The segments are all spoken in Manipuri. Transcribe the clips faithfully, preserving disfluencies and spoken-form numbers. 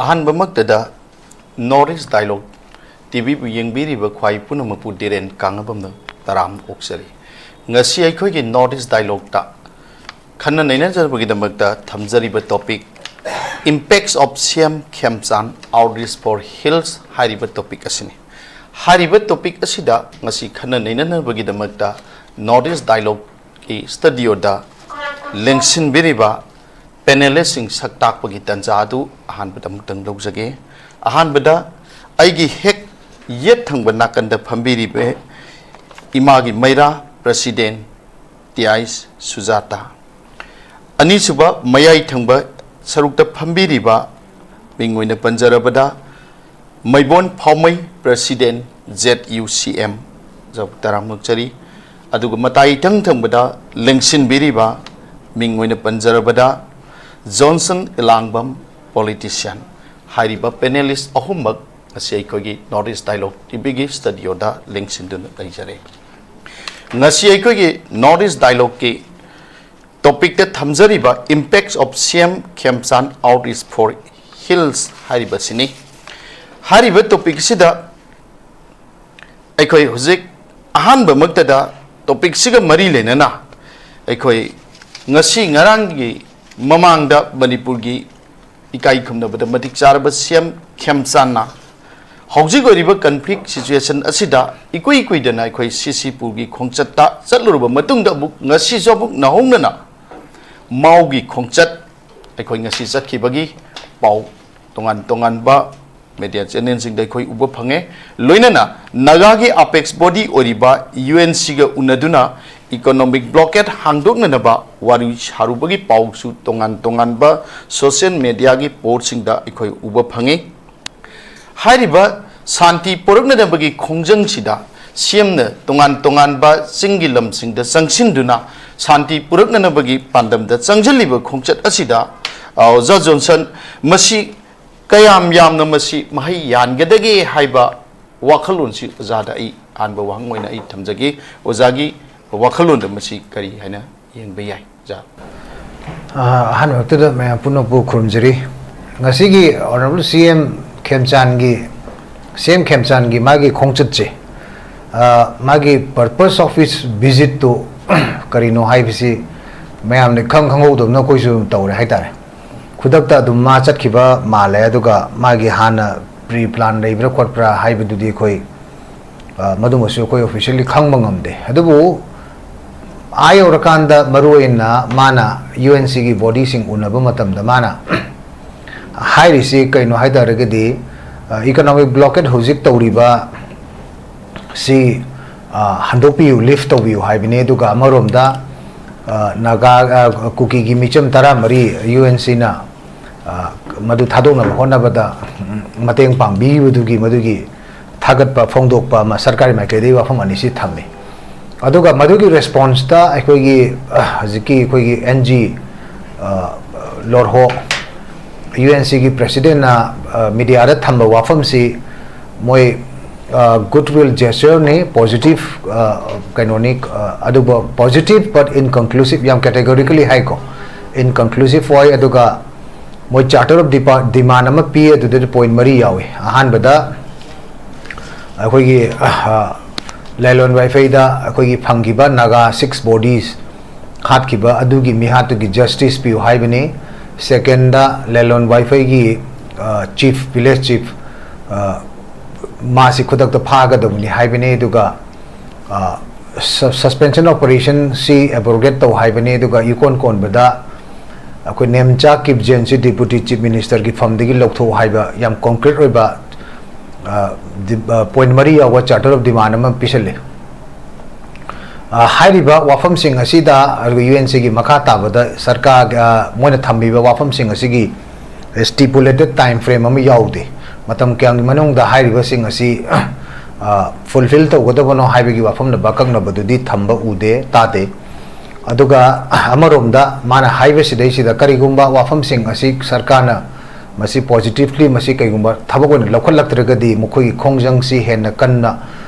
ꯑꯍꯥꯟꯕꯃꯛꯇꯗ North East Dialogue ꯇꯤꯚꯤꯕꯨ ꯌꯦꯡꯕꯤꯔꯤꯕ ꯈ꯭ꯋꯥꯏ ꯄꯨꯝꯅꯃꯛꯄꯨ ꯗꯤꯔꯦꯟ ꯀꯥꯡꯉꯕꯝꯅ ꯇꯔꯥꯝ ꯑꯣꯛꯆꯔꯤ꯫ ꯉꯁꯤ ꯑꯩꯈꯣꯏꯒꯤ North East Dialogueꯇ ꯈꯟꯅ ꯅꯩꯅꯖꯕꯒꯤꯗꯃꯛꯇ ꯊꯝꯖꯔꯤꯕ topic Impacts of C M Khemchand Outreach for Hills ꯍꯥꯏꯔꯤꯕ topic ꯑꯁꯤꯅꯤ꯫ ꯍꯥꯏꯔꯤꯕ topic ꯑꯁꯤꯗ ꯉꯁꯤ ꯈꯟꯅ ꯅꯩꯅꯅꯕꯒꯤꯗꯃꯛꯇ North East Dialogueꯀꯤ studioꯗ ꯂꯦꯡꯁꯤꯟꯕꯤꯔꯤꯕ panelistꯁꯤꯡ ꯁꯛ ꯇꯥꯛꯄꯒꯤ ꯇꯥꯟꯖꯥ ꯑꯗꯨ ꯑꯍꯥꯟꯕꯗ ꯑꯃꯨꯛꯇꯪ ꯂꯧꯖꯒꯦ꯫ ꯑꯍꯥꯟꯕꯗ ꯑꯩꯒꯤ ꯍꯦꯛ ꯌꯦꯠ ꯊꯪꯕ ꯅꯥꯀꯟꯗ ꯐꯝꯕꯤꯔꯤꯕ ꯏꯃꯥꯒꯤ ꯃꯩꯔꯥ president ꯇꯤ ꯑꯥꯏ ꯁꯨꯖꯥꯇꯥ꯫ ꯑꯅꯤꯁꯨꯕ ꯃꯌꯥꯏ ꯊꯪꯕ ꯁꯔꯨꯛꯇ ꯐꯝꯕꯤꯔꯤꯕ ꯃꯤꯡ ꯑꯣꯏꯅ ꯄꯟꯖꯔꯕꯗ ꯃꯩꯕꯣꯟ ꯐꯥꯎꯃꯩ president Z U C M ꯖꯧ ꯇꯔꯥꯝ ꯑꯣꯛꯆꯔꯤ꯫ ꯑꯗꯨꯒ ꯃꯇꯥꯏ ꯏꯊꯪ ꯊꯪꯕꯗ ꯂꯦꯡꯁꯤꯟꯕꯤꯔꯤꯕ ꯃꯤꯡ ꯑꯣꯏꯅ ꯄꯟꯖꯔꯕꯗ ꯖꯣꯟꯁꯟ ꯏꯂꯥꯡꯕꯝ politician꯫ ꯍꯥꯏꯔꯤꯕ panelist ꯑꯍꯨꯝꯃꯛ ꯉꯁꯤ ꯑꯩꯈꯣꯏꯒꯤ North East Dialogue ꯇꯤꯚꯤꯒꯤ studioꯗ ꯂꯦꯡꯁꯤꯟꯗꯨꯅ ꯂꯩꯖꯔꯦ꯫ ꯉꯁꯤ ꯑꯩꯈꯣꯏꯒꯤ North East Dialogueꯀꯤ topicꯇ ꯊꯝꯖꯔꯤꯕ Impacts of C M Khemchand Outreach for Hills ꯍꯥꯏꯔꯤꯕꯁꯤꯅꯤ꯫ ꯍꯥꯏꯔꯤꯕ topicꯁꯤꯗ ꯑꯩꯈꯣꯏ ꯍꯧꯖꯤꯛ ꯑꯍꯥꯟꯕꯃꯛꯇꯗ topicꯁꯤꯒ ꯃꯔꯤ ꯂꯩꯅꯅ ꯑꯩꯈꯣꯏ ꯉꯁꯤ ꯉꯔꯥꯡꯒꯤ ꯃꯃꯥꯡꯗ ꯃꯅꯤꯄꯨꯔꯒꯤ ꯏꯀꯥꯏ ꯈꯨꯝꯅꯕꯗ ꯃꯇꯤꯛ ꯆꯥꯔꯕ C M ꯈꯦꯝꯆꯥꯟꯅ ꯍꯧꯖꯤꯛ ꯑꯣꯏꯔꯤꯕ conflict situation ꯑꯁꯤꯗ ꯏꯀꯨꯏ ꯀꯨꯏꯗꯅ ꯑꯩꯈꯣꯏ ꯁꯤ ꯁꯤ ꯄꯨꯔꯒꯤ ꯈꯣꯡꯆꯠꯇ ꯆꯠꯂꯨꯔꯕ ꯃꯇꯨꯡꯗ ꯑꯃꯨꯛ ꯉꯁꯤꯁꯨ ꯑꯃꯨꯛ ꯅꯧꯍꯧꯅꯅ ꯃꯥꯎꯒꯤ ꯈꯣꯡꯆꯠ ꯑꯩꯈꯣꯏ ꯉꯁꯤ ꯆꯠꯈꯤꯕꯒꯤ ꯄꯥꯎ ꯇꯣꯉꯥꯟ ꯇꯣꯉꯥꯟꯕ media channelꯁꯤꯡꯗ ꯑꯩꯈꯣꯏ ꯎꯕ ꯐꯪꯉꯦ꯫ ꯂꯣꯏꯅꯅ ꯅꯥꯒꯥꯒꯤ apex body ꯑꯣꯏꯔꯤꯕ UNCꯒ ꯎꯅꯗꯨꯅ economic blockade ꯍꯥꯡꯗꯣꯛꯅꯅꯕ ꯋꯥꯔꯤ ꯁꯥꯔꯨꯕꯒꯤ ꯄꯥꯎꯁꯨ ꯇꯣꯉꯥꯟ ꯇꯣꯉꯥꯟꯕ social mediaꯒꯤ post ꯁꯤꯡꯗ ꯑꯩꯈꯣꯏ ꯎꯕ ꯐꯪꯉꯤ꯫ ꯍꯥꯏꯔꯤꯕ ꯁꯥꯟꯇꯤ ꯄꯨꯔꯛꯅꯅꯕꯒꯤ ꯈꯣꯡꯖꯪꯁꯤꯗ C Mꯅ ꯇꯣꯉꯥꯟ ꯇꯣꯉꯥꯟꯕ ꯆꯤꯡꯒꯤ ꯂꯝꯁꯤꯡꯗ ꯆꯪꯁꯤꯟꯗꯨꯅ ꯁꯥꯟꯇꯤ ꯄꯨꯔꯛꯅꯅꯕꯒꯤ ꯄꯥꯟꯗꯝꯗ ꯆꯪꯁꯤꯜꯂꯤꯕ ꯈꯣꯡꯆꯠ ꯑꯁꯤꯗ, ꯑ, ꯑꯣꯖꯥ ꯖꯣꯟꯁꯟ, ꯃꯁꯤ ꯀꯌꯥꯝ ꯌꯥꯝꯅ ꯃꯁꯤ ꯃꯍꯩ ꯌꯥꯟꯒꯗꯒꯦ ꯍꯥꯏꯕ ꯋꯥꯈꯜꯂꯣꯟꯁꯤ ꯑꯣꯖꯥꯗ ꯑꯩ ꯑꯍꯥꯟꯕ ꯋꯥꯍꯪ ꯑꯣꯏꯅ ꯑꯩ ꯊꯝꯖꯒꯦ꯫ ꯑꯣꯖꯥꯒꯤ ꯋꯥꯈꯜꯂꯣꯟꯗ ꯃꯁꯤ ꯀꯔꯤ ꯍꯥꯏꯅ ꯌꯦꯡꯕ ꯌꯥꯏ, ꯑꯣꯖꯥ? ꯑ, ꯑꯍꯥꯟꯕꯃꯛꯇꯗ ꯃꯌꯥꯝ ꯄꯨꯝꯅꯃꯛꯄꯨ ꯈꯨꯔꯨꯝꯖꯔꯤ꯫ ꯉꯁꯤꯒꯤ Honourable C M ꯈꯦꯝꯆꯥꯟꯒꯤ, C M ꯈꯦꯝꯆꯥꯟꯒꯤ ꯃꯥꯒꯤ ꯈꯣꯡꯆꯠꯁꯦ, ꯑ, ꯃꯥꯒꯤ purpose of his visit two ꯀꯔꯤꯅꯣ ꯍꯥꯏꯕꯁꯤ ꯃꯌꯥꯝꯅ ꯏꯈꯪ ꯈꯪꯍꯧꯗꯕꯅ ꯑꯩꯈꯣꯏꯁꯨ ꯇꯧꯔꯦ ꯍꯥꯏꯇꯥꯔꯦ꯫ ꯈꯨꯗꯛꯇ ꯑꯗꯨꯝ ꯃꯥ ꯆꯠꯈꯤꯕ ꯃꯥꯜꯂꯦ, ꯑꯗꯨꯒ ꯃꯥꯒꯤ ꯍꯥꯟꯅ pre plan ꯂꯩꯕ꯭ꯔꯥ ꯈꯣꯠꯄ꯭ꯔꯥ ꯍꯥꯏꯕꯗꯨꯗꯤ ꯑꯩꯈꯣꯏ, ꯑ, ꯃꯗꯨꯃꯁꯨ ꯑꯩꯈꯣꯏ officially ꯈꯪꯕ ꯉꯝꯗꯦ꯫ ꯑꯗꯨꯕꯨ ꯑꯥ ꯌꯧꯔꯀꯥꯟꯗ ꯃꯔꯨ ꯑꯣꯏꯅ ꯃꯥꯅ U N C ꯒꯤ body ꯁꯤꯡ ꯎꯅꯕ ꯃꯇꯝꯗ ꯃꯥꯅ ꯍꯥꯏꯔꯤꯁꯤ ꯀꯩꯅꯣ ꯍꯥꯏ ꯇꯥꯔꯒꯗꯤ, ꯑ, economic blockade ꯍꯧꯖꯤꯛ ꯇꯧꯔꯤꯕ ꯁꯤ, ꯑ, ꯍꯟꯗꯣꯛꯄꯤꯌꯨ, lift ꯇꯧꯕꯤꯌꯨ ꯍꯥꯏꯕꯅꯤ꯫ ꯑꯗꯨꯒ ꯑꯃꯔꯣꯝꯗ, ꯑ, ꯅꯥꯒꯥ, ꯑ, ꯀꯨꯀꯤꯒꯤ ꯃꯤꯆꯝ ꯇꯔꯥꯃꯔꯤ U N C ꯅ, ꯑ, ꯃꯗꯨ ꯊꯥꯗꯣꯛꯅꯕ ꯍꯣꯠꯅꯕꯗ, ꯎꯝ, ꯃꯇꯦꯡ ꯄꯥꯡꯕꯤꯕꯗꯨꯒꯤ ꯃꯗꯨꯒꯤ ꯊꯥꯒꯠꯄ ꯐꯣꯡꯗꯣꯛꯄ ꯑꯃ ꯁꯔꯀꯥꯔꯒꯤ ꯃꯥꯏꯀꯩꯗꯒꯤ ꯋꯥꯐꯝ ꯑꯅꯤꯁꯤ ꯊꯝꯃꯤ꯫ ꯑꯗꯨꯒ ꯃꯗꯨꯒꯤ response ꯇ ꯑꯩꯈꯣꯏꯒꯤ, ꯑ, ꯍꯧꯖꯤꯛꯀꯤ ꯑꯩꯈꯣꯏꯒꯤ N G, ꯑ, ꯂꯣꯔꯍꯣ, U N C ꯒꯤ president ꯅ, ꯑ, media ꯗ ꯊꯝꯕ ꯋꯥꯐꯝꯁꯤ ꯃꯣꯏ, ꯑ, goodwill gesture ꯅꯤ, positive, ꯑ, ꯀꯩꯅꯣꯅꯤ, ꯑ, ꯑꯗꯨꯕꯨ positive but inconclusive, ꯌꯥꯝ categorically ꯍꯥꯏꯀꯣ, inconclusive ꯑꯣꯏ꯫ ꯑꯗꯨꯒ ꯃꯣꯏ charter of depa-, demand ꯑꯃ ꯄꯤ, ꯑꯗꯨꯗ point ꯃꯔꯤ ꯌꯥꯎꯏ꯫ ꯑꯍꯥꯟꯕꯗ ꯑꯩꯈꯣꯏꯒꯤ, ꯑ, ꯂꯦꯂꯣꯟ ꯋꯥꯏꯐꯩꯗ ꯑꯩꯈꯣꯏꯒꯤ ꯐꯪꯈꯤꯕ ꯅꯥꯒꯥ six bodies ꯍꯥꯠꯈꯤꯕ ꯑꯗꯨꯒꯤ ꯃꯤꯍꯥꯠꯇꯨꯒꯤ justice ꯄꯤꯌꯨ ꯍꯥꯏꯕꯅꯤ꯫ Second ꯗ ꯂꯦꯂꯣꯟ ꯋꯥꯏꯐꯩꯒꯤ, ꯑ, chief, village chief, ꯑ, ꯃꯥꯁꯤ ꯈꯨꯗꯛꯇ ꯐꯥꯒꯗꯕꯅꯤ ꯍꯥꯏꯕꯅꯤ꯫ ꯑꯗꯨꯒ, ꯑ, ꯁ-, suspension operation ꯁꯤ abrogate ꯇꯧ ꯍꯥꯏꯕꯅꯤ꯫ ꯑꯗꯨꯒ ꯏꯀꯣꯟ ꯀꯣꯟꯕꯗ ꯑꯩꯈꯣꯏ ꯅꯦꯝꯆꯥ ꯀꯤꯞꯖꯦꯟꯁꯤ deputy chief minister ꯒꯤ ꯐꯝꯗꯒꯤ ꯂꯧꯊꯣꯛꯎ ꯍꯥꯏꯕ ꯌꯥꯝ concrete ꯑꯣꯏꯕ, ꯑ, ꯗꯤ-, ꯑ, point ꯃꯔꯤ ꯌꯥꯎꯕ charter of demand ꯑꯃ ꯄꯤꯁꯜꯂꯤ꯫ ꯑ, ꯍꯥꯏꯔꯤꯕ ꯋꯥꯐꯝꯁꯤꯡ ꯑꯁꯤꯗ, ꯑꯗꯨꯒ U N C ꯒꯤ ꯃꯈꯥ ꯇꯥꯕꯗ ꯁꯔꯀꯥꯔꯒ, ꯑ, ꯃꯣꯏꯅ ꯊꯝꯕꯤꯕ ꯋꯥꯐꯝꯁꯤꯡ ꯑꯁꯤꯒꯤ stipulated time frame ꯑꯃ ꯌꯥꯎꯗꯦ꯫ ꯃꯇꯝ ꯀꯌꯥꯝꯒꯤ ꯃꯅꯨꯡꯗ ꯍꯥꯏꯔꯤꯕꯁꯤꯡ ꯑꯁꯤ, ꯑ, fulfill ꯇꯧꯒꯗꯕꯅꯣ ꯍꯥꯏꯕꯒꯤ ꯋꯥꯐꯝꯅ ꯑꯀꯛꯅꯕꯗꯨꯗꯤ ꯊꯝꯕ ꯎꯗꯦ, ꯇꯥꯗꯦ꯫ ꯑꯗꯨꯒ ꯑꯃꯔꯣꯝꯗ ꯃꯥꯅ ꯍꯥꯏꯕꯁꯤꯗꯩꯁꯤꯗ ꯀꯔꯤꯒꯨꯝꯕ ꯋꯥꯐꯝꯁꯤꯡ ꯑꯁꯤ ꯁꯔꯀꯥꯔꯅ ꯃꯁꯤ positively, ꯃꯁꯤ ꯀꯩꯒꯨꯝꯕ ꯊꯕꯛ ꯑꯣꯏꯅ ꯂꯧꯈꯠꯂꯛꯇ꯭ꯔꯒꯗꯤ ꯃꯈꯣꯏꯒꯤ ꯈꯣꯡꯖꯪꯁꯤ ꯍꯦꯟꯅ ꯀꯟꯅ,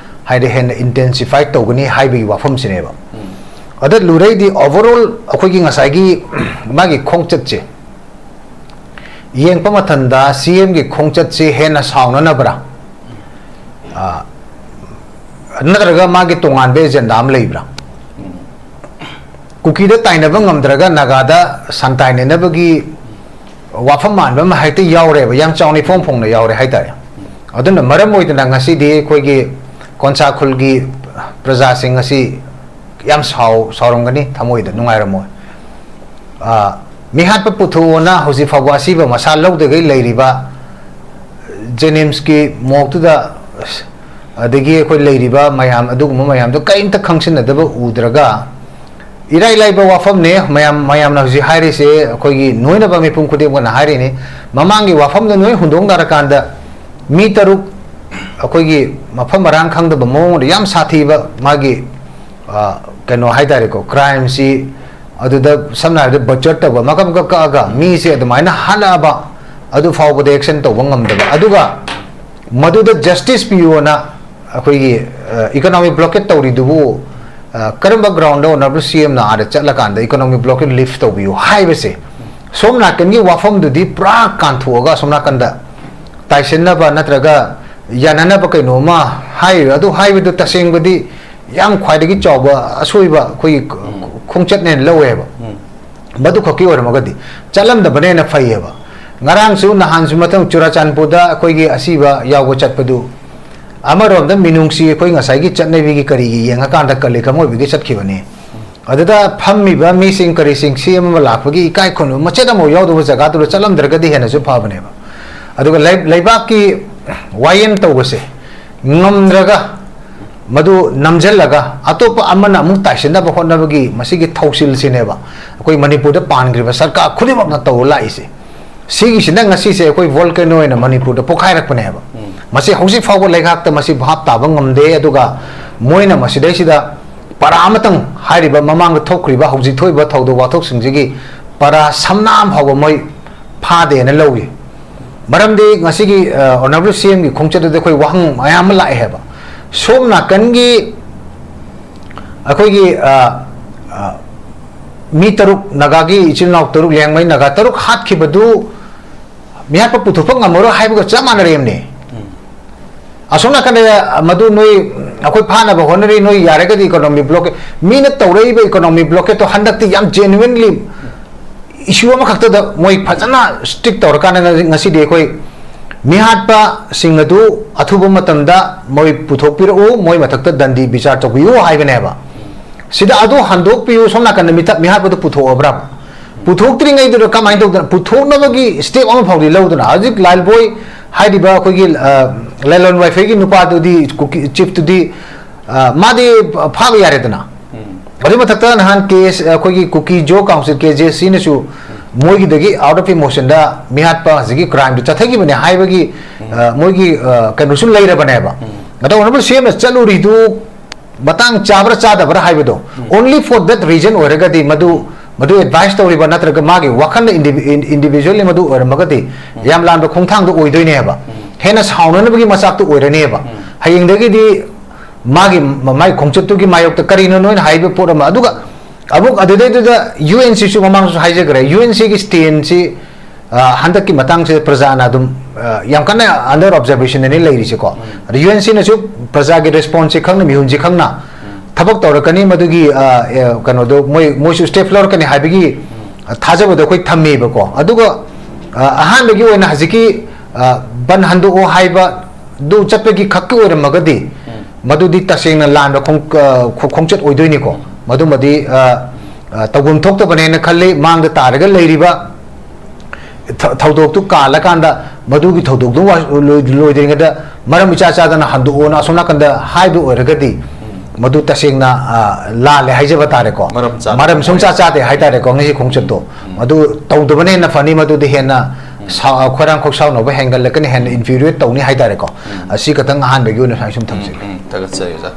ꯍꯥꯏꯗꯤ ꯍꯦꯟꯅ intensify ꯇꯧꯒꯅꯤ ꯍꯥꯏꯕꯒꯤ ꯋꯥꯐꯝꯁꯤꯅꯦꯕ꯫ ꯑꯗ ꯂꯨꯔꯩꯗꯤ overall ꯑꯩꯈꯣꯏꯒꯤ ꯉꯁꯥꯏꯒꯤ ꯃꯥꯒꯤ ꯈꯣꯡꯆꯠꯁꯦ, ꯌꯦꯡꯕ ꯃꯇꯝꯗ ꯁꯤ ꯑꯦꯝꯒꯤ ꯈꯣꯡꯆꯠꯁꯤ ꯍꯦꯟꯅ ꯁꯥꯎꯅꯅꯕ꯭ꯔꯥ? ꯑ, ꯅꯠꯇ꯭ꯔꯒ ꯃꯥꯒꯤ ꯇꯣꯉꯥꯟꯕ ꯑꯦꯖꯦꯟꯗꯥ ꯑꯃ ꯂꯩꯕ꯭ꯔꯥ? ꯀꯨꯀꯤꯗ ꯇꯥꯏꯅꯕ ꯉꯝꯗ꯭ꯔꯒ ꯅꯥꯒꯥꯗ ꯁꯟ ꯇꯥꯏꯅꯅꯕꯒꯤ ꯋꯥꯐꯝ ꯃꯥꯟꯕ ꯑꯃ ꯍꯦꯛꯇ ꯌꯥꯎꯔꯦꯕ, ꯌꯥꯝ ꯆꯥꯎꯅ ꯏꯐꯣꯡ ꯐꯣꯡꯅ ꯌꯥꯎꯔꯦ ꯍꯥꯏꯇꯥꯔꯦ꯫ ꯑꯗꯨꯅ ꯃꯔꯝ ꯑꯣꯏꯗꯅ ꯉꯁꯤꯗꯤ ꯑꯩꯈꯣꯏꯒꯤ ꯀꯣꯟꯁꯥ ꯈꯨꯜꯒꯤ ꯄ꯭ꯔꯖꯥꯁꯤꯡ ꯑꯁꯤ ꯌꯥꯝ ꯁꯥꯎ-, ꯁꯥꯎꯔꯝꯒꯅꯤ, ꯊꯃꯣꯏꯗ ꯅꯨꯡꯉꯥꯏꯔꯝꯃꯣꯏ꯫ ꯑ, ꯃꯤꯍꯥꯠꯄ ꯄꯨꯊꯣꯛꯑꯣꯅ ꯍꯧꯖꯤꯛ ꯐꯥꯎꯕ ꯑꯁꯤꯕ ꯃꯁꯥ ꯂꯧꯗꯈꯩ ꯂꯩꯔꯤꯕ ꯖꯦꯅꯤꯝꯁꯀꯤ ꯃꯣꯔꯒꯇꯨꯗ, ꯑꯗꯒꯤ ꯑꯩꯈꯣꯏ ꯂꯩꯔꯤꯕ ꯃꯌꯥꯝ, ꯑꯗꯨꯒꯨꯝꯕ ꯃꯌꯥꯝꯗꯣ ꯀꯔꯤꯝꯇ ꯈꯪꯁꯤꯟꯅꯗꯕ ꯎꯗ꯭ꯔꯒ, ꯏꯔꯥꯏ ꯂꯥꯏꯕ ꯋꯥꯐꯝꯅꯦ꯫ ꯃꯌꯥꯝ, ꯃꯌꯥꯝꯅ ꯍꯧꯖꯤꯛ ꯍꯥꯏꯔꯤꯁꯦ, ꯑꯩꯈꯣꯏꯒꯤ ꯅꯣꯏꯅꯕ ꯃꯤꯄꯨꯝ ꯈꯨꯗꯤꯡꯃꯛꯅ ꯍꯥꯏꯔꯤꯅꯤ꯫ ꯃꯃꯥꯡꯒꯤ ꯋꯥꯐꯝꯗ ꯅꯣꯏ ꯍꯨꯟꯗꯣꯛꯅꯔꯀꯥꯟꯗ ꯃꯤ ꯇꯔꯨꯛ ꯑꯩꯈꯣꯏꯒꯤ ꯃꯐꯝ ꯃꯔꯥꯡ ꯈꯪꯗꯕ ꯃꯑꯣꯡꯗ ꯌꯥꯝ ꯁꯥꯊꯤꯕ ꯃꯥꯒꯤ, ꯑ, ꯀꯩꯅꯣ ꯍꯥꯏꯇꯥꯔꯦꯀꯣ, ꯀ꯭ꯔꯥꯏꯝꯁꯤ, ꯑꯗꯨꯗ ꯁꯝꯅ ꯍꯥꯏꯔꯕꯗ ꯕꯆꯔ ꯇꯧꯕ, ꯃꯀꯛ ꯃꯀꯛ ꯀꯛꯑꯒ ꯃꯤꯁꯦ ꯑꯗꯨꯃꯥꯏꯅ ꯍꯥꯠꯂꯛꯑꯕ, ꯑꯗꯨ ꯐꯥꯎꯕꯗ ꯑꯦꯛꯁꯟ ꯇꯧꯕ ꯉꯝꯗꯕ, ꯑꯗꯨꯒ ꯃꯗꯨꯗ ꯖꯁꯇꯤꯁ ꯄꯤꯌꯣꯅ ꯑꯩꯈꯣꯏꯒꯤ, ꯑ, ꯏꯀꯣꯅꯣꯃꯤꯛ ꯕ꯭ꯂꯣꯀꯦꯠ ꯇꯧꯔꯤꯗꯨꯕꯨ, ꯑ, ꯀꯔꯝꯕ ꯒ꯭ꯔꯥꯎꯟꯗ ꯑꯣꯅꯔꯦꯕꯜ ꯁꯤ ꯑꯦꯝꯅ ꯑꯥꯗ ꯆꯠꯂꯀꯥꯟꯗ ꯏꯀꯣꯅꯣꯃꯤꯛ ꯕ꯭ꯂꯣꯀꯦꯠ ꯂꯤꯐ ꯇꯧꯕꯤꯌꯨ ꯍꯥꯏꯕꯁꯦ? ꯁꯣꯝ ꯅꯥꯀꯟꯒꯤ ꯋꯥꯐꯝꯗꯨꯗꯤ ꯄꯨꯔꯥ ꯀꯥꯟꯊꯣꯛꯑꯒ ꯑꯁꯣꯝ ꯅꯥꯀꯟꯗ ꯇꯥꯏꯁꯤꯟꯅꯕ ꯅꯠꯇ꯭ꯔꯒ ꯌꯥꯅꯅꯕ ꯀꯩꯅꯣꯝꯃ ꯍꯥꯏꯔꯤꯕ, ꯑꯗꯨ ꯍꯥꯏꯕꯗꯨ ꯇꯁꯦꯡꯕꯗꯤ ꯌꯥꯝ ꯈ꯭ꯋꯥꯏꯗꯒꯤ ꯆꯥꯎꯕ ꯑꯁꯣꯏꯕ ꯑꯩꯈꯣꯏꯒꯤ ꯎꯝ꯫ ꯈꯣꯡꯆꯠꯅꯦꯅ ꯂꯧꯋꯦꯕ꯫ ꯎꯝ꯫ ꯃꯗꯨ ꯈꯛꯀꯤ ꯑꯣꯏꯔꯝꯃꯒꯗꯤ ꯆꯠꯂꯝꯗꯕꯅ ꯍꯦꯟꯅ ꯐꯩꯌꯦꯕ꯫ ꯉꯔꯥꯡꯁꯨ ꯅꯍꯥꯟꯁꯨ ꯃꯊꯪ ꯆꯨꯔꯥꯆꯥꯟꯄꯨꯔꯗ ꯑꯩꯈꯣꯏꯒꯤ ꯑꯁꯤꯕ ꯌꯥꯎꯕ ꯆꯠꯄꯗꯨ, ꯑꯃꯔꯣꯝꯗ ꯃꯤꯅꯨꯡꯁꯤ ꯑꯩꯈꯣꯏ ꯉꯁꯥꯏꯒꯤ ꯆꯠꯅꯕꯤꯒꯤ ꯀꯔꯤꯒꯤ ꯌꯦꯡꯉꯀꯥꯟꯗ ꯀꯂꯤꯀꯝ ꯑꯣꯏꯕꯒꯤ ꯆꯠꯈꯤꯕꯅꯤ꯫ ꯑꯗꯨꯗ ꯐꯝꯃꯤꯕ ꯃꯤꯁꯤꯡ ꯀꯔꯤꯁꯤꯡ ꯁꯤ ꯑꯃ ꯂꯥꯛꯄꯒꯤ ꯏꯀꯥꯏ ꯈꯨꯝꯅꯕ ꯃꯆꯦꯠ ꯑꯃꯐꯥꯎ ꯌꯥꯎꯗꯕ ꯖꯒꯥꯗꯨꯗ ꯆꯠꯂꯝꯗ꯭ꯔꯒꯗꯤ ꯍꯦꯟꯅꯁꯨ ꯐꯕꯅꯦꯕ꯫ ꯑꯗꯨꯒ ꯂꯩ-, ꯂꯩꯕꯥꯛꯀꯤ ꯋꯥꯌꯦꯜ ꯇꯧꯕꯁꯦ ꯉꯝꯗ꯭ꯔꯒ ꯃꯗꯨ ꯅꯝꯁꯤꯜꯂꯒ ꯑꯇꯣꯞꯄ ꯑꯃꯅ ꯑꯃꯨꯛ ꯇꯥꯏꯁꯤꯟꯅꯕ ꯍꯣꯠꯅꯕꯒꯤ ꯃꯁꯤꯒꯤ ꯊꯧꯁꯤꯜꯁꯤꯅꯦꯕ ꯑꯩꯈꯣꯏ ꯃꯅꯤꯄꯨꯔꯗ ꯄꯥꯟꯈ꯭ꯔꯤꯕ ꯁꯔꯀꯥꯔ ꯈꯨꯗꯤꯡꯃꯛꯅ ꯇꯧꯔ ꯂꯥꯛꯏꯁꯦ꯫ ꯁꯤꯒꯤꯁꯤꯅ ꯉꯁꯤꯁꯦ ꯑꯩꯈꯣꯏ ꯚꯣꯜꯀꯦꯅꯣ ꯑꯣꯏꯅ ꯃꯅꯤꯄꯨꯔꯗ ꯄꯣꯈꯥꯏꯔꯛꯄꯅꯦꯕ꯫ ꯎꯝ꯫ ꯃꯁꯤ ꯍꯧꯖꯤꯛ ꯐꯥꯎꯕ ꯂꯩꯉꯥꯛꯇ ꯃꯁꯤ ꯚꯥꯞ ꯇꯥꯕ ꯉꯝꯗꯦ꯫ ꯑꯗꯨꯒ ꯃꯣꯏꯅ ꯃꯁꯤꯗꯩꯁꯤꯗ ꯄꯔꯥ ꯑꯃꯇꯪ, ꯍꯥꯏꯔꯤꯕ ꯃꯃꯥꯡꯗ ꯊꯣꯛꯈ꯭ꯔꯤꯕ ꯍꯧꯖꯤꯛ ꯊꯣꯛꯏꯕ ꯊꯧꯗꯣꯛ ꯋꯥꯊꯣꯛꯁꯤꯡꯁꯤꯒꯤ ꯄꯔꯥ ꯁꯝꯅꯥ ꯑꯃ ꯐꯥꯎꯕ ꯃꯣꯏ ꯐꯥꯗꯦꯅ ꯂꯧꯏ꯫ ꯃꯔꯝꯗꯤ ꯉꯁꯤꯒꯤ, ꯑ, ꯑꯣꯅꯔꯦꯕꯜ ꯁꯤ ꯑꯦꯝꯒꯤ ꯈꯣꯡꯆꯠ ꯑꯗꯨꯗ ꯑꯩꯈꯣꯏ ꯋꯥꯍꯪ ꯃꯌꯥꯝ ꯑꯃ ꯂꯥꯛꯑꯦ ꯍꯥꯏꯕ꯫ ꯁꯣꯝ ꯅꯥꯀꯟꯒꯤ ꯑꯩꯈꯣꯏꯒꯤ, ꯑ, ꯑ, ꯃꯤ ꯇꯔꯨꯛ, ꯅꯥꯒꯥꯒꯤ ꯏꯆꯤꯜ ꯏꯅꯥꯎ ꯇꯔꯨꯛ, ꯂꯤꯌꯥꯡꯃꯩ ꯅꯥꯒꯥ ꯇꯔꯨꯛ ꯍꯥꯠꯈꯤꯕꯗꯨ ꯃꯤꯍꯥꯠꯄ ꯄꯨꯊꯣꯛꯄ ꯉꯝꯃꯔꯣꯏ ꯍꯥꯏꯕꯒ ꯆꯞ ꯃꯥꯟꯅꯔꯦꯕꯅꯦ꯫ ꯑꯁꯣꯝ ꯅꯥꯀꯟꯗ ꯃꯗꯨ ꯅꯣꯏ, ꯑꯩꯈꯣꯏ ꯐꯥꯅꯕ ꯍꯣꯠꯅꯔꯤ, ꯅꯣꯏ ꯌꯥꯔꯒꯗꯤ economic blockade, ꯃꯤꯅ ꯇꯧꯔꯛꯏꯕ economic blockade ꯇꯣ ꯍꯟꯗꯛꯇꯤ ꯌꯥꯝ genuinely issue ꯑꯃꯈꯛꯇꯗ ꯃꯣꯏ ꯐꯖꯅ strict ꯇꯧꯔꯀꯥꯟꯗ ꯉꯁꯤꯗꯤ ꯑꯩꯈꯣꯏ ꯃꯤꯍꯥꯠꯄꯁꯤꯡ ꯑꯗꯨ ꯑꯊꯨꯕ ꯃꯇꯝꯗ ꯃꯣꯏ ꯄꯨꯊꯣꯛꯄꯤꯔꯛꯎ, ꯃꯣꯏ ꯃꯊꯛꯇ ꯗꯟꯗꯤ ꯕꯤꯆꯥꯔ ꯇꯧꯕꯤꯌꯨ ꯍꯥꯏꯕꯅꯦꯕ꯫ ꯁꯤꯗ ꯑꯗꯨ ꯍꯟꯗꯣꯛꯄꯤꯌꯨ, ꯁꯣꯝ ꯅꯥꯀꯟꯗ ꯃꯤꯊ-, ꯃꯤꯍꯥꯠꯄꯗꯨ ꯄꯨꯊꯣꯛꯑꯕ꯭ꯔꯥ? ꯄꯨꯊꯣꯛꯇ꯭ꯔꯤꯉꯩꯗꯨꯗ ꯀꯃꯥꯏꯅ ꯇꯧꯗꯅ, ꯄꯨꯊꯣꯛꯅꯕꯒꯤ step ꯑꯃ ꯐꯥꯎꯗꯤ ꯂꯧꯗꯅ, ꯍꯧꯖꯤꯛ ꯂꯥꯏꯜꯕꯣꯏ ꯍꯥꯏꯔꯤꯕ ꯑꯩꯈꯣꯏꯒꯤ, ꯑ, ꯂꯂꯣꯟ ꯋꯥꯏꯐꯩꯒꯤ ꯅꯨꯄꯥꯗꯨꯗꯤ, ꯀꯨꯀꯤ chief ꯇꯨꯗꯤ, ꯑ, ꯃꯥꯗꯤ ꯐꯥꯕ ꯌꯥꯔꯦꯗꯅ꯫ ꯑꯗꯨꯒꯤ ꯃꯊꯛꯇ ꯅꯍꯥꯟ ꯀꯦ ꯑꯦꯁ, ꯑꯩꯈꯣꯏꯒꯤ Kuki Zo council, K Z ꯁꯤꯅꯁꯨ ꯃꯣꯏꯒꯤꯗꯒꯤ out of emotion ꯗ ꯃꯤꯍꯥꯠꯄ ꯍꯧꯖꯤꯛꯀꯤ crime ꯗꯨ ꯆꯠꯊꯈꯤꯕꯅꯦ ꯍꯥꯏꯕꯒꯤ, ꯑ, ꯃꯣꯏꯒꯤ, ꯑ, ꯀꯩꯅꯣꯁꯨ ꯂꯩꯔꯕꯅꯦꯕ꯫ ꯑꯗꯣ honourable ꯁꯤ ꯑꯦꯝꯅ ꯆꯠꯂꯨꯔꯤꯗꯨ ꯃꯇꯥꯡ ꯆꯥꯕ꯭ꯔꯥ ꯆꯥꯗꯕ꯭ꯔꯥ ꯍꯥꯏꯕꯗꯣ, only for that reason ꯑꯣꯏꯔꯒꯗꯤ ꯃꯗꯨ, ꯃꯗꯨ advise ꯇꯧꯔꯤꯕ ꯅꯠꯇ꯭ꯔꯒ ꯃꯥꯒꯤ ꯋꯥꯈꯜꯅ ꯏꯟꯗꯤꯚꯤ-, ꯏꯟ-, individually ꯃꯗꯨ ꯑꯣꯏꯔꯝꯃꯒꯗꯤ ꯌꯥꯝ ꯂꯥꯟꯕ ꯈꯣꯡꯊꯥꯡꯗꯣ ꯑꯣꯏꯗꯣꯏꯅꯦꯕ꯫ ꯍꯦꯟꯅ ꯁꯥꯎꯅꯅꯕꯒꯤ ꯃꯆꯥꯛꯇꯣ ꯑꯣꯏꯔꯅꯦꯕ꯫ ꯍꯌꯦꯡꯗꯒꯤꯗꯤ ꯃꯥꯒꯤ ꯃ-, ꯃꯥꯒꯤ ꯈꯣꯡꯆꯠꯇꯨꯒꯤ ꯃꯥꯌꯣꯛꯇ ꯀꯔꯤꯅꯣ ꯅꯣꯏꯅ ꯍꯥꯏꯔꯤꯕ ꯄꯣꯠ ꯑꯃ, ꯑꯗꯨꯒ ꯑꯃꯨꯛ ꯑꯗꯨꯗꯩꯗꯨꯗ ꯌꯨ ꯑꯦꯟ ꯁꯤꯁꯨ ꯃꯃꯥꯡꯗꯁꯨ ꯍꯥꯏꯖꯈ꯭ꯔꯦ, ꯌꯨ ꯑꯦꯟ ꯁꯤꯒꯤ stand ꯁꯤ, ꯑ, ꯍꯟꯗꯛꯀꯤ ꯃꯇꯥꯡꯁꯤꯗ ꯄ꯭ꯔꯖꯥꯅ ꯑꯗꯨꯝ, ꯑ, ꯌꯥꯝ ꯀꯟꯅ under observation ꯗꯅꯤ ꯂꯩꯔꯤꯁꯦꯀꯣ꯫ ꯑꯗ ꯌꯨ ꯑꯦꯟ ꯁꯤꯅꯁꯨ ꯄ꯭ꯔꯖꯥꯒꯤ response ꯁꯤ ꯈꯪꯅ, ꯃꯤꯍꯨꯟꯁꯤ ꯈꯪꯅ ꯊꯕꯛ ꯇꯧꯔꯛꯀꯅꯤ, ꯃꯗꯨꯒꯤ, ꯑ, ꯑ, ꯀꯩꯅꯣꯗꯣ ꯃꯣꯏ, ꯃꯣꯏꯁꯨ step ꯂꯧꯔꯛꯀꯅꯤ ꯍꯥꯏꯕꯒꯤ, ꯑ, ꯊꯥꯖꯕꯗꯣ ꯑꯩꯈꯣꯏ ꯊꯝꯃꯦꯕꯀꯣ꯫ ꯑꯗꯨꯒ, ꯑ, ꯑꯍꯥꯟꯕꯒꯤ ꯑꯣꯏꯅ ꯍꯧꯖꯤꯛꯀꯤ, ꯑ, ꯕꯟ ꯍꯟꯗꯣꯛꯑꯣ ꯍꯥꯏꯕꯗꯨ ꯆꯠꯄꯒꯤ ꯈꯛꯀꯤ ꯑꯣꯏꯔꯝꯃꯒꯗꯤ, ꯃꯗꯨꯗꯤ ꯇꯁꯦꯡꯅ ꯂꯥꯟꯕ ꯈꯣꯡ-, ꯑ, ꯈꯣ-, ꯈꯣꯡꯆꯠ ꯑꯣꯏꯗꯣꯏꯅꯤꯀꯣ꯫ ꯃꯗꯨꯃꯗꯤ, ꯑ, ꯑ, ꯇꯧꯐꯝ ꯊꯣꯛꯇꯕꯅꯦꯅ ꯈꯜꯂꯤ꯫ ꯃꯥꯡꯗ ꯇꯥꯔꯒ ꯂꯩꯔꯤꯕ ꯊ-, ꯊꯧꯗꯣꯛꯇꯨ ꯀꯥꯜꯂꯀꯥꯟꯗ ꯃꯗꯨꯒꯤ ꯊꯧꯗꯣꯛꯇꯨ ꯋꯥ-, ꯂꯣꯏ-, ꯂꯣꯏꯗ꯭ꯔꯤꯉꯩꯗ ꯃꯔꯝ ꯏꯆꯥ ꯆꯥꯗꯅ ꯍꯟꯗꯣꯛꯑꯣꯅ ꯑꯁꯣꯝ ꯅꯥꯀꯟꯗ ꯍꯥꯏꯕ ꯑꯣꯏꯔꯒꯗꯤ, ꯃꯗꯨ ꯇꯁꯦꯡꯅ, ꯑ, ꯂꯥꯜꯂꯦ ꯍꯥꯏꯖꯕ ꯇꯥꯔꯦꯀꯣ꯫ ꯃꯔꯝ ꯆꯥꯗꯕ ꯃꯔꯝ ꯁꯨꯡꯆꯥ ꯆꯥꯗꯦ ꯍꯥꯏꯇꯥꯔꯦꯀꯣ ꯉꯁꯤ ꯈꯣꯡꯆꯠꯇꯣ꯫ ꯃꯗꯨ ꯇꯧꯗꯕꯅ ꯍꯦꯟꯅ ꯐꯅꯤ, ꯃꯗꯨꯗꯤ ꯍꯦꯟꯅ ꯁꯥ-, ꯈꯣꯏꯔꯥꯡ ꯈꯣꯛꯁꯥꯎꯅꯕ ꯍꯦꯟꯒꯠꯂꯛꯀꯅꯤ, ꯍꯦꯟꯅ infuriate ꯇꯧꯅꯤ ꯍꯥꯏꯇꯥꯔꯦꯀꯣ꯫ ꯑꯁꯤ ꯈꯛꯇꯪ ꯑꯍꯥꯟꯕꯒꯤ ꯑꯣꯏꯅ ꯁꯨꯃꯥꯏꯅ ꯁꯨꯝ ꯊꯝꯖꯒꯦ꯫ ꯎꯝ, ꯊꯥꯒꯠꯆꯔꯤ ꯑꯣꯖꯥ꯫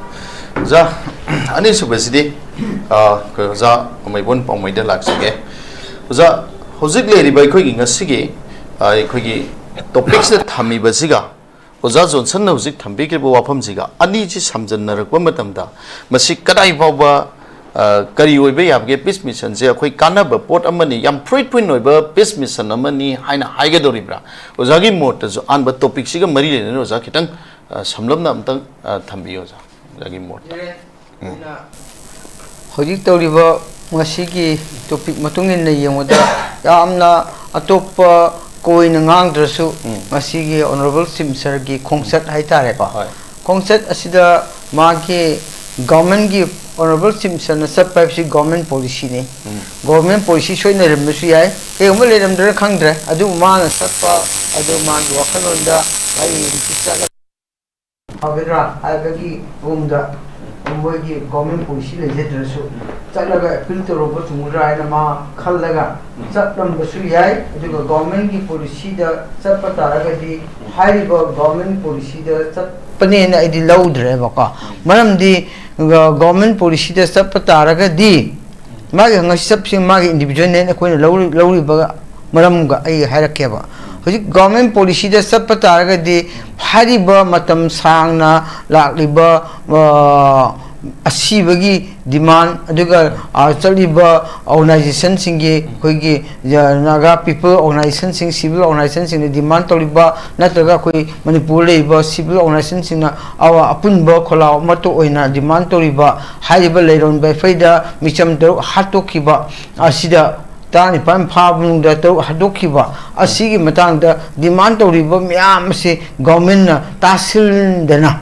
ꯑꯣꯖꯥ, ꯑꯅꯤꯁꯨꯕꯁꯤꯗꯤ, ꯑ, ꯑꯩꯈꯣꯏ ꯑꯣꯖꯥ ꯄꯥꯎꯃꯩꯕꯨꯟ ꯄꯥꯎꯃꯩꯗ ꯂꯥꯛꯆꯒꯦ꯫ ꯑꯣꯖꯥ, ꯍꯧꯖꯤꯛ ꯂꯩꯔꯤꯕ ꯑꯩꯈꯣꯏꯒꯤ ꯉꯁꯤꯒꯤ, ꯑ, ꯑꯩꯈꯣꯏꯒꯤ topic ꯁꯤꯗ ꯊꯝꯃꯤꯕꯁꯤꯒ ꯑꯣꯖꯥ ꯖꯣꯟꯁꯟꯅ ꯍꯧꯖꯤꯛ ꯊꯝꯕꯤꯈ꯭ꯔꯤꯕ ꯋꯥꯐꯝꯁꯤꯒ ꯑꯅꯤꯁꯤ ꯁꯝꯖꯟꯅꯔꯛꯄ ꯃꯇꯝꯗ ꯃꯁꯤ ꯀꯗꯥꯏ ꯐꯥꯎꯕ ꯑ, ꯀꯔꯤ ꯑꯣꯏꯕ ꯌꯥꯕꯒꯦ? ꯄꯤꯁ ꯃꯤꯁꯟꯁꯦ ꯑꯩꯈꯣꯏ ꯀꯥꯟꯅꯕ ꯄꯣꯠ ꯑꯃꯅꯤ, ꯌꯥꯝ ꯐ꯭ꯔꯨꯏꯠꯐꯨꯜ ꯑꯣꯏꯕ ꯄꯤꯁ ꯃꯤꯁꯟ ꯑꯃꯅꯤ ꯍꯥꯏꯅ ꯍꯥꯏꯒꯗꯧꯔꯤꯕ꯭ꯔꯥ? ꯑꯣꯖꯥꯒꯤ ꯃꯣꯠꯇꯁꯨ ꯑꯍꯥꯟꯕ ꯇꯣꯄꯤꯛꯁꯤꯒ ꯃꯔꯤ ꯂꯩꯅꯅ ꯑꯣꯖꯥ ꯈꯤꯇꯪ, ꯑ, ꯁꯝꯂꯞꯅ ꯑꯝꯇꯪ, ꯑ, ꯊꯝꯕꯤꯌꯨ ꯑꯣꯖꯥ, ꯑꯣꯖꯥꯒꯤ ꯃꯣꯠꯇ꯫ ꯎꯝ꯫ ꯍꯧꯖꯤꯛ ꯇꯧꯔꯤꯕ ꯉꯁꯤꯒꯤ ꯇꯣꯄꯤꯛ ꯃꯇꯨꯡ ꯏꯟꯅ ꯌꯦꯡꯕꯗ, ꯌꯥꯝꯅ ꯑꯇꯣꯞꯄ ꯀꯣꯏꯅ ꯉꯥꯡꯗ꯭ꯔꯁꯨ, ꯎꯝ꯫ ꯉꯁꯤꯒꯤ ꯑꯣꯅꯔꯦꯕꯜ ꯆꯤꯐ ꯃꯤꯅꯤꯁꯇꯔꯒꯤ ꯈꯣꯡꯆꯠ ꯍꯥꯏꯇꯥꯔꯦꯀꯣ, ꯍꯣꯏ꯫ ꯈꯣꯡꯆꯠ ꯑꯁꯤꯗ ꯃꯥꯒꯤ ꯒꯚꯔꯟꯃꯦꯟꯠꯀꯤ, ꯑꯣꯅꯔꯦꯕꯜ ꯆꯤꯐ ꯃꯤꯅꯤꯁꯇꯔꯅ ꯆꯠꯄ ꯍꯥꯏꯕꯁꯤ ꯒꯚꯔꯟꯃꯦꯟꯠ ꯄꯣꯂꯤꯁꯤꯅꯤ꯫ ꯎꯝ꯫ ꯒꯚꯔꯟꯃꯦꯟꯠ ꯄꯣꯂꯤꯁꯤ ꯁꯣꯏꯅ ꯂꯩꯔꯝꯕꯁꯨ ꯌꯥꯏ, ꯀꯩꯒꯨꯝꯕ ꯂꯩꯔꯝꯗ꯭ꯔꯥ ꯈꯪꯗ꯭ꯔꯦ, ꯑꯗꯨꯕꯨ ꯃꯥꯅ ꯆꯠꯄ ꯑꯗꯨ ꯃꯥꯒꯤ ꯋꯥꯈꯜꯂꯣꯟꯗ ꯑꯩ ꯍꯧꯖꯤꯛ ꯆꯠꯂꯒ ꯐꯒꯗ꯭ꯔꯥ ꯍꯥꯏꯕꯒꯤ ꯃꯑꯣꯡꯗ ꯃꯣꯏꯒꯤ ꯒꯚꯔꯟꯃꯦꯟꯠ ꯄꯣꯂꯤꯁꯤ ꯂꯩꯖꯗ꯭ꯔꯁꯨ, ꯆꯠꯂꯒ ꯑꯦꯄꯤꯜ ꯇꯧꯔꯨꯕ ꯆꯨꯝꯒꯗ꯭ꯔꯥ ꯍꯥꯏꯅ ꯃꯥ ꯈꯜꯂꯒ ꯆꯠꯂꯝꯕꯁꯨ ꯌꯥꯏ꯫ ꯑꯗꯨꯒ ꯒꯚꯔꯟꯃꯦꯟꯠꯀꯤ ꯄꯣꯂꯤꯁꯤꯗ ꯆꯠꯄ ꯇꯥꯔꯒꯗꯤ, ꯍꯥꯏꯔꯤꯕ ꯒꯚꯔꯟꯃꯦꯟꯠ ꯄꯣꯂꯤꯁꯤꯗ ꯆꯠꯄꯅꯦꯅ ꯑꯩꯗꯤ ꯂꯧꯗ꯭ꯔꯦꯕꯀꯣ꯫ ꯃꯔꯝꯗꯤ ꯒ-, ꯒꯚꯔꯟꯃꯦꯟꯠ ꯄꯣꯂꯤꯁꯤꯗ ꯆꯠꯄ ꯇꯥꯔꯒꯗꯤ, ꯃꯥꯒꯤ ꯉꯁꯤ ꯆꯠꯄꯁꯤ ꯃꯥꯒꯤ ꯏꯟꯗꯤꯕꯤꯖꯨꯋꯦꯜꯅꯦꯅ ꯑꯩꯈꯣꯏꯅ ꯂꯧꯔꯤ-, ꯂꯧꯔꯤꯕ ꯃꯔꯝꯒ ꯑꯩ ꯍꯥꯏꯔꯛꯀꯦꯕ꯫ ꯍꯧꯖꯤꯛ ꯒꯚꯔꯟꯃꯦꯟꯠ ꯄꯣꯂꯤꯁꯤꯗ ꯆꯠꯄ ꯇꯥꯔꯒꯗꯤ, ꯍꯥꯏꯔꯤꯕ ꯃꯇꯝ ꯁꯥꯡꯅ ꯂꯥꯛꯂꯤꯕ, ꯑ, ꯑꯁꯤꯕꯒꯤ ꯗꯤꯃꯥꯟ, ꯑꯗꯨꯒ, ꯑ, ꯆꯠꯂꯤꯕ ꯑꯣꯔꯒꯅꯥꯏꯖꯦꯁꯟꯁꯤꯡꯒꯤ, ꯑꯩꯈꯣꯏꯒꯤ, ꯑ, ꯅꯥꯒꯥ ꯄꯤꯄꯜ ꯑꯣꯔꯒꯅꯥꯏꯖꯦꯁꯟꯁꯤꯡ, ꯁꯤꯚꯤꯜ ꯑꯣꯔꯒꯅꯥꯏꯖꯦꯁꯟꯁꯤꯡꯅ ꯗꯤꯃꯥꯟ ꯇꯧꯔꯤꯕ, ꯅꯠꯇ꯭ꯔꯒ ꯑꯩꯈꯣꯏ ꯃꯅꯤꯄꯨꯔꯗ ꯂꯩꯔꯤꯕ ꯁꯤꯚꯤꯜ ꯑꯣꯔꯒꯅꯥꯏꯖꯦꯁꯟꯁꯤꯡꯅ ꯑꯋꯥ-, ꯑꯄꯨꯟꯕ ꯈꯣꯜꯂꯥꯎ ꯑꯃꯠꯇ ꯑꯣꯏꯅ ꯗꯤꯃꯥꯟ ꯇꯧꯔꯤꯕ ꯍꯥꯏꯔꯤꯕ ꯂꯩꯔꯣꯟ ꯕꯦꯐꯩꯗ ꯃꯤꯆꯝ ꯇꯔꯨꯛ ꯍꯥꯠꯇꯣꯛꯈꯤꯕ ꯑꯁꯤꯗ, ꯇꯔꯥꯅꯤꯄꯥꯟ ꯐꯥꯕ ꯃꯅꯨꯡꯗ ꯇꯔꯨꯛ ꯍꯥꯠꯇꯣꯛꯈꯤꯕ ꯑꯁꯤꯒꯤ ꯃꯇꯥꯡꯗ ꯗꯤꯃꯥꯟ ꯇꯧꯔꯤꯕ ꯃꯌꯥꯝ ꯑꯁꯤ ꯒꯚꯔꯟꯃꯦꯟꯠꯅ ꯇꯥꯁꯤꯟꯗꯅ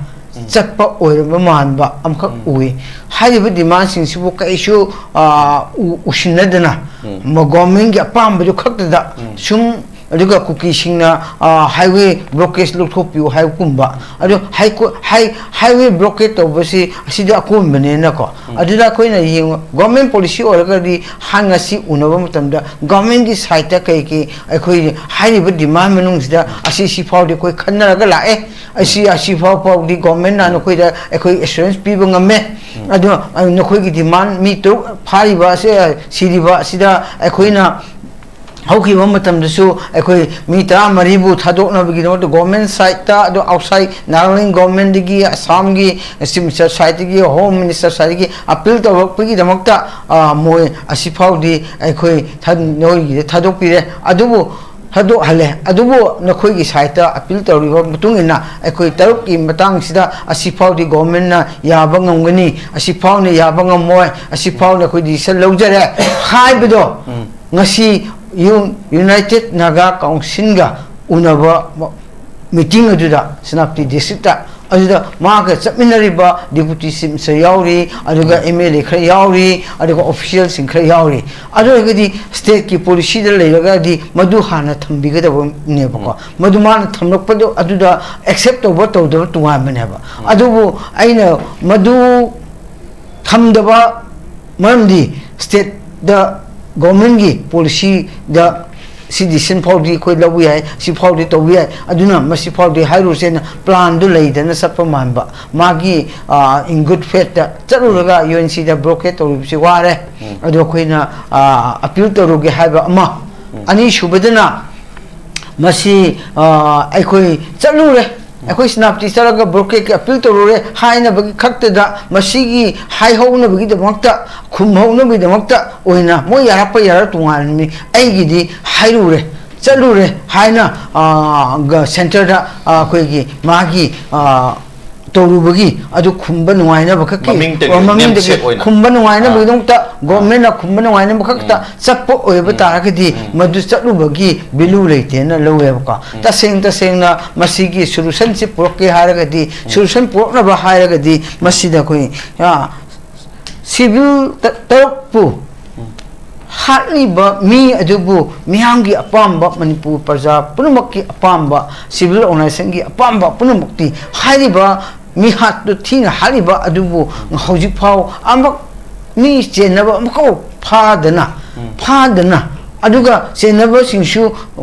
ꯆꯠꯄ ꯑꯣꯏꯔꯕ ꯃꯥꯟꯕ ꯑꯃꯈꯛ ꯎꯏ꯫ ꯍꯥꯏꯔꯤꯕ ꯗꯤꯃꯥꯟꯁꯤꯡꯁꯤꯕꯨ ꯀꯩꯁꯨ, ꯑ, ꯎ-, ꯎꯁꯤꯟꯅꯗꯅ, ꯃ-, ꯒꯚꯔꯟꯃꯦꯟꯠꯀꯤ ꯑꯄꯥꯝꯕꯗꯨ ꯈꯛꯇꯗ ꯁꯨꯝ, ꯑꯗꯨꯒ ꯀꯨꯀꯤꯁꯤꯡꯅ, ꯑ, ꯍꯥꯏꯋꯦ ꯕ꯭ꯂꯣꯀꯦꯖ ꯂꯧꯊꯣꯛꯄꯤꯌꯨ ꯍꯥꯏꯕꯒꯨꯝꯕ, ꯑꯗꯣ ꯍꯥꯏ-, ꯍꯥꯏ-, ꯍꯥꯏꯋꯦ ꯕ꯭ꯂꯣꯀꯦꯠ ꯇꯧꯕꯁꯤ ꯑꯁꯤꯗꯤ ꯑꯀꯣꯟꯕꯅꯦꯅꯀꯣ꯫ ꯑꯗꯨꯗ ꯑꯩꯈꯣꯏꯅ ꯌꯦꯡꯉꯨ, ꯒꯚꯔꯟꯃꯦꯟꯠ ꯄꯣꯂꯤꯁꯤ ꯑꯣꯏꯔꯒꯗꯤ ꯍꯥꯏ ꯉꯁꯤ ꯎꯅꯕ ꯃꯇꯝꯗ ꯒꯚꯔꯟꯃꯦꯟꯠꯀꯤ ꯁꯥꯏꯠꯇ ꯀꯩ ꯀꯩ ꯑꯩꯈꯣꯏ ꯍꯥꯏꯔꯤꯕ ꯗꯤꯃꯥꯟ ꯃꯅꯨꯡꯁꯤꯗ ꯑꯁꯤ ꯁꯤ ꯐꯥꯎꯗꯤ ꯑꯩꯈꯣꯏ ꯈꯟꯅꯔꯒ ꯂꯥꯛꯑꯦ, ꯑꯁꯤ ꯑꯁꯤ ꯐꯥꯎ ꯐꯥꯎꯗꯤ ꯒꯚꯔꯟꯃꯦꯟꯠꯅ ꯅꯈꯣꯏꯗ ꯑꯩꯈꯣꯏ ꯑꯦꯁꯨꯔꯦꯟꯁ ꯄꯤꯕ ꯉꯝꯃꯦ꯫ ꯑꯗꯣ, ꯑ, ꯅꯈꯣꯏꯒꯤ ꯗꯤꯃꯥꯟ ꯃꯤ ꯇꯔꯨꯛ ꯐꯥꯔꯤꯕ ꯑꯁꯤ, ꯁꯤꯔꯤꯕ ꯑꯁꯤꯗ ꯑꯩꯈꯣꯏꯅ ꯍꯧꯈꯤꯕ ꯃꯇꯝꯗꯁꯨ ꯑꯩꯈꯣꯏ ꯃꯤ ꯇꯔꯥꯃꯔꯤꯕꯨ ꯊꯥꯗꯣꯛꯅꯕꯒꯤꯗꯃꯛꯇ ꯒꯣꯔꯃꯦꯟ ꯁꯥꯏꯠꯇ, ꯑꯗꯣ ꯑꯥꯎꯠꯁꯥꯏꯠ ꯅꯥꯒꯥꯂꯦꯟ ꯒꯣꯔꯃꯦꯟꯗꯒꯤ, ꯑꯁꯥꯝꯒꯤ ꯆꯤꯐ ꯃꯤꯅꯤꯁꯇꯔ ꯁꯥꯏꯠꯇꯒꯤ, ꯍꯣꯝ ꯃꯤꯅꯤꯁꯇꯔ ꯁꯥꯏꯠꯇꯒꯤ ꯑꯄꯤꯜ ꯇꯧꯔꯛꯄꯒꯤꯗꯃꯛꯇ, ꯑ, ꯃꯣꯏ ꯑꯁꯤꯐꯥꯎꯗꯤ ꯑꯩꯈꯣꯏ ꯊ-, ꯅꯣꯏꯒꯤꯗ ꯊꯥꯗꯣꯛꯄꯤꯔꯦ꯫ ꯑꯗꯨꯕꯨ ꯊꯥꯗꯣꯛꯍꯜꯂꯦ꯫ ꯑꯗꯨꯕꯨ ꯅꯈꯣꯏꯒꯤ ꯁꯥꯏꯠꯇ ꯑꯄꯤꯜ ꯇꯧꯔꯤꯕ ꯃꯇꯨꯡ ꯏꯟꯅ ꯑꯩꯈꯣꯏ ꯇꯔꯨꯛꯀꯤ ꯃꯇꯥꯡꯁꯤꯗ ꯑꯁꯤꯐꯥꯎꯗꯤ ꯒꯣꯔꯃꯦꯟꯅ ꯌꯥꯕ ꯉꯝꯒꯅꯤ, ꯑꯁꯤꯐꯥꯎꯅ ꯌꯥꯕ ꯉꯝꯃꯣꯏ, ꯑꯁꯤꯐꯥꯎꯅ ꯑꯩꯈꯣꯏ ꯗꯤꯁꯤꯖꯟ ꯂꯧꯖꯔꯦ ꯍꯥꯏꯕꯗꯣ ꯎꯝ꯫ ꯉꯁꯤ ꯌꯨ-, ꯌꯨꯅꯥꯏꯇꯦꯠ ꯅꯥꯒꯥ ꯀꯥꯎꯟꯁꯤꯜꯒ ꯎꯅꯕ ꯃ-, ꯃꯤꯇꯤꯡ ꯑꯗꯨꯗ ꯁꯦꯅꯥꯄꯇꯤ ꯗꯤꯁꯇ꯭ꯔꯤꯛꯇ, ꯑꯗꯨꯗ ꯃꯥꯒ ꯆꯠꯃꯤꯟꯅꯔꯤꯕ ꯗꯤꯄꯨꯇꯤ ꯆꯤꯐ ꯃꯤꯅꯤꯁꯇꯔ ꯌꯥꯎꯔꯤ, ꯑꯗꯨꯒ ꯎꯝ꯫ ꯑꯦꯝ ꯑꯦꯜ ꯑꯦ ꯈꯔ ꯌꯥꯎꯔꯤ, ꯑꯗꯨꯒ ꯑꯣꯐꯤꯁꯤꯌꯦꯜꯁꯤꯡ ꯈꯔ ꯌꯥꯎꯔꯤ꯫ ꯑꯗꯨ ꯑꯣꯏꯔꯒꯗꯤ ꯁ꯭ꯇꯦꯠꯀꯤ ꯄꯣꯂꯤꯁꯤꯗ ꯂꯩꯔꯒꯗꯤ ꯃꯗꯨ ꯍꯥꯟꯅ ꯊꯝꯕꯤꯒꯗꯕꯅꯦꯕꯀꯣ꯫ ꯎꯝ꯫ ꯃꯗꯨ ꯃꯥꯅ ꯊꯝꯂꯛꯄꯗꯣ ꯑꯗꯨꯗ ꯑꯦꯛꯁꯦꯞ ꯇꯧꯕ ꯇꯧꯗꯕ ꯇꯣꯉꯥꯟꯕꯅꯦꯕ꯫ ꯎꯝ꯫ ꯑꯗꯨꯕꯨ ꯑꯩꯅ ꯃꯗꯨ ꯊꯝꯗꯕ ꯃꯔꯝꯗꯤ ꯁ꯭ꯇꯦꯠꯇ ꯒꯣꯔꯃꯦꯟꯒꯤ ꯄꯣꯂꯤꯁꯤꯗ ꯁꯤ ꯗꯤꯁꯤꯖꯟ ꯐꯥꯎꯗꯤ ꯑꯩꯈꯣꯏ ꯂꯧꯕ ꯌꯥꯏ, ꯁꯤ ꯐꯥꯎꯗꯤ ꯇꯧꯕ ꯌꯥꯏ, ꯑꯗꯨꯅ ꯃꯁꯤ ꯐꯥꯎꯗꯤ ꯍꯥꯏꯔꯨꯁꯦꯅ ꯄ꯭ꯂꯥꯟꯗꯨ ꯂꯩꯗꯅ ꯆꯠꯄ ꯃꯥꯟꯕ꯫ ꯃꯥꯒꯤ, ꯑ, in good faith ꯇ ꯆꯠꯂꯨꯔꯒ ꯌꯨ ꯑꯦꯟ ꯁꯤꯗ ꯕ꯭ꯂꯣꯀꯦꯠ ꯇꯧꯔꯤꯕꯁꯤ ꯋꯥꯔꯦ꯫ ꯎꯝ꯫ ꯑꯗꯣ ꯑꯩꯈꯣꯏꯅ, ꯑ, ꯑꯄꯤꯜ ꯇꯧꯔꯨꯒꯦ ꯍꯥꯏꯕ ꯑꯃ꯫ ꯎꯝ꯫ ꯑꯅꯤꯁꯨꯕꯗꯅ ꯃꯁꯤ, ꯑ, ꯑꯩꯈꯣꯏ ꯆꯠꯂꯨꯔꯦ, ꯑꯩꯈꯣꯏ ꯁꯦꯅꯥꯄꯇꯤ ꯆꯠꯂꯒ ꯕ꯭ꯂꯣꯀꯦꯠꯀꯤ ꯑꯄꯤꯜ ꯇꯧꯔꯨꯔꯦ ꯍꯥꯏꯅꯕꯒꯤ ꯈꯛꯇꯗ, ꯃꯁꯤꯒꯤ ꯍꯥꯏꯍꯧꯅꯕꯒꯤꯗꯃꯛꯇ, ꯈꯨꯝꯍꯧꯅꯕꯒꯤꯗꯃꯛꯇ ꯑꯣꯏꯅ ꯃꯣꯏ ꯌꯥꯔꯛꯄ ꯌꯥꯔꯛ ꯇꯣꯉꯥꯟꯕꯅꯤ꯫ ꯑꯩꯒꯤꯗꯤ ꯍꯥꯏꯔꯨꯔꯦ, ꯆꯠꯂꯨꯔꯦ ꯍꯥꯏꯅ, ꯑ, ꯒ-, ꯁꯦꯟꯇꯔꯗ, ꯑ, ꯑꯩꯈꯣꯏꯒꯤ ꯃꯥꯒꯤ, ꯑ, ꯇꯧꯔꯨꯕꯒꯤ ꯑꯗꯨ ꯈꯨꯝꯕ ꯅꯨꯡꯉꯥꯏꯅꯕ ꯈꯛꯀꯤ, ꯃꯃꯤꯡꯗꯒꯤ, ꯑꯣ, ꯃꯃꯤꯡꯗꯒꯤ namesake ꯑꯣꯏꯅ꯫ ꯈꯨꯝꯕ ꯅꯨꯡꯉꯥꯏꯅꯕꯒꯤꯗꯃꯛꯇ, ꯑꯥ꯫ ꯒꯣꯔꯃꯦꯟꯅ ꯈꯨꯝꯕ ꯅꯨꯡꯉꯥꯏꯅꯕ ꯈꯛꯇ ꯎꯝ꯫ ꯆꯠꯄ ꯑꯣꯏꯕ ꯎꯝ꯫ ꯇꯥꯔꯒꯗꯤ ꯎꯝ꯫ ꯃꯗꯨ ꯆꯠꯂꯨꯕꯒꯤ ꯚꯦꯂꯨ ꯂꯩꯇꯦꯅ ꯂꯧꯋꯦꯕꯀꯣ꯫ ꯎꯝ꯫ ꯇꯁꯦꯡ ꯇꯁꯦꯡꯅ ꯃꯁꯤꯒꯤ ꯁꯣꯂꯨꯁꯟꯁꯤ ꯄꯨꯔꯛꯀꯦ ꯍꯥꯏꯔꯒꯗꯤ, ꯎꯝ꯫ ꯁꯣꯂꯨꯁꯟ ꯄꯨꯔꯛꯅꯕ ꯍꯥꯏꯔꯒꯗꯤ ꯃꯁꯤꯗ ꯑꯩꯈꯣꯏ, ꯑ, ꯁꯤꯚꯤꯜ ꯇ-, ꯇꯔꯨꯛꯄꯨ ꯎꯝ꯫ ꯍꯥꯠꯂꯤꯕ ꯃꯤ ꯑꯗꯨꯕꯨ ꯃꯤꯌꯥꯝꯒꯤ ꯑꯄꯥꯝꯕ, ꯃꯅꯤꯄꯨꯔ ꯄ꯭ꯔꯖꯥ ꯄꯨꯝꯅꯃꯛꯀꯤ ꯑꯄꯥꯝꯕ, ꯁꯤꯚꯤꯜ ꯑꯣꯔꯒꯅꯥꯏꯖꯦꯁꯟꯒꯤ ꯑꯄꯥꯝꯕ ꯄꯨꯝꯅꯃꯛꯇꯤ ꯍꯥꯏꯔꯤꯕ ꯃꯤꯍꯥꯠꯇꯨ ꯊꯤꯅ ꯍꯥꯠꯂꯤꯕ ꯑꯗꯨꯕꯨ ꯍꯧꯖꯤꯛꯐꯥꯎ ꯑꯃꯨꯛ ꯃꯤ ꯆꯦꯟꯅꯕ ꯑꯃꯨꯛꯐꯥꯎ ꯐꯥꯗꯅ, ꯎꯝ꯫ ꯐꯥꯗꯅ, ꯑꯗꯨꯒ ꯆꯦꯟꯅꯕꯁꯤꯡꯁꯨ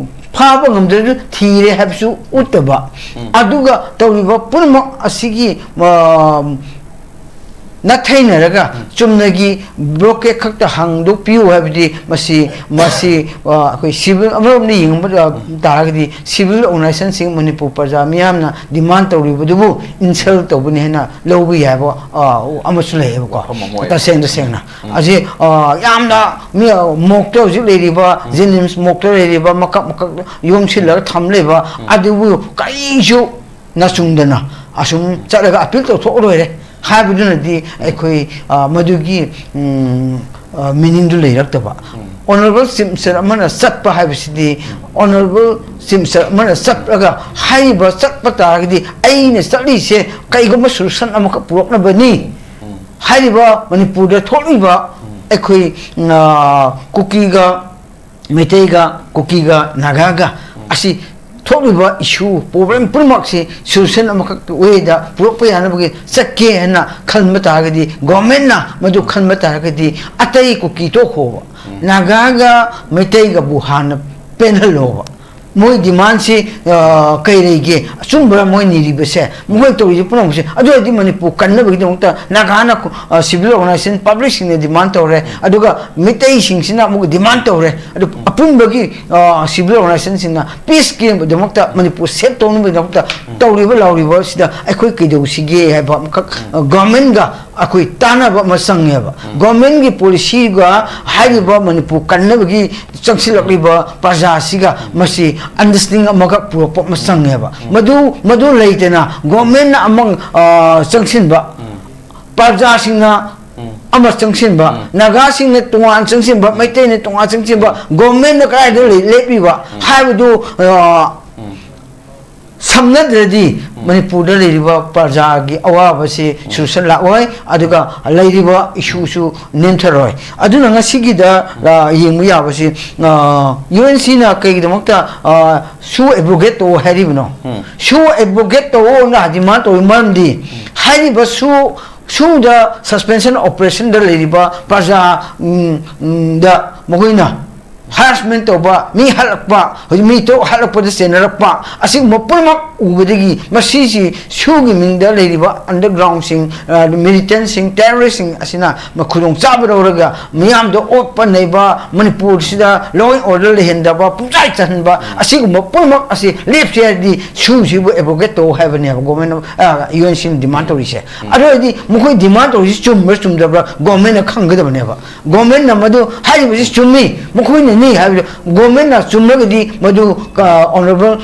ꯐꯥꯕ ꯉꯝꯗ꯭ꯔꯁꯨ ꯊꯤꯔꯦ ꯍꯥꯏꯕꯁꯨ ꯎꯠꯇꯕ, ꯎꯝ꯫ ꯑꯗꯨꯒ ꯇꯧꯔꯤꯕ ꯄꯨꯝꯅꯃꯛ ꯑꯁꯤꯒꯤ, ꯑ, ꯅꯥꯊꯩꯅꯔꯒ ꯆꯨꯝꯅꯒꯤ ꯕ꯭ꯂꯣꯀꯦꯠ ꯈꯛꯇ ꯍꯥꯡꯗꯣꯛꯄꯤꯌꯨ ꯍꯥꯏꯕꯗꯤ ꯃꯁꯤ, ꯃꯁꯤ, ꯑ, ꯑꯩꯈꯣꯏ ꯁꯤꯚꯤꯜ ꯑꯃꯔꯣꯝꯗ ꯌꯦꯡꯕ ꯇꯥꯔꯒꯗꯤ ꯁꯤꯚꯤꯜ ꯑꯣꯔꯒꯅꯥꯏꯖꯦꯁꯟꯁꯤꯡ ꯃꯅꯤꯄꯨꯔ ꯄ꯭ꯔꯖꯥ ꯃꯤꯌꯥꯝꯅ ꯗꯤꯃꯥꯟ ꯇꯧꯔꯤꯕꯗꯨꯕꯨ ꯏꯟꯁꯜ ꯇꯧꯕꯅꯤ ꯍꯥꯏꯅ ꯂꯧꯕ ꯌꯥꯏꯕ, ꯑ, ꯑꯃꯁꯨ ꯂꯩꯌꯦꯕꯀꯣ꯫ ꯋꯥꯐꯝ ꯑꯃ ꯑꯣꯏ꯫ ꯇꯁꯦꯡ ꯇꯁꯦꯡꯅ꯫ ꯎꯝ꯫ ꯑꯁꯤ, ꯑ, ꯌꯥꯝꯅ ꯃꯤ, ꯑ, ꯃꯣꯛꯇ ꯍꯧꯖꯤꯛ ꯂꯩꯔꯤꯕ, ꯎꯝ꯫ ꯖꯦꯅꯤꯝꯁ ꯃꯣꯛꯇ ꯂꯩꯔꯤꯕ ꯃꯀꯛ ꯃꯀꯛ ꯌꯣꯝꯁꯤꯜꯂꯒ ꯊꯝ ꯂꯩꯕ, ꯎꯝ꯫ ꯑꯗꯨꯕꯨ ꯀꯔꯤꯁꯨ ꯅꯆꯨꯝꯗꯅ ꯑꯁꯨꯝ ꯆꯠꯂꯒ ꯑꯄꯤꯜ ꯇꯧꯊꯣꯛꯑ ꯂꯣꯏꯔꯦ ꯍꯥꯏꯕꯗꯨꯅꯗꯤ ꯑꯩꯈꯣꯏ, ꯑ, ꯃꯗꯨꯒꯤ, ꯎꯝ, ꯑ, ꯃꯤꯅꯤꯡꯗꯨ ꯂꯩꯔꯛꯇꯕ꯫ ꯎꯝ꯫ ꯑꯣꯅꯔꯦꯕꯜ ꯆꯤꯐ ꯃꯤꯅꯤꯁꯇꯔ ꯑꯃꯅ ꯆꯠꯄ ꯍꯥꯏꯕꯁꯤꯗꯤ, ꯎꯝ꯫ ꯑꯣꯅꯔꯦꯕꯜ ꯆꯤꯐ ꯃꯤꯅꯤꯁꯇꯔ ꯑꯃꯅ ꯆꯠꯂꯒ ꯍꯥꯏꯔꯤꯕ ꯆꯠꯄ ꯇꯥꯔꯒꯗꯤ ꯑꯩꯅ ꯆꯠꯂꯤꯁꯦ ꯀꯩꯒꯨꯝꯕ ꯁꯣꯂꯨꯁꯟ ꯑꯃꯈꯛ ꯄꯨꯔꯛꯅꯕꯅꯤ꯫ ꯎꯝ꯫ ꯍꯥꯏꯔꯤꯕ ꯃꯅꯤꯄꯨꯔꯗ ꯊꯣꯛꯂꯤꯕ ꯎꯝ꯫ ꯑꯩꯈꯣꯏ, ꯑ, ꯀꯨꯀꯤꯒ ꯃꯩꯇꯩꯒ, ꯀꯨꯀꯤꯒ, ꯅꯥꯒꯥꯒ ꯑꯁꯤ ꯊꯣꯛꯂꯤꯕ ꯏꯁꯨ, ꯄ꯭ꯔꯣꯕ꯭ꯂꯦꯝ ꯄꯨꯝꯅꯃꯛꯁꯤ ꯁꯣꯂꯨꯁꯟ ꯑꯃꯈꯛ ꯋꯦꯗ ꯄꯨꯔꯛꯄ ꯌꯥꯅꯕꯒꯤ ꯆꯠꯀꯦ ꯍꯥꯏꯅ ꯈꯟꯕ ꯇꯥꯔꯒꯗꯤ, ꯒꯣꯔꯃꯦꯟꯅ ꯃꯗꯨ ꯈꯟꯕ ꯇꯥꯔꯒꯗꯤ, ꯑꯇꯩ ꯀꯨꯀꯤ ꯇꯣꯛꯈꯣꯕ, ꯅꯥꯒꯥꯒ ꯃꯩꯇꯩꯒꯕꯨ ꯍꯥꯟꯅ ꯄꯦꯟꯍꯜꯂꯣꯕ꯫ ꯃꯣꯏ ꯗꯤꯃꯥꯟꯁꯤ, ꯑ, ꯀꯩ ꯂꯩꯒꯦ? ꯑꯆꯨꯝꯕꯔ ꯃꯣꯏ ꯅꯤꯔꯤꯕꯁꯦ? ꯃꯈꯣꯏ ꯇꯧꯔꯤꯁꯦ ꯄꯨꯝꯅꯃꯛꯁꯦ? ꯑꯗꯨ ꯑꯣꯏꯔꯗꯤ ꯃꯅꯤꯄꯨꯔ ꯀꯟꯅꯕꯒꯤꯗꯃꯛꯇ ꯅꯥꯒꯥꯅ, ꯑ, ꯁꯤꯚꯤꯜ ꯑꯣꯔꯒꯅꯥꯏꯖꯦꯁꯟ, ꯄꯕ꯭ꯂꯤꯛꯁꯤꯡꯅ ꯗꯤꯃꯥꯟ ꯇꯧꯔꯦ, ꯑꯗꯨꯒ ꯃꯤꯇꯩꯁꯤꯡꯁꯤꯅ ꯑꯃꯨꯛ ꯗꯤꯃꯥꯟ ꯇꯧꯔꯦ꯫ ꯑꯗꯨ ꯑꯄꯨꯟꯕꯒꯤ, ꯑ, ꯁꯤꯚꯤꯜ ꯑꯣꯔꯒꯅꯥꯏꯖꯦꯁꯟꯁꯤꯡꯅ ꯄꯤꯁꯀꯤꯗꯃꯛꯇ, ꯃꯅꯤꯄꯨꯔ ꯁꯦꯞ ꯇꯧꯅꯕꯒꯤꯗꯃꯛꯇ ꯇꯧꯔꯤꯕ ꯂꯥꯎꯔꯤꯕ ꯑꯁꯤꯗ ꯑꯩꯈꯣꯏ ꯀꯩꯗꯧꯁꯤꯒꯦ ꯍꯥꯏꯕ ꯑꯃꯈꯛ, ꯑ, ꯒꯣꯔꯃꯦꯟꯒ ꯑꯩꯈꯣꯏ ꯇꯥꯟꯅꯕ ꯑꯃ ꯆꯪꯉꯦꯕ꯫ ꯒꯣꯔꯃꯦꯟꯒꯤ ꯄꯣꯂꯤꯁꯤꯒ ꯍꯥꯏꯔꯤꯕ ꯃꯅꯤꯄꯨꯔ ꯀꯟꯅꯕꯒꯤ ꯆꯪꯁꯤꯜꯂꯛꯂꯤꯕ ꯄ꯭ꯔꯖꯥꯁꯤꯒ ꯃꯁꯤ ꯑꯟꯗꯔꯁꯇꯦꯟꯗꯤꯡ ꯑꯃꯈꯛ ꯄꯨꯔꯛꯄ ꯑꯃ ꯆꯪꯉꯦꯕ꯫ ꯃꯗꯨ, ꯃꯗꯨ ꯂꯩꯇꯅ ꯒꯣꯔꯃꯦꯟꯅ ꯑꯃ, ꯑ, ꯆꯪꯁꯤꯟꯕ, ꯄ꯭ꯔꯖꯥꯁꯤꯡꯅ ꯑꯃ ꯆꯪꯁꯤꯟꯕ, ꯅꯥꯒꯥꯁꯤꯡꯅ ꯇꯣꯉꯥꯟ ꯆꯪꯁꯤꯟꯕ, ꯃꯩꯇꯩꯅ ꯇꯣꯉꯥꯟ ꯆꯪꯁꯤꯟꯕ, ꯒꯣꯔꯃꯦꯟꯅ ꯀꯗꯥꯏꯗ ꯂꯩ-, ꯂꯦꯞꯄꯤꯕ ꯍꯥꯏꯕꯗꯨ, ꯑ, ꯁꯝꯅꯗ꯭ꯔꯗꯤ ꯃꯅꯤꯄꯨꯔꯗ ꯂꯩꯔꯤꯕ ꯄ꯭ꯔꯖꯥꯒꯤ ꯑꯋꯥꯕꯁꯤ ꯁꯣꯂꯨꯁꯟ ꯂꯥꯛꯑꯣꯏ, ꯑꯗꯨꯒ ꯂꯩꯔꯤꯕ ꯏꯁꯨꯁꯨ ꯅꯦꯝꯊꯔꯣꯏ꯫ ꯑꯗꯨꯅ ꯉꯁꯤꯒꯤꯗ, ꯑ, ꯌꯦꯡꯕ ꯌꯥꯕꯁꯤ, ꯑ, ꯌꯨ ꯑꯦꯟ ꯁꯤꯅ ꯀꯩꯒꯤꯗꯃꯛꯇ, ꯑ, ꯁꯨ ꯑꯦꯕ꯭ꯔꯣꯒꯦꯠ ꯇꯧ ꯍꯥꯏꯔꯤꯕꯅꯣ? ꯁꯨ ꯑꯦꯕ꯭ꯔꯣꯒꯦꯠ ꯇꯧꯑꯣꯅ ꯗꯤꯃꯥꯟ ꯇꯧꯔꯤ ꯃꯔꯝꯗꯤ ꯍꯥꯏꯔꯤꯕ ꯁꯨ, ꯁꯨꯗ ꯁꯁꯄꯦꯟꯁꯟ ꯑꯣꯄꯔꯦꯁꯟꯗ ꯂꯩꯔꯤꯕ ꯄ꯭ꯔꯖꯥ, ꯎꯝ, ꯎꯝ, ꯗ ꯃꯈꯣꯏꯅ ꯍꯔꯥꯁꯃꯦꯟ ꯇꯧꯕ, ꯃꯤ ꯍꯥꯠꯂꯛꯄ, ꯍꯧꯖꯤꯛ ꯃꯤ ꯇꯔꯨꯛ ꯍꯥꯠꯂꯛꯄꯗ ꯆꯦꯟꯅꯔꯛꯄ, ꯑꯁꯤꯒꯨꯝꯕ ꯄꯨꯝꯅꯃꯛ ꯎꯕꯗꯒꯤ ꯃꯁꯤꯁꯤ ꯁꯨꯒꯤ ꯃꯤꯡꯗ ꯂꯩꯔꯤꯕ ꯑꯟꯗꯔꯒ꯭ꯔꯥꯎꯟꯁꯤꯡ, ꯃꯤꯂꯤꯇꯦꯟꯁꯤꯡ, ꯇꯦꯔꯣꯔꯤꯁꯁꯤꯡ ꯑꯁꯤꯅ ꯈꯨꯗꯣꯡꯆꯥꯕ ꯂꯧꯔꯒ ꯃꯤꯌꯥꯝꯗ ꯑꯣꯠꯄ ꯅꯩꯕ, ꯃꯅꯤꯄꯨꯔꯁꯤꯗ law and order ꯂꯩꯍꯟꯗꯕ, ꯄꯨꯡꯆꯥꯏ ꯆꯥꯏꯍꯟꯕ, ꯑꯁꯤꯒꯨꯝꯕ ꯄꯨꯝꯅꯃꯛ ꯑꯁꯤ ꯂꯦꯞꯁꯦ ꯍꯥꯏꯔꯗꯤ ꯁꯨꯁꯤꯕꯨ ꯑꯦꯕ꯭ꯔꯣꯒꯦꯠ ꯇꯧ ꯍꯥꯏꯕꯅꯦꯕ ꯒꯣꯔꯃꯦꯟ, ꯌꯨ ꯑꯦꯟ ꯁꯤꯅ ꯗꯤꯃꯥꯟ ꯇꯧꯔꯤꯁꯦ꯫ ꯑꯗꯨ ꯑꯣꯏꯔꯗꯤ ꯃꯈꯣꯏ ꯗꯤꯃꯥꯟ ꯇꯧꯔꯤꯁꯤ ꯆꯨꯝꯕ꯭ꯔꯥ ꯆꯨꯝꯗꯕ꯭ꯔꯥ ꯒꯣꯔꯃꯦꯟꯅ ꯈꯪꯒꯗꯕꯅꯦꯕ꯫ ꯒꯣꯔꯃꯦꯟꯅ ꯃꯗꯨ ꯍꯥꯏꯔꯤꯕꯁꯤ ꯆꯨꯝꯃꯤ, ꯃꯈꯣꯏꯅꯅꯤ ꯍꯥꯏꯕꯗꯨ ꯒꯣꯔꯃꯦꯟꯅ ꯆꯨꯝꯂꯒꯗꯤ ꯃꯗꯨ ꯑꯣꯅꯔꯦꯕꯜ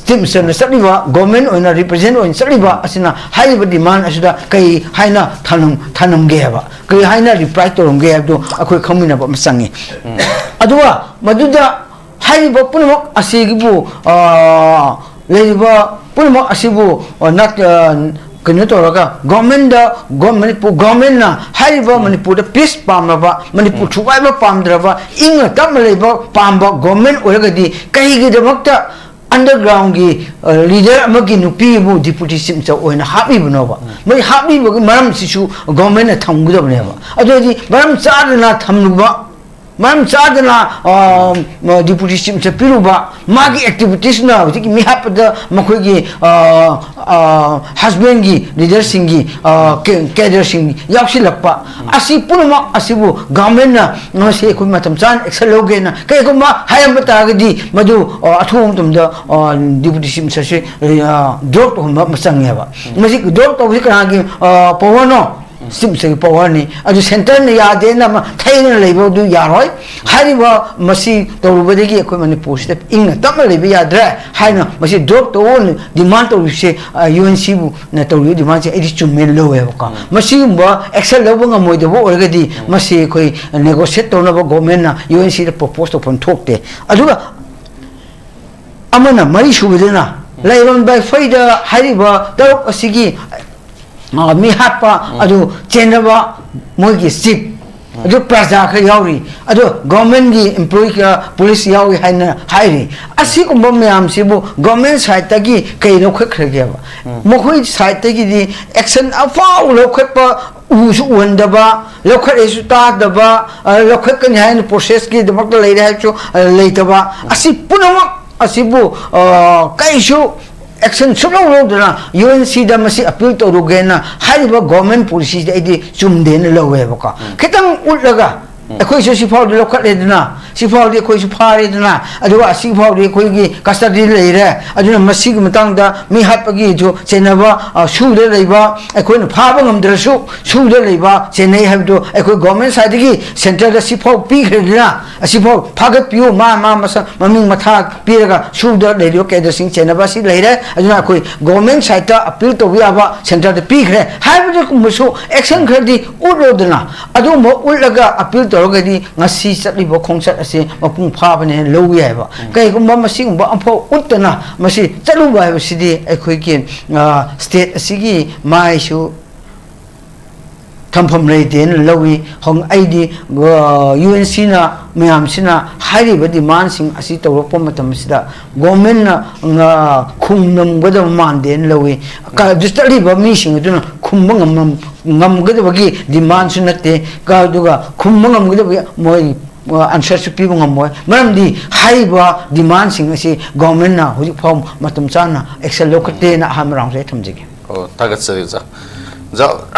ꯆꯤꯐ ꯃꯤꯅꯤꯁꯇꯔꯅ ꯆꯠꯂꯤꯕ, ꯒꯣꯔꯃꯦꯟ ꯑꯣꯏꯅ ꯔꯤꯄ꯭ꯔꯖꯦꯟ ꯑꯣꯏꯅ ꯆꯠꯂꯤꯕ ꯑꯁꯤꯅ ꯍꯥꯏꯔꯤꯕ ꯗꯤꯃꯥꯟ ꯑꯁꯤꯗ ꯀꯩ ꯍꯥꯏꯅ ꯊꯅꯝ-, ꯊꯅꯝꯒꯦ ꯍꯥꯏꯕ, ꯀꯔꯤ ꯍꯥꯏꯅ ꯔꯤꯄ꯭ꯂꯥꯏ ꯇꯧꯔꯝꯒꯦ ꯍꯥꯏꯕꯗꯨ ꯑꯩꯈꯣꯏ ꯈꯪꯃꯤꯟꯅꯕ ꯑꯃ ꯆꯪꯉꯤ꯫ ꯑꯗꯨꯒ ꯃꯗꯨꯗ ꯍꯥꯏꯔꯤꯕ ꯄꯨꯝꯅꯃꯛ ꯑꯁꯤꯒꯤꯕꯨ, ꯑ, ꯂꯩꯔꯤꯕ ꯄꯨꯝꯅꯃꯛ ꯑꯁꯤꯕꯨ, ꯑ, ꯅꯠ-, ꯑ, ꯀꯩꯅꯣ ꯇꯧꯔꯒ ꯒꯣꯔꯃꯦꯟꯗ, ꯒꯣ-, ꯃꯅꯤꯄꯨꯔ ꯒꯣꯔꯃꯦꯟꯅ ꯍꯥꯏꯔꯤꯕ ꯃꯅꯤꯄꯨꯔꯗ ꯄꯤꯁ ꯄꯥꯝꯂꯕ, ꯃꯅꯤꯄꯨꯔ ꯊꯨꯒꯥꯏꯕ ꯄꯥꯝꯗ꯭ꯔꯕ, ꯏꯪꯅ ꯇꯞꯅ ꯂꯩꯕ ꯄꯥꯝꯕ ꯒꯣꯔꯃꯦꯟ ꯑꯣꯏꯔꯒꯗꯤ ꯀꯩꯒꯤꯗꯃꯛꯇ ꯑꯟꯗꯔꯒ꯭ꯔꯥꯎꯟꯒꯤ, ꯑ, ꯂꯤꯗꯔ ꯑꯃꯒꯤ ꯅꯨꯄꯤ ꯑꯃꯕꯨ ꯗꯤꯄꯨꯇꯤ ꯆꯤꯐ ꯃꯤꯅꯤꯁꯇꯔ ꯑꯣꯏꯅ ꯍꯥꯞꯂꯤꯕꯅꯣꯕ? ꯃꯣꯏ ꯍꯥꯞꯂꯤꯕꯒꯤ ꯃꯔꯝꯁꯤꯁꯨ ꯒꯣꯔꯃꯦꯟꯅ ꯊꯝꯒꯗꯕꯅꯦꯕ꯫ ꯑꯗꯨ ꯑꯣꯏꯔꯗꯤ ꯃꯔꯝ ꯆꯥꯗꯅ ꯊꯝꯂꯨꯕ, ꯃꯔꯝ ꯆꯥꯗꯅ, ꯑ, ꯗꯤꯄꯨꯇꯤ ꯆꯤꯐ ꯃꯤꯅꯤꯁꯇꯔ ꯄꯤꯔꯨꯕ, ꯃꯥꯒꯤ ꯑꯦꯛꯇꯤꯚꯤꯇꯤꯁꯅ ꯍꯧꯖꯤꯛꯀꯤ ꯃꯤꯍꯥꯠꯄꯗ ꯃꯈꯣꯏꯒꯤ, ꯑ, ꯑ, ꯍꯁꯕꯦꯟꯒꯤ ꯂꯤꯗꯔꯁꯤꯡꯒꯤ, ꯑ, ꯀꯦ-, ꯀꯦꯗꯔꯁꯤꯡ ꯌꯥꯎꯁꯤꯜꯂꯛꯄ, ꯑꯁꯤ ꯄꯨꯝꯅꯃꯛ ꯑꯁꯤꯕꯨ ꯒꯣꯔꯃꯦꯟꯅ ꯉꯁꯤ ꯑꯩꯈꯣꯏ ꯃꯇꯝ ꯆꯥꯅ ꯑꯦꯛꯁꯟ ꯂꯧꯒꯦꯅ ꯀꯔꯤꯒꯨꯝꯕ ꯍꯥꯏꯔꯝꯕ ꯇꯥꯔꯒꯗꯤ ꯃꯗꯨ, ꯑ, ꯑꯊꯨꯕ ꯃꯇꯝꯗ, ꯑ, ꯗꯤꯄꯨꯇꯤ ꯆꯤꯐ ꯃꯤꯅꯤꯁꯇꯔꯁꯤ, ꯑ, ꯗ꯭ꯔꯣꯞ ꯇꯧꯍꯟꯕ ꯑꯃ ꯆꯪꯉꯦꯕ꯫ ꯃꯁꯤ ꯗ꯭ꯔꯣꯞ ꯇꯧꯕꯁꯤ ꯀꯅꯥꯒꯤ, ꯑ, ꯄꯋꯥꯔꯅꯣ? ꯆꯤꯐ ꯃꯤꯅꯤꯁꯇꯔꯒꯤ ꯄꯋꯥꯔꯅꯤ꯫ ꯑꯗꯨ ꯁꯦꯟꯇꯔꯅ ꯌꯥꯗꯦꯅ ꯑꯃ ꯊꯩꯗꯨꯅ ꯂꯩꯕ ꯑꯗꯨ ꯌꯥꯔꯣꯏ꯫ ꯍꯥꯏꯔꯤꯕ ꯃꯁꯤ ꯇꯧꯔꯨꯕꯗꯒꯤ ꯑꯩꯈꯣꯏ ꯃꯅꯤꯄꯨꯔꯁꯤꯗ ꯏꯪꯅ ꯇꯞꯅ ꯂꯩꯕ ꯌꯥꯗ꯭ꯔꯦ ꯍꯥꯏꯅ ꯃꯁꯤ ꯗ꯭ꯔꯣꯞ ꯇꯧꯑꯣꯅ ꯗꯤꯃꯥꯟ ꯇꯧꯔꯤꯕꯁꯦ, ꯑ, ꯌꯨ ꯑꯦꯟ ꯁꯤꯕꯨꯅ ꯇꯧꯔꯤꯕ ꯗꯤꯃꯥꯟꯁꯦ ꯑꯩꯗꯤ ꯆꯨꯝꯃꯦꯅ ꯂꯧꯋꯦꯕꯀꯣ꯫ ꯃꯁꯤꯒꯨꯝꯕ ꯑꯦꯛꯁꯟ ꯂꯧꯕ ꯉꯝꯃꯣꯏꯗꯕ ꯑꯣꯏꯔꯒꯗꯤ ꯃꯁꯤ ꯑꯩꯈꯣꯏ ꯅꯦꯒꯣꯁꯤꯌꯦꯠ ꯇꯧꯅꯕ ꯒꯣꯔꯃꯦꯟꯅ ꯌꯨ ꯑꯦꯟ ꯁꯤꯗ ꯄ꯭ꯔꯣꯄꯣꯁ ꯇꯧꯐꯝ ꯊꯣꯛꯇꯦ꯫ ꯑꯗꯨꯒ ꯑꯃꯅ, ꯃꯔꯤ ꯁꯨꯕꯗꯅ ꯂꯥꯏꯔꯣꯟ ꯕꯥꯏꯐꯩꯗ ꯍꯥꯏꯔꯤꯕ ꯇꯔꯨꯛ ꯑꯁꯤꯒꯤ, ꯑ, ꯃꯤ ꯍꯥꯠꯄ ꯑꯗꯨ ꯆꯦꯟꯅꯕ ꯃꯣꯏꯒꯤ ꯆꯤꯐ ꯑꯗꯨ ꯄ꯭ꯔꯖꯥ ꯈꯔ ꯌꯥꯎꯔꯤ, ꯑꯗꯨ ꯒꯣꯔꯃꯦꯟꯒꯤ ꯏꯝꯄ꯭ꯂꯣꯌꯤ ꯈꯔ, ꯄꯨꯂꯤꯁ ꯌꯥꯎꯔꯤ ꯍꯥꯏꯅ ꯍꯥꯏꯔꯤ꯫ ꯑꯁꯤꯒꯨꯝꯕ ꯃꯌꯥꯝꯁꯤꯕꯨ ꯒꯣꯔꯃꯦꯟ ꯁꯥꯏꯠꯇꯒꯤ ꯀꯩ ꯂꯧꯈꯠꯈ꯭ꯔꯒꯦꯕ? ꯃꯈꯣꯏ ꯁꯥꯏꯠꯇꯒꯤꯗꯤ ꯑꯦꯛꯁꯟ ꯑꯐꯥꯎ ꯂꯧꯈꯠꯄ ꯎꯁꯨ ꯎꯍꯟꯗꯕ, ꯂꯧꯈꯠꯂꯦꯁꯨ ꯇꯥꯗꯕ, ꯑ, ꯂꯧꯈꯠꯀꯅꯤ ꯍꯥꯏꯅ ꯄ꯭ꯔꯣꯁꯦꯁꯀꯤꯗꯃꯛꯇ ꯂꯩꯔꯦ ꯍꯥꯏꯕꯁꯨ, ꯑ, ꯂꯩꯇꯕ, ꯑꯁꯤ ꯄꯨꯝꯅꯃꯛ ꯑꯁꯤꯕꯨ, ꯑ, ꯀꯩꯁꯨ ꯑꯦꯛꯁꯟ ꯁꯨꯡꯂꯧ ꯂꯧꯗꯅ ꯌꯨ ꯑꯦꯟ ꯁꯤꯗ ꯃꯁꯤ ꯑꯄꯤꯜ ꯇꯧꯔꯨꯒꯦꯅ ꯍꯥꯏꯔꯤꯕ ꯒꯣꯔꯃꯦꯟ ꯄꯣꯂꯤꯁꯤꯁꯦ ꯑꯩꯗꯤ ꯆꯨꯝꯗꯦꯅ ꯂꯧꯋꯦꯕꯀꯣ꯫ ꯎꯝ꯫ ꯈꯤꯇꯪ ꯎꯠꯂꯒ ꯎꯝ꯫ ꯑꯩꯈꯣꯏꯁꯨ ꯁꯤꯐꯥꯎꯗꯤ ꯂꯧꯈꯠꯂꯦꯗꯅ, ꯁꯤꯐꯥꯎꯗꯤ ꯑꯩꯈꯣꯏꯁꯨ ꯐꯥꯔꯦꯗꯅ, ꯑꯗꯨꯒ ꯑꯁꯤꯐꯥꯎꯗꯤ ꯑꯩꯈꯣꯏꯒꯤ ꯀꯁꯇꯗꯤꯗ ꯂꯩꯔꯦ꯫ ꯑꯗꯨꯅ ꯃꯁꯤꯒꯤ ꯃꯇꯥꯡꯗ ꯃꯤ ꯍꯥꯠꯄꯒꯤꯁꯨ ꯆꯦꯟꯅꯕ, ꯑ, ꯁꯨꯗ ꯂꯩꯕ, ꯑꯩꯈꯣꯏꯅ ꯐꯥꯕ ꯉꯝꯗ꯭ꯔꯁꯨ ꯁꯨꯗ ꯂꯩꯕ ꯆꯦꯟꯅꯩ ꯍꯥꯏꯕꯗꯨ ꯑꯩꯈꯣꯏ ꯒꯣꯔꯃꯦꯟ ꯁꯥꯏꯠꯇꯒꯤ ꯁꯦꯟꯇꯔꯗ ꯁꯤꯐꯥꯎ ꯄꯤꯈ꯭ꯔꯦꯗꯅ, ꯑꯁꯤꯐꯥꯎ ꯐꯥꯒꯠꯄꯤꯌꯨ, ꯃꯥ, ꯃꯥ ꯃꯁꯛ ꯃꯃꯤꯡ ꯃꯊꯥ ꯄꯤꯔꯒ ꯁꯨꯗ ꯂꯩꯔꯤꯕ ꯀꯦꯗꯔꯁꯤꯡ ꯆꯦꯟꯅꯕ ꯑꯁꯤ ꯂꯩꯔꯦ꯫ ꯑꯗꯨꯅ ꯑꯩꯈꯣꯏ ꯒꯣꯔꯃꯦꯟ ꯁꯥꯏꯠꯇ ꯑꯄꯤꯜ ꯇꯧꯕ ꯌꯥꯕ ꯁꯦꯟꯇꯔꯗ ꯄꯤꯈ꯭ꯔꯦ ꯍꯥꯏꯕꯗꯨꯒꯨꯝꯕꯁꯨ ꯑꯦꯛꯁꯟ ꯈꯔꯗꯤ ꯎꯠꯂꯣꯗꯅ꯫ ꯑꯗꯨꯒꯨꯝꯕ ꯎꯠꯂꯒ ꯑꯄꯤꯜ ꯇꯧꯔꯒꯗꯤ ꯉꯁꯤ ꯆꯠꯂꯤꯕ ꯈꯣꯡꯆꯠ ꯑꯁꯤ ꯃꯄꯨꯡ ꯐꯥꯕꯅꯦꯅ ꯂꯧꯕ ꯌꯥꯏꯕ꯫ ꯎꯝ꯫ ꯀꯩꯒꯨꯝꯕ ꯃꯁꯤꯒꯨꯝꯕ ꯑꯃꯐꯥꯎ ꯎꯠꯇꯅ ꯃꯁꯤ ꯆꯠꯂꯨꯕ ꯍꯥꯏꯕꯁꯤꯗꯤ ꯑꯩꯈꯣꯏꯒꯤ, ꯑ, ꯁ꯭ꯇꯦꯠ ꯑꯁꯤꯒꯤ ꯃꯥꯏꯁꯨ ꯊꯝꯐꯝ ꯂꯩꯇꯦꯅ ꯂꯧꯏ꯫ ꯍꯣꯡ-, ꯑꯩꯗꯤ, ꯑ, ꯌꯨ ꯑꯦꯟ ꯁꯤꯅ ꯃꯌꯥꯝꯁꯤꯅ ꯍꯥꯏꯔꯤꯕ ꯗꯤꯃꯥꯟꯁꯤꯡ ꯑꯁꯤ ꯇꯧꯔꯛꯄ ꯃꯇꯝꯁꯤꯗ ꯒꯣꯔꯃꯦꯟꯅ, ꯑ, ꯈꯨꯝꯂꯝꯒꯗꯕ ꯃꯥꯟꯗꯦꯅ ꯂꯧꯏ꯫ ꯀ-, ꯆꯠꯂꯤꯕ ꯃꯤꯁꯤꯡ ꯑꯗꯨꯅ ꯈꯨꯝꯕ ꯉꯝꯂꯝ-, ꯉꯝꯒꯗꯕꯒꯤ ꯗꯤꯃꯥꯟꯁꯨ ꯅꯠꯇꯦ꯫ ꯀ-, ꯑꯗꯨꯒ ꯈꯨꯝꯕ ꯉꯝꯒꯗꯕꯒꯤ ꯃꯣꯏ, ꯑ, ꯑꯟꯁꯔꯁꯨ ꯄꯤꯕ ꯉꯝꯃꯣꯏ꯫ ꯃꯔꯝꯗꯤ ꯍꯥꯏꯔꯤꯕ ꯗꯤꯃꯥꯟꯁꯤꯡ ꯑꯁꯤ ꯒꯣꯔꯃꯦꯟꯅ ꯍꯧꯖꯤꯛ ꯐꯥꯎ ꯃꯇꯝ ꯆꯥꯅ ꯑꯦꯛꯁꯟ ꯂꯧꯈꯠꯇꯦꯅ ꯑꯍꯥꯟꯕ ꯔꯥꯎꯟꯁꯦ ꯑꯩ ꯊꯝꯖꯒꯦ꯫ ꯑꯣ, ꯊꯥꯒꯠꯆꯔꯤ ꯑꯣꯖꯥ꯫ ꯑꯣꯖꯥ,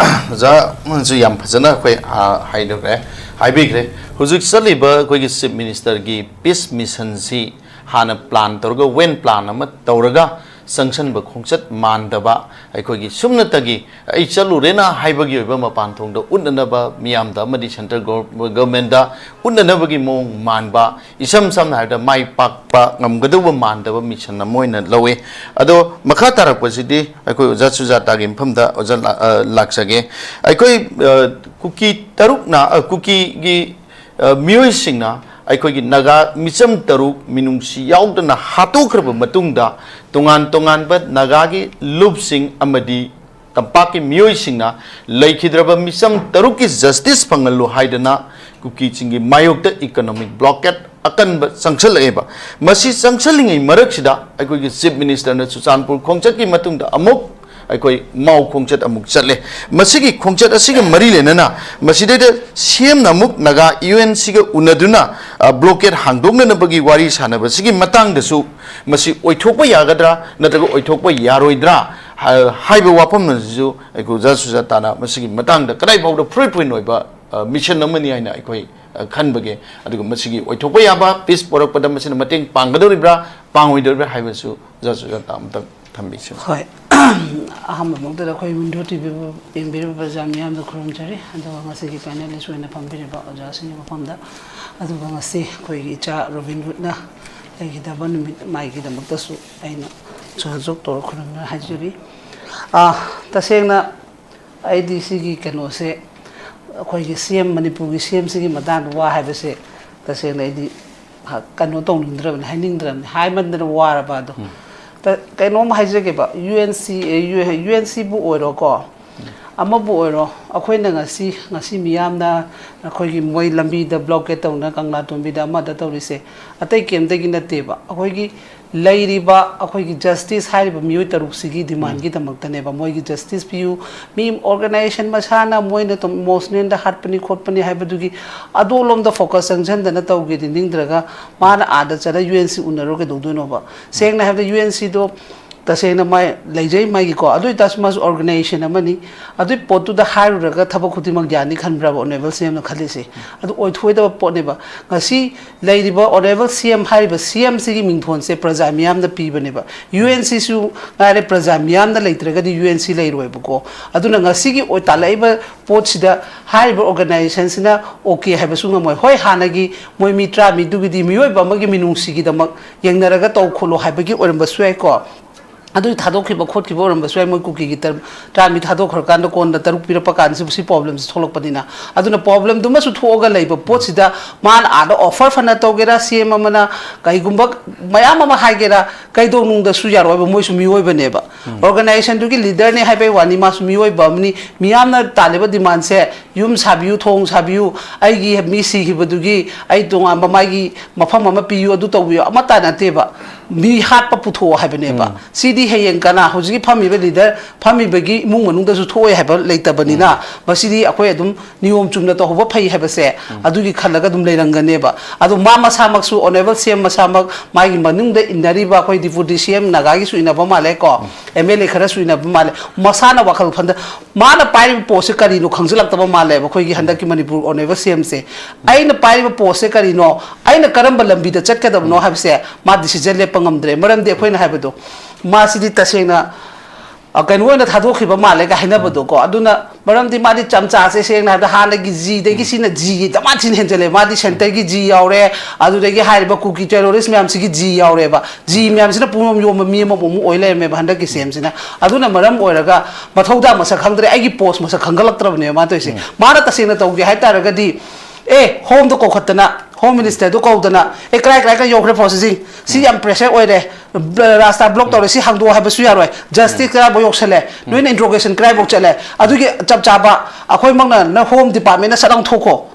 ꯑꯣꯖꯥ ꯑꯃꯅꯁꯨ ꯌꯥꯝ ꯐꯖꯅ ꯑꯩꯈꯣꯏ, ꯑ, ꯍꯥꯏꯗꯣꯛꯈ꯭ꯔꯦ, ꯍꯥꯏꯕꯤꯈ꯭ꯔꯦ꯫ ꯍꯧꯖꯤꯛ ꯆꯠꯂꯤꯕ ꯑꯩꯈꯣꯏꯒꯤ ꯆꯤꯐ ꯃꯤꯅꯤꯁꯇꯔꯒꯤ ꯄꯤꯁ ꯃꯤꯁꯟꯁꯤ ꯍꯥꯟꯅ ꯄ꯭ꯂꯥꯟ ꯇꯧꯔꯒ, ꯋꯦꯟ ꯄ꯭ꯂꯥꯟ ꯑꯃ ꯇꯧꯔꯒ ꯆꯪꯁꯟꯕ ꯈꯣꯡꯆꯠ ꯃꯥꯟꯗꯕ, ꯑꯩꯈꯣꯏꯒꯤ ꯁꯨꯞꯅꯇꯒꯤ ꯑꯩ ꯆꯠꯂꯨꯔꯦꯅ ꯍꯥꯏꯕꯒꯤ ꯑꯣꯏꯕ ꯃꯄꯥꯟ ꯊꯣꯡꯗ ꯎꯠꯅꯅꯕ, ꯃꯤꯌꯥꯝꯗ ꯑꯃꯗꯤ ꯁꯦꯟꯇ꯭ꯔꯦꯜ ꯒꯣꯔ-, ꯒꯣꯔꯃꯦꯟꯗ ꯎꯠꯅꯅꯕꯒꯤ ꯃꯑꯣꯡ ꯃꯥꯟꯕ, ꯏꯁꯝ ꯁꯝꯅ ꯍꯥꯏꯔꯕꯗ ꯃꯥꯏ ꯄꯥꯛꯄ ꯉꯝꯒꯗꯧꯕ ꯃꯥꯟꯗꯕ ꯃꯤꯁꯟ ꯑꯃ ꯑꯣꯏꯅ ꯂꯧꯋꯤ꯫ ꯑꯗꯣ ꯃꯈꯥ ꯇꯥꯔꯛꯄꯁꯤꯗꯤ ꯑꯩꯈꯣꯏ ꯑꯣꯖꯥ ꯁꯨꯖꯥꯇꯥꯒꯤ ꯃꯐꯝꯗ ꯑꯣꯖꯥ ꯂꯥ-, ꯑ, ꯂꯥꯛꯆꯒꯦ꯫ ꯑꯩꯈꯣꯏ, ꯑ, ꯀꯨꯀꯤ ꯇꯔꯨꯛꯅ, ꯑ, ꯀꯨꯀꯤꯒꯤ, ꯑ, ꯃꯤꯑꯣꯏꯁꯤꯡꯅ ꯑꯩꯈꯣꯏꯒꯤ ꯅꯥꯒꯥ ꯃꯤꯆꯝ ꯇꯔꯨꯛ ꯃꯤꯅꯨꯡꯁꯤ ꯌꯥꯎꯗꯅ ꯍꯥꯠꯇꯣꯛꯈ꯭ꯔꯕ ꯃꯇꯨꯡꯗ, ꯇꯣꯉꯥꯟ ꯇꯣꯉꯥꯟꯕ ꯅꯥꯒꯥꯒꯤ ꯂꯨꯞꯁꯤꯡ ꯑꯃꯗꯤ ꯇꯝꯄꯥꯛꯀꯤ ꯃꯤꯑꯣꯏꯁꯤꯡꯅ ꯂꯩꯈꯤꯗ꯭ꯔꯕ ꯃꯤꯆꯝ ꯇꯔꯨꯛꯀꯤ ꯖꯁꯇꯤꯁ ꯐꯪꯍꯜꯂꯨ ꯍꯥꯏꯗꯅ ꯀꯨꯀꯤꯁꯤꯡꯒꯤ ꯃꯥꯌꯣꯛꯇ ꯏꯀꯣꯅꯣꯃꯤꯛ ꯕ꯭ꯂꯣꯀꯦꯠ ꯑꯀꯟꯕ ꯆꯪꯁꯜꯂꯛꯑꯦꯕ꯫ ꯃꯁꯤ ꯆꯪꯁꯜꯂꯤꯉꯩ ꯃꯔꯛꯁꯤꯗ ꯑꯩꯈꯣꯏꯒꯤ ꯆꯤꯐ ꯃꯤꯅꯤꯁꯇꯔꯅ ꯆꯨꯔꯆꯥꯟꯄꯨꯔ ꯈꯣꯡꯆꯠꯀꯤ ꯃꯇꯨꯡꯗ ꯑꯃꯨꯛ ꯑꯩꯈꯣꯏ ꯃꯥꯎ ꯈꯣꯡꯆꯠ ꯑꯃꯨꯛ ꯆꯠꯂꯦ꯫ ꯃꯁꯤꯒꯤ ꯈꯣꯡꯆꯠ ꯑꯁꯤꯒ ꯃꯔꯤ ꯂꯩꯅꯅ ꯃꯁꯤꯗꯩꯗ ꯁꯤ ꯑꯦꯝꯅ ꯑꯃꯨꯛ ꯅꯥꯒꯥ ꯌꯨ ꯑꯦꯟ ꯁꯤꯒ ꯎꯅꯗꯨꯅ, ꯑ, ꯕ꯭ꯂꯣꯀꯦꯠ ꯍꯥꯡꯗꯣꯛꯅꯅꯕꯒꯤ ꯋꯥꯔꯤ ꯁꯥꯟꯅꯕꯁꯤꯒꯤ ꯃꯇꯥꯡꯗꯁꯨ ꯃꯁꯤ ꯑꯣꯏꯊꯣꯛꯄ ꯌꯥꯒꯗ꯭ꯔꯥ ꯅꯠꯇ꯭ꯔꯒ ꯑꯣꯏꯊꯣꯛꯄ ꯌꯥꯔꯣꯏꯗ꯭ꯔꯥ, ꯑ, ꯍꯥꯏꯕ ꯋꯥꯐꯝ ꯑꯁꯤꯁꯨ ꯑꯩꯈꯣꯏ ꯑꯣꯖꯥ ꯁꯨꯖꯥꯇꯥꯅ ꯃꯁꯤꯒꯤ ꯃꯇꯥꯡꯗ ꯀꯗꯥꯏ ꯐꯥꯎꯗ ꯐ꯭ꯔꯨꯏꯠ ꯐ꯭ꯔꯨꯏꯠ ꯑꯣꯏꯕ, ꯑ, ꯃꯤꯁꯟ ꯑꯃꯅꯤ ꯍꯥꯏꯅ ꯑꯩꯈꯣꯏ, ꯑ, ꯈꯟꯕꯒꯦ꯫ ꯑꯗꯨꯒ ꯃꯁꯤꯒꯤ ꯑꯣꯏꯊꯣꯛꯄ ꯌꯥꯕ ꯄꯤꯁ ꯄꯣꯔꯛꯄꯗ ꯃꯁꯤꯅ ꯃꯇꯦꯡ ꯄꯥꯡꯒꯗꯧꯔꯤꯕ꯭ꯔꯥ ꯄꯥꯡꯉꯣꯏꯗꯧꯔꯤꯕ꯭ꯔꯥ ꯍꯥꯏꯕꯁꯨ ꯑꯣꯖꯥ ꯁꯨꯖꯥꯇꯥ ꯑꯃꯇꯪ ꯊꯝꯕꯤꯁꯤ꯫ ꯍꯣꯏ꯫ ꯑꯍꯥꯟꯕꯃꯛꯇꯗ ꯑꯩꯈꯣꯏ ꯋꯤꯟꯗꯣ ꯇꯤ ꯚꯤ ꯌꯦꯡꯕꯤꯔꯤꯕ ꯄ꯭ꯔꯖꯥ ꯃꯤꯌꯥꯝꯗ ꯈꯨꯔꯨꯝꯖꯔꯤ, ꯑꯗꯨꯒ ꯉꯁꯤꯒꯤ ꯄꯦꯅꯦꯂꯤꯁ ꯑꯣꯏꯅ ꯐꯝꯕꯤꯔꯤꯕ ꯑꯣꯖꯥꯁꯤꯡꯒꯤ ꯃꯐꯝꯗ, ꯑꯗꯨꯒ ꯉꯁꯤ ꯑꯩꯈꯣꯏꯒꯤ ꯏꯆꯥ ꯔꯣꯕꯤꯟ ꯍꯨꯗꯅ ꯂꯩꯈꯤꯗꯕ ꯅꯨꯃꯤꯠ ꯃꯥꯒꯤꯗꯃꯛꯇꯁꯨ ꯑꯩꯅ ꯁꯨꯍꯖꯣꯛ ꯇꯧꯔ ꯈꯨꯔꯨꯝꯅ ꯍꯥꯏꯖꯔꯤ꯫ ꯑꯥ, ꯇꯁꯦꯡꯅ ꯑꯩꯗꯤ ꯁꯤꯒꯤ ꯀꯩꯅꯣꯁꯦ, ꯑꯩꯈꯣꯏꯒꯤ ꯁꯤ ꯑꯦꯝ, ꯃꯅꯤꯄꯨꯔꯒꯤ ꯁꯤ ꯑꯦꯝ ꯁꯤꯒꯤ ꯃꯇꯥꯡꯗ ꯋꯥ ꯍꯥꯏꯕꯁꯦ ꯇꯁꯦꯡꯅ ꯑꯩꯗꯤ ꯍ-, ꯀꯩꯅꯣ ꯇꯧꯅꯤꯡꯗ꯭ꯔꯕꯅꯤ, ꯍꯥꯏꯅꯤꯡꯗ꯭ꯔꯕꯅꯤ, ꯍꯥꯏꯃꯟꯗꯅ ꯋꯥꯔꯕ ꯑꯗꯣ꯫ ꯎꯝ꯫ ꯇ-, ꯀꯩꯅꯣꯝ ꯍꯥꯏꯖꯒꯦꯕ, ꯌꯨ ꯑꯦꯟ ꯁꯤ, ꯑꯦ, ꯌꯨ-, ꯌꯨ ꯑꯦꯟ ꯁꯤꯕꯨ ꯑꯣꯏꯔꯣꯀꯣ, ꯑꯃꯕꯨ ꯑꯣꯏꯔꯣ, ꯑꯩꯈꯣꯏꯅ ꯉꯁꯤ, ꯉꯁꯤ ꯃꯤꯌꯥꯝꯅ ꯑꯩꯈꯣꯏꯒꯤ ꯃꯣꯏ ꯂꯝꯕꯤꯗ ꯕ꯭ꯂꯣꯀꯦꯠ ꯇꯧꯅ, ꯀꯪꯂꯥ ꯇꯣꯝꯕꯤꯗ ꯑꯃꯗ ꯇꯧꯔꯤꯁꯦ ꯑꯇꯩ ꯀꯩꯝꯇꯒꯤ ꯅꯠꯇꯦꯕ꯫ ꯑꯩꯈꯣꯏꯒꯤ ꯂꯩꯔꯤꯕ ꯑꯩꯈꯣꯏꯒꯤ ꯖꯁꯇꯤꯁ ꯍꯥꯏꯔꯤꯕ ꯃꯤꯑꯣꯏ ꯇꯔꯨꯛꯁꯤꯒꯤ ꯗꯤꯃꯥꯟꯒꯤꯗꯃꯛꯇꯅꯦꯕ꯫ ꯃꯣꯏꯒꯤ ꯖꯁꯇꯤꯁ ꯄꯤꯌꯨ, ꯃꯤ ꯑꯣꯔꯒꯅꯥꯏꯖꯦꯁꯟ ꯃꯁꯥꯅ ꯃꯣꯏꯅ ꯇꯧ-, ꯏꯃꯣꯁꯅꯦꯜꯗ ꯍꯥꯠꯄꯅꯤ ꯈꯣꯠꯄꯅꯤ ꯍꯥꯏꯕꯗꯨꯒꯤ ꯑꯗꯣꯝꯂꯣꯝꯗ ꯐꯣꯀꯁ ꯆꯪꯁꯤꯟꯗꯅ ꯇꯧꯒꯦꯗꯤ ꯅꯤꯡꯗ꯭ꯔꯒ ꯃꯥꯅ ꯑꯥꯗ ꯆꯠꯂ ꯌꯨ ꯑꯦꯟ ꯁꯤ ꯎꯅꯔꯨ ꯀꯩꯗꯧꯗꯣꯏꯅꯣꯕ? ꯁꯦꯡꯅ ꯍꯥꯏꯕꯗ ꯌꯨ ꯑꯦꯟ ꯁꯤꯗꯣ ꯇꯁꯦꯡꯅ ꯃꯥꯏ ꯂꯩꯖꯩ ꯃꯥꯒꯤꯀꯣ, ꯑꯗꯨ ꯑꯣꯏꯇꯥꯔꯁꯨ ꯃꯥꯁꯨ ꯑꯣꯔꯒꯅꯥꯏꯖꯦꯁꯟ ꯑꯃꯅꯤ꯫ ꯑꯗꯨꯏ ꯄꯣꯠꯇꯨꯗ ꯍꯥꯏꯔꯨꯔꯒ ꯊꯕꯛ ꯈꯨꯗꯤꯡꯃꯛ ꯌꯥꯅꯤ ꯈꯟꯕ꯭ꯔꯕ ꯑꯣꯅꯔꯦꯕꯜ ꯁꯤ ꯑꯦꯝꯅ ꯈꯜꯂꯤꯁꯦ? ꯑꯗꯨ ꯑꯣꯏꯊꯣꯛꯑꯣꯏꯗꯕ ꯄꯣꯠꯅꯦꯕ꯫ ꯉꯁꯤ ꯂꯩꯔꯤꯕ ꯑꯣꯅꯔꯦꯕꯜ ꯁꯤ ꯑꯦꯝ ꯍꯥꯏꯔꯤꯕ ꯁꯤ ꯑꯦꯝꯁꯤꯒꯤ ꯃꯤꯡꯊꯣꯟꯁꯦ ꯄ꯭ꯔꯖꯥ ꯃꯤꯌꯥꯝꯅ ꯄꯤꯕꯅꯦꯕ꯫ ꯌꯨ ꯑꯦꯟ ꯁꯤꯁꯨ ꯉꯥꯏꯔꯦ, ꯄ꯭ꯔꯖꯥ ꯃꯤꯌꯥꯝꯅ ꯂꯩꯇ꯭ꯔꯒꯗꯤ ꯌꯨ ꯑꯦꯟ ꯁꯤ ꯂꯩꯔꯣꯏꯕꯀꯣ꯫ ꯑꯗꯨꯅ ꯉꯁꯤꯒꯤ ꯑꯣꯏ ꯇꯥꯜꯂꯛꯏꯕ ꯄꯣꯠꯁꯤꯗ ꯍꯥꯏꯔꯤꯕ ꯑꯣꯔꯒꯅꯥꯏꯖꯦꯁꯟꯁꯤꯅ ꯑꯣꯀꯦ ꯍꯥꯏꯕꯁꯨ ꯉꯝꯃꯣꯏ꯫ ꯍꯣꯏ, ꯍꯥꯟꯅꯒꯤ ꯃꯣꯏ ꯃꯤ ꯇꯔꯥꯃꯤꯗꯨꯒꯤꯗꯤ ꯃꯤꯑꯣꯏꯕ ꯑꯃꯒꯤ ꯃꯤꯅꯨꯡꯁꯤꯒꯤꯗꯃꯛ ꯌꯦꯡꯅꯔꯒ ꯇꯧ ꯈꯣꯠꯂꯣ ꯍꯥꯏꯕꯒꯤ ꯑꯣꯏꯔꯝꯕꯁꯨ ꯌꯥꯏꯀꯣ꯫ ꯑꯗꯨ ꯊꯥꯗꯣꯛꯈꯤꯕ ꯈꯣꯠꯈꯤꯕ ꯑꯣꯏꯔꯝꯕꯁꯨ ꯌꯥꯏ, ꯃꯣꯏ ꯀꯨꯀꯤꯒꯤ ꯇꯔ-, ꯇꯔꯥꯃꯤꯠ ꯊꯥꯗꯣꯛꯈ꯭ꯔꯀꯥꯟꯗ ꯀꯣꯟꯅ ꯇꯔꯨꯛ ꯄꯤꯔꯛꯄ ꯀꯥꯟꯗꯁꯤꯕꯨ ꯁꯤ ꯄ꯭ꯔꯣꯕ꯭ꯂꯦꯝꯁꯤ ꯊꯣꯛꯂꯛꯄꯅꯤꯅ꯫ ꯑꯗꯨꯅ ꯄ꯭ꯔꯣꯕ꯭ꯂꯦꯝꯗꯨꯃꯁꯨ ꯊꯣꯛꯑꯒ ꯂꯩꯕ ꯄꯣꯠꯁꯤꯗ ꯃꯥꯅ ꯑꯥꯗ ꯑꯣꯐꯔ ꯐꯅ ꯇꯧꯒꯦꯔꯥ, ꯁꯤ ꯑꯦꯝ ꯑꯃꯅ ꯀꯩꯒꯨꯝꯕ ꯃꯌꯥꯝ ꯑꯃ ꯍꯥꯏꯒꯦꯔꯥ, ꯀꯩꯗꯧꯅꯨꯡꯗꯁꯨ ꯌꯥꯔꯣꯏꯕ, ꯃꯣꯏꯁꯨ ꯃꯤꯑꯣꯏꯕꯅꯦꯕ꯫ ꯎꯝ꯫ ꯑꯣꯔꯒꯅꯥꯏꯖꯦꯁꯟꯗꯨꯒꯤ ꯂꯤꯗꯔꯅꯦ ꯍꯥꯏꯕꯩ ꯋꯥꯅꯤ, ꯃꯥꯁꯨ ꯃꯤꯑꯣꯏꯕ ꯑꯃꯅꯤ꯫ ꯃꯤꯌꯥꯝꯅ ꯇꯥꯜꯂꯤꯕ ꯗꯤꯃꯥꯟꯁꯦ ꯌꯨꯝ ꯁꯥꯕꯤꯌꯨ, ꯊꯣꯡ ꯁꯥꯕꯤꯌꯨ, ꯑꯩꯒꯤ ꯃꯤ ꯁꯤꯈꯤꯕꯗꯨꯒꯤ ꯑꯩ ꯇꯣꯉꯥꯟꯕ ꯃꯥꯒꯤ ꯃꯐꯝ ꯑꯃ ꯄꯤꯌꯨ, ꯑꯗꯨ ꯇꯧꯕꯤꯌꯨ, ꯑꯃꯠꯇ ꯅꯠꯇꯦꯕ꯫ ꯃꯤ ꯍꯥꯠꯄ ꯄꯨꯊꯣꯛꯑꯣ ꯍꯥꯏꯕꯅꯦꯕ꯫ ꯎꯝ꯫ ꯁꯤꯗꯤ ꯍꯌꯦꯡ ꯀꯅꯥ ꯍꯧꯖꯤꯛꯀꯤ ꯐꯝꯃꯤꯕ ꯂꯤꯗꯔ, ꯐꯝꯃꯤꯕꯒꯤ ꯏꯃꯨꯡ ꯃꯅꯨꯡꯗꯁꯨ ꯊꯣꯛꯑꯣꯏ ꯍꯥꯏꯕ ꯂꯩꯇꯕꯅꯤꯅ, ꯃꯁꯤꯗꯤ ꯑꯩꯈꯣꯏ ꯑꯗꯨꯝ ꯅꯤꯌꯣꯝ ꯆꯨꯝꯅ ꯇꯧꯍꯧꯕ ꯐꯩ ꯍꯥꯏꯕꯁꯦ ꯑꯗꯨꯒꯤ ꯈꯜꯂꯒ ꯑꯗꯨꯝ ꯂꯩꯔꯝꯒꯅꯦꯕ꯫ ꯑꯗꯣ ꯃꯥ ꯃꯁꯥꯃꯛꯁꯨ, ꯑꯣꯅꯔꯦꯕꯜ ꯁꯤ ꯑꯦꯝ ꯃꯁꯥꯃꯛ, ꯃꯥꯒꯤ ꯃꯅꯨꯡꯗ ꯏꯟꯅꯔꯤꯕ ꯑꯩꯈꯣꯏ ꯗꯤꯄꯨꯇꯤ ꯁꯤ ꯑꯦꯝ ꯅꯥꯒꯥꯒꯤꯁꯨ ꯏꯟꯅꯕ ꯃꯥꯜꯂꯦ ꯀꯣ, ꯑꯦꯝ ꯑꯦꯜ ꯑꯦ ꯈꯔꯁꯨ ꯏꯟꯅꯕ ꯃꯥꯜꯂꯦ, ꯃꯁꯥꯅ ꯋꯥꯈꯜ ꯈꯟꯗ, ꯃꯥꯅ ꯄꯥꯏꯔꯤꯕ ꯄꯣꯠꯁꯦ ꯀꯔꯤꯅꯣ ꯈꯪꯖꯤꯜꯂꯛꯇꯕ ꯃꯥꯜꯂꯦꯕ ꯑꯩꯈꯣꯏꯒꯤ ꯍꯟꯗꯛꯀꯤ ꯃꯅꯤꯄꯨꯔ ꯑꯣꯅꯔꯦꯕꯜ ꯁꯤ ꯑꯦꯝꯁꯦ꯫ ꯑꯩꯅ ꯄꯥꯏꯔꯤꯕ ꯄꯣꯠꯁꯦ ꯀꯔꯤꯅꯣ, ꯑꯩꯅ ꯀꯔꯝꯕ ꯂꯝꯕꯤꯗ ꯆꯠꯀꯗꯕꯅꯣ ꯍꯥꯏꯕꯁꯦ ꯃꯥ ꯗꯤꯁꯤꯖꯟ ꯂꯦꯞꯄ ꯉꯝꯗ꯭ꯔꯦ꯫ ꯃꯔꯝꯗꯤ ꯑꯩꯈꯣꯏꯅ ꯍꯥꯏꯕꯗꯣ, ꯃꯥꯁꯤꯗꯤ ꯇꯁꯦꯡꯅ, ꯑ, ꯀꯩꯅꯣ ꯑꯣꯏꯅ ꯊꯥꯗꯣꯛꯈꯤꯕ ꯃꯥꯜꯂꯦꯒ ꯍꯥꯏꯅꯕꯗꯣꯀꯣ꯫ ꯑꯗꯨꯅ ꯃꯔꯝꯗꯤ ꯃꯥꯗꯤ ꯆꯝꯆꯥꯁꯦ, ꯁꯦꯡꯅ ꯍꯥꯏꯕꯗ, ꯍꯥꯟꯅꯒꯤ ꯖꯤꯗꯒꯤ ꯁꯤꯅ ꯖꯤꯒꯤ ꯗꯃꯥꯟ ꯊꯤꯅ ꯍꯦꯟꯖꯜꯂꯦ꯫ ꯃꯥꯗꯤ ꯁꯦꯟꯇꯔꯒꯤ ꯖꯤ ꯌꯥꯎꯔꯦ, ꯑꯗꯨꯗꯒꯤ ꯍꯥꯏꯔꯤꯕ ꯀꯨꯀꯤ ꯇꯦꯔꯣꯔꯤꯁ ꯃꯌꯥꯝꯁꯤꯒꯤ ꯖꯤ ꯌꯥꯎꯔꯦꯕ꯫ ꯖꯤ ꯃꯌꯥꯝꯁꯤꯅ ꯄꯨꯝꯌꯣꯝ ꯌꯣꯝꯕ ꯃꯤ ꯑꯃꯃꯨꯛ ꯑꯃꯨꯛ ꯑꯣꯏ ꯂꯩꯔꯝꯃꯦꯕ ꯍꯟꯗꯛꯀꯤ ꯁꯤ ꯑꯦꯝꯁꯤꯅ꯫ ꯑꯗꯨꯅ ꯃꯔꯝ ꯑꯣꯏꯔꯒ ꯃꯊꯧꯗꯥꯡ ꯃꯁꯛ ꯈꯪꯗ꯭ꯔꯦ, ꯑꯩꯒꯤ ꯄꯣꯁ ꯃꯁꯛ ꯈꯪꯒꯠꯂꯛꯇ꯭ꯔꯕꯅꯦꯕ ꯃꯥ ꯇꯧꯔꯤꯁꯦ꯫ ꯃꯥꯅ ꯇꯁꯦꯡꯅ ꯇꯧꯒꯦ ꯍꯥꯏ ꯇꯥꯔꯒꯗꯤ, ꯑꯦ, ꯍꯣꯝꯗ ꯀꯧꯈꯠꯇꯅ, ꯍꯣꯝ ꯃꯤꯅꯤꯁꯇꯔꯗꯨ ꯀꯧꯗꯅ, "ꯑꯦ, ꯀꯔꯥꯏ ꯀꯔꯥꯏ ꯀꯔꯥꯏ ꯌꯧꯈ꯭ꯔꯦ ꯄ꯭ꯔꯣꯁꯦꯁꯤꯡ? ꯁꯤ ꯌꯥꯝ ꯄ꯭ꯔꯦꯁꯔ ꯑꯣꯏꯔꯦ, ꯕ꯭ꯂ-, ꯔꯥꯁꯇꯥ ꯕ꯭ꯂꯣꯛ ꯇꯧꯔꯦ, ꯁꯤ ꯍꯥꯡꯗꯣꯛꯑꯣ" ꯍꯥꯏꯕꯁꯨ ꯌꯥꯔꯣꯏ꯫ ꯖꯁꯇꯤꯁ ꯀꯔꯥꯏꯐꯥꯎ ꯌꯧꯁꯜꯂꯦ, ꯅꯣꯏꯅ ꯏꯟꯇ꯭ꯔꯣꯒꯦꯁꯟ ꯀꯔꯥꯏꯐꯥꯎ ꯆꯠꯂꯦ, ꯑꯗꯨꯒꯤ ꯆꯞ ꯆꯥꯕ ꯑꯩꯈꯣꯏꯃꯛꯅ ꯅ ꯍꯣꯝ ꯗꯤꯄꯥꯔꯠꯃꯦꯟꯅ ꯁꯠ ꯂꯥꯎ ꯊꯣꯛꯈꯣ꯫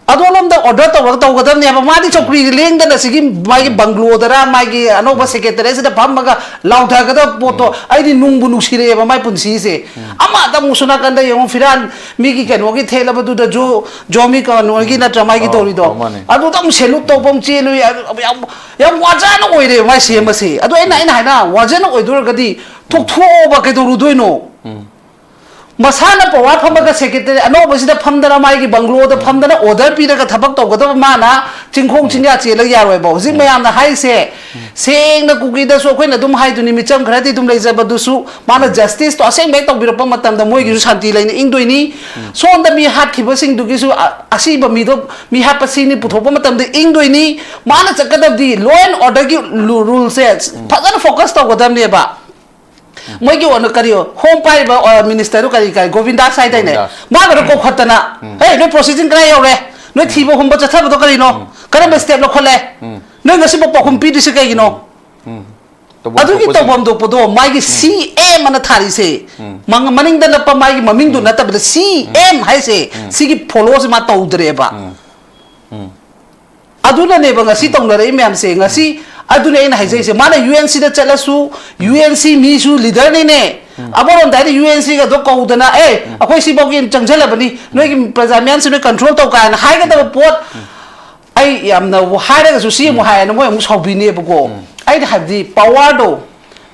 ꯑꯗꯣꯂꯣꯝꯗ ꯑꯣꯔꯗꯔ ꯇꯧꯔꯒ ꯇꯧꯒꯗꯕꯅꯦꯕ꯫ ꯃꯥꯗꯤ ꯆꯧꯀ꯭ꯔꯤ ꯂꯦꯡꯗꯅ ꯁꯤꯒꯤ ꯃꯥꯒꯤ ꯕꯪꯒ꯭ꯂꯣꯗꯔ, ꯃꯥꯒꯤ ꯑꯅꯧꯕ ꯁꯦꯀ꯭ꯔꯦꯇꯔꯤꯁꯤꯗ ꯐꯝꯃꯒ ꯂꯥꯎꯊꯒꯗꯕ ꯄꯣꯠꯇꯣ ꯑꯩꯗꯤ ꯅꯨꯡꯕꯨ ꯅꯨꯡꯁꯤꯔꯛꯑꯦꯕ ꯃꯥꯏ ꯄꯨꯟꯁꯤꯁꯦ꯫ ꯑꯃꯗ ꯑꯃꯨꯛꯁꯨ ꯅꯥꯀꯟꯗ ꯌꯦꯡꯉꯨ, ꯐꯤꯔꯥꯟ, ꯃꯤꯒꯤ ꯀꯩꯅꯣꯒꯤ ꯊꯦꯠꯂꯕꯗꯨꯗ ꯖꯣ-, ꯖꯣꯃꯤ ꯀꯩꯅꯣꯒꯤ ꯅꯠꯇ꯭ꯔꯥ ꯃꯥꯒꯤ ꯑꯣ, ꯇꯧꯔꯤꯗꯣ? ꯑꯣ, ꯃꯥꯅꯦ꯫ ꯑꯗꯨꯗ ꯑꯃꯨꯛ ꯁꯦꯂꯨꯠ ꯇꯧꯕ ꯑꯃꯨꯛ ꯆꯦꯜꯂꯨꯏ꯫ ꯑꯗꯨ ꯌꯥꯝ, ꯌꯥꯝ ꯋꯥꯖꯅ ꯑꯣꯏꯔꯦꯕ ꯃꯥꯏ ꯁꯤ ꯑꯦꯝ ꯑꯁꯤ꯫ ꯑꯗꯣ ꯑꯩꯅ, ꯑꯩꯅ ꯍꯥꯏꯅ ꯋꯥꯖꯅ ꯑꯣꯏꯗꯣꯏꯔꯒꯗꯤ ꯊꯣꯛꯊꯣꯛꯑꯣꯕ, ꯀꯩꯗꯧꯔꯨꯗꯣꯏꯅꯣ? ꯃꯁꯥꯅ ꯄꯋꯥꯔ ꯐꯝꯃꯒ ꯁꯦꯀ꯭ꯔꯦꯇꯔꯤ ꯑꯅꯧꯕꯁꯤꯗ ꯐꯝꯗꯅ, ꯃꯥꯒꯤ ꯕꯪꯒ꯭ꯂꯣꯗ ꯐꯝꯗꯅ ꯑꯣꯔꯗꯔ ꯄꯤꯔꯒ ꯊꯕꯛ ꯇꯧꯒꯗꯕ ꯃꯥꯅ ꯆꯤꯡꯈꯣꯡ ꯆꯤꯡꯌꯥ ꯆꯦꯜꯂꯒ ꯌꯥꯔꯣꯏꯕ꯫ ꯍꯧꯖꯤꯛ ꯃꯌꯥꯝꯅ ꯍꯥꯏꯁꯦ, ꯁꯦꯡꯅ ꯀꯨꯀꯤꯗꯁꯨ ꯑꯩꯈꯣꯏꯅ ꯑꯗꯨꯝ ꯍꯥꯏꯗꯨꯅꯤ, ꯃꯤꯆꯝ ꯈꯔꯗꯤ ꯑꯗꯨꯝ ꯂꯩꯖꯕꯗꯨꯁꯨ, ꯃꯥꯅ ꯖꯁꯇꯤꯁꯇꯣ ꯑꯁꯦꯡꯕ ꯍꯦꯛ ꯇꯧꯕꯤꯔꯛꯄ ꯃꯇꯝꯗ ꯃꯣꯏꯒꯤꯁꯨ ꯁꯥꯟꯇꯤ ꯂꯩꯅ ꯏꯪꯗꯣꯏꯅꯤ꯫ ꯁꯣꯝꯗ ꯃꯤ ꯍꯥꯠꯈꯤꯕꯁꯤꯡꯗꯨꯒꯤꯁꯨ ꯑ-, ꯑꯁꯤꯕ ꯃꯤꯗꯣ, ꯃꯤ ꯍꯥꯠꯄ ꯁꯤꯅꯤ ꯄꯨꯊꯣꯛꯄ ꯃꯇꯝꯗ ꯏꯪꯗꯣꯏꯅꯤ꯫ ꯃꯥꯅ ꯆꯠꯀꯗꯕꯗꯤ law and orderꯒꯤ ꯔꯨ-, ruleꯁꯦ ꯐꯖꯅ ꯐꯣꯀꯁ ꯇꯧꯒꯗꯕꯅꯦꯕ꯫ ꯃꯣꯏꯒꯤ ꯑꯣꯏꯅ ꯀꯔꯤ, ꯍꯣꯝ ꯄꯥꯏꯔꯤꯕ, ꯑ, ꯃꯤꯅꯤꯁꯇꯔꯗꯨ ꯀꯔꯤ, ꯀꯔꯤ, ꯒꯣꯕꯤꯟꯗꯥꯁ ꯍꯥꯏꯗꯥꯏꯅꯦ? ꯒꯣꯕꯤꯟꯗꯥꯁ꯫ ꯃꯥꯒꯗꯣ ꯀꯧꯈꯠꯇꯅ, "ꯍꯦ, ꯅꯣꯏ ꯄ꯭ꯔꯣꯁꯦꯁꯤꯡ ꯀꯗꯥꯏ ꯌꯧꯔꯦ? ꯅꯣꯏ ꯊꯤꯕ ꯍꯨꯝꯕ ꯆꯠꯊꯕꯗꯣ ꯀꯔꯤꯅꯣ? ꯀꯔꯝꯕ ꯁ꯭ꯇꯦꯞ ꯂꯧꯈꯠꯂꯦ? ꯅꯣꯏ ꯉꯁꯤꯐꯥꯎ ꯄꯥꯎꯈꯨꯝ ꯄꯤꯗ꯭ꯔꯤꯁꯦ ꯀꯩꯒꯤꯅꯣ?" ꯎꯝ꯫ ꯇꯧꯐꯝ ꯑꯗꯨꯒꯤ ꯊꯣꯛꯄꯁꯤꯡ꯫ ꯇꯧꯐꯝ ꯊꯣꯛꯄꯗꯣ ꯃꯥꯒꯤ ꯁꯤ ꯑꯦꯝ ꯑꯅ ꯊꯥꯔꯤꯁꯦ, ꯃꯪ-, ꯃꯅꯤꯡꯗ ꯅꯞꯄ ꯃꯥꯒꯤ ꯃꯃꯤꯡꯗꯨ ꯅꯠꯇꯕꯗ ꯁꯤ ꯑꯦꯝ ꯍꯥꯏꯁꯦ, ꯁꯤꯒꯤ ꯐꯣꯂꯣꯁꯦ ꯃꯥ ꯇꯧꯗ꯭ꯔꯦꯕ꯫ ꯑꯗꯨꯅꯅꯦꯕ ꯉꯁꯤ ꯇꯧꯅꯔꯛꯏ ꯃꯌꯥꯝꯁꯦ꯫ ꯉꯁꯤ ꯑꯗꯨꯅꯦ ꯑꯩꯅ ꯍꯥꯏꯖꯩꯁꯦ, ꯃꯥꯅ ꯌꯨ ꯑꯦꯟ ꯁꯤꯗ ꯆꯠꯂꯁꯨ, ꯌꯨ ꯑꯦꯟ ꯁꯤ ꯃꯤꯁꯨ ꯂꯤꯗꯔꯅꯤꯅꯦ꯫ ꯑꯃꯔꯣꯝꯗ ꯍꯥꯏꯗꯤ ꯌꯨ ꯑꯦꯟ ꯁꯤꯒꯗꯣ ꯀꯧꯗꯅ, "ꯑꯦ, ꯑꯩꯈꯣꯏ ꯁꯤꯐꯥꯎꯒꯤ ꯆꯪꯁꯤꯜꯂꯕꯅꯤ, ꯅꯣꯏꯒꯤ ꯄ꯭ꯔꯖꯥ ꯃꯌꯥꯝꯁꯤ ꯅꯣꯏ ꯀꯟꯇ꯭ꯔꯣꯜ ꯇꯧ" ꯀꯥꯏꯅ ꯍꯥꯏꯒꯗꯕ ꯄꯣꯠ꯫ ꯑꯩ ꯌꯥꯝꯅ ꯍꯥꯏꯔꯒꯁꯨ ꯁꯤ ꯑꯃꯨꯛ ꯍꯥꯏꯌꯦꯅ ꯃꯣꯏ ꯑꯃꯨꯛ ꯁꯥꯎꯕꯤꯅꯦꯕꯀꯣ꯫ ꯑꯩꯅ ꯍꯥꯏꯕꯗꯤ ꯄꯋꯥꯔꯗꯣ,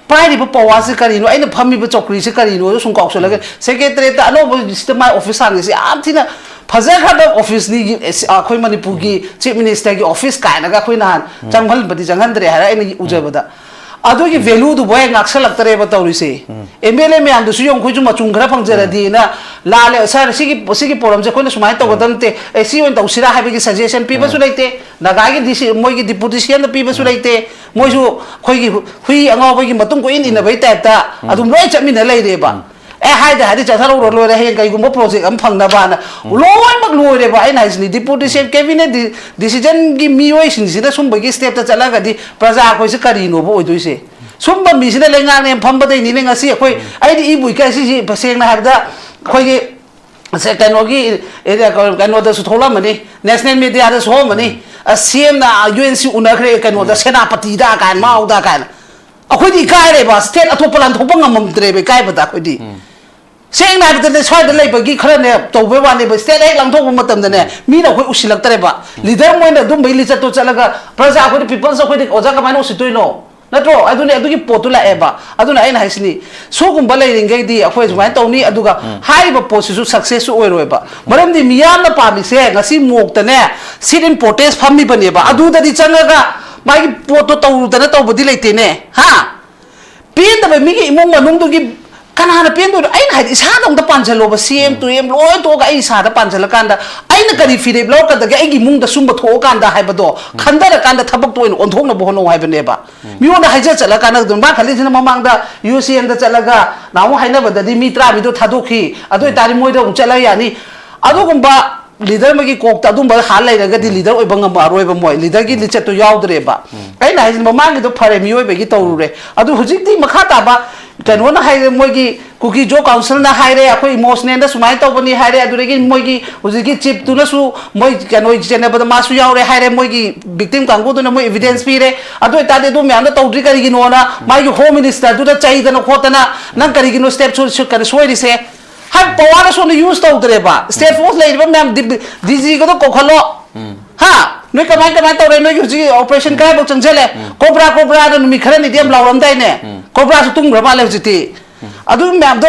ꯄꯥꯏꯔꯤꯕ ꯄꯋꯥꯔꯁꯤ ꯀꯔꯤꯅꯣ, ꯑꯩꯅ ꯐꯝꯃꯤꯕ ꯆꯧꯀ꯭ꯔꯤꯁꯤ ꯀꯔꯤꯅꯣꯗꯣ ꯁꯨꯝ ꯀꯥꯎꯁꯜꯂꯒ, ꯁꯦꯀ꯭ꯔꯦꯇꯔꯤꯌꯦꯠꯇ ꯑꯅꯧꯕꯁꯤꯗ ꯃꯥꯏ ꯑꯣꯐꯤꯁ ꯍꯥꯡꯉꯤꯁꯤ ꯌꯥꯝ ꯊꯤꯅ ꯐꯖꯈ꯭ꯔꯕ ꯑꯣꯐꯤꯁꯅꯤ꯫ ꯑꯩꯈꯣꯏ ꯃꯅꯤꯄꯨꯔꯒꯤ ꯆꯤꯐ ꯃꯤꯅꯤꯁꯇꯔꯒꯤ ꯑꯣꯐꯤꯁ ꯀꯥꯏꯅꯒ ꯑꯩꯈꯣꯏ ꯅꯍꯥꯟ ꯆꯪꯍꯟꯕꯗꯤ ꯆꯪꯍꯟꯗ꯭ꯔꯦ ꯍꯥꯏꯔ ꯑꯩꯅ ꯎꯖꯕꯗ꯫ ꯑꯗꯨꯒꯤ ꯚꯦꯂꯨꯗꯨꯕꯨ ꯍꯦꯛ ꯉꯥꯛꯁꯜꯂꯛꯇꯔꯦꯕ ꯇꯧꯔꯤꯁꯦ꯫ ꯑꯦꯝ ꯑꯦꯜ ꯑꯦ ꯃꯌꯥꯝꯗꯨꯁꯨ ꯌꯦꯡꯉꯨ, ꯑꯩꯈꯣꯏꯁꯨ ꯃꯆꯨꯝ ꯈꯔ ꯐꯪꯖꯔꯗꯤꯅ ꯂꯥꯜꯂꯦ꯫ "ꯁꯥꯔ, ꯁꯤꯒꯤ, ꯁꯤꯒꯤ ꯄꯣꯔꯝꯁꯦ ꯑꯩꯈꯣꯏꯅ ꯁꯨꯃꯥꯏꯅ ꯇꯧꯒꯗꯕ ꯅꯠꯇꯦ, ꯑꯦ, ꯁꯤ ꯑꯣꯏꯅ ꯇꯧꯁꯤꯔꯥ?" ꯍꯥꯏꯕꯒꯤ ꯁꯖꯦꯁꯟ ꯄꯤꯕꯁꯨ ꯂꯩꯇꯦ꯫ ꯅꯥꯒꯥꯒꯤ ꯗꯤ ꯁꯤ, ꯃꯣꯏꯒꯤ ꯗꯤꯄꯨꯇꯤ ꯁꯤ ꯑꯦꯝꯗ ꯄꯤꯕꯁꯨ ꯂꯩꯇꯦ꯫ ꯃꯣꯏꯁꯨ ꯑꯩꯈꯣꯏꯒꯤ ꯍꯨꯏ ꯑꯉꯥꯎꯕꯒꯤ ꯃꯇꯨꯡ ꯀꯣꯏꯏꯟ ꯏꯟꯅꯕꯒꯤ ꯇꯥꯏꯞꯇ ꯑꯗꯨꯝ ꯂꯣꯏ ꯆꯠꯃꯤꯟꯅ ꯂꯩꯔꯦꯕ꯫ ꯑꯦ, ꯍꯥꯏꯗ ꯍꯥꯏꯗꯤ ꯆꯠꯊꯔꯛꯎꯔ ꯂꯣꯏꯔꯦ, ꯍꯌꯦꯡ ꯀꯩꯒꯨꯝꯕ ꯄ꯭ꯔꯣꯖꯦꯛ ꯑꯃ ꯐꯪꯅꯕꯅ꯫ ꯂꯣꯏꯅꯃꯛ ꯂꯣꯏꯔꯦꯕ꯫ ꯑꯩꯅ ꯍꯥꯏꯁꯤꯅꯤ, ꯗꯤꯄꯨꯇꯤ ꯁꯤ ꯑꯦꯝ, ꯀꯦꯕꯤꯅꯦꯠ ꯗꯤ-, ꯗꯤꯁꯤꯖꯟꯒꯤ ꯃꯤꯑꯣꯏꯁꯤꯡꯁꯤꯅ ꯁꯨꯝꯕꯒꯤ ꯁ꯭ꯇꯦꯞꯇ ꯆꯠꯂꯒꯗꯤ ꯄ꯭ꯔꯖꯥ ꯑꯩꯈꯣꯏꯁꯦ ꯀꯔꯤꯅꯣꯕ ꯑꯣꯏꯗꯣꯏꯁꯦ? ꯁꯨꯝꯕ ꯃꯤꯁꯤꯅ ꯂꯩꯉꯥꯛꯅꯦꯅ ꯐꯝꯕꯗꯩꯅꯤꯅꯦ ꯉꯁꯤ ꯑꯩꯈꯣꯏ, ꯑꯩꯗꯤ ꯏꯕꯨ ꯏꯀꯥꯏ꯫ ꯁꯤꯁꯤ ꯇꯁꯦꯡꯅ ꯍꯥꯏꯕꯗ ꯑꯩꯈꯣꯏꯒꯤ ꯁꯦ, ꯀꯩꯅꯣꯒꯤ ꯑꯦꯔꯤꯌꯥ, ꯀꯩꯅꯣꯗꯁꯨ ꯊꯣꯛꯂꯝꯃꯅꯤ, ꯅꯦꯁꯅꯦꯜ ꯃꯦꯗꯤꯌꯥꯗꯁꯨ ꯊꯣꯛꯂꯝꯃꯅꯤ꯫ ꯑꯁ, ꯁꯤ ꯑꯦꯝꯅ ꯌꯨ ꯑꯦꯟ ꯁꯤ ꯎꯅꯈ꯭ꯔꯦ ꯀꯩꯅꯣꯗ, ꯁꯦꯅꯥꯄꯇꯤꯗ ꯀꯥꯏꯅ, ꯃꯥꯎꯗ ꯀꯥꯏꯅ꯫ ꯑꯩꯈꯣꯏꯗꯤ ꯏꯀꯥꯏꯔꯦꯕ, ꯁ꯭ꯇꯦꯠ ꯑꯇꯣꯞꯄ ꯂꯥꯟꯊꯣꯛꯄ ꯉꯝꯃꯝꯗ꯭ꯔꯦꯕ ꯏꯀꯥꯏꯕꯗ ꯑꯩꯈꯣꯏꯗꯤ꯫ ꯁꯦꯡꯅ ꯍꯥꯏꯕꯗꯅꯦ, ꯁ꯭ꯋꯥꯏꯗ ꯂꯩꯕꯒꯤ ꯈꯔꯅꯦ ꯇꯧꯕꯩ ꯋꯥꯅꯦꯕ, ꯁ꯭ꯇꯦꯠ ꯍꯦꯛ ꯂꯥꯟꯊꯣꯛꯄ ꯃꯇꯝꯗꯅꯦ, ꯃꯤꯅ ꯑꯩꯈꯣꯏ ꯎꯁꯤꯜꯂꯛꯇ꯭ꯔꯦꯕ꯫ ꯂꯤꯗꯔ ꯃꯣꯏꯅ ꯑꯗꯨꯝꯕꯒꯤ ꯂꯤꯆꯠꯇꯣ ꯆꯠꯂꯒ ꯄ꯭ꯔꯖꯥ ꯑꯩꯈꯣꯏꯗꯤ, ꯄꯤꯄꯜꯁ ꯑꯩꯈꯣꯏꯗꯤ ꯑꯣꯖꯥ ꯀꯃꯥꯏꯅ ꯎꯁꯤꯠꯇꯣꯏꯅꯣ? ꯅꯠꯇ꯭ꯔꯣ? ꯑꯗꯨꯅꯦ, ꯑꯗꯨꯒꯤ ꯄꯣꯠꯇꯨ ꯂꯥꯛꯑꯦꯕ꯫ ꯑꯗꯨꯅ ꯑꯩꯅ ꯍꯥꯏꯁꯤꯅꯤ, ꯁꯤꯒꯨꯝꯕ ꯂꯩꯔꯤꯉꯩꯗꯤ ꯑꯩꯈꯣꯏ ꯁꯨꯃꯥꯏꯅ ꯇꯧꯅꯤ, ꯑꯗꯨꯒ ꯍꯥꯏꯔꯤꯕ ꯄꯣꯠꯁꯤꯁꯨ ꯁꯛꯁꯦꯁꯁꯨ ꯑꯣꯏꯔꯣꯏꯕ꯫ ꯃꯔꯝꯗꯤ ꯃꯤꯌꯥꯝꯅ ꯄꯥꯝꯃꯤꯁꯦ ꯉꯁꯤ ꯃꯣꯛꯇꯅꯦ, ꯁꯤꯠ ꯏꯟ ꯄ꯭ꯔꯣꯇꯦꯁ ꯐꯝꯃꯤꯕꯅꯦꯕ꯫ ꯑꯗꯨꯗꯗꯤ ꯆꯪꯉꯒ ꯃꯥꯒꯤ ꯄꯣꯠꯇꯣ ꯇꯧꯔꯨꯗꯅ ꯇꯧꯕꯗꯤ ꯂꯩꯇꯦꯅꯦ, ꯍꯥ? ꯄꯦꯟꯗꯕ ꯃꯤꯒꯤ ꯏꯃꯨꯡ ꯃꯅꯨꯡꯗꯨꯒꯤ ꯀꯅꯥꯅ ꯄꯦꯟꯗꯣꯏꯅꯣ? ꯑꯩꯅ ꯍꯥꯏꯗꯤ ꯏꯁꯥꯗ ꯑꯝꯇ ꯄꯥꯟꯁꯤꯜꯂꯣꯕ, ꯁꯤ ꯑꯦꯝ ꯇꯨ ꯑꯦꯝ ꯂꯣꯏ ꯇꯣꯛꯑꯒ ꯑꯩ ꯏꯁꯥꯗ ꯄꯥꯟꯁꯤꯜꯂꯀꯥꯟꯗ ꯑꯩꯅ ꯀꯔꯤ ꯐꯤꯔꯦꯞ ꯂꯧꯔꯛꯀꯗꯒꯦ? ꯑꯩꯒꯤ ꯏꯃꯨꯡꯗ ꯁꯨꯝꯕ ꯊꯣꯛꯑꯀꯥꯟꯗ ꯍꯥꯏꯕꯗꯣ ꯈꯟꯊꯔꯀꯥꯟꯗ ꯊꯕꯛꯇꯣ ꯑꯣꯏꯅ ꯑꯣꯟꯊꯣꯛꯅꯕ ꯍꯣꯠꯅꯧ ꯍꯥꯏꯕꯅꯦꯕ꯫ ꯃꯤꯉꯣꯟꯗ ꯍꯥꯏꯖ ꯆꯠꯂꯀꯥꯟꯗ ꯑꯗꯨꯝ ꯃꯥ ꯈꯜꯂꯤꯁꯤꯅ ꯃꯃꯥꯡꯗ ꯌꯨ ꯁꯤ ꯑꯦꯝꯗ ꯆꯠꯂꯒ ꯅꯍꯥꯟꯃꯨꯛ ꯍꯥꯏꯅꯕꯗꯗꯤ ꯃꯤ ꯇꯔꯥꯃꯔꯤꯗꯣ ꯊꯥꯗꯣꯛꯈꯤ, ꯑꯗꯨ ꯑꯣꯏꯇꯥꯔꯗꯤ ꯃꯣꯏꯗ ꯑꯃꯨꯛ ꯆꯠꯂ ꯌꯥꯅꯤ꯫ ꯑꯗꯨꯒꯨꯝꯕ ꯂꯤꯗꯔ ꯑꯃꯒꯤ ꯀꯣꯛꯇ ꯑꯗꯨꯝꯕ ꯍꯥ ꯂꯩꯔꯒꯗꯤ ꯂꯤꯗꯔ ꯑꯣꯏꯕ ꯉꯝꯃꯛꯑꯔꯣꯏꯕ ꯃꯣꯏ꯫ ꯂꯤꯗꯔꯒꯤ ꯂꯤꯆꯠꯇꯣ ꯌꯥꯎꯗ꯭ꯔꯦꯕ꯫ ꯑꯩꯅ ꯍꯥꯏꯁꯤꯅ ꯃꯃꯥꯡꯒꯤꯗꯣ ꯐꯔꯦ, ꯃꯤꯑꯣꯏꯕꯒꯤ ꯇꯧꯔꯨꯔꯦ꯫ ꯑꯗꯨ ꯍꯧꯖꯤꯛꯇꯤ ꯃꯈꯥ ꯇꯥꯕ ꯀꯩꯅꯣꯅ ꯍꯥꯏꯔꯦ, ꯃꯣꯏꯒꯤ ꯀꯨꯀꯤ ꯖꯣ ꯀꯥꯎꯟꯁꯤꯜꯅ ꯍꯥꯏꯔꯦ, ꯑꯩꯈꯣꯏ ꯏꯃꯣꯁꯅꯦꯜꯗ ꯁꯨꯃꯥꯏꯅ ꯇꯧꯕꯅꯤ ꯍꯥꯏꯔꯦ, ꯑꯗꯨꯗꯒꯤ ꯃꯣꯏꯒꯤ ꯍꯧꯖꯤꯛꯀꯤ ꯆꯤꯞꯇꯨꯅꯁꯨ ꯃꯣꯏ ꯀꯩꯅꯣ ꯆꯦꯟꯅꯕꯗ ꯃꯥꯁꯨ ꯌꯥꯎꯔꯦ ꯍꯥꯏꯔꯦ, ꯃꯣꯏꯒꯤ ꯚꯤꯛꯇꯤꯝ ꯀꯥꯡꯕꯨꯗꯨꯅ ꯃꯣꯏ ꯏꯚꯤꯗꯦꯟꯁ ꯄꯤꯔꯦ꯫ ꯑꯗꯨ ꯑꯣꯏꯇꯥꯔꯗꯤ ꯑꯗꯨ ꯃꯌꯥꯝꯗꯣ ꯇꯧꯗ꯭ꯔꯤ ꯀꯔꯤꯒꯤꯅꯣꯅ ꯃꯥꯒꯤ ꯍꯣꯝ ꯃꯤꯅꯤꯁꯇꯔꯗꯨꯗ ꯆꯩꯗꯅ ꯈꯣꯠꯇꯅ, "ꯅꯪ ꯀꯔꯤꯒꯤꯅꯣ ꯁ꯭ꯇꯦꯞ ꯁꯣꯏꯔꯤꯁꯦ?" ꯍꯥꯏ ꯄꯋꯥꯔꯗ ꯁꯣꯝꯗ ꯌꯨꯁ ꯇꯧꯗ꯭ꯔꯦꯕ꯫ ꯁ꯭ꯇꯦꯠ ꯐꯣꯔꯁ ꯂꯩꯔꯤꯕ ꯃꯌꯥꯝ ꯗꯤ-, ꯗꯤꯖꯤꯒꯗꯣ ꯀꯧꯈꯠꯂꯣ꯫ ꯍꯥ? ꯅꯣꯏ ꯀꯃꯥꯏ ꯀꯃꯥꯏ ꯇꯧꯔꯦ? ꯅꯣꯏꯒꯤ ꯍꯧꯖꯤꯛ ꯑꯣꯄꯔꯦꯁꯟ ꯀꯥꯏꯐꯥꯎ ꯆꯪꯁꯤꯜꯂꯦ? ꯀꯣꯕ꯭ꯔꯥ, ꯀꯣꯕ꯭ꯔꯥꯗ ꯅꯨꯃꯤꯠ ꯈꯔꯅꯤꯗꯤ ꯌꯥꯝ ꯂꯥꯎꯔꯝꯗꯥꯏꯅꯦ? ꯀꯣꯕ꯭ꯔꯥꯁꯨ ꯇꯨꯝꯈ꯭ꯔ ꯃꯥꯜꯂꯦ ꯍꯧꯖꯤꯛꯇꯤ꯫ ꯑꯗꯨ ꯃꯌꯥꯝꯗꯣ,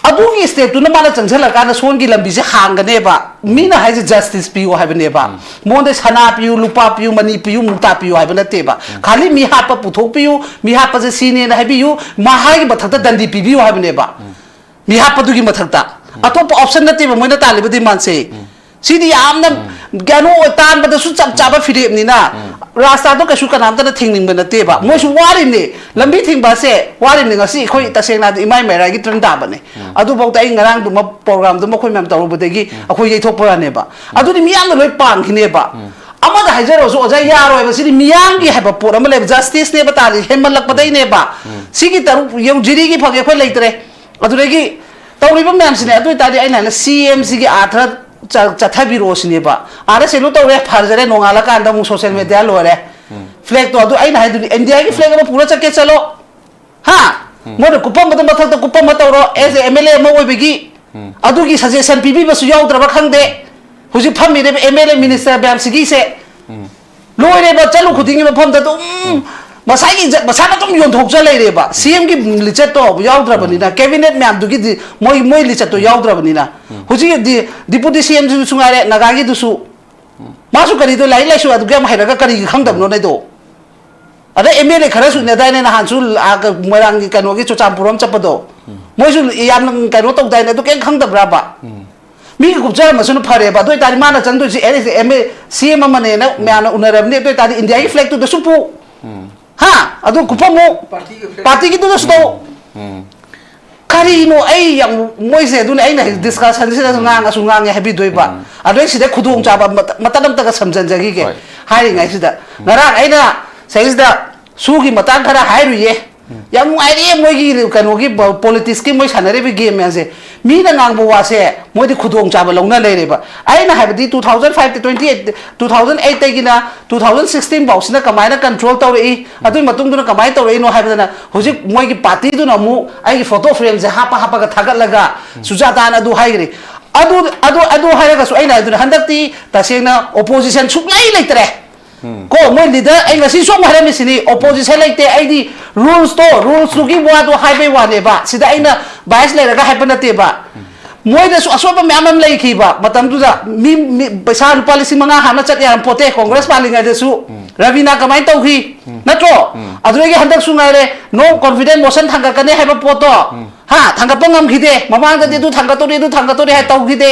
ꯑꯗꯨꯒꯤ ꯁ꯭ꯇꯦꯞꯇꯨꯅ ꯃꯥꯅ ꯆꯪꯁꯤꯜꯂꯀꯥꯟꯗ ꯁꯣꯝꯒꯤ ꯂꯝꯕꯤꯁꯦ ꯍꯥꯡꯒꯅꯦꯕ꯫ ꯃꯤꯅ ꯍꯥꯏꯁꯦ ꯖꯁꯇꯤꯁ ꯄꯤꯌꯨ ꯍꯥꯏꯕꯅꯦꯕ꯫ ꯃꯉꯣꯟꯗ ꯁꯅꯥ ꯄꯤꯌꯨ, ꯂꯨꯄꯥ ꯄꯤꯌꯨ, ꯃꯅꯤ ꯄꯤꯌꯨ, ꯃꯨꯛꯇꯥ ꯄꯤꯌꯨ ꯍꯥꯏꯕ ꯅꯠꯇꯦꯕ꯫ ꯈꯥꯂꯤ ꯃꯤ ꯍꯥꯠꯄ ꯄꯨꯊꯣꯛꯄꯤꯌꯨ, ꯃꯤ ꯍꯥꯠꯄꯁꯦ ꯁꯤꯅꯦꯅ ꯍꯥꯏꯕꯤꯌꯨ, ꯃꯍꯥꯛꯀꯤ ꯃꯊꯛꯇ ꯗꯟꯗꯤ ꯄꯤꯕꯤꯌꯨ ꯍꯥꯏꯕꯅꯦꯕ꯫ ꯃꯤꯍꯥꯠꯄꯗꯨꯒꯤ ꯃꯊꯛꯇ ꯑꯇꯣꯞꯄ ꯑꯣꯞꯁꯟ ꯅꯠꯇꯦꯕ ꯃꯣꯏꯅ ꯇꯥꯜꯂꯤꯕ ꯗꯤꯃꯥꯟꯁꯦ꯫ ꯁꯤꯗꯤ ꯌꯥꯝꯅ ꯀꯩꯅꯣ ꯑꯣꯏ, ꯇꯥꯟꯕꯗꯁꯨ ꯆꯞ ꯆꯥꯕ ꯐꯤꯔꯦꯞꯅꯤꯅ ꯔꯥꯁꯇꯥꯗꯣ ꯀꯩꯁꯨ ꯀꯅꯥꯝꯇꯅ ꯊꯤꯡꯅꯤꯡꯕ ꯅꯠꯇꯦꯕ꯫ ꯃꯣꯏꯁꯨ ꯋꯥꯔꯤꯕꯅꯤ, ꯂꯝꯕꯤ ꯊꯤꯡꯕꯁꯦ ꯋꯥꯔꯤꯕꯅꯤ꯫ ꯉꯁꯤ ꯑꯩꯈꯣꯏ ꯇꯁꯦꯡꯅ ꯍꯥꯏꯗꯤ ꯏꯃꯥ ꯃꯩꯔꯥꯒꯤ ꯇ꯭ꯔꯟ ꯇꯥꯕꯅꯦ꯫ ꯑꯗꯨꯐꯥꯎꯗ ꯑꯩ ꯉꯔꯥꯡꯗꯨꯃ ꯄ꯭ꯔꯣꯒ꯭ꯔꯥꯝꯗꯨꯃ ꯑꯩꯈꯣꯏ ꯃꯌꯥꯝ ꯇꯧꯔꯨꯕꯗꯒꯤ ꯑꯩꯈꯣꯏ ꯌꯩꯊꯣꯛꯄ ꯋꯥꯅꯦꯕ꯫ ꯑꯗꯨꯗꯤ ꯃꯤꯌꯥꯝꯅ ꯂꯣꯏ ꯄꯥꯝꯈꯤꯅꯦꯕ꯫ ꯑꯃꯗ ꯍꯥꯏꯖꯔꯨꯔꯁꯨ ꯑꯣꯖꯥ ꯌꯥꯔꯣꯏꯕ꯫ ꯁꯤꯗꯤ ꯃꯤꯌꯥꯝꯒꯤ ꯍꯥꯏꯕ ꯄꯣꯠ ꯑꯃ ꯂꯩꯕ, ꯖꯁꯇꯤꯁꯅꯦꯕ ꯇꯥꯜꯂꯤ, ꯍꯦꯟꯃꯜꯂꯛꯄꯗꯩꯅꯦꯕ꯫ ꯁꯤꯒꯤ ꯇꯔꯨꯛ ꯌꯧ ꯖꯤꯔꯤꯒꯤ ꯐꯪꯉꯦ, ꯑꯩꯈꯣꯏ ꯂꯩꯇ꯭ꯔꯦ꯫ ꯑꯗꯨꯗꯒꯤ ꯇꯧꯔꯤꯕ ꯃꯌꯥꯝꯁꯤꯅꯦ꯫ ꯑꯗꯨ ꯑꯣꯏꯇꯥꯔꯗꯤ ꯑꯩꯅ ꯍꯥꯏꯅ ꯁꯤ ꯑꯦꯝ ꯁꯤꯒꯤ ꯑꯥꯔꯊ ꯆ-, ꯆꯠꯊꯕꯤꯔꯛꯑꯣ ꯁꯤꯅꯦꯕ꯫ ꯑꯥꯗ ꯁꯦꯂꯨꯠ ꯇꯧꯔꯦ, ꯐꯖꯔꯦ, ꯅꯣꯡꯉꯥꯜꯂꯀꯥꯟꯗ ꯑꯃꯨꯛ ꯁꯣꯁꯦꯜ ꯃꯦꯗꯤꯌꯥ ꯂꯣꯏꯔꯦ꯫ ꯐ꯭ꯂꯦꯛꯇꯣ ꯑꯗꯨ ꯑꯩꯅ ꯍꯥꯏꯗꯨꯅꯤ, ꯏꯟꯗꯤꯌꯥꯒꯤ ꯐ꯭ꯂꯦꯛ ꯑꯃ ꯄꯨꯔ ꯆꯠꯀꯦ ꯆꯠꯂꯣ꯫ ꯍꯥ? ꯃꯣꯏꯅ ꯀꯨꯞꯄꯝꯕꯗ ꯃꯊꯛꯇ ꯀꯨꯞꯄꯝꯕ ꯇꯧꯔꯣ, ꯑꯦꯁ ꯑꯦ ꯑꯦꯝ ꯑꯦꯜ ꯑꯦ ꯑꯃ ꯑꯣꯏꯕꯒꯤ꯫ ꯑꯗꯨꯒꯤ ꯁꯖꯦꯁꯟ ꯄꯤꯕꯤꯕꯁꯨ ꯌꯥꯎꯗ꯭ꯔꯕ ꯈꯪꯗꯦ꯫ ꯍꯧꯖꯤꯛ ꯐꯝꯃꯤꯕ ꯑꯦꯝ ꯑꯦꯜ ꯑꯦ ꯃꯤꯅꯤꯁꯇꯔ ꯃꯌꯥꯝꯁꯤꯒꯤꯁꯦ ꯂꯣꯏꯔꯦꯕ, ꯆꯠꯂꯨ ꯈꯨꯗꯤꯡꯒꯤ ꯃꯐꯝꯗ ꯑꯗꯨꯝ ꯃꯁꯥꯒꯤ ꯏꯖꯠ ꯃꯁꯥꯅ ꯑꯗꯨꯝ ꯌꯣꯟꯊꯣꯛꯆ ꯂꯩꯔꯦꯕ꯫ ꯁꯤ ꯑꯦꯝꯒꯤ ꯂꯤꯆꯠꯇꯣ ꯌꯥꯎꯗ꯭ꯔꯕꯅꯤꯅ, ꯀꯦꯕꯤꯅꯦꯠ ꯃꯌꯥꯝꯗꯨꯒꯤꯗꯤ ꯃꯣꯏ, ꯃꯣꯏ ꯂꯤꯆꯠꯇꯣ ꯌꯥꯎꯗ꯭ꯔꯕꯅꯤꯅ꯫ ꯍꯧꯖꯤꯛ ꯗꯤ-, ꯗꯤꯄꯨꯇꯤ ꯁꯤ ꯑꯦꯝꯗꯨꯁꯨ ꯉꯥꯏꯔꯦ, ꯅꯥꯒꯥꯒꯤꯗꯨꯁꯨ꯫ ꯃꯥꯁꯨ ꯀꯔꯤꯗꯣ ꯂꯥꯏꯔꯤꯛ ꯂꯥꯏꯁꯨ ꯑꯗꯨꯛ ꯌꯥꯝ ꯍꯩꯔꯒ ꯀꯔꯤꯒꯤ ꯈꯪꯗꯕꯅꯣ ꯅꯩꯗꯣ? ꯑꯗ ꯑꯦꯝ ꯑꯦꯜ ꯑꯦ ꯈꯔꯁꯨ ꯏꯟꯅꯗꯥꯏꯅꯦ ꯅꯍꯥꯟꯁꯨ, ꯑꯥ, ꯀ-, ꯃꯣꯏꯔꯥꯡꯒꯤ ꯀꯩꯅꯣꯒꯤ ꯆꯨꯔꯆꯥꯟꯄꯨꯔ ꯑꯃ ꯆꯠꯄꯗꯣ꯫ ꯃꯣꯏꯁꯨ ꯌꯥꯝꯅ ꯀꯩꯅꯣ ꯇꯧꯗꯥꯏꯅꯦ, ꯑꯗꯨ ꯀꯩꯝ ꯈꯪꯗꯕ꯭ꯔꯕ? ꯃꯤꯒꯤ ꯀꯨꯞꯆꯔꯝꯕꯁꯨꯅ ꯐꯔꯦꯕ꯫ ꯑꯗꯨ ꯑꯣꯏꯇꯥꯔꯗꯤ ꯃꯥꯅ ꯆꯪꯗꯣꯏꯁꯤ ꯑꯦꯝ ꯑꯦꯜ ꯑꯦ ꯁꯤ ꯑꯦꯝ ꯑꯃꯅꯦꯅ ꯃꯌꯥꯝꯅ ꯎꯅꯔꯕꯅꯤ꯫ ꯑꯗꯨ ꯑꯣꯏꯇꯥꯔꯗꯤ ꯏꯟꯗꯤꯌꯥꯒꯤ ꯐ꯭ꯂꯦꯛꯇꯨꯗꯁꯨ ꯄꯨ꯫ ꯍꯥ? ꯑꯗꯨ ꯀꯨꯞꯄꯝꯃꯨ꯫ ꯄꯥꯔꯇꯤꯒꯤꯗꯨꯗꯁꯨ ꯇꯧ꯫ ꯀꯔꯤꯅꯣ ꯑꯩ ꯌꯥꯝ, ꯃꯣꯏꯁꯦ ꯑꯗꯨꯅ ꯑꯩꯅ ꯍꯧꯖꯤꯛ ꯗꯤꯁꯀꯁꯟꯁꯤꯗꯁꯨ ꯉꯥꯡꯉꯁꯨ ꯉꯥꯡꯉꯦ ꯍꯥꯏꯕꯤꯗꯣꯏꯕ꯫ ꯑꯗꯩ ꯁꯤꯗ ꯈꯨꯗꯣꯡꯆꯥꯕ ꯃꯇ-, ꯃꯇꯠ ꯑꯝꯇꯒ ꯁꯝꯖꯟꯖꯈꯤꯒꯦ꯫ ꯍꯣꯏ꯫ ꯍꯥꯏꯔꯤꯉꯩꯁꯤꯗ ꯉꯔꯥꯡ ꯑꯩꯅ ꯁꯤꯗꯩꯁꯤꯗ ꯁꯨꯒꯤ ꯃꯇꯥꯡ ꯈꯔ ꯍꯥꯏꯔꯨꯏꯌꯦ꯫ ꯌꯥꯝ ꯅꯨꯡꯉꯥꯏꯔꯦ ꯃꯣꯏꯒꯤ ꯀꯩꯅꯣꯒꯤ ꯄꯣꯂꯤꯇꯤꯛꯁꯀꯤ ꯃꯣꯏ ꯁꯥꯟꯅꯔꯤꯕ ꯒꯦꯝ ꯃꯌꯥꯝꯁꯦ꯫ ꯃꯤꯅ ꯉꯥꯡꯕ ꯋꯥꯁꯦ ꯃꯣꯏꯗꯤ ꯈꯨꯗꯣꯡꯆꯥꯕ ꯂꯧꯅ ꯂꯩꯔꯦꯕ꯫ ꯑꯩꯅ ꯍꯥꯏꯕꯗꯤ two thousand five to twenty eight, two thousand eight ꯇꯒꯤꯅ two thousand sixteen ꯐꯥꯎꯁꯤꯅ ꯀꯃꯥꯏꯅ ꯀꯟꯇ꯭ꯔꯣꯜ ꯇꯧꯔꯛꯏ, ꯑꯗꯨꯒꯤ ꯃꯇꯨꯡꯗꯨꯅ ꯀꯃꯥꯏꯅ ꯇꯧꯔꯛꯏꯅꯣ ꯍꯥꯏꯕꯗꯅ ꯍꯧꯖꯤꯛ ꯃꯣꯏꯒꯤ ꯄꯥꯔꯇꯤꯗꯨꯅ ꯑꯃꯨꯛ ꯑꯩꯒꯤ ꯐꯣꯇꯣ ꯐ꯭ꯔꯦꯝꯁꯦ ꯍꯥꯞꯄ ꯍꯥꯞꯄꯒ ꯊꯥꯒꯠꯂꯒ ꯁꯨꯖꯥꯇꯥꯅ ꯑꯗꯨ ꯍꯥꯏꯈ꯭ꯔꯦ꯫ ꯑꯗꯨ ꯑꯗꯨ ꯑꯗꯨ ꯍꯥꯏꯔꯒꯁꯨ ꯑꯩꯅ ꯍꯥꯏꯗꯨꯅ ꯍꯟꯗꯛꯇꯤ ꯇꯁꯦꯡꯅ ꯑꯣꯄꯣꯖꯤꯁꯟ ꯁꯨꯡꯂꯩ ꯂꯩꯇ꯭ꯔꯦ꯫ ꯀꯣ ꯃꯣꯏ ꯂꯤꯗꯔ ꯑꯩ ꯉꯁꯤ ꯁꯣꯝ ꯍꯥꯏꯔꯝꯃꯤꯁꯤꯅꯤ, ꯑꯣꯄꯣꯖꯤꯁꯟ ꯂꯩꯇꯦ꯫ ꯑꯩꯗꯤ ꯔꯨꯜꯁꯇꯣ, ꯔꯨꯜꯁꯇꯨꯒꯤ ꯋꯥꯗꯣ ꯍꯥꯏꯕꯩ ꯋꯥꯅꯦꯕ, ꯁꯤꯗ ꯑꯩꯅ ꯕꯥꯏꯁ ꯂꯩꯔꯒ ꯍꯥꯏꯕ ꯅꯠꯇꯦꯕ꯫ ꯃꯣꯏꯗꯁꯨ ꯑꯁꯣꯏꯕ ꯃꯌꯥꯝ ꯑꯃ ꯂꯩꯈꯤꯕ ꯃꯇꯝꯗꯨꯗ꯫ ꯃꯤ, ꯃꯤ ꯄꯩꯁꯥ ꯂꯨꯄꯥ ꯂꯤꯁꯤꯡ ꯃꯉꯥ ꯍꯥꯟꯅ ꯆꯠ ꯌꯥꯔꯝ ꯄꯣꯠꯇꯦ ꯀꯣꯡꯒ꯭ꯔꯦꯁ ꯄꯥꯜꯂꯤꯉꯩꯗꯁꯨ꯫ ꯔꯕꯤꯅꯥ ꯀꯃꯥꯏꯅ ꯇꯧꯈꯤ? ꯅꯠꯇ꯭ꯔꯣ? ꯑꯗꯨꯗꯒꯤ ꯍꯟꯗꯛꯁꯨ ꯉꯥꯏꯔꯦ, ꯅꯣ ꯀꯣꯟꯐꯤꯗꯦꯟꯁ ꯃꯣꯁꯟ ꯊꯥꯡꯒꯠꯀꯅꯤ ꯍꯥꯏꯕ ꯄꯣꯠꯇꯣ, ꯍꯥ, ꯊꯥꯡꯒꯠꯄ ꯉꯝꯈꯤꯗꯦ꯫ ꯃꯃꯥꯡꯗꯗꯤ ꯑꯗꯨ ꯊꯥꯡꯒꯠꯇꯣꯔꯤ, ꯑꯗꯨ ꯊꯥꯡꯒꯠꯇꯣꯔꯤ ꯍꯥꯏ ꯇꯧꯈꯤꯗꯦ꯫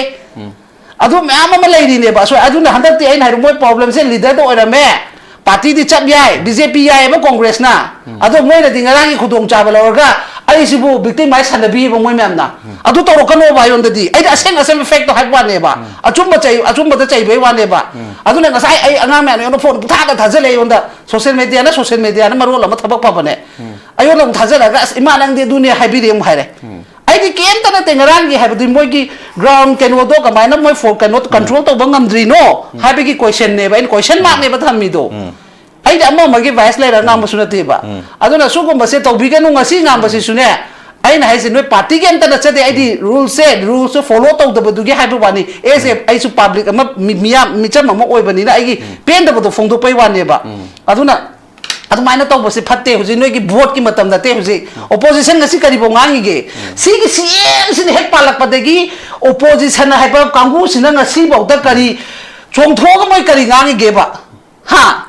ꯑꯗꯨ ꯃꯌꯥꯝ ꯑꯃ ꯂꯩꯔꯤꯅꯦꯕ ꯑꯁꯣꯏ꯫ ꯑꯗꯨꯅ ꯍꯟꯗꯛꯇꯤ ꯑꯩꯅ ꯍꯥꯏꯔꯣ, ꯃꯣꯏ ꯄ꯭ꯔꯣꯕ꯭ꯂꯦꯝꯁꯦ ꯂꯤꯗꯔꯗ ꯑꯣꯏꯔꯝꯃꯦ꯫ ꯄꯥꯔꯇꯤꯗꯤ ꯆꯠ ꯌꯥꯏ, ꯕꯤ ꯖꯦ ꯄꯤ ꯌꯥꯏꯑꯕ ꯀꯣꯡꯒ꯭ꯔꯦꯁꯅ꯫ ꯑꯗꯣ ꯃꯣꯏꯅꯗꯤ ꯉꯔꯥꯡꯒꯤ ꯈꯨꯗꯣꯡꯆꯥꯕ ꯂꯧꯔꯒ ꯑꯩꯁꯤꯕꯨ ꯕꯤꯛꯇꯤꯃꯥꯏꯁ ꯁꯥꯟꯅꯕꯤꯌꯦꯕ ꯃꯣꯏ ꯃꯌꯥꯝꯅ꯫ ꯑꯗꯨ ꯇꯧꯔꯛꯀꯅꯣꯕ ꯑꯩꯉꯣꯟꯗꯗꯤ꯫ ꯑꯩꯗꯤ ꯑꯁꯦꯡ ꯑꯁꯦꯡꯕ ꯐꯦꯛꯇꯣ ꯍꯥꯏꯕ ꯋꯥꯅꯦꯕ꯫ ꯑꯆꯨꯝꯕ ꯆꯩ-, ꯑꯆꯨꯝꯕꯗ ꯆꯩꯕꯩ ꯋꯥꯅꯦꯕ꯫ ꯑꯗꯨꯅ ꯉꯁꯥꯏ ꯑꯩ ꯑꯉꯥꯡ ꯃꯌꯥꯝꯅ ꯑꯩꯉꯣꯟꯗ ꯐꯣꯟ ꯄꯨꯊꯥꯗ ꯊꯥꯖꯤꯜꯂꯛꯑꯦ ꯑꯩꯉꯣꯟꯗ꯫ ꯁꯣꯁꯦꯜ ꯃꯦꯗꯤꯌꯥꯅ, ꯁꯣꯁꯦꯜ ꯃꯦꯗꯤꯌꯥꯅ ꯃꯔꯣꯜ ꯑꯃ ꯊꯕꯛ ꯐꯕꯅꯦ꯫ ꯑꯩꯉꯣꯟꯗ ꯑꯃꯨꯛ ꯊꯥꯖꯤꯜꯂꯛꯑꯒ, "ꯑꯁ, ꯏꯃꯥ, ꯅꯪꯗꯤ ꯑꯗꯨꯅꯦ ꯍꯥꯏꯕꯤꯔꯦ" ꯑꯃꯨꯛ ꯍꯥꯏꯔꯦ꯫ ꯑꯩꯗꯤ ꯀꯩꯝꯇ ꯅꯠꯇꯦ꯫ ꯉꯔꯥꯡꯒꯤ ꯍꯥꯏꯕꯗꯤ ꯃꯣꯏꯒꯤ ꯒ꯭ꯔꯥꯎꯟ ꯀꯩꯅꯣꯗꯣ ꯀꯃꯥꯏꯅ ꯃꯣꯏ ꯐꯣ-, ꯀꯩꯅꯣ ꯀꯟꯇ꯭ꯔꯣꯜ ꯇꯧꯕ ꯉꯝꯗ꯭ꯔꯤꯅꯣ ꯍꯥꯏꯕꯒꯤ ꯀꯣꯏꯁꯟꯅꯦꯕ, ꯑꯩꯅ ꯀꯣꯏꯁꯟ ꯃꯥꯔꯛꯅꯦꯕ ꯊꯝꯃꯤꯗꯣ꯫ ꯑꯩꯗꯤ ꯑꯃ ꯑꯃꯒꯤ ꯕꯥꯏꯁ ꯂꯩꯔ ꯉꯥꯡꯕꯁꯨ ꯅꯠꯇꯦꯕ꯫ ꯑꯗꯨꯅ ꯁꯤꯒꯨꯝꯕꯁꯦ ꯇꯧꯕꯤꯒꯅꯨ꯫ ꯉꯁꯤ ꯉꯥꯡꯕꯁꯤꯁꯨꯅꯦ, ꯑꯩꯅ ꯍꯥꯏꯁꯦ ꯅꯣꯏ ꯄꯥꯔꯇꯤꯒꯤ ꯑꯝꯇ ꯅꯠꯆꯗꯦ꯫ ꯑꯩꯗꯤ ꯔꯨꯜꯁꯦ, ꯔꯨꯜꯁꯁꯦ ꯐꯣꯂꯣ ꯇꯧꯗꯕꯗꯨꯒꯤ ꯍꯥꯏꯕ ꯋꯥꯅꯤ꯫ ꯑꯦꯁ ꯑꯦ, ꯑꯩꯁꯨ ꯄꯥꯕ꯭ꯂꯤꯛ ꯑꯃ, ꯃꯤ-, ꯃꯤꯌꯥꯝ, ꯃꯤꯆꯝ ꯑꯃ ꯑꯣꯏꯕꯅꯤꯅ ꯑꯩꯒꯤ ꯄꯦꯟꯗꯕꯗꯣ ꯐꯣꯡꯗꯣꯛꯄꯩ ꯋꯥꯅꯦꯕ꯫ ꯑꯗꯨꯅ ꯑꯗꯨꯃꯥꯏꯅ ꯇꯧꯕꯁꯦ ꯐꯠꯇꯦ꯫ ꯍꯧꯖꯤꯛ ꯅꯣꯏꯒꯤ ꯚꯣꯠꯀꯤ ꯃꯇꯝ ꯅꯠꯇꯦ꯫ ꯍꯧꯖꯤꯛ ꯑꯣꯄꯣꯖꯤꯁꯟ ꯉꯁꯤ ꯀꯔꯤꯐꯥꯎ ꯉꯥꯡꯉꯤꯒꯦ? ꯁꯤꯒꯤ ꯁꯤ ꯑꯦꯝꯁꯤꯅ ꯍꯦꯛ ꯄꯥꯜꯂꯛꯄꯗꯒꯤ ꯑꯣꯄꯣꯖꯤꯁꯟ ꯍꯥꯏꯕ ꯀꯥꯡꯕꯨꯁꯤꯅ ꯉꯁꯤꯐꯥꯎꯗ ꯀꯔꯤ ꯆꯣꯡꯊꯣꯛꯑꯒ ꯃꯣꯏ ꯀꯔꯤ ꯉꯥꯡꯉꯤꯒꯦꯕ? ꯍꯥ?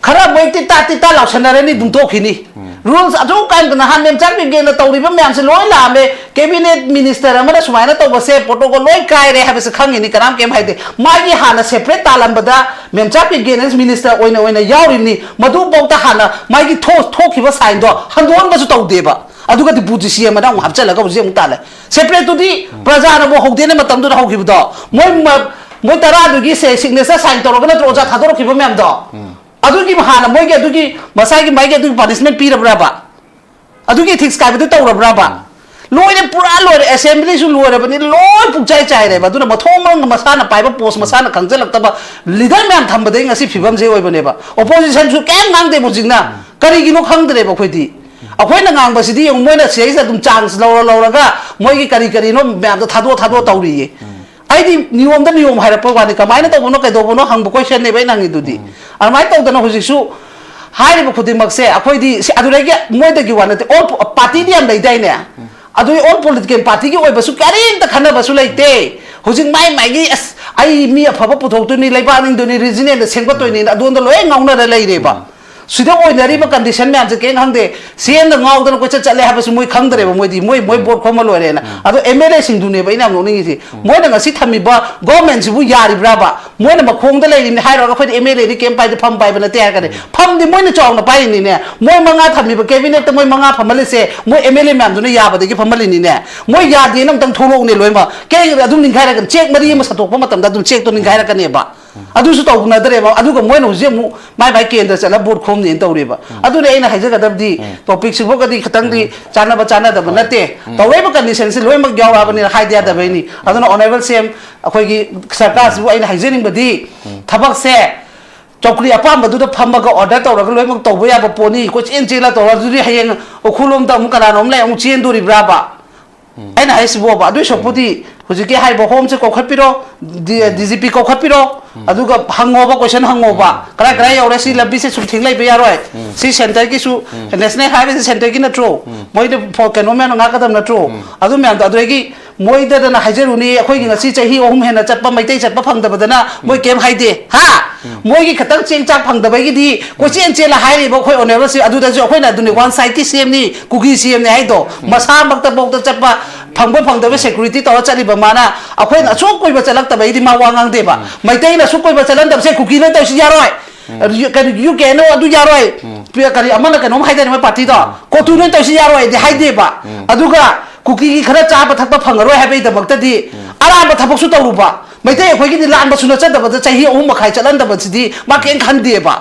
ꯈꯔ ꯃꯣꯏ ꯇꯤꯇꯥ ꯇꯤꯇꯥ ꯂꯥꯎꯁꯟꯅꯔꯅꯤ, ꯑꯗꯨꯝ ꯇꯣꯛꯈꯤꯅꯤ꯫ ꯔꯨꯜꯁ ꯑꯗꯨ ꯀꯥꯟꯗ ꯅꯍꯥꯟ ꯃꯦꯝꯆꯥ ꯕꯤꯒꯦꯟꯅ ꯇꯧꯔꯤꯕ ꯃꯌꯥꯝꯁꯦ ꯂꯣꯏ ꯂꯥꯛꯑꯝꯃꯦ꯫ ꯀꯦꯕꯤꯅꯦꯠ ꯃꯤꯅꯤꯁꯇꯔ ꯑꯃꯅ ꯁꯨꯃꯥꯏꯅ ꯇꯧꯕꯁꯦ ꯄ꯭ꯔꯣꯇꯣꯀꯣꯜ ꯂꯣꯏ ꯀꯥꯏꯔꯦ ꯍꯥꯏꯕꯁꯦ ꯈꯪꯉꯤꯅꯤ, ꯀꯅꯥꯝ ꯀꯩꯝ ꯍꯥꯏꯗꯦ꯫ ꯃꯥꯒꯤ ꯍꯥꯟꯅ ꯁꯦꯄꯔꯦꯠ ꯇꯥꯜꯂꯝꯕꯗ ꯃꯦꯝꯆꯥ ꯕꯤꯒꯦꯟꯅ ꯃꯤꯅꯤꯁꯇꯔ ꯑꯣꯏꯅ, ꯑꯣꯏꯅ ꯌꯥꯎꯔꯤꯕꯅꯤ꯫ ꯃꯗꯨꯐꯥꯎꯗ ꯍꯥꯟꯅ ꯃꯥꯒꯤ ꯊꯣꯛ-, ꯊꯣꯛꯈꯤꯕ ꯁꯥꯏꯟꯗꯣ ꯍꯟꯗꯣꯛꯍꯟꯕꯁꯨ ꯇꯧꯗꯦꯕ꯫ ꯑꯗꯨꯒꯗꯤ ꯕꯨ ꯖꯤ ꯁꯤ ꯑꯃꯗ ꯑꯃꯨꯛ ꯍꯥꯞꯆꯤꯜꯂꯒ ꯍꯧꯖꯤꯛ ꯑꯃꯨꯛ ꯇꯥꯜꯂꯦ꯫ ꯁꯦꯄꯔꯦꯠꯇꯨꯗꯤ ꯄ꯭ꯔꯖꯥꯅꯕꯨ ꯍꯧꯗꯦꯅ ꯃꯇꯝꯗꯨꯗ ꯍꯧꯈꯤꯕꯗꯣ꯫ ꯃꯣꯏ ꯃ-, ꯃꯣꯏ ꯇꯔꯥꯗꯨꯒꯤ ꯁꯦ-, ꯁꯤꯒꯅꯦꯆꯔ ꯁꯥꯏꯟ ꯇꯧꯔꯒ ꯅꯠꯇ꯭ꯔꯣ ꯑꯣꯖꯥ ꯊꯥꯗꯣꯔꯛꯈꯤꯕ ꯃꯌꯥꯝꯗꯣ? ꯑꯗꯨꯒꯤ ꯍꯥꯟꯅ ꯃꯣꯏꯒꯤ ꯑꯗꯨꯒꯤ ꯃꯁꯥꯒꯤ ꯃꯥꯒꯤ ꯑꯗꯨꯒꯤ ꯄꯥꯅꯤꯁꯃꯦꯟ ꯄꯤꯔꯕ꯭ꯔꯕ? ꯑꯗꯨꯒꯤ ethics ꯀꯥꯏꯕꯗꯨ ꯇꯧꯔꯕ꯭ꯔꯕ? ꯂꯣꯏꯔꯦ, ꯄꯨꯔꯥ ꯂꯣꯏꯔꯦ꯫ Assembly ꯁꯨ ꯂꯣꯏꯔꯕꯅꯤ, ꯂꯣꯏ ꯄꯨꯡꯆꯥꯏ ꯆꯥꯏꯔꯦꯕ꯫ ꯑꯗꯨꯅ ꯃꯊꯣꯡ ꯃꯔꯝ ꯃꯁꯥꯅ ꯄꯥꯏꯕ post ꯃꯁꯥꯅ ꯈꯪꯖꯜꯂꯛꯇꯕ leader ꯃꯌꯥꯝ ꯊꯝꯕꯗꯒꯤ ꯉꯁꯤ ꯐꯤꯕꯝꯁꯦ ꯑꯣꯏꯕꯅꯦꯕ꯫ Opposition ꯁꯨ ꯀꯩꯝ ꯉꯥꯡꯗꯦꯕ ꯍꯧꯖꯤꯛꯅ꯫ ꯀꯔꯤꯒꯤꯅꯣ ꯈꯪꯗ꯭ꯔꯦꯕ ꯑꯩꯈꯣꯏꯗꯤ꯫ ꯑꯩꯈꯣꯏꯅ ꯉꯥꯡꯕꯁꯤꯗꯤ ꯌꯦꯡꯉꯨ, ꯃꯣꯏꯅ ꯁꯤꯗꯩꯁꯤꯗ ꯑꯗꯨꯝ chance ꯂꯧꯔ ꯂꯧꯔꯒ ꯃꯣꯏꯒꯤ ꯀꯔꯤ ꯀꯔꯤꯅꯣ ꯃꯌꯥꯝꯗꯣ ꯊꯥꯗꯣꯛ ꯊꯥꯗꯣꯛ ꯇꯧꯔꯤꯌꯦ꯫ ꯑꯩꯗꯤ ꯅꯤꯌꯣꯝꯗ ꯅꯤꯌꯣꯝ ꯍꯥꯏꯔꯛꯄ ꯋꯥꯅꯤ, ꯀꯃꯥꯏꯅ ꯇꯧꯕꯅꯣ ꯀꯩꯗꯧꯕꯅꯣ ꯍꯪꯕ question ꯅꯦꯕ ꯑꯩꯅ ꯍꯪꯉꯤꯗꯨꯗꯤ꯫ ꯑꯗꯨꯃꯥꯏꯅ ꯇꯧꯗꯅ ꯍꯧꯖꯤꯛꯁꯨ ꯍꯥꯏꯔꯤꯕ ꯈꯨꯗꯤꯡꯃꯛꯁꯦ ꯑꯩꯈꯣꯏꯗꯤ ꯁꯤ ꯑꯗꯨꯗꯒꯤ ꯃꯣꯏꯗꯒꯤ ꯋꯥ ꯅꯠꯇꯦ, all party ꯗꯤ ꯌꯥꯝ ꯂꯩꯗꯥꯏꯅꯦ? ꯑꯗꯨꯒꯤ all political party ꯒꯤ ꯑꯣꯏꯕꯁꯨ ꯀꯔꯤꯝꯇ ꯈꯟꯅꯕꯁꯨ ꯂꯩꯇꯦ꯫ ꯍꯧꯖꯤꯛ ꯃꯥꯏ ꯃꯥꯏꯒꯤ ꯑꯁ ꯑꯩ ꯃꯤ ꯑꯐꯕ ꯄꯨꯊꯣꯛꯇꯣꯏꯅꯤ, ꯂꯩꯕꯥꯛ ꯅꯤꯡꯗꯣꯏꯅꯤ, regional ꯗ ꯁꯦꯝꯒꯠꯇꯣꯏꯅꯤꯅ ꯑꯗꯣꯝꯗ ꯂꯣꯏ ꯉꯥꯎꯅꯔ ꯂꯩꯔꯦꯕ꯫ ꯁꯤꯗ ꯑꯣꯏꯅꯔꯤꯕ condition ꯃꯌꯥꯝꯁꯦ ꯀꯩꯝ ꯈꯪꯗꯦ꯫ ꯁꯤ ꯑꯦꯝꯗ ꯉꯥꯎꯗꯅ ꯀꯣꯏꯆꯠ ꯆꯠꯂꯦ ꯍꯥꯏꯕꯁꯤ ꯃꯣꯏ ꯈꯪꯗ꯭ꯔꯦꯕ꯫ ꯃꯣꯏꯗꯤ ꯃꯣꯏ ꯃꯣꯏ vote ꯈꯣꯝꯃ ꯂꯣꯏꯔꯦꯅ꯫ ꯑꯗꯣ ꯑꯦꯝ ꯑꯦꯜ ꯑꯦ ꯁꯤꯡꯗꯨꯅꯦꯕ ꯑꯩꯅ ꯌꯥꯝ ꯅꯣꯛꯅꯤꯡꯉꯤꯁꯦ꯫ ꯃꯣꯏꯅ ꯉꯁꯤ ꯊꯝꯃꯤꯕ government ꯁꯤꯕꯨ ꯌꯥꯔꯤꯕ꯭ꯔꯥꯕ? ꯃꯣꯏꯅ ꯃꯈꯣꯡꯗ ꯂꯩꯔꯤꯅꯤ ꯍꯥꯏꯔꯨꯔꯒ ꯑꯩꯈꯣꯏꯗꯤ ꯑꯦꯝ ꯑꯦꯜ ꯑꯦ ꯗꯤ ꯀꯩꯝ ꯄꯥꯏꯗꯦ, ꯐꯝ ꯄꯥꯏꯕ ꯅꯠꯇꯦ ꯍꯥꯏꯔꯒꯅꯤ꯫ ꯐꯝꯗꯤ ꯃꯣꯏꯅ ꯆꯥꯎꯅ ꯄꯥꯏꯔꯤꯅꯤꯅꯦ꯫ ꯃꯣꯏ ꯃꯉꯥ ꯊꯝꯃꯤꯕ cabinet ꯇ ꯃꯣꯏ ꯃꯉꯥ ꯐꯝꯍꯜꯂꯤꯁꯦ ꯃꯣꯏ ꯑꯦꯝ ꯑꯦꯜ ꯑꯦ ꯃꯌꯥꯝꯗꯨꯅ ꯌꯥꯕꯗꯒꯤ ꯐꯝꯍꯜꯂꯤꯅꯤꯅꯦ꯫ ꯃꯣꯏ ꯌꯥꯗꯦꯅ ꯑꯝꯇꯪ ꯊꯣꯛꯂꯛꯎꯅꯦ ꯂꯣꯏꯅꯃꯛ꯫ ꯀꯩ ꯑꯗꯨꯝ ꯅꯤꯡꯈꯥꯏꯔꯛꯀꯅꯤ꯫ Cheque ꯃꯔꯤ ꯑꯃ ꯁꯠꯇꯣꯛꯄ ꯃꯇꯝꯗ ꯑꯗꯨꯝ cheque ꯇꯣ ꯅꯤꯡꯈꯥꯏꯔꯛꯀꯅꯦꯕ꯫ ꯑꯗꯨꯁꯨ ꯇꯧꯅꯗ꯭ꯔꯦꯕ꯫ ꯑꯗꯨꯒ ꯃꯣꯏꯅ ꯍꯧꯖꯤꯛ ꯑꯃꯨꯛ ꯃꯥꯏ ꯃꯥꯏ ꯀꯦꯟꯗ꯭ꯔ ꯆꯠꯂ vote ꯈꯣꯝꯅꯦꯅ ꯇꯧꯔꯤꯕ꯫ ꯑꯗꯨꯅ ꯑꯩꯅ ꯍꯥꯏꯖꯒꯗꯕꯗꯤ topic ꯁꯤꯐꯥꯎꯒꯗꯤ ꯈꯤꯇꯪꯗꯤ ꯆꯥꯟꯅꯕ ꯆꯥꯟꯅꯗꯕ ꯅꯠꯇꯦ꯫ ꯇꯧꯔꯛꯏꯕ condition ꯁꯤ ꯂꯣꯏꯅꯃꯛ ꯌꯥꯎꯔꯛꯑꯕꯅꯤꯅ ꯍꯥꯏꯗ ꯌꯥꯗꯕꯩꯅꯤ꯫ ꯑꯗꯨꯅ honourable ꯁꯤ ꯑꯦꯝ ꯑꯩꯈꯣꯏꯒꯤ ꯁꯔꯀꯥꯔꯁꯤꯕꯨ ꯑꯩꯅ ꯍꯥꯏꯖꯅꯤꯡꯕꯗꯤ ꯊꯕꯛꯁꯦ ꯆꯧꯀ꯭ꯔꯤ ꯑꯄꯥꯝꯕꯗꯨꯗ ꯐꯝꯃꯒ order ꯇꯧꯔꯒ ꯂꯣꯏꯅꯃꯛ ꯇꯧꯕ ꯌꯥꯕ ꯄꯣꯠꯅꯤ꯫ ꯀꯣꯏꯆꯦꯟ ꯆꯦꯜꯂ ꯇꯧꯔ ꯑꯗꯨꯗꯤ ꯍꯌꯦꯡ ꯎꯈ꯭ꯔꯨꯜꯂꯣꯝꯗ ꯑꯃꯨꯛ ꯀꯅꯥꯅꯣꯝ ꯂꯩ ꯑꯃꯨꯛ ꯆꯦꯟꯗꯣꯔꯤꯕ꯭ꯔꯥꯕ? ꯑꯩꯅ ꯍꯥꯏꯁꯤꯕꯣꯕ, ꯑꯗꯨꯏ ꯁꯔꯨꯛꯄꯨꯗꯤ ꯍꯧꯖꯤꯛꯀꯤ ꯍꯥꯏꯔꯤꯕ home ꯁꯦ ꯀꯧꯈꯠꯄꯤꯔꯣ, ꯗꯤ-, D G P ꯀꯧꯈꯠꯄꯤꯔꯣ, ꯑꯗꯨꯒ ꯍꯪꯉꯣꯕ, question ꯍꯪꯉꯣꯕ, ꯀꯔꯥꯏ ꯀꯔꯥꯏ ꯌꯧꯔꯦ, ꯁꯤ ꯂꯝꯕꯤꯁꯦ ꯁꯨꯝ ꯊꯤꯡ ꯂꯩꯕ ꯌꯥꯔꯣꯏ, ꯁꯤ centre ꯒꯤꯁꯨ, national highway ꯁꯦ centre ꯒꯤ ꯅꯠꯇ꯭ꯔꯣ, ꯃꯣꯏꯗ ꯐꯣ-, ꯀꯩꯅꯣ ꯃꯌꯥꯝꯅ ꯉꯥꯛꯀꯗꯕ ꯅꯠꯇ꯭ꯔꯣ, ꯑꯗꯨ ꯃꯌꯥꯝꯗꯣ꯫ ꯑꯗꯨꯗꯒꯤ ꯃꯣꯏꯗꯗꯅ ꯍꯥꯏꯖꯔꯨꯅꯤ, ꯑꯩꯈꯣꯏꯒꯤ ꯉꯁꯤ ꯆꯍꯤ ꯑꯍꯨꯝ ꯍꯦꯟꯅ ꯆꯠꯄ ꯃꯩꯇꯩ ꯆꯠꯄ ꯐꯪꯗꯕꯗꯅ ꯃꯣꯏ ꯀꯩꯝ ꯍꯥꯏꯗꯦ, ꯍꯥ? ꯃꯣꯏꯒꯤ ꯈꯤꯇꯪ ꯆꯦꯡ ꯆꯥꯛ ꯐꯪꯗꯕꯒꯤꯗꯤ ꯀꯣꯏꯆꯦꯟ ꯆꯦꯜꯂ ꯍꯥꯏꯔꯤꯕ ꯑꯩꯈꯣꯏ honourable ꯁꯤ, ꯑꯗꯨꯗꯁꯨ ꯑꯩꯈꯣꯏꯅ ꯑꯗꯨꯅꯤ, one side ꯀꯤ C M ꯅꯤ, ꯀꯨꯀꯤ C M ꯅꯤ ꯍꯥꯏꯗꯣ, ꯃꯁꯥꯃꯛꯇꯐꯥꯎꯗ ꯆꯠꯄ ꯐꯪꯕ ꯐꯪꯗꯕ security ꯇꯧꯔ ꯆꯠꯂꯤꯕ ꯃꯥꯅ꯫ ꯑꯩꯈꯣꯏꯅ ꯑꯁꯨꯛ ꯀꯨꯏꯕ ꯆꯠꯂꯛꯇꯕꯩꯗꯤ ꯃꯥ ꯋꯥ ꯉꯥꯡꯗꯦꯕ꯫ ꯃꯩꯇꯩꯅ ꯑꯁꯨꯛ ꯀꯨꯏꯕ ꯆꯠꯍꯟꯗꯕꯁꯦ ꯀꯨꯀꯤꯅ ꯇꯧꯔꯤꯁꯤ ꯌꯥꯔꯣꯏ꯫ ꯀꯔꯤ ꯌꯨ ꯀꯦ ꯑꯦꯟ ꯑꯣ ꯑꯗꯨ ꯌꯥꯔꯣꯏ꯫ ꯀꯔꯤ ꯑꯃꯅ ꯀꯩꯅꯣꯝ ꯍꯥꯏꯗꯥꯏꯅꯦ ꯃꯣꯏ party ꯗꯣ? ꯀꯣꯇꯨꯅ ꯇꯧꯔꯤꯁꯤ ꯌꯥꯔꯣꯏꯗꯤ ꯍꯥꯏꯗꯦꯕ꯫ ꯑꯗꯨꯒ ꯀꯨꯀꯤꯒꯤ ꯈꯔ ꯆꯥꯕ ꯊꯛꯄ ꯐꯪꯉꯔꯣꯏ ꯍꯥꯏꯕꯒꯤꯗꯃꯛꯇꯗꯤ ꯑꯔꯥꯟꯕ ꯊꯕꯛꯁꯨ ꯇꯧꯔꯨꯕ꯫ ꯃꯩꯇꯩ ꯑꯩꯈꯣꯏꯒꯤꯗꯤ ꯂꯥꯟꯕꯁꯨ ꯅꯠꯆꯗꯕꯗ ꯆꯍꯤ ꯑꯍꯨꯝ ꯃꯈꯥꯏ ꯆꯠꯍꯟꯗꯕꯁꯤꯗꯤ ꯃꯥ ꯀꯩꯝ ꯈꯟꯗꯦꯕ꯫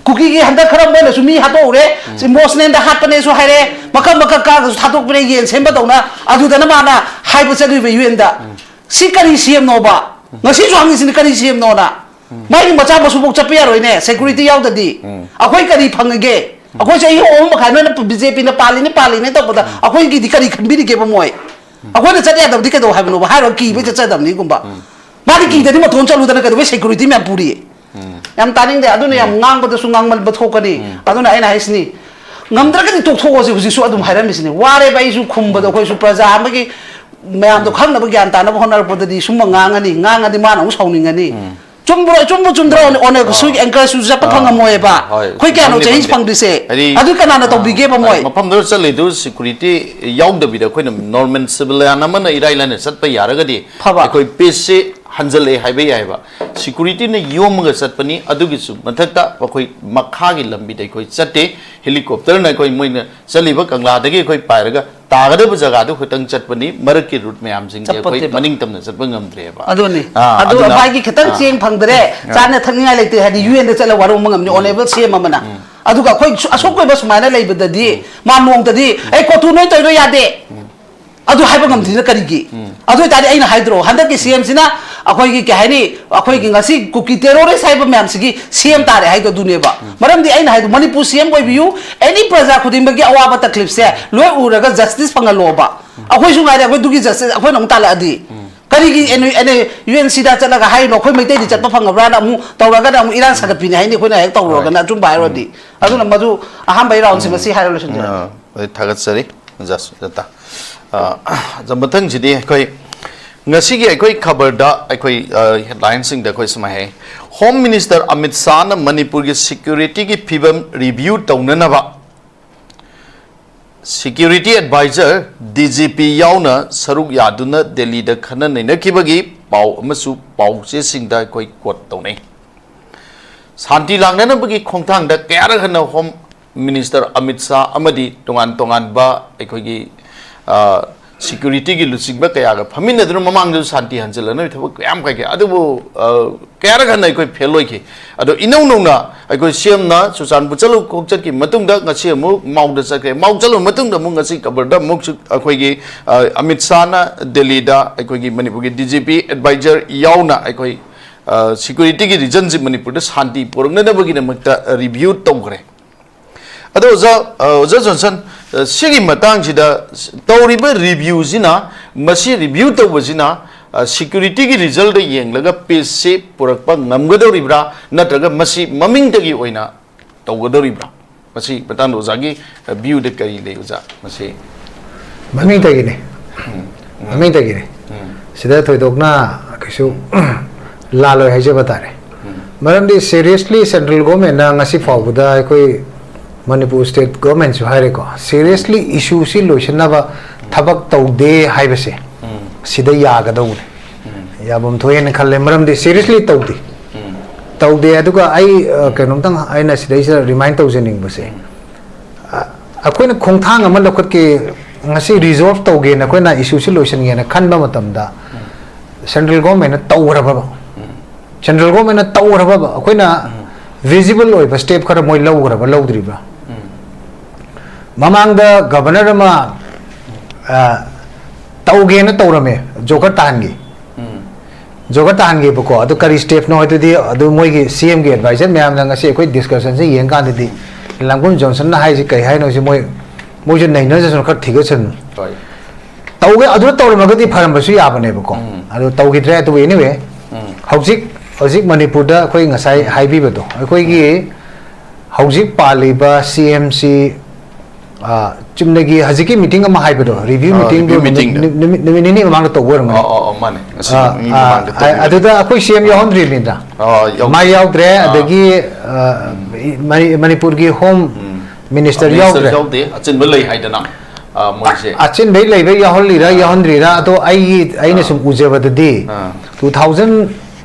ꯀꯨꯀꯤꯒꯤ ꯍꯟꯗꯛ ꯈꯔ ꯃꯣꯏꯅꯁꯨ ꯃꯤ ꯍꯥꯠꯇꯣꯛꯎꯔꯦ, ꯏꯃꯣꯁꯅꯦꯜꯗ ꯍꯥꯠꯄꯅꯦꯁꯨ ꯍꯥꯏꯔꯦ, ꯃꯈꯜ ꯃꯈꯜ ꯀꯥꯔꯒꯁꯨ ꯊꯥꯗꯣꯛꯄꯅꯦ, ꯌꯦꯟ ꯁꯦꯝꯕꯗꯧꯅ꯫ ꯑꯗꯨꯗꯅ ꯃꯥꯅ ꯍꯥꯏꯕ ꯆꯠꯂꯤꯕ ꯌꯨ ꯑꯦꯟꯗ꯫ ꯁꯤ ꯀꯔꯤ ꯁꯤ ꯑꯦꯝꯅꯣꯕ? ꯉꯁꯤꯁꯨ ꯍꯪꯉꯤꯁꯤꯅꯤ, ꯀꯔꯤ ꯁꯤ ꯑꯦꯝꯅꯣꯅ? ꯃꯥꯒꯤ ꯃꯆꯥ ꯃꯁꯨꯐꯧ ꯆꯠꯄ ꯌꯥꯔꯣꯏꯅꯦ, ꯁꯦꯀ꯭ꯌꯨꯔꯤꯇꯤ ꯌꯥꯎꯗꯗꯤ꯫ ꯑꯩꯈꯣꯏ ꯀꯔꯤ ꯐꯪꯉꯒꯦ? ꯑꯩꯈꯣꯏ ꯆꯍꯤ ꯑꯍꯨꯝ ꯃꯈꯥꯏ ꯅꯣꯏꯅ ꯕꯤ ꯖꯦ ꯄꯤꯅ ꯄꯥꯜꯂꯤꯅꯦ, ꯄꯥꯜꯂꯤꯅꯦ ꯇꯧꯕꯗ ꯑꯩꯈꯣꯏꯒꯤꯗꯤ ꯀꯔꯤ ꯈꯟꯕꯤꯔꯤꯒꯦꯕ ꯃꯣꯏ? ꯑꯩꯈꯣꯏꯅ ꯆꯠ ꯌꯥꯗꯕꯗꯤ ꯀꯩꯗꯧ ꯍꯥꯏꯕꯅꯣꯕ? ꯍꯥꯏꯔꯣ, ꯀꯤꯕꯩ ꯆꯠꯆꯗꯕꯅꯤꯒꯨꯝꯕ꯫ ꯃꯥꯗꯤ ꯀꯤꯗꯗꯤ ꯃꯇꯣꯟ ꯆꯠꯂꯨꯗꯅ ꯀꯩꯗꯧꯕꯩ ꯁꯦꯀ꯭ꯌꯨꯔꯤꯇꯤ ꯃꯌꯥꯝ ꯄꯨꯔꯤ? ꯌꯥꯝ ꯇꯥꯅꯤꯡꯗꯦ꯫ ꯑꯗꯨꯅ ꯌꯥꯝ ꯉꯥꯡꯕꯗꯁꯨ ꯉꯥꯡꯃꯟꯕ ꯊꯣꯛꯀꯅꯤ꯫ ꯑꯗꯨꯅ ꯑꯩꯅ ꯍꯥꯏꯁꯤꯅꯤ, ꯉꯝꯗ꯭ꯔꯒꯗꯤ ꯇꯣꯛꯊꯣꯛꯑꯣꯁꯦ꯫ ꯍꯧꯖꯤꯛꯁꯨ ꯑꯗꯨꯝ ꯍꯥꯏꯔꯝꯃꯤꯁꯤꯅꯤ, ꯋꯥꯔꯦꯕ ꯑꯩꯁꯨ ꯈꯨꯝꯕꯗꯣ꯫ ꯑꯩꯈꯣꯏꯁꯨ ꯄ꯭ꯔꯖꯥ ꯑꯃꯒꯤ ꯃꯌꯥꯝꯗꯣ ꯈꯪꯅꯕ, ꯒ꯭ꯌꯥꯟ ꯇꯥꯅꯕ ꯍꯣꯠꯅꯔꯛꯄꯗꯗꯤ ꯁꯨꯝꯕ ꯉꯥꯡꯉꯅꯤ, ꯉꯥꯡꯉꯗꯤ ꯃꯥꯅ ꯑꯃꯨꯛ ꯁꯥꯎꯅꯤꯡꯉꯅꯤ꯫ ꯆꯨꯝꯕ꯭ꯔꯣ? ꯆꯨꯝꯕ ꯆꯨꯝꯗ꯭ꯔꯣ? ꯑꯣꯅꯦ, ꯑꯣꯅꯦ, ꯑꯥ꯫ ꯁꯨꯏ ꯑꯦꯡꯀꯔꯁꯨ ꯆꯠꯄ ꯑꯥ꯫ ꯐꯪꯉꯝꯃꯣꯏꯕ꯫ ꯍꯣꯏ, ꯑꯩꯈꯣꯏ ꯀꯌꯥꯅꯣ ꯐꯪꯅꯤ, ꯆꯦꯟꯖ ꯐꯪꯅꯤ꯫ ꯐꯪꯗ꯭ꯔꯤꯁꯦ? ꯍꯥꯏꯗꯤ, ꯑꯗꯨ ꯀꯅꯥꯅ ꯑꯥ, ꯇꯧꯕꯤꯒꯦꯕ ꯃꯣꯏ? ꯃꯐꯝꯗꯨꯗ ꯆꯠꯂꯤꯗꯨ ꯁꯦꯀ꯭ꯌꯨꯔꯤꯇꯤ ꯌꯥꯎꯗꯕꯤꯗ ꯑꯩꯈꯣꯏꯅ ꯅꯣꯔꯃꯦꯜ ꯁꯤꯚꯤꯂꯤꯌꯥꯟ ꯑꯃꯅ ꯏꯔꯥꯏ ꯂꯥꯏꯅ ꯆꯠꯄ ꯌꯥꯔꯒꯗꯤ ꯐꯕ꯫ ꯑꯩꯈꯣꯏ ꯄꯤꯁꯁꯤ ꯍꯟꯖꯜꯂꯛꯑꯦ ꯍꯥꯏꯕ ꯌꯥꯏꯕ꯫ ꯁꯦꯀ꯭ꯌꯨꯔꯤꯇꯤꯅ ꯌꯣꯝꯃꯒ ꯆꯠꯄꯅꯤ꯫ ꯑꯗꯨꯒꯤꯁꯨ ꯃꯊꯛꯇ ꯑꯩꯈꯣꯏ ꯃꯈꯥꯒꯤ ꯂꯝꯕꯤꯗ ꯑꯩꯈꯣꯏ ꯆꯠꯇꯦ꯫ ꯍꯦꯂꯤꯀꯣꯞꯇꯔꯅ ꯑꯩꯈꯣꯏ ꯃꯣꯏꯅ ꯆꯠꯂꯤꯕ ꯀꯪꯂꯥꯗꯒꯤ ꯑꯩꯈꯣꯏ ꯄꯥꯏꯔꯒ ꯇꯥꯒꯗꯕ ꯖꯒꯥꯗꯨ ꯈꯛꯇꯪ ꯆꯠꯄꯅꯤ, ꯃꯔꯛꯀꯤ ꯔꯨꯠ ꯃꯌꯥꯝꯁꯤꯡꯗꯤ ꯑꯩꯈꯣꯏ ꯆꯠꯄꯣꯠꯇꯦꯕ꯫ ꯃꯅꯤꯡ ꯇꯝꯅ ꯆꯠꯄ ꯉꯝꯗ꯭ꯔꯦꯕ꯫ ꯑꯗꯨꯅꯤ꯫ ꯑꯥ, ꯑꯗꯨ ꯑꯗꯨꯅ, ꯃꯥꯒꯤ ꯈꯤꯇꯪ ꯑꯥ꯫ ꯆꯦꯡ ꯐꯪꯗ꯭ꯔꯦ, ꯑꯥ꯫ ꯆꯥꯅ ꯊꯛꯅꯤꯡꯉꯥꯏ ꯂꯩꯇ꯭ꯔꯦ ꯍꯥꯏꯗꯤ ꯌꯨ ꯑꯦꯟꯗ ꯆꯠꯂ ꯋꯥꯔꯧꯕ ꯉꯝꯅꯤ, ꯎꯝ꯫ ꯑꯣꯅꯦꯕꯜ ꯁꯤ ꯑꯦꯝ ꯑꯃꯅ꯫ ꯎꯝ꯫ ꯑꯗꯨꯒ ꯑꯩꯈꯣꯏ ꯁꯨ-, ꯑꯁꯣꯛ ꯑꯣꯏꯕ ꯁꯨꯃꯥꯏꯅ ꯂꯩꯕꯗꯗꯤ ꯎꯝ꯫ ꯃꯥ ꯅꯣꯡꯃꯇꯗꯤ, "ꯑꯩ ꯀꯣꯇꯨ ꯅꯣꯏ ꯇꯧꯔꯤꯗꯣ ꯌꯥꯗꯦ"꯫ ꯎꯝ꯫ ꯑꯗꯨ ꯍꯥꯏꯕ ꯉꯝꯗ꯭ꯔꯤꯅ ꯀꯔꯤꯒꯤ? ꯎꯝ꯫ ꯑꯗꯨ ꯑꯣꯏꯇꯥꯔꯗꯤ ꯑꯩꯅ ꯍꯥꯏꯗ꯭ꯔꯣ, ꯍꯟꯗꯛꯀꯤ ꯁꯤ ꯑꯦꯝꯁꯤꯅ ꯑꯩꯈꯣꯏꯒꯤ ꯀꯩ ꯍꯥꯏꯅꯤ, ꯑꯩꯈꯣꯏꯒꯤ ꯉꯁꯤ ꯀꯨꯀꯤ ꯇꯦꯔꯣꯔꯤꯁ ꯍꯥꯏꯕ ꯃꯌꯥꯝꯁꯤꯒꯤ ꯁꯤ ꯑꯦꯝ ꯇꯥꯔꯦ ꯍꯥꯏꯗꯣ ꯑꯗꯨꯅꯦꯕ꯫ ꯃꯔꯝꯗꯤ ꯑꯩꯅ ꯍꯥꯏꯗꯣ, ꯃꯅꯤꯄꯨꯔ ꯁꯤ ꯑꯦꯝ ꯑꯣꯏꯕꯤꯌꯨ, ꯑꯦꯅꯤ ꯄ꯭ꯔꯖꯥ ꯈꯨꯗꯤꯡꯃꯛꯀꯤ ꯑꯋꯥꯕ ꯇꯀ꯭ꯂꯤꯞꯁꯦ ꯂꯣꯏ ꯎꯔꯒ ꯖꯁꯇꯤꯁ ꯐꯪꯍꯜꯂꯣꯕ꯫ ꯑꯩꯈꯣꯏꯁꯨ ꯉꯥꯏꯔꯦ, ꯑꯩꯈꯣꯏ ꯑꯗꯨꯒꯤ ꯖꯁꯇꯤꯁ ꯑꯩꯈꯣꯏꯅ ꯑꯃꯨꯛ ꯇꯥꯜꯂꯛꯑꯗꯤ꯫ ꯀꯔꯤꯒꯤ ꯑꯦꯟ-, ꯑꯦꯟ-, ꯌꯨ ꯑꯦꯟ ꯁꯤꯗ ꯆꯠꯂꯒ ꯍꯥꯏꯔꯤꯅꯣ? ꯑꯩꯈꯣꯏ ꯃꯩꯇꯩꯗꯤ ꯆꯠꯄ ꯐꯪꯉꯕ꯭ꯔꯥꯅ ꯑꯃꯨꯛ ꯇꯧꯔꯒꯅ ꯑꯃꯨꯛ ꯏꯔꯥꯡ ꯁꯥꯒꯠꯄꯤꯅꯤ ꯍꯥꯏꯅꯤ, ꯑꯩꯈꯣꯏꯅ ꯍꯦꯛ ꯇꯧꯔꯨꯔꯒꯅ꯫ ꯍꯣꯏ꯫ ꯑꯆꯨꯝꯕ ꯍꯥꯏꯔꯨꯔꯗꯤ꯫ ꯑꯗꯨꯅ ꯃꯗꯨ ꯑꯍꯥꯟꯕꯒꯤ ꯔꯥꯎꯟꯁꯦ ꯃꯁꯤ ꯍꯥꯏꯔ ꯂꯣꯏꯁꯤꯟꯖꯔꯒꯦ꯫ ꯑꯥ, ꯍꯣꯏ, ꯊꯥꯒꯠꯆꯔꯤ, ꯑꯣꯖꯥ ꯁꯨꯖꯥꯇꯥ꯫ ꯑꯥ, ꯑꯗ ꯃꯊꯪꯁꯤꯗꯤ ꯑꯩꯈꯣꯏ ꯉꯁꯤꯒꯤ ꯑꯩꯈꯣꯏ ꯈꯕꯔꯗ ꯑꯩꯈꯣꯏ, ꯑꯥ, ꯍꯦꯗꯂꯥꯏꯟꯁꯤꯡꯗ ꯑꯩꯈꯣꯏ ꯁꯨꯃꯥꯏꯅ ꯍꯥꯏ, ꯍꯣꯝ ꯃꯤꯅꯤꯁꯇꯔ ꯑꯃꯤꯠ ꯁꯥꯍꯅ ꯃꯅꯤꯄꯨꯔꯒꯤ ꯁꯦꯀ꯭ꯌꯨꯔꯤꯇꯤꯒꯤ ꯐꯤꯕꯝ ꯔꯤꯚ꯭ꯌꯨ ꯇꯧꯅꯅꯕ security adviser, D G P ꯌꯥꯎꯅ ꯁꯔꯨꯛ ꯌꯥꯗꯨꯅ ꯗꯦꯜꯂꯤꯗ ꯈꯟꯅ ꯅꯩꯅꯈꯤꯕꯒꯤ ꯄꯥꯎ ꯑꯃꯁꯨ ꯄꯥꯎꯆꯦꯁꯤꯡꯗ ꯑꯩꯈꯣꯏ ꯀꯣꯠ ꯇꯧꯅꯩ꯫ ꯁꯥꯟꯇꯤ ꯂꯥꯛꯅꯅꯕꯒꯤ ꯈꯣꯡꯊꯥꯡꯗ ꯀꯌꯥꯔꯛ ꯍꯟꯅ ꯍꯣꯝ ꯃꯤꯅꯤꯁꯇꯔ ꯑꯃꯤꯠ ꯁꯥꯍ ꯑꯃꯗꯤ ꯇꯣꯉꯥꯟ ꯇꯣꯉꯥꯟꯕ ꯑꯩꯈꯣꯏꯒꯤ, ꯑ, ꯁꯦꯀ꯭ꯌꯨꯔꯤꯇꯤꯒꯤ ꯂꯨꯆꯤꯡꯕ ꯀꯌꯥꯒ ꯐꯝꯃꯤꯟꯅꯗꯨꯅ ꯃꯃꯥꯡꯗꯁꯨ ꯁꯥꯟꯇꯤ ꯍꯟꯖꯤꯜꯂꯛꯅꯕꯒꯤ ꯊꯕꯛ ꯀꯌꯥꯝ ꯀꯥꯏꯈꯤ꯫ ꯑꯗꯨꯕꯨ, ꯑ, ꯀꯌꯥꯔꯛ ꯍꯟꯅ ꯑꯩꯈꯣꯏ ꯐꯦꯜ ꯑꯣꯏꯈꯤ꯫ ꯑꯗꯣ ꯏꯅꯧ ꯅꯧꯅ ꯑꯩꯈꯣꯏ ꯁꯤ ꯑꯦꯝꯅ ꯆꯨꯔꯆꯥꯟꯄꯨꯔ ꯆꯠꯂꯨ ꯈꯣꯡꯆꯠꯀꯤ ꯃꯇꯨꯡꯗ ꯉꯁꯤ ꯑꯃꯨꯛ ꯃꯥꯎꯗ ꯆꯠꯈ꯭ꯔꯦ꯫ ꯃꯥꯎ ꯆꯠꯂꯨꯕ ꯃꯇꯨꯡꯗ ꯑꯃꯨꯛ ꯉꯁꯤ ꯀꯕꯔꯗ ꯑꯃꯨꯛꯁꯨ ꯑꯩꯈꯣꯏꯒꯤ, ꯑ, ꯑꯃꯤꯠ ꯁꯥꯍꯅ ꯗꯦꯜꯂꯤꯗ ꯑꯩꯈꯣꯏꯒꯤ ꯃꯅꯤꯄꯨꯔꯒꯤ ꯗꯤ ꯖꯤ ꯄꯤ ꯑꯦꯗꯚꯥꯏꯖꯔ ꯌꯥꯎꯅ ꯑꯩꯈꯣꯏ, ꯑ, ꯁꯦꯀ꯭ꯌꯨꯔꯤꯇꯤꯒꯤ ꯔꯤꯖꯟꯁꯤ ꯃꯅꯤꯄꯨꯔꯗ ꯁꯥꯟꯇꯤ ꯄꯨꯔꯛꯅꯅꯕꯒꯤꯗꯃꯛꯇ ꯔꯤꯚ꯭ꯌꯨ ꯇꯧꯈ꯭ꯔꯦ꯫ ꯑꯗꯣ ꯑꯣꯖꯥ, ꯑ, ꯑꯣꯖꯥ ꯖꯣꯟꯁꯟ, ꯑ, ꯁꯤꯒꯤ ꯃꯇꯥꯡꯁꯤꯗ ꯁ-, ꯇꯧꯔꯤꯕ ꯔꯤꯚ꯭ꯌꯨꯁꯤꯅ, ꯃꯁꯤ ꯔꯤꯚ꯭ꯌꯨ ꯇꯧꯕꯁꯤꯅ, ꯑ, ꯁꯦꯀ꯭ꯌꯨꯔꯤꯇꯤꯒꯤ ꯔꯤꯖꯜꯗ ꯌꯦꯡꯂꯒ ꯄꯤꯁꯁꯤ ꯄꯨꯔꯛꯄ ꯉꯝꯒꯗꯧꯔꯤꯕ꯭ꯔꯥ, ꯅꯠꯇ꯭ꯔꯒ ꯃꯁꯤ ꯃꯃꯤꯡꯇꯒꯤ ꯑꯣꯏꯅ ꯇꯧꯒꯗꯧꯔꯤꯕ꯭ꯔꯥ? ꯃꯁꯤ ꯃꯇꯥꯡꯗ ꯑꯣꯖꯥꯒꯤ, ꯑ, ꯚ꯭ꯌꯨꯗ ꯀꯔꯤ ꯂꯩ, ꯑꯣꯖꯥ? ꯃꯁꯤ ꯃꯃꯤꯡꯇꯒꯤꯅꯤ꯫ ꯎꯝ, ꯎꯝ, ꯃꯃꯤꯡꯇꯒꯤꯅꯤ꯫ ꯎꯝ꯫ ꯁꯤꯗ ꯊꯣꯏꯗꯣꯛꯅ ꯀꯩꯁꯨ ꯂꯥꯜꯂꯣꯏ ꯍꯥꯏꯖꯕ ꯇꯥꯔꯦ꯫ ꯎꯝ꯫ ꯃꯔꯝꯗꯤ seriously central governmentꯅ ꯉꯁꯤ ꯐꯥꯎꯕꯗ ꯑꯩꯈꯣꯏ ꯃꯅꯤꯄꯨꯔ state governmentꯁꯨ ꯍꯥꯏꯔꯦꯀꯣ, seriously issueꯁꯤ ꯂꯣꯏꯁꯤꯟꯅꯕ ꯊꯕꯛ ꯇꯧꯗꯦ ꯍꯥꯏꯕꯁꯦ ꯎꯝ꯫ ꯁꯤꯗ ꯌꯥꯒꯗꯧꯕꯅꯤ꯫ ꯎꯝ꯫ ꯌꯥꯐꯝ ꯊꯣꯛꯑꯦꯅ ꯈꯜꯂꯦ, ꯃꯔꯝꯗꯤ seriously ꯇꯧꯗꯦ꯫ ꯎꯝ꯫ ꯇꯧꯗꯦ꯫ ꯑꯗꯨꯒ ꯑꯩ, ꯑ, ꯀꯩꯅꯣꯝꯇꯪ ꯑꯩꯅ ꯁꯤꯗꯩꯁꯤꯗ remind ꯇꯧꯖꯅꯤꯡꯕꯁꯦ, ꯎꯝ꯫ ꯑ, ꯑꯩꯈꯣꯏꯅ ꯈꯣꯡꯊꯥꯡ ꯑꯃ ꯂꯧꯈꯠꯀꯦ, ꯉꯁꯤ resolve ꯇꯧꯒꯦꯅ ꯑꯩꯈꯣꯏꯅ issueꯁꯤ ꯂꯣꯏꯁꯤꯟꯒꯦꯅ ꯈꯟꯕ ꯃꯇꯝꯗ ꯎꯝ꯫ Central governmentꯅ ꯇꯧꯈ꯭ꯔꯕꯕ, ꯎꯝ꯫ Central governmentꯅ ꯇꯧꯈ꯭ꯔꯕꯕ, ꯑꯩꯈꯣꯏꯅ ꯎꯝ꯫ Visible ꯑꯣꯏꯕ step ꯈꯔ ꯃꯣꯏ ꯂꯧꯈ꯭ꯔꯕ, ꯂꯧꯗ꯭ꯔꯤꯕ꯭ꯔꯥ? ꯎꯝ꯫ ꯃꯃꯥꯡꯗ governor ꯑꯃ, ꯑ, ꯇꯧꯒꯦꯅ ꯇꯧꯔꯝꯃꯦ, joker ꯇꯥꯍꯟꯒꯦ꯫ ꯎꯝ꯫ Joker ꯇꯥꯍꯟꯒꯦꯕꯀꯣ, ꯑꯗꯨ ꯀꯔꯤ stepꯅꯣ ꯍꯥꯏꯗꯨꯗꯤ ꯑꯗꯨ ꯃꯣꯏꯒꯤ C Mꯒꯤ advisor ꯃꯌꯥꯝꯅ ꯉꯁꯤ ꯑꯩꯈꯣꯏ discussionꯁꯦ ꯌꯦꯡꯀꯥꯟꯗꯗꯤ ꯂꯥꯡꯒꯣꯜ ꯖꯣꯟꯁꯟꯅ ꯍꯥꯏꯁꯤ ꯀꯩ ꯍꯥꯏꯅꯣ ꯁꯤ ꯃꯣꯏ, ꯃꯣꯏꯁꯨ ꯅꯩꯅꯖꯁꯅꯨ, ꯈꯔ ꯊꯤꯒꯠꯁꯅꯨ꯫ ꯍꯣꯏ꯫ ꯇꯧꯒꯦ, ꯑꯗꯨ ꯇꯧꯔꯝꯃꯒꯗꯤ ꯐꯔꯝꯕꯁꯨ ꯌꯥꯕꯅꯦꯕꯀꯣ꯫ ꯎꯝ꯫ ꯑꯗꯨ ꯇꯧꯈꯤꯗ꯭ꯔꯦ꯫ ꯑꯗꯨꯕꯨ anyway, ꯎꯝ꯫ ꯍꯧꯖꯤꯛ, ꯍꯧꯖꯤꯛ ꯃꯅꯤꯄꯨꯔꯗ ꯑꯩꯈꯣꯏ ꯉꯁꯥꯏ ꯎꯝ꯫ ꯍꯥꯏꯕꯤꯕꯗꯣ, ꯑꯩꯈꯣꯏꯒꯤ ꯎꯝ꯫ ꯍꯧꯖꯤꯛ ꯄꯥꯜꯂꯤꯕ C Mꯁꯤ, ꯑ, ꯆꯨꯝꯅꯒꯤ ꯍꯧꯖꯤꯛꯀꯤ meeting ꯑꯃ ꯍꯥꯏꯕꯗꯣ, review ꯑ, meetingꯗꯣ review ꯅꯨꯃꯤꯠ, meetingꯗ꯫ ꯅꯨꯃꯤꯠ, ꯅꯨꯃꯤꯠ ꯅꯤꯅꯤ ꯃꯃꯥꯡꯗ ꯇꯧꯕ ꯑꯣꯏꯔꯝꯒꯅꯤ꯫ ꯑ, ꯑ, ꯑ, ꯃꯥꯅꯦ꯫ ꯉꯁꯤ ꯑ, ꯅꯨꯃꯤꯠ ꯅꯤꯅꯤ ꯑ, ꯃꯃꯥꯡꯗ ꯑ, ꯇꯧꯕ ꯑꯗꯨꯗ ꯑꯩꯈꯣꯏ C M ꯌꯥꯎꯍꯟꯗ꯭ꯔꯤꯕꯅꯤꯗ꯫ ꯑ, ꯌꯥꯎ-, ꯃꯥ ꯌꯥꯎꯗ꯭ꯔꯦ꯫ ꯑ꯫ ꯑꯗꯒꯤ, ꯑ, ꯎꯝ꯫ ꯃꯅꯤ-, ꯃꯅꯤꯄꯨꯔꯒꯤ home ꯎꯝ꯫ minister minister ꯌꯥꯎꯗ꯭ꯔꯦ꯫ ꯌꯥꯎꯗꯦ꯫ ꯑꯆꯤꯟꯕ ꯂꯩ ꯍꯥꯏꯗꯅ, ꯑ, ꯃꯣꯏꯁꯦ꯫ ꯑ-, ꯑꯆꯤꯟꯕꯩ ꯂꯩꯕ ꯌꯥꯎꯍꯜꯂꯤꯔꯥ ꯑ꯫ ꯌꯥꯎꯍꯟꯗ꯭ꯔꯤꯔꯥ? ꯑꯗꯣ ꯑꯩꯒꯤ, ꯑꯩꯅ ꯑ꯫ ꯁꯨꯝ ꯎꯖꯕꯗꯗꯤ ꯑ꯫ two thousand,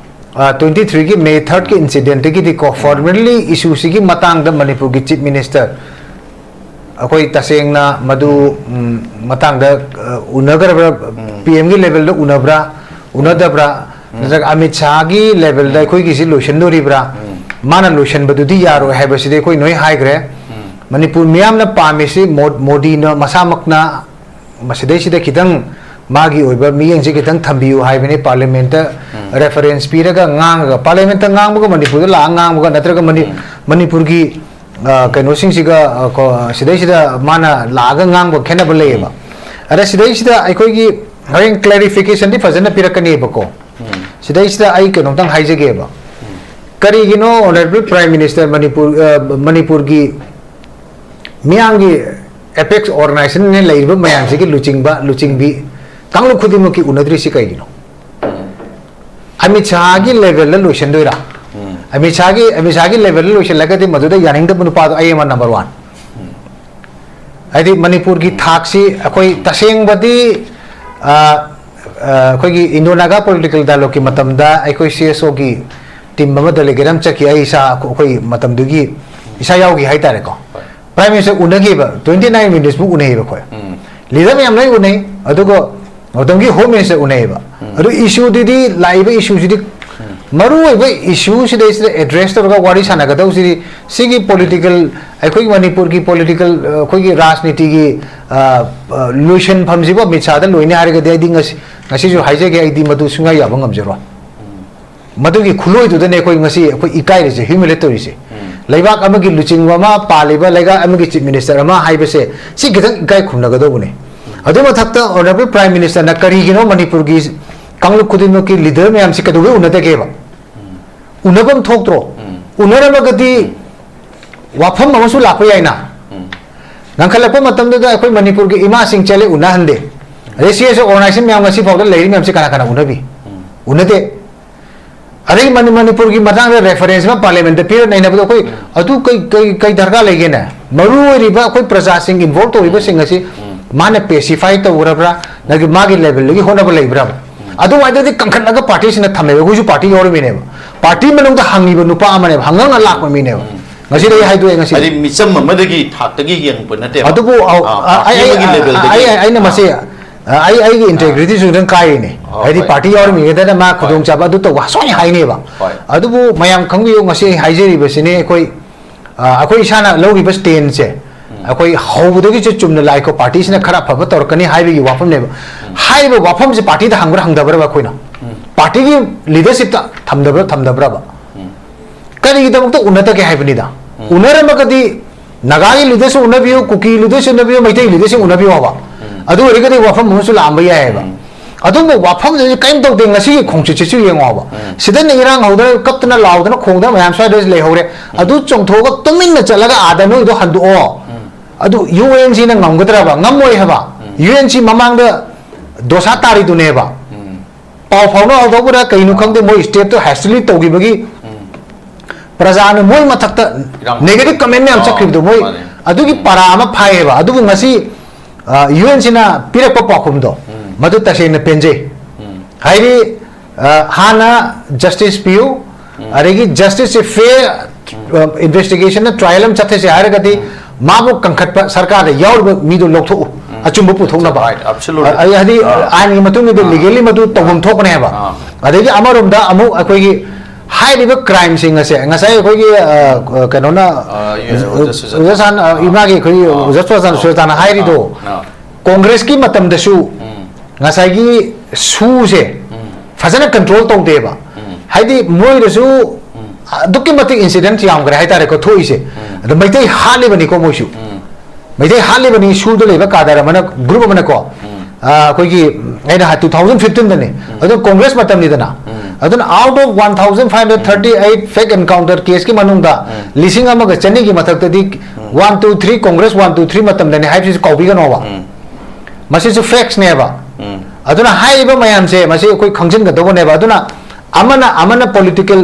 ꯑ, twenty threeꯒꯤ May thirdꯀꯤ ꯎꯝ꯫ Incidentꯇꯒꯤꯗꯤꯀꯣ, ꯎꯝ꯫ Formally issueꯁꯤꯒꯤ ꯃꯇꯥꯡꯗ ꯃꯅꯤꯄꯨꯔꯒꯤ Chief Minister ꯑꯩꯈꯣꯏ ꯇꯁꯦꯡꯅ ꯃꯗꯨ, ꯎꯝ, ꯃꯇꯥꯡꯗ, ꯑ, ꯎꯅꯈ꯭ꯔꯕ꯭ꯔꯥ? ꯎꯝ. ꯄꯤ ꯑꯦꯝꯒꯤ ꯂꯦꯚꯦꯜꯗ ꯎꯅꯕ꯭ꯔꯥ, ꯎꯅꯗꯕ꯭ꯔꯥ? ꯎꯝ. ꯅꯠꯇ꯭ꯔꯒ ꯑꯃꯤꯠ ꯁꯥꯍꯒꯤ ꯂꯦꯚꯦꯜꯗ ꯎꯝ. ꯑꯩꯈꯣꯏꯒꯤꯁꯤ ꯂꯣꯏꯁꯤꯟꯗꯣꯔꯤꯕ꯭ꯔꯥ? ꯎꯝ. ꯃꯥꯅ ꯂꯣꯏꯁꯤꯟꯕꯗꯨꯗꯤ ꯌꯥꯔꯣꯏ ꯍꯥꯏꯕꯁꯤꯗꯤ ꯑꯩꯈꯣꯏ ꯅꯣꯏ ꯍꯥꯏꯈ꯭ꯔꯦ꯫ ꯎꯝ. ꯃꯅꯤꯄꯨꯔ ꯃꯤꯌꯥꯝꯅ ꯄꯥꯝꯃꯤꯁꯤ ꯃꯣ-, ꯃꯣꯗꯤꯅ ꯃꯁꯥꯃꯛꯅ ꯃꯁꯤꯗꯩꯁꯤꯗ ꯈꯤꯇꯪ ꯃꯥꯒꯤ ꯑꯣꯏꯕ ꯃꯤꯠꯌꯦꯡꯁꯦ ꯈꯤꯇꯪ ꯊꯝꯕꯤꯌꯨ ꯍꯥꯏꯕꯅꯤ꯫ ꯄꯥꯔꯂꯤꯌꯥꯃꯦꯟꯠꯇ ꯎꯝ. ꯔꯦꯐꯔꯦꯟꯁ ꯄꯤꯔꯒ ꯉꯥꯡꯉꯒ, ꯄꯥꯔꯂꯤꯌꯥꯃꯦꯟꯠꯇ ꯉꯥꯡꯕꯒ ꯃꯅꯤꯄꯨꯔꯗ ꯂꯥꯛꯑꯒ ꯉꯥꯡꯕꯒ ꯅꯠꯇ꯭ꯔꯒ ꯃꯅꯤ-, ꯎꯝ. ꯃꯅꯤꯄꯨꯔꯒꯤ, ꯑ, ꯀꯩꯅꯣꯁꯤꯡꯁꯤꯒ, ꯑ, ꯀꯣ-, ꯁꯤꯗꯩꯁꯤꯗ ꯃꯥꯅ ꯂꯥꯛꯑꯒ ꯉꯥꯡꯕ ꯈꯦꯠꯅꯕ ꯂꯩꯌꯦꯕ꯫ ꯎꯝ. ꯑꯗ ꯁꯤꯗꯩꯁꯤꯗ ꯑꯩꯈꯣꯏꯒꯤ ꯍꯣꯔꯦꯟ ꯀ꯭ꯂꯦꯔꯤꯐꯤꯀꯦꯁꯟꯗꯤ ꯐꯖꯅ ꯄꯤꯔꯛꯀꯅꯦꯕꯀꯣ꯫ ꯎꯝ. ꯁꯤꯗꯩꯁꯤꯗ ꯑꯩ ꯀꯩꯅꯣꯝꯇꯪ ꯍꯥꯏꯖꯒꯦꯕ꯫ ꯎꯝ. ꯀꯔꯤꯒꯤꯅꯣ ꯑꯣꯅꯔꯦꯕꯜ ꯄ꯭ꯔꯥꯏꯝ ꯃꯤꯅꯤꯁꯇꯔ ꯃꯅꯤꯄꯨꯔ, ꯑ, ꯃꯅꯤꯄꯨꯔꯒꯤ ꯃꯤꯌꯥꯝꯒꯤ ꯑꯦꯄꯦꯛꯁ ꯑꯣꯔꯒꯅꯥꯏꯖꯦꯁꯟꯅ ꯂꯩꯔꯤꯕ ꯃꯌꯥꯝꯁꯤꯒꯤ ꯂꯨꯆꯤꯡꯕ, ꯂꯨꯆꯤꯡꯕꯤ ꯀꯥꯡꯂꯨꯞ ꯈꯨꯗꯤꯡꯃꯛꯀꯤ ꯎꯅꯗ꯭ꯔꯤꯁꯤ ꯀꯩꯒꯤꯅꯣ? ꯑꯃꯤꯠ ꯁꯥꯍꯒꯤ ꯂꯦꯚꯦꯜꯗ ꯂꯣꯏꯁꯤꯟꯗꯣꯏꯔꯥ? ꯎꯝ. ꯑꯃꯤꯠ ꯁꯥꯍꯒꯤ, ꯑꯃꯤꯠ ꯁꯥꯍꯒꯤ ꯂꯦꯚꯦꯜꯗ ꯂꯣꯏꯁꯤꯜꯂꯒꯗꯤ ꯃꯗꯨꯗ ꯌꯥꯅꯤꯡꯗꯕ ꯅꯨꯄꯥꯗꯣ ꯑꯩ ꯑꯃ ꯅꯝꯕꯔ ꯋꯥꯟ꯫ ꯎꯝ. ꯍꯥꯏꯗꯤ ꯃꯅꯤꯄꯨꯔꯒꯤ ꯎꯝ. ꯊꯥꯛꯁꯤ ꯑꯩꯈꯣꯏ ꯎꯝ. ꯇꯁꯦꯡꯕꯗꯤ, ꯑ, ꯑ, ꯑꯩꯈꯣꯏꯒꯤ ꯏꯟꯗꯣ ꯅꯥꯒꯥ ꯄꯣꯂꯤꯇꯤꯀꯦꯜ ꯗꯥꯏꯂꯣꯒꯀꯤ ꯃꯇꯝꯗ ꯑꯩꯈꯣꯏ ꯁꯤ ꯑꯦꯁ ꯑꯣꯒꯤ ꯇꯤꯝ ꯑꯃꯗ ꯂꯦꯒꯦꯠ ꯑꯃ ꯆꯠꯈꯤ꯫ ꯑꯩ ꯏꯁꯥ, ꯑꯩꯈꯣꯏ ꯃꯇꯝꯗꯨꯒꯤ ꯏꯁꯥ ꯌꯥꯎꯈꯤ ꯍꯥꯏꯇꯥꯔꯦꯀꯣ꯫ ꯍꯣꯏ. ꯄ꯭ꯔꯥꯏꯝ ꯃꯤꯅꯤꯁꯇꯔ ꯎꯅꯈꯤꯕ, ꯇ꯭ꯋꯦꯟꯇꯤ ꯅꯥꯏꯟ ꯃꯤꯅꯤꯠꯁꯃꯨꯛ ꯎꯅꯩꯌꯦꯕ ꯑꯩꯈꯣꯏ꯫ ꯎꯝ. ꯂꯤꯗꯔ ꯃꯌꯥꯝ ꯂꯣꯏ ꯎꯅꯩ, ꯑꯗꯨꯒ ꯃꯇꯝꯒꯤ ꯍꯣꯝ ꯃꯤꯅꯤꯁꯇꯔ ꯎꯅꯩꯌꯦꯕ꯫ ꯎꯝ. ꯑꯗꯨ ꯏꯁꯨꯗꯨꯗꯤ, ꯂꯥꯛꯏꯕ ꯏꯁꯨꯁꯤꯗꯤ, ꯎꯝ. ꯃꯔꯨꯑꯣꯏꯕ ꯏꯁꯨꯁꯤꯗꯩꯁꯤꯗ ꯑꯦꯗ꯭ꯔꯦꯁ ꯇꯧꯔꯒ ꯋꯥꯔꯤ ꯁꯥꯟꯅꯒꯗꯧꯁꯤꯗꯤ ꯁꯤꯒꯤ ꯄꯣꯂꯤꯇꯤꯀꯦꯜ, ꯑꯩꯈꯣꯏꯒꯤ ꯃꯅꯤꯄꯨꯔꯒꯤ ꯄꯣꯂꯤꯇꯤꯀꯦꯜ, ꯑ, ꯑꯩꯈꯣꯏꯒꯤ ꯔꯥꯖꯅꯤꯇꯤꯒꯤ, ꯑ, ꯑ, ꯂꯣꯏꯁꯤꯟꯐꯝꯁꯤꯕꯨ ꯑꯃꯤꯠ ꯁꯥꯍꯗ ꯂꯣꯏꯅꯤ ꯍꯥꯏꯔꯒꯗꯤ ꯑꯩꯗꯤ ꯉꯁꯤ, ꯉꯁꯤꯁꯨ ꯍꯥꯏꯖꯒꯦ, ꯑꯩꯗꯤ ꯃꯗꯨ ꯁꯨꯡꯌꯥ ꯌꯥꯕ ꯉꯝꯖꯔꯣꯏ꯫ ꯎꯝ. ꯃꯗꯨꯒꯤ ꯈꯨꯠꯂꯣꯏꯗꯨꯗꯅꯦ ꯑꯩꯈꯣꯏ ꯉꯁꯤ ꯑꯩꯈꯣꯏ ꯏꯀꯥꯏꯔꯤꯁꯦ, ꯍ꯭ꯌꯨꯃꯤꯂꯦꯠ ꯇꯧꯔꯤꯁꯦ꯫ ꯎꯝ. ꯂꯩꯕꯥꯛ ꯑꯃꯒꯤ ꯂꯨꯆꯤꯡꯕ ꯑꯃ, ꯄꯥꯜꯂꯤꯕ ꯂꯩꯕꯥꯛ ꯑꯃꯒꯤ ꯆꯤꯐ ꯃꯤꯅꯤꯁꯇꯔ ꯑꯃ ꯍꯥꯏꯕꯁꯦ ꯁꯤ ꯈꯤꯇꯪ ꯏꯀꯥꯏ ꯈꯨꯝꯅꯒꯗꯧꯕꯅꯦ꯫ ꯎꯝ. ꯑꯗꯨ ꯃꯊꯛꯇ ꯑꯣꯅꯔꯦꯕꯜ ꯄ꯭ꯔꯥꯏꯝ ꯃꯤꯅꯤꯁꯇꯔꯅ ꯀꯔꯤꯒꯤꯅꯣ ꯃꯅꯤꯄꯨꯔꯒꯤ ꯀꯥꯡꯂꯨꯞ ꯈꯨꯗꯤꯡꯃꯛꯀꯤ ꯂꯤꯗꯔ ꯃꯌꯥꯝꯁꯤ ꯀꯩꯗꯧꯕꯩ ꯎꯅꯗꯒꯦꯕ? ꯎꯝ. ꯎꯅꯐꯝ ꯊꯣꯛꯇ꯭ꯔꯣ? ꯎꯝ. ꯎꯅꯔꯝꯃꯒꯗꯤ ꯎꯝ. ꯋꯥꯐꯝ ꯑꯃꯁꯨ ꯂꯥꯛꯄ ꯌꯥꯏꯅ꯫ ꯎꯝ. ꯉꯟꯈꯠꯂꯛꯄ ꯃꯇꯝꯗꯨꯗ ꯑꯩꯈꯣꯏ ꯃꯅꯤꯄꯨꯔꯒꯤ ꯏꯃꯥꯁꯤꯡ ꯆꯠꯂꯦ, ꯎꯅꯍꯟꯗꯦ꯫ ꯑꯗꯩ ꯁꯤ ꯑꯦꯁ ꯑꯣ ꯑꯣꯔꯒꯅꯥꯏꯖꯦꯁꯟ ꯃꯌꯥꯝ ꯉꯁꯤ ꯐꯥꯎꯗ ꯂꯩꯔꯤ ꯃꯌꯥꯝꯁꯤ ꯀꯅꯥ ꯀꯅꯥ ꯎꯅꯕꯤ? ꯎꯝ. ꯎꯅꯗꯦ꯫ ꯑꯗꯩ ꯃꯅꯤ-, ꯃꯅꯤꯄꯨꯔꯒꯤ ꯃꯇꯥꯡꯗ ꯔꯦꯐꯔꯦꯟꯁ ꯑꯃ ꯄꯥꯔꯂꯤꯌꯥꯃꯦꯟꯠꯇ ꯄꯤꯔ ꯅꯩꯅꯕꯗꯣ ꯑꯩꯈꯣꯏ ꯎꯝ. ꯑꯗꯨ ꯀꯩ, ꯀꯩ, ꯀꯩ ꯗꯔꯀꯥꯔ ꯂꯩꯒꯦꯅꯦ? ꯃꯔꯨ ꯑꯣꯏꯔꯤꯕ ꯑꯩꯈꯣꯏ ꯄ꯭ꯔꯖꯥꯁꯤꯡ ꯏꯟꯚꯣꯜꯕ ꯇꯧꯔꯤꯕꯁꯤꯡ ꯑꯁꯤ ꯎꯝ. ꯃꯥꯅ ꯄꯦꯁꯤꯐꯥꯏ ꯇꯧꯈ꯭ꯔꯕ꯭ꯔꯥ? ꯅꯠꯇ꯭ꯔꯒ ꯃꯥꯒꯤ ꯂꯦꯚꯦꯜꯗꯒꯤ ꯍꯣꯠꯅꯕ ꯂꯩꯕ꯭ꯔꯥ? ꯎꯝ. ꯑꯗꯨꯃꯥꯏꯅꯗꯤ ꯀꯟꯈꯠꯂꯒ ꯄꯥꯔꯇꯤꯁꯤꯅ ꯊꯝꯃꯦꯕ꯫ ꯑꯩꯈꯣꯏꯁꯨ ꯄꯥꯔꯇꯤ ꯌꯥꯎꯔꯝꯃꯤꯅꯦꯕ꯫ ꯄꯥꯔꯇꯤ ꯃꯅꯨꯡꯗ ꯍꯪꯉꯤꯕ ꯅꯨꯄꯥ ꯑꯃꯅꯦꯕ, ꯍꯪꯉꯒ ꯂꯥꯛꯄ ꯃꯤꯅꯦꯕ꯫ ꯎꯝ. ꯉꯁꯤꯗꯤ ꯑꯩ ꯍꯥꯏꯗꯣꯛꯑꯦ ꯉꯁꯤꯗꯤ꯫ ꯍꯥꯏꯗꯤ ꯃꯤꯆꯝ ꯑꯃꯗꯒꯤ ꯊꯥꯛꯇꯒꯤ ꯌꯦꯡꯉꯛꯄ ꯅꯠꯇꯦꯕ꯫ ꯑꯗꯨꯕꯨ ꯑꯧ, ꯑꯥ, ꯑ, ꯑꯩ party ꯑꯩ- ꯑꯃꯒꯤ level ꯗꯒꯤ꯫ ꯑꯩ- ꯑꯩ- ꯑꯩꯅ ꯃꯁꯤ ꯑ, ꯑꯩ ꯑꯩꯒꯤ integrity ꯁꯨ ꯈꯤꯇꯪ ꯀꯥꯏꯔꯤꯅꯦ꯫ ꯑꯣ, ꯍꯥꯏꯗꯤ ꯍꯣꯏ꯫ party ꯌꯥꯎꯔꯤꯃꯤꯉꯩꯗꯅ ꯃꯥ ꯈꯨꯗꯣꯡꯆꯥꯕ ꯑꯗꯨ ꯇꯧꯕ ꯁꯣꯏꯅ ꯍꯥꯏꯅꯦꯕ꯫ ꯍꯣꯏ꯫ ꯑꯗꯨꯕꯨ ꯃꯌꯥꯝ ꯈꯪꯕꯤꯌꯨ, ꯉꯁꯤ ꯑꯩ ꯍꯥꯏꯖꯔꯤꯕꯁꯤꯅꯤ ꯑꯩꯈꯣꯏ, ꯑ, ꯑꯩꯈꯣꯏ ꯏꯁꯥꯅ ꯂꯧꯔꯤꯕ stand ꯁꯦ꯫ ꯑꯩꯈꯣꯏ ꯍꯧꯕꯗꯒꯤꯁꯨ ꯆꯨꯝꯅ ꯂꯥꯛꯏꯀꯣ, party ꯁꯤꯅ ꯈꯔ ꯑꯐꯕ ꯇꯧꯔꯛꯀꯅꯤ ꯍꯥꯏꯕꯒꯤ ꯋꯥꯐꯝꯅꯦꯕ꯫ ꯍꯥꯏꯔꯤꯕ ꯋꯥꯐꯝꯁꯦ party ꯗ ꯍꯪꯕ꯭ꯔꯥ ꯍꯪꯗꯕ꯭ꯔꯕ ꯑꯩꯈꯣꯏꯅ? Party ꯒꯤ leadership ꯇ ꯊꯝꯗꯕ꯭ꯔꯥ ꯊꯝꯗꯕ꯭ꯔꯕ? ꯀꯔꯤꯒꯤꯗꯃꯛꯇ ꯎꯅꯗꯒꯦ ꯍꯥꯏꯕꯅꯤꯗ? ꯎꯅꯔꯝꯃꯒꯗꯤ ꯅꯥꯒꯥꯒꯤ leader ꯁꯨ ꯎꯅꯕꯤꯌꯨ, ꯀꯨꯀꯤ leader ꯁꯨ ꯎꯅꯕꯤꯌꯨ, ꯃꯩꯇꯩ leader ꯁꯤꯡ ꯎꯅꯕꯤꯌꯨ ꯍꯥꯏꯕ꯫ ꯑꯗꯨ ꯑꯣꯏꯔꯒꯗꯤ ꯋꯥꯐꯝ ꯑꯃꯁꯨ ꯂꯥꯛꯑꯝꯕ ꯌꯥꯏꯑꯕ꯫ ꯑꯗꯨꯝꯕ ꯋꯥꯐꯝꯗꯨꯗꯤ ꯀꯔꯤꯝ ꯇꯧꯗꯦ, ꯉꯁꯤꯒꯤ ꯈꯣꯡꯆꯠꯁꯤꯁꯨ ꯌꯦꯡꯉꯣꯕ꯫ ꯁꯤꯗꯅ ꯏꯔꯥꯡ ꯍꯧꯗꯅ ꯀꯞꯇꯅ ꯂꯥꯎꯗꯅ ꯈꯣꯡꯗꯅ ꯃꯌꯥꯝ ꯁ꯭ꯋꯥꯏꯗ ꯂꯩꯍꯧꯔꯦ꯫ ꯑꯗꯨ ꯆꯣꯡꯊꯣꯛꯑꯒ ꯇꯨꯃꯤꯟꯅ ꯆꯠꯂꯒ ꯑꯥꯗ ꯅꯣꯏꯗꯣ ꯍꯟꯗꯣꯛꯑꯣ꯫ ꯑꯗꯨ UN ꯁꯤꯅ ꯉꯝꯒꯗ꯭ꯔꯕ? ꯉꯝꯃꯣꯏ ꯍꯥꯏꯕ꯫ UN ꯁꯤ ꯃꯃꯥꯡꯗ ꯗꯣꯁꯥ ꯇꯥꯔꯤꯗꯨꯅꯦꯕ꯫ ꯄꯥꯎ ꯐꯥꯎꯅꯍꯧꯗꯧꯕꯗ ꯀꯩꯅꯣ ꯈꯪꯗꯦ, ꯃꯣꯏ step ꯇꯣ hastily ꯇꯧꯈꯤꯕꯒꯤ ꯄ꯭ꯔꯖꯥꯅ ꯃꯣꯏ ꯃꯊꯛꯇ ꯏꯔꯥꯡ negative comment ꯃꯌꯥꯝ ꯑꯣ, ꯆꯠꯈꯤꯕꯗꯣ, ꯃꯣꯏ ꯃꯥꯅꯦ꯫ ꯑꯗꯨꯒꯤ ꯄꯔꯥ ꯑꯃ ꯐꯥꯏꯌꯦꯕ꯫ ꯑꯗꯨꯕꯨ ꯉꯁꯤ UN ꯁꯤꯅ ꯄꯤꯔꯛꯄ ꯄꯥꯎꯈꯨꯝꯗꯣ ꯃꯗꯨ ꯇꯁꯦꯡꯅ ꯄꯦꯟꯖꯩ꯫ ꯍꯥꯏꯗꯤ, ꯑ, ꯍꯥꯟꯅ justice ꯄꯤꯌꯨ, ꯑꯗꯒꯤ justice ꯁꯦ fair, ꯑ, investigation ꯅ trial ꯑꯃ ꯆꯠꯊꯁꯦ ꯍꯥꯏꯔꯒꯗꯤ ꯃꯥꯕꯨ ꯀꯟꯈꯠꯄ ꯁꯔꯀꯥꯔꯗ ꯌꯥꯎꯔꯤꯕ ꯃꯤꯗꯨ ꯂꯧꯊꯣꯛꯎ, ꯑꯆꯨꯝꯕ ꯄꯨꯊꯣꯛꯅꯕ꯫ Right, absolutely. ꯑ, ꯍꯥꯏꯗꯤ ꯑꯥꯏꯟꯒꯤ ꯃꯇꯨꯡ ꯏꯟꯅ legally ꯃꯗꯨ ꯇꯧꯐꯝ ꯊꯣꯛꯄꯅꯦ ꯍꯥꯏꯕ꯫ ꯑꯗꯒꯤ ꯑꯃꯔꯣꯝꯗ ꯑꯃꯨꯛ ꯑꯩꯈꯣꯏꯒꯤ ꯍꯥꯏꯔꯤꯕ crime ꯁꯤꯡ ꯑꯁꯦ ꯉꯁꯥꯏ ꯑꯩꯈꯣꯏꯒꯤ, ꯑ, ꯀꯩꯅꯣꯅ, ꯑ, ꯑꯣꯖꯥ ꯁꯨꯖꯥꯇꯥ꯫ ꯑꯣꯖꯥ ꯁꯥꯟ-, ꯑ, ꯏꯃꯥꯒꯤ ꯑꯩꯈꯣꯏꯒꯤ ꯑꯣꯖꯥ ꯁꯨꯖꯥꯇꯥꯅ ꯍꯥꯏꯔꯤꯗꯣ, ꯑ꯫ ꯀꯣꯡꯒ꯭ꯔꯦꯁꯀꯤ ꯃꯇꯝꯗꯁꯨ ꯉꯁꯥꯏꯒꯤ ꯁꯨꯁꯦ ꯐꯖꯅ control ꯇꯧꯗꯦꯕ꯫ ꯍꯥꯏꯗꯤ ꯃꯣꯏꯗꯁꯨ ꯑꯗꯨꯛꯀꯤ ꯃꯇꯤꯛ incident ꯌꯥꯝꯈ꯭ꯔꯦ ꯍꯥꯏꯇꯥꯔꯦꯀꯣ ꯊꯣꯛꯏꯁꯦ꯫ ꯑꯗ ꯃꯩꯇꯩ ꯍꯥꯠꯂꯤꯕꯅꯤꯀꯣ ꯃꯣꯏꯁꯨ꯫ ꯃꯩꯇꯩ ꯍꯥꯠꯂꯤꯕꯅꯤ, ꯁꯨꯗ ꯂꯩꯕ ꯀꯥꯗꯔ ꯑꯃꯅ, group ꯑꯃꯅꯀꯣ꯫ ꯑ, ꯑꯩꯈꯣꯏꯒꯤ, ꯑꯩꯅ ꯍꯥꯏ, two thousand fifteen ꯗꯅꯤ꯫ ꯑꯗꯨ ꯀꯣꯡꯒ꯭ꯔꯦꯁ ꯃꯇꯝꯅꯤꯗꯅ꯫ ꯑꯗꯨꯅ out of one thousand five hundred thirty eight fake encounter case ꯀꯤ ꯃꯅꯨꯡꯗ ꯂꯤꯁꯤꯡ ꯑꯃꯒ ꯆꯅꯤꯒꯤ ꯃꯊꯛꯇꯗꯤ one two three, Congress one two three ꯃꯇꯝꯗꯅꯤ ꯍꯥꯏꯕꯁꯤꯁꯨ ꯀꯥꯎꯕꯤꯒꯅꯣꯕ꯫ ꯃꯁꯤꯁꯨ facts ꯅꯦꯕ꯫ ꯑꯗꯨꯅ ꯍꯥꯏꯔꯤꯕ ꯃꯌꯥꯝꯁꯦ ꯃꯁꯤ ꯑꯩꯈꯣꯏ ꯈꯪꯖꯤꯟꯒꯗꯧꯕꯅꯦꯕ꯫ ꯑꯗꯨꯅ ꯑꯃꯅ, ꯑꯃꯅ political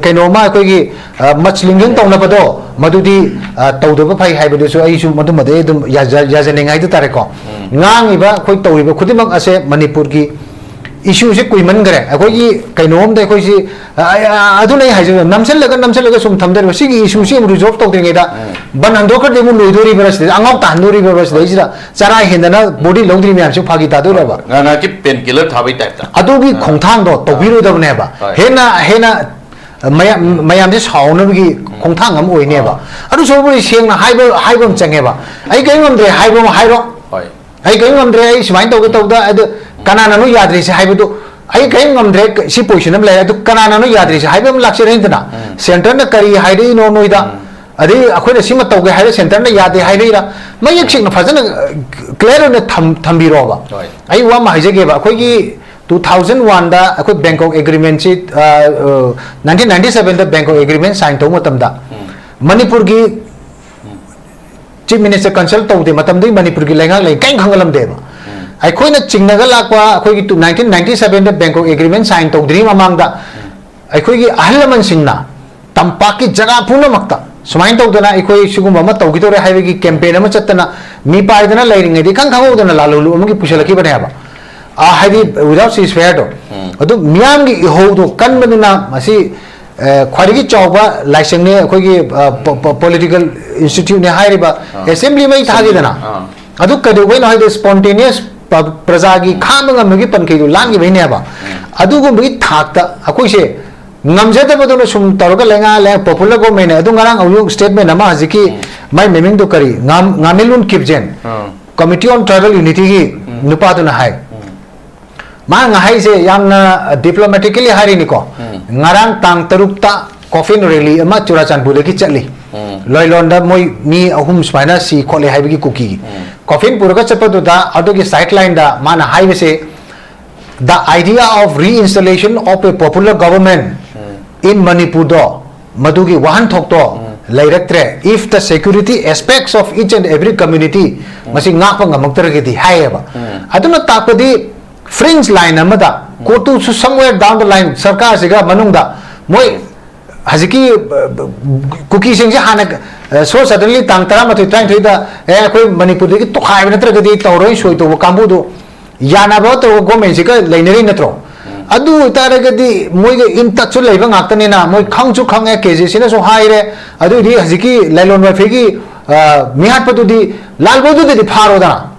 ꯀꯩꯅꯣꯝꯃ ꯑꯩꯈꯣꯏꯒꯤ, ꯑ, ꯃꯆꯂꯤꯡꯖꯪ ꯇꯧꯅꯕꯗꯣ ꯃꯗꯨꯗꯤ, ꯑ, ꯇꯧꯗꯕ ꯐꯩ ꯍꯥꯏꯕꯗꯨꯁꯨ ꯑꯩꯁꯨ ꯃꯗꯨꯃꯗꯤ ꯑꯩ ꯑꯗꯨꯝ ꯌꯥꯖ-, ꯌꯥꯖꯅꯤꯡꯉꯦ ꯍꯥꯏꯗꯨ ꯇꯥꯔꯦꯀꯣ꯫ ꯉꯥꯡꯉꯤꯕ ꯑꯩꯈꯣꯏ ꯇꯧꯔꯤꯕ ꯈꯨꯗꯤꯡꯃꯛ ꯑꯁꯦ ꯃꯅꯤꯄꯨꯔꯒꯤ ꯏꯁꯨꯁꯦ ꯀꯨꯏꯃꯟꯈ꯭ꯔꯦ꯫ ꯑꯩꯈꯣꯏꯒꯤ ꯀꯩꯅꯣꯝꯗ ꯑꯩꯈꯣꯏꯁꯤ, ꯑ, ꯑ, ꯑꯗꯨꯅ ꯑꯩ ꯍꯥꯏꯖꯕ, ꯅꯝꯁꯤꯜꯂꯒ, ꯅꯝꯁꯤꯜꯂꯒ ꯁꯨꯝ ꯊꯝꯗꯣꯔꯤꯕ, ꯁꯤꯒꯤ ꯏꯁꯨꯁꯤ ꯑꯃꯨꯛ ꯔꯤꯖꯣꯜꯕ ꯇꯧꯗ꯭ꯔꯤꯉꯩꯗ, ꯎꯝ꯫ ꯕꯟ ꯍꯟꯗꯣꯛꯈ꯭ꯔꯗꯤ ꯑꯃꯨꯛ ꯂꯣꯏꯗꯣꯔꯤꯕ꯭ꯔꯥ ꯁꯤꯗ, ꯑꯉꯥꯎ ꯇꯥꯍꯟꯗꯣꯔꯤꯕ꯭ꯔꯥ ꯁꯤꯗꯩꯁꯤꯗ, ꯆꯔꯥ ꯍꯦꯟꯗꯅ ꯕꯣꯗꯤ ꯂꯧꯗ꯭ꯔꯤ ꯃꯌꯥꯝꯁꯤ ꯐꯥꯒꯤ ꯇꯥꯗꯣꯏꯔꯕ? ꯉꯥꯏꯍꯥꯛꯀꯤ ꯄꯦꯟ ꯀꯤꯂꯔ ꯊꯥꯕꯩ ꯇꯥꯏꯞꯇ꯫ ꯑꯗꯨꯒꯤ ꯑꯥ꯫ ꯈꯣꯡꯊꯥꯡꯗꯣ ꯑꯥ꯫ ꯇꯧꯕꯤꯔꯣꯏꯗꯕꯅꯦꯕ꯫ ꯍꯣꯏ꯫ ꯍꯦꯟꯅ, ꯍꯦꯟꯅ ꯃꯌꯥꯝ, ꯃꯌꯥꯝꯁꯦ ꯁꯥꯎꯅꯕꯒꯤ ꯎꯝ꯫ ꯈꯣꯡꯊꯥꯡ ꯑꯃ ꯑꯣꯏꯅꯦꯕ꯫ ꯑꯥ꯫ ꯑꯗꯨ ꯁꯔꯨꯛꯄꯨꯗꯤ ꯁꯦꯡꯅ ꯍꯥꯏꯕ, ꯍꯥꯏꯕ ꯑꯃ ꯆꯪꯉꯦꯕ꯫ "ꯑꯩ ꯀꯔꯤꯝ ꯉꯝꯗ꯭ꯔꯦ" ꯍꯥꯏꯕ ꯑꯃ ꯍꯥꯏꯔꯣ꯫ ꯍꯣꯏ꯫ "ꯑꯩ ꯀꯔꯤꯝ ꯉꯝꯗ꯭ꯔꯦ, ꯑꯩ ꯁꯨꯃꯥꯏꯅ ꯇꯧꯒꯦ ꯇꯧꯗ", ꯑꯗꯨ ꯀꯅꯥꯅꯅꯣ ꯌꯥꯗ꯭ꯔꯤꯁꯦ ꯍꯥꯏꯕꯗꯨ, "ꯑꯩ ꯀꯔꯤꯝ ꯉꯝꯗ꯭ꯔꯦ", ꯁꯤ ꯄꯣꯖꯤꯁꯟ ꯑꯃ ꯂꯩꯔꯦ, ꯑꯗꯨ ꯀꯅꯥꯅꯅꯣ ꯌꯥꯗ꯭ꯔꯤꯁꯦ ꯍꯥꯏꯕ ꯑꯃ ꯂꯥꯛꯆꯔꯅꯤꯗꯅ꯫ ꯎꯝ꯫ ꯁꯦꯟꯇꯔꯅ ꯀꯔꯤ ꯍꯥꯏꯔꯛꯏꯅꯣ ꯅꯣꯏꯗ? ꯎꯝ꯫ ꯑꯗꯩ ꯑꯩꯈꯣꯏꯅ ꯁꯤꯃ ꯇꯧꯒꯦ ꯍꯥꯏꯔ ꯁꯦꯟꯇꯔꯅ ꯌꯥꯗꯦ ꯍꯥꯏꯔꯛꯏꯔꯥ? ꯃꯌꯦꯛ ꯁꯦꯡꯅ ꯐꯖꯅ, ꯑ, ꯀ꯭ꯂꯤꯌꯥꯔ ꯑꯣꯏꯅ ꯊꯝ-, ꯊꯝꯕꯤꯔꯣꯕ꯫ ꯍꯣꯏ꯫ ꯑꯩ ꯋꯥ ꯑꯃ ꯍꯥꯏꯖꯒꯦꯕ, ꯑꯩꯈꯣꯏꯒꯤ two thousand one ꯗ ꯑꯩꯈꯣꯏ ꯕꯦꯡꯀꯣꯛ ꯑꯦꯒ꯭ꯔꯤꯃꯦꯟꯁꯤ, ꯑ, ꯑ, nineteen ninety seven ꯗ ꯕꯦꯡꯀꯣꯛ ꯑꯦꯒ꯭ꯔꯤꯃꯦꯟ ꯁꯥꯏꯟ ꯇꯧꯕ ꯃꯇꯝꯗ, ꯎꯝ꯫ ꯃꯅꯤꯄꯨꯔꯒꯤ ꯎꯝ꯫ ꯆꯤꯐ ꯃꯤꯅꯤꯁꯇꯔ ꯀꯟꯁꯜ ꯇꯧꯗꯦ, ꯃꯇꯝꯗꯨꯒꯤ ꯃꯅꯤꯄꯨꯔꯒꯤ ꯂꯩꯉꯥꯛ ꯂꯩ ꯀꯔꯤꯝ ꯈꯪꯍꯜꯂꯝꯗꯦꯕ꯫ ꯎꯝ꯫ ꯑꯩꯈꯣꯏꯅ ꯆꯤꯡꯅꯒ ꯂꯥꯛꯄ ꯑꯩꯈꯣꯏꯒꯤ ꯇꯨ-, nineteen ninety seven ꯗ ꯕꯦꯡꯀꯣꯛ ꯑꯦꯒ꯭ꯔꯤꯃꯦꯟ ꯁꯥꯏꯟ ꯇꯧꯗ꯭ꯔꯤꯉꯩ ꯃꯃꯥꯡꯗ ꯎꯝ꯫ ꯑꯩꯈꯣꯏꯒꯤ ꯑꯍꯜ ꯂꯃꯟꯁꯤꯡꯅ ꯇꯝꯄꯥꯛꯀꯤ ꯖꯒꯥ ꯄꯨꯝꯅꯃꯛꯇ ꯁꯨꯃꯥꯏꯅ ꯇꯧꯗꯅ ꯑꯩꯈꯣꯏ ꯁꯤꯒꯨꯝꯕ ꯑꯃ ꯇꯧꯈꯤꯗꯧꯔꯦ ꯍꯥꯏꯕꯒꯤ ꯀꯦꯝꯄꯦꯟ ꯑꯃ ꯆꯠꯇꯅ ꯃꯤ ꯄꯥꯏꯗꯅ ꯂꯩꯔꯤꯉꯩꯗ ꯏꯈꯪ ꯈꯪꯍꯧꯗꯅ ꯂꯥꯂꯣꯡꯂꯨꯞ ꯑꯃꯒꯤ ꯄꯨꯁꯤꯜꯂꯛꯈꯤꯕꯅꯦꯕ꯫ ꯑ, ꯍꯥꯏꯗꯤ, without ceasefire ꯗꯣ꯫ ꯎꯝ꯫ ꯑꯗꯨ ꯃꯤꯌꯥꯝꯒꯤ ꯏꯍꯧꯗꯣ ꯀꯟꯕꯅꯤꯅ ꯃꯁꯤ, ꯑ, ꯈ꯭ꯋꯥꯏꯗꯒꯤ ꯆꯥꯎꯕ ꯂꯥꯏꯁꯪꯅꯦ ꯑꯩꯈꯣꯏꯒꯤ, ꯑ, ꯄꯣ-, ꯄꯣ-, political institute ꯅꯦ ꯍꯥꯏꯔꯤꯕ ꯑꯥ꯫ ꯑꯦꯁꯦꯝꯕ꯭ꯂꯤ ꯑꯃ ꯊꯥꯈꯤꯗꯅ꯫ ꯑꯥ꯫ ꯑꯗꯨ ꯀꯩꯗꯧꯕꯩꯅꯣ ꯍꯥꯏꯗꯤ spontaneous ꯄ-, ꯄ꯭ꯔꯖꯥꯒꯤ ꯎꯝ꯫ ꯈꯥꯡꯕ ꯉꯝꯕꯒꯤ ꯄꯟꯈꯩꯗꯨ ꯂꯥꯟꯈꯤꯕꯩꯅꯦꯕ꯫ ꯎꯝ꯫ ꯑꯗꯨꯒꯨꯝꯕꯒꯤ ꯊꯥꯛꯇ ꯑꯩꯈꯣꯏꯁꯦ ꯉꯝꯖꯗꯕꯗꯨꯅ ꯁꯨꯝ ꯇꯧꯔꯒ ꯂꯩꯉꯥ ꯂꯩ popular government ꯅꯦ꯫ ꯑꯗꯨ ꯉꯔꯥꯡ ꯑꯃꯨꯛ statement ꯑꯃ ꯍꯧꯖꯤꯛꯀꯤ ꯎꯝ꯫ ꯃꯥꯏ ꯃꯃꯤꯡꯗꯣ ꯀꯔꯤ? ꯉꯥꯝ-, ꯉꯥꯃꯦꯂꯨꯟ ꯀꯤꯞꯖꯦꯟ꯫ ꯑꯥ꯫ Committee on Tribal Unity ꯒꯤ ꯎꯝ꯫ ꯅꯨꯄꯥꯗꯨꯅ ꯍꯥꯏ꯫ ꯎꯝ꯫ ꯃꯥꯅ ꯍꯥꯏꯁꯦ ꯌꯥꯝꯅ diplomatically ꯍꯥꯏꯔꯤꯅꯤꯀꯣ꯫ ꯎꯝ꯫ ꯉꯔꯥꯡ ꯇꯥꯡ ꯇꯔꯨꯛꯇ coffin rally ꯑꯃ ꯆꯨꯔꯥꯆꯥꯟꯄꯨꯔꯗꯒꯤ ꯆꯠꯂꯤ꯫ ꯎꯝ꯫ ꯂꯣꯏꯂꯣꯟꯗ ꯃꯣꯏ ꯃꯤ ꯑꯍꯨꯝ ꯁꯨꯃꯥꯏꯅ ꯁꯤ ꯈꯣꯠꯂꯦ ꯍꯥꯏꯕꯒꯤ ꯀꯨꯀꯤꯒꯤ꯫ ꯎꯝ꯫ Coffin ꯄꯨꯔꯒ ꯆꯠꯄꯗꯨꯗ ꯑꯗꯨꯒꯤ sideline ꯗ ꯃꯥꯅ ꯍꯥꯏꯕꯁꯦ, "The idea of reinstallation of a popular government um. in Manipur" ꯗꯣ, ꯃꯗꯨꯒꯤ ꯋꯥꯍꯟꯊꯣꯛꯇꯣ ꯎꯝ꯫ ꯂꯩꯔꯛꯇ꯭ꯔꯦ꯫ "If the security aspects of each and every community" ꯎꯝ꯫ ꯃꯁꯤ ꯉꯥꯛꯄ ꯉꯝꯃꯛꯇ꯭ꯔꯒꯗꯤ ꯍꯥꯏꯌꯦꯕ꯫ ꯎꯝ꯫ ꯑꯗꯨꯅ ꯇꯥꯛꯄꯗꯤ fringe line ꯑꯃꯗ ꯎꯝ꯫ ꯀꯣꯇꯨꯁꯨ somewhere down the line ꯁꯔꯀꯥꯔꯁꯤꯒ ꯃꯅꯨꯡꯗ ꯃꯣꯏ ꯎꯝ꯫ ꯍꯧꯖꯤꯛꯀꯤ, ꯑ, ꯀꯨꯀꯤꯁꯤꯡꯁꯦ ꯍꯥꯟꯅ, ꯑ, so suddenly ꯇꯥꯡ ꯇꯔꯥꯃꯥꯊꯣꯏ, ꯇꯔꯥꯅꯤꯊꯣꯏꯗ, "ꯑꯦ, ꯑꯩꯈꯣꯏ ꯃꯅꯤꯄꯨꯔꯗꯒꯤ ꯇꯣꯈꯥꯏꯕ ꯅꯠꯇ꯭ꯔꯒꯗꯤ ꯇꯧꯔꯣꯏ" ꯁꯣꯏ ꯇꯧꯕ ꯀꯥꯡꯕꯨꯗꯨ ꯌꯥꯅꯕ ꯇꯧꯔꯒ ꯒꯣꯔꯃꯦꯟꯁꯤꯒ ꯂꯩꯅꯔꯤ ꯅꯠꯇ꯭ꯔꯣ? ꯑꯗꯨ ꯑꯣꯏꯇꯥꯔꯒꯗꯤ ꯃꯣꯏꯒ ꯏꯟ ꯇꯠꯁꯨ ꯂꯩꯕ ꯉꯥꯛꯇꯅꯤꯅ, ꯃꯣꯏ ꯈꯪꯁꯨ ꯈꯪꯉꯦ, ꯀꯦ ꯖꯦ ꯁꯤꯅꯁꯨ ꯍꯥꯏꯔꯦ, ꯑꯗꯨꯏꯗꯤ ꯍꯧꯖꯤꯛꯀꯤ ꯂꯂꯣꯟ ꯃꯐꯩꯒꯤ, ꯑ, ꯃꯤꯍꯥꯠꯄꯗꯨꯗꯤ ꯂꯥꯜꯕꯣꯏꯗꯨꯗꯗꯤ ꯐꯥꯔꯣꯗꯅ꯫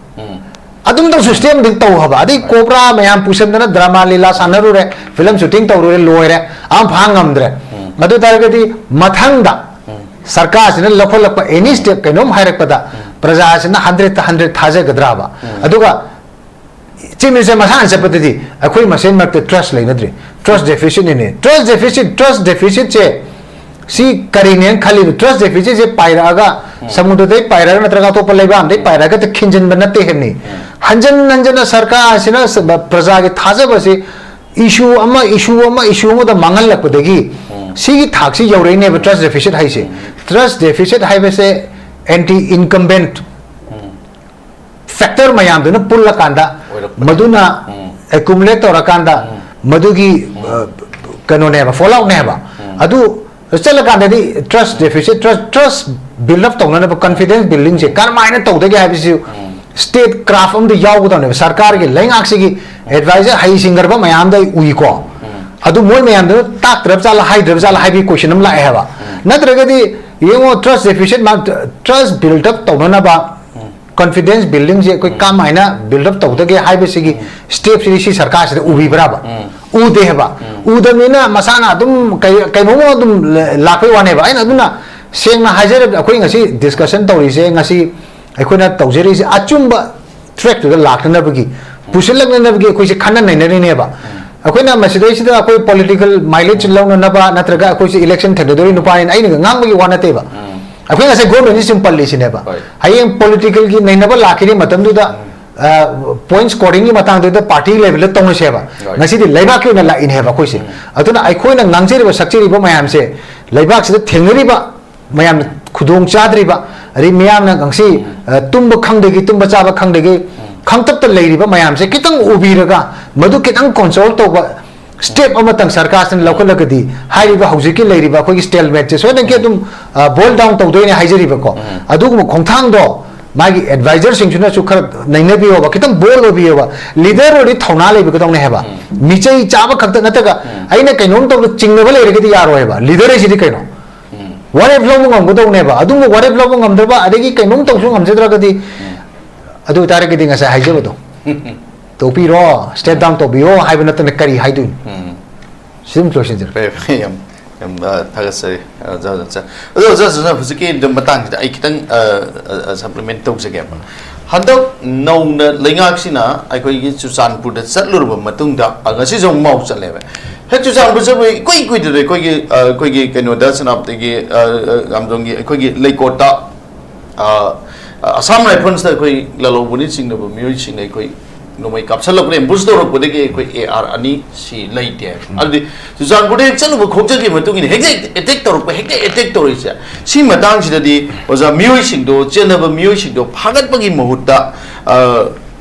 ꯑꯗꯨꯝꯇꯪ ꯁꯤꯁꯇꯦꯝꯗꯤ ꯇꯧ ꯍꯥꯏꯕ꯫ ꯑꯗꯩ ꯀꯣꯕ꯭ꯔꯥ ꯃꯌꯥꯝ ꯄꯨꯁꯟꯗꯅ ꯗ꯭ꯔꯃꯥ ꯂꯤꯂꯥ ꯁꯥꯟꯅꯔꯨꯔꯦ, ꯐꯤꯂꯝ ꯁꯨꯇꯤꯡ ꯇꯧꯔꯨꯔꯦ, ꯂꯣꯏꯔꯦ, ꯑꯝ ꯐꯥ ꯉꯝꯗ꯭ꯔꯦ꯫ ꯑꯗꯨ ꯑꯣꯏꯇꯥꯔꯒꯗꯤ ꯃꯊꯪꯗ ꯁꯔꯀꯥꯔꯁꯤꯅ ꯂꯧꯈꯠꯂꯛꯄ ꯑꯦꯅꯤ ꯁ꯭ꯇꯦꯞ ꯀꯩꯅꯣꯝ ꯍꯥꯏꯔꯛꯄꯗ ꯄ꯭ꯔꯖꯥꯁꯤꯅ ꯍꯟꯗ꯭ꯔꯦꯠꯇ ꯍꯟꯗ꯭ꯔꯦꯠ ꯊꯥꯖꯒꯗ꯭ꯔꯕ? ꯑꯗꯨꯒ ꯆꯤꯞ ꯃꯤꯅꯤꯁꯇꯔ ꯃꯁꯥꯅ ꯆꯠꯄꯗꯗꯤ ꯑꯩꯈꯣꯏ ꯃꯁꯦꯟ ꯃꯔꯛꯇ ꯇ꯭ꯔꯁ ꯂꯩꯅꯗ꯭ꯔꯤ꯫ ꯇ꯭ꯔꯁ ꯗꯦꯐꯤꯁꯤꯠꯅꯤꯅꯦ꯫ ꯇ꯭ꯔꯁ ꯗꯦꯐꯤꯁꯤꯠ, ꯇ꯭ꯔꯁ ꯗꯦꯐꯤꯁꯤꯠꯁꯦ ꯁꯤ ꯀꯔꯤꯅꯦꯅ ꯈꯜꯂꯤꯅꯣ? ꯇ꯭ꯔꯁ ꯗꯦꯐꯤꯁꯤꯠꯁꯦ ꯄꯥꯏꯔꯛꯑꯒ, ꯁꯃꯨꯗ꯭ꯔꯗꯩ ꯄꯥꯏꯔꯛꯑꯒ ꯅꯠꯇ꯭ꯔꯒ ꯑꯇꯣꯞꯄ ꯂꯩꯕꯥꯛ ꯑꯃꯗꯩ ꯄꯥꯏꯔꯛꯑꯒ ꯈꯤꯟꯖꯤꯟꯕ ꯅꯠꯇꯦ ꯍꯥꯏꯕꯅꯤ꯫ ꯍꯟꯖꯟ ꯍꯟꯖꯟꯅ ꯁꯔꯀꯥꯔ ꯑꯁꯤꯅ ꯁ-, ꯄ꯭ꯔꯖꯥꯒꯤ ꯊꯥꯖꯕꯁꯤ ꯏꯁꯨ ꯑꯃ ꯏꯁꯨ ꯑꯃ ꯏꯁꯨ ꯑꯃꯗ ꯃꯥꯡꯍꯜꯂꯛꯄꯗꯒꯤ ꯁꯤꯒꯤ ꯊꯥꯛꯁꯤ ꯌꯧꯔꯛꯏꯅꯦꯕ ꯇ꯭ꯔꯁ ꯗꯦꯐꯤꯁꯤꯠ ꯍꯥꯏꯁꯦ꯫ ꯇ꯭ꯔꯁ ꯗꯦꯐꯤꯁꯤꯠ ꯍꯥꯏꯕꯁꯦ ꯑꯦꯟꯇꯤ ꯏꯟꯀꯝꯕꯦꯟꯠ ꯐꯦꯛꯇꯔ ꯃꯌꯥꯝꯗꯨꯅ ꯄꯨꯜꯂꯀꯥꯟꯗ ꯑꯣꯏꯔꯛꯄꯅꯦ꯫ ꯃꯗꯨꯅ ꯑꯦꯀꯨꯃꯨꯂꯦꯠ ꯇꯧꯔꯀꯥꯟꯗ ꯃꯗꯨꯒꯤ, ꯑ, ꯀꯩꯅꯣꯅꯦꯕ, ꯐꯣꯜ ꯑꯥꯎꯠꯅꯦꯕ꯫ ꯑꯗꯨ ꯆꯠꯂꯀꯥꯟꯗꯗꯤ ꯇ꯭ꯔꯁ ꯗꯦꯐꯤꯁꯤꯠ, ꯇ꯭ꯔꯁ, ꯇ꯭ꯔꯁ ꯕꯤꯜ ꯑꯞ ꯇꯧꯅꯅꯕ ꯀꯟꯐꯤꯗꯦꯟꯁ ꯕꯤꯜꯗꯤꯡꯁꯦ ꯀꯔꯝꯍꯥꯏꯅ ꯇꯧꯗꯒꯦ ꯍꯥꯏꯕꯁꯤꯁꯨ ꯁ꯭ꯇꯦꯠ ꯀ꯭ꯔꯥꯐ ꯑꯃꯗꯤ ꯌꯥꯎꯒꯗꯕꯅꯦꯕ꯫ ꯁꯔꯀꯥꯔꯒꯤ ꯂꯩꯉꯥꯛꯁꯤꯒꯤ ꯑꯦꯗꯚꯥꯏꯖꯔ ꯍꯩꯁꯤꯡꯈ꯭ꯔꯕ ꯃꯌꯥꯝꯗ ꯑꯩ ꯎꯏꯀꯣ꯫ ꯑꯗꯨ ꯃꯣꯏ ꯃꯌꯥꯝꯗꯨꯅ ꯇꯥꯛꯇ꯭ꯔꯕ ꯖꯥꯠꯂ ꯍꯥꯏꯗ꯭ꯔꯕ ꯖꯥꯠꯂ ꯍꯥꯏꯕꯒꯤ ꯀꯣꯏꯁꯟ ꯑꯃ ꯂꯥꯛꯑꯦ ꯍꯥꯏꯕ꯫ ꯅꯠꯇ꯭ꯔꯒꯗꯤ ꯌꯦꯡꯉꯣ, ꯇ꯭ꯔꯁ ꯗꯦꯐꯤꯁꯤꯠ, ꯇ꯭ꯔꯁ ꯕꯤꯜꯗ ꯑꯞ ꯇꯧꯅꯅꯕ ꯀꯟꯐꯤꯗꯦꯟꯁ ꯕꯤꯜꯗꯤꯡꯁꯦ ꯑꯩꯈꯣꯏ ꯀꯃꯥꯏꯅ ꯕꯤꯜꯗ ꯑꯞ ꯇꯧꯗꯒꯦ ꯍꯥꯏꯕꯁꯤꯒꯤ ꯁ꯭ꯇꯦꯞꯁꯤꯗꯤ ꯁꯤ ꯁꯔꯀꯥꯔꯁꯤꯗ ꯎꯕꯤꯕ꯭ꯔꯕ? ꯎꯗꯦ ꯍꯥꯏꯕ꯫ ꯎꯗꯕꯅꯤꯅ ꯃꯁꯥꯅ ꯑꯗꯨꯝ ꯀꯩ-, ꯀꯩꯅꯣꯝꯃ ꯑꯗꯨꯝ ꯂꯥꯛꯄꯩ ꯋꯥꯅꯦꯕ꯫ ꯑꯩꯅ ꯑꯗꯨꯅ ꯁꯦꯡꯅ ꯍꯥꯏꯖꯔꯕꯗ ꯑꯩꯈꯣꯏ ꯉꯁꯤ ꯗꯤꯁꯀꯁꯟ ꯇꯧꯔꯤꯁꯦ, ꯉꯁꯤ ꯑꯩꯈꯣꯏꯅ ꯇꯧꯖꯔꯤꯁꯦ ꯑꯆꯨꯝꯕ ꯇ꯭ꯔꯦꯛꯇꯨꯗ ꯂꯥꯛꯅꯅꯕꯒꯤ, ꯄꯨꯁꯤꯜꯂꯛꯅꯅꯕꯒꯤ ꯑꯩꯈꯣꯏꯁꯦ ꯈꯟꯅ ꯅꯩꯅꯔꯤꯅꯦꯕ꯫ ꯑꯩꯈꯣꯏꯅ ꯃꯁꯤꯗꯩꯁꯤꯗ ꯑꯩꯈꯣꯏ ꯄꯣꯂꯤꯇꯤꯀꯦꯜ ꯃꯥꯏꯂꯦꯖ ꯂꯧꯅꯅꯕ ꯅꯠꯇ꯭ꯔꯒ ꯑꯩꯈꯣꯏꯁꯦ ꯏꯂꯦꯛꯁꯟ ꯊꯦꯡꯅꯗꯧꯔꯤ ꯅꯨꯄꯥꯅꯤꯅ ꯑꯩꯅꯒ ꯉꯥꯡꯕꯒꯤ ꯋꯥ ꯅꯠꯇꯦꯕ꯫ ꯑꯩꯈꯣꯏ ꯉꯁꯥꯏ ꯒꯣꯔꯃꯦꯟꯁꯤ ꯁꯨꯝ ꯄꯜꯂꯤꯁꯤꯅꯦꯕ꯫ ꯍꯣꯏ꯫ ꯍꯌꯦꯡ ꯄꯣꯂꯤꯇꯤꯀꯦꯜꯒꯤ ꯅꯩꯅꯕ ꯂꯥꯛꯈꯤꯕ ꯃꯇꯝꯗꯨꯗ, ꯑ, ꯄꯣꯏꯟꯠ ꯁ꯭ꯀꯣꯔꯤꯡꯒꯤ ꯃꯇꯥꯡꯗꯨꯗ ꯄꯥꯔꯇꯤ ꯂꯦꯚꯦꯜꯗ ꯇꯧꯅꯁꯦꯕ꯫ ꯍꯣꯏ꯫ ꯉꯁꯤꯗꯤ ꯂꯩꯕꯥꯛꯀꯤ ꯑꯣꯏꯅ ꯂꯥꯛꯏꯅꯦꯕ ꯑꯩꯈꯣꯏꯁꯦ꯫ ꯑꯗꯨꯅ ꯑꯩꯈꯣꯏꯅ ꯉꯥꯡꯖꯔꯤꯕ ꯁꯛꯆꯔꯤꯕ ꯃꯌꯥꯝꯁꯦ ꯂꯩꯕꯥꯛꯁꯤꯗ ꯊꯦꯡꯅꯔꯤꯕ ꯃꯌꯥꯝꯅ ꯈꯨꯗꯣꯡ ꯆꯥꯗ꯭ꯔꯤꯕ, ꯑꯗꯩ ꯃꯤꯌꯥꯝꯅ ꯉꯁꯤ, ꯑ, ꯇꯨꯝꯕ ꯈꯪꯗꯒꯤ, ꯇꯨꯝꯕ ꯆꯥꯕ ꯈꯪꯗꯒꯤ ꯈꯪꯇꯞꯇ ꯂꯩꯔꯤꯕ ꯃꯌꯥꯝꯁꯦ ꯈꯤꯇꯪ ꯎꯕꯤꯔꯒ ꯃꯗꯨ ꯈꯤꯇꯪ ꯀꯣꯟꯇ꯭ꯔꯣꯜ ꯇꯧꯕ ꯁ꯭ꯇꯦꯞ ꯑꯃꯇꯪ ꯁꯔꯀꯥꯔꯁꯤꯅ ꯂꯧꯈꯠꯂꯒꯗꯤ ꯍꯥꯏꯔꯤꯕ ꯍꯧꯖꯤꯛꯀꯤ ꯂꯩꯔꯤꯕ ꯑꯩꯈꯣꯏꯒꯤ ꯁ꯭ꯇꯦꯜꯃꯦꯠꯁꯦ ꯁꯣꯏꯗꯅꯀꯤ ꯑꯗꯨꯝ, ꯑ, ꯕꯣꯏꯜ ꯗꯥꯎꯟ ꯇꯧꯗꯣꯏꯅꯦ ꯍꯥꯏꯖꯔꯤꯕꯀꯣ꯫ ꯑꯗꯨꯒꯨꯝꯕ ꯈꯣꯡꯊꯥꯡꯗꯣ ꯃꯥꯒꯤ ꯑꯦꯗꯚꯥꯏꯖꯔꯁꯤꯡꯁꯤꯅꯁꯨ ꯈꯔ ꯅꯩꯅꯕꯤꯌꯣꯕ, ꯈꯤꯇꯪ ꯕꯣꯜ ꯑꯣꯏꯕꯤꯌꯣꯕ꯫ ꯂꯤꯗꯔ ꯑꯣꯏꯔꯗꯤ ꯊꯧꯅꯥ ꯂꯩꯕꯒꯗꯧꯅꯦ ꯍꯥꯏꯕ꯫ ꯃꯤꯆꯩ ꯆꯥꯕ ꯈꯛꯇ ꯅꯠꯇ꯭ꯔꯒ ꯑꯩꯅ ꯀꯩꯅꯣꯝ ꯇꯧꯕꯗ ꯆꯤꯡꯅꯕ ꯂꯩꯔꯒꯗꯤ ꯌꯥꯔꯣꯏ ꯍꯥꯏꯕ꯫ ꯂꯤꯗꯔ ꯍꯥꯏꯁꯤꯗꯤ ꯀꯩꯅꯣ? ꯋꯥꯔꯦꯞ ꯂꯧꯕ ꯉꯝꯒꯗꯧꯅꯦꯕ꯫ ꯑꯗꯨꯝꯕ ꯋꯥꯔꯦꯞ ꯂꯧꯕ ꯉꯝꯗ꯭ꯔꯕ, ꯑꯗꯒꯤ ꯀꯩꯅꯣꯝ ꯇꯧꯁꯨ ꯉꯝꯖꯗ꯭ꯔꯒꯗꯤ, ꯑꯗꯨ ꯑꯣꯏꯇꯥꯔꯒꯗꯤ ꯉꯁꯥꯏ ꯍꯥꯏꯖꯕꯗꯣ, ꯇꯣꯛꯄꯤꯔꯣ, ꯁ꯭ꯇꯦꯞ ꯗꯥꯎꯟ ꯇꯧꯕꯤꯌꯣ ꯍꯥꯏꯕ ꯅꯠꯇꯅ ꯀꯔꯤ ꯍꯥꯏꯗꯣꯏꯅꯣ? ꯁꯤ ꯑꯗꯨꯝ ꯂꯣꯏꯁꯤꯟꯖꯔꯦ꯫ ꯐꯔꯦ, ꯐꯔꯦ, ꯌꯥꯝ, ꯌꯥꯝ, ꯑ, ꯊꯥꯒꯠꯆꯔꯤ, ꯑ, ꯑꯣꯖꯥ ꯖꯣꯟꯁꯟ꯫ ꯑꯗꯣ ꯑꯣꯖꯥ ꯖꯣꯟꯁꯟ, ꯍꯧꯖꯤꯛꯀꯤ ꯑꯗꯨ ꯃꯇꯥꯡꯁꯤꯗ ꯑꯩ ꯈꯤꯇꯪ, ꯑ, ꯑ, ꯑ, supplement ꯇꯧꯖꯒꯦꯕ꯫ ꯍꯟꯗꯛ ꯅꯧꯅ ꯂꯩꯉꯥꯛꯁꯤꯅ ꯑꯩꯈꯣꯏꯒꯤ ꯆꯨꯔꯆꯥꯟꯄꯨꯔꯗ ꯆꯠꯂꯨꯔꯕ ꯃꯇꯨꯡꯗ, ꯑ, ꯉꯁꯤꯁꯨ ꯑꯃꯨꯛ ꯃꯥꯎ ꯆꯠꯂꯦꯕ꯫ ꯍꯦꯛ ꯆꯨꯔꯆꯥꯟꯄꯨꯔ ꯆꯠꯄ ꯏꯀꯨꯏ ꯀꯨꯏꯗ꯭ꯔꯤꯗ ꯑꯩꯈꯣꯏꯒꯤ, ꯑ, ꯑꯩꯈꯣꯏꯒꯤ ꯀꯩꯅꯣꯗ, ꯁꯦꯅꯥꯄꯇꯤꯒꯤ, ꯑ, ꯑ, ꯂꯥꯝꯖꯣꯡꯒꯤ ꯑꯩꯈꯣꯏꯒꯤ ꯂꯩꯀꯣꯠꯇ, ꯑ, ꯑ, ꯑꯁꯥꯝ ꯔꯥꯏꯐꯜꯁꯇ ꯑꯩꯈꯣꯏ ꯂꯥꯂꯣꯡꯕꯨꯅꯤ ꯆꯤꯡꯅꯕ ꯃꯤꯑꯣꯏꯁꯤꯡꯅ ꯑꯩꯈꯣꯏ ꯅꯣꯡꯃꯩ ꯀꯥꯞꯁꯜꯂꯛꯄꯗ, ꯑꯦꯝꯕꯨꯁ ꯇꯧꯔꯛꯄꯗꯒꯤ ꯑꯩꯈꯣꯏ AR ꯑꯅꯤ ꯁꯤ ꯂꯩꯇꯦ꯫ ꯑꯗꯨꯗꯤ ꯆꯨꯔꯆꯥꯟꯄꯨꯔꯗ ꯍꯦꯛ ꯆꯠꯂꯨꯕ ꯈꯣꯡꯆꯠꯀꯤ ꯃꯇꯨꯡ ꯏꯟꯅ ꯍꯦꯛꯇ ꯑꯦꯇꯦꯛ ꯇꯧꯔꯛꯄ, ꯍꯦꯛꯇ ꯑꯦꯇꯦꯛ ꯇꯧꯔꯛꯏꯁꯦ꯫ ꯁꯤ ꯃꯇꯥꯡꯁꯤꯗꯗꯤ ꯑꯣꯖꯥ, ꯃꯤꯑꯣꯏꯁꯤꯡꯗꯣ, ꯆꯦꯟꯅꯕ ꯃꯤꯑꯣꯏꯁꯤꯡꯗꯣ ꯐꯥꯒꯠꯄꯒꯤ ꯃꯍꯨꯠꯇ, ꯑ,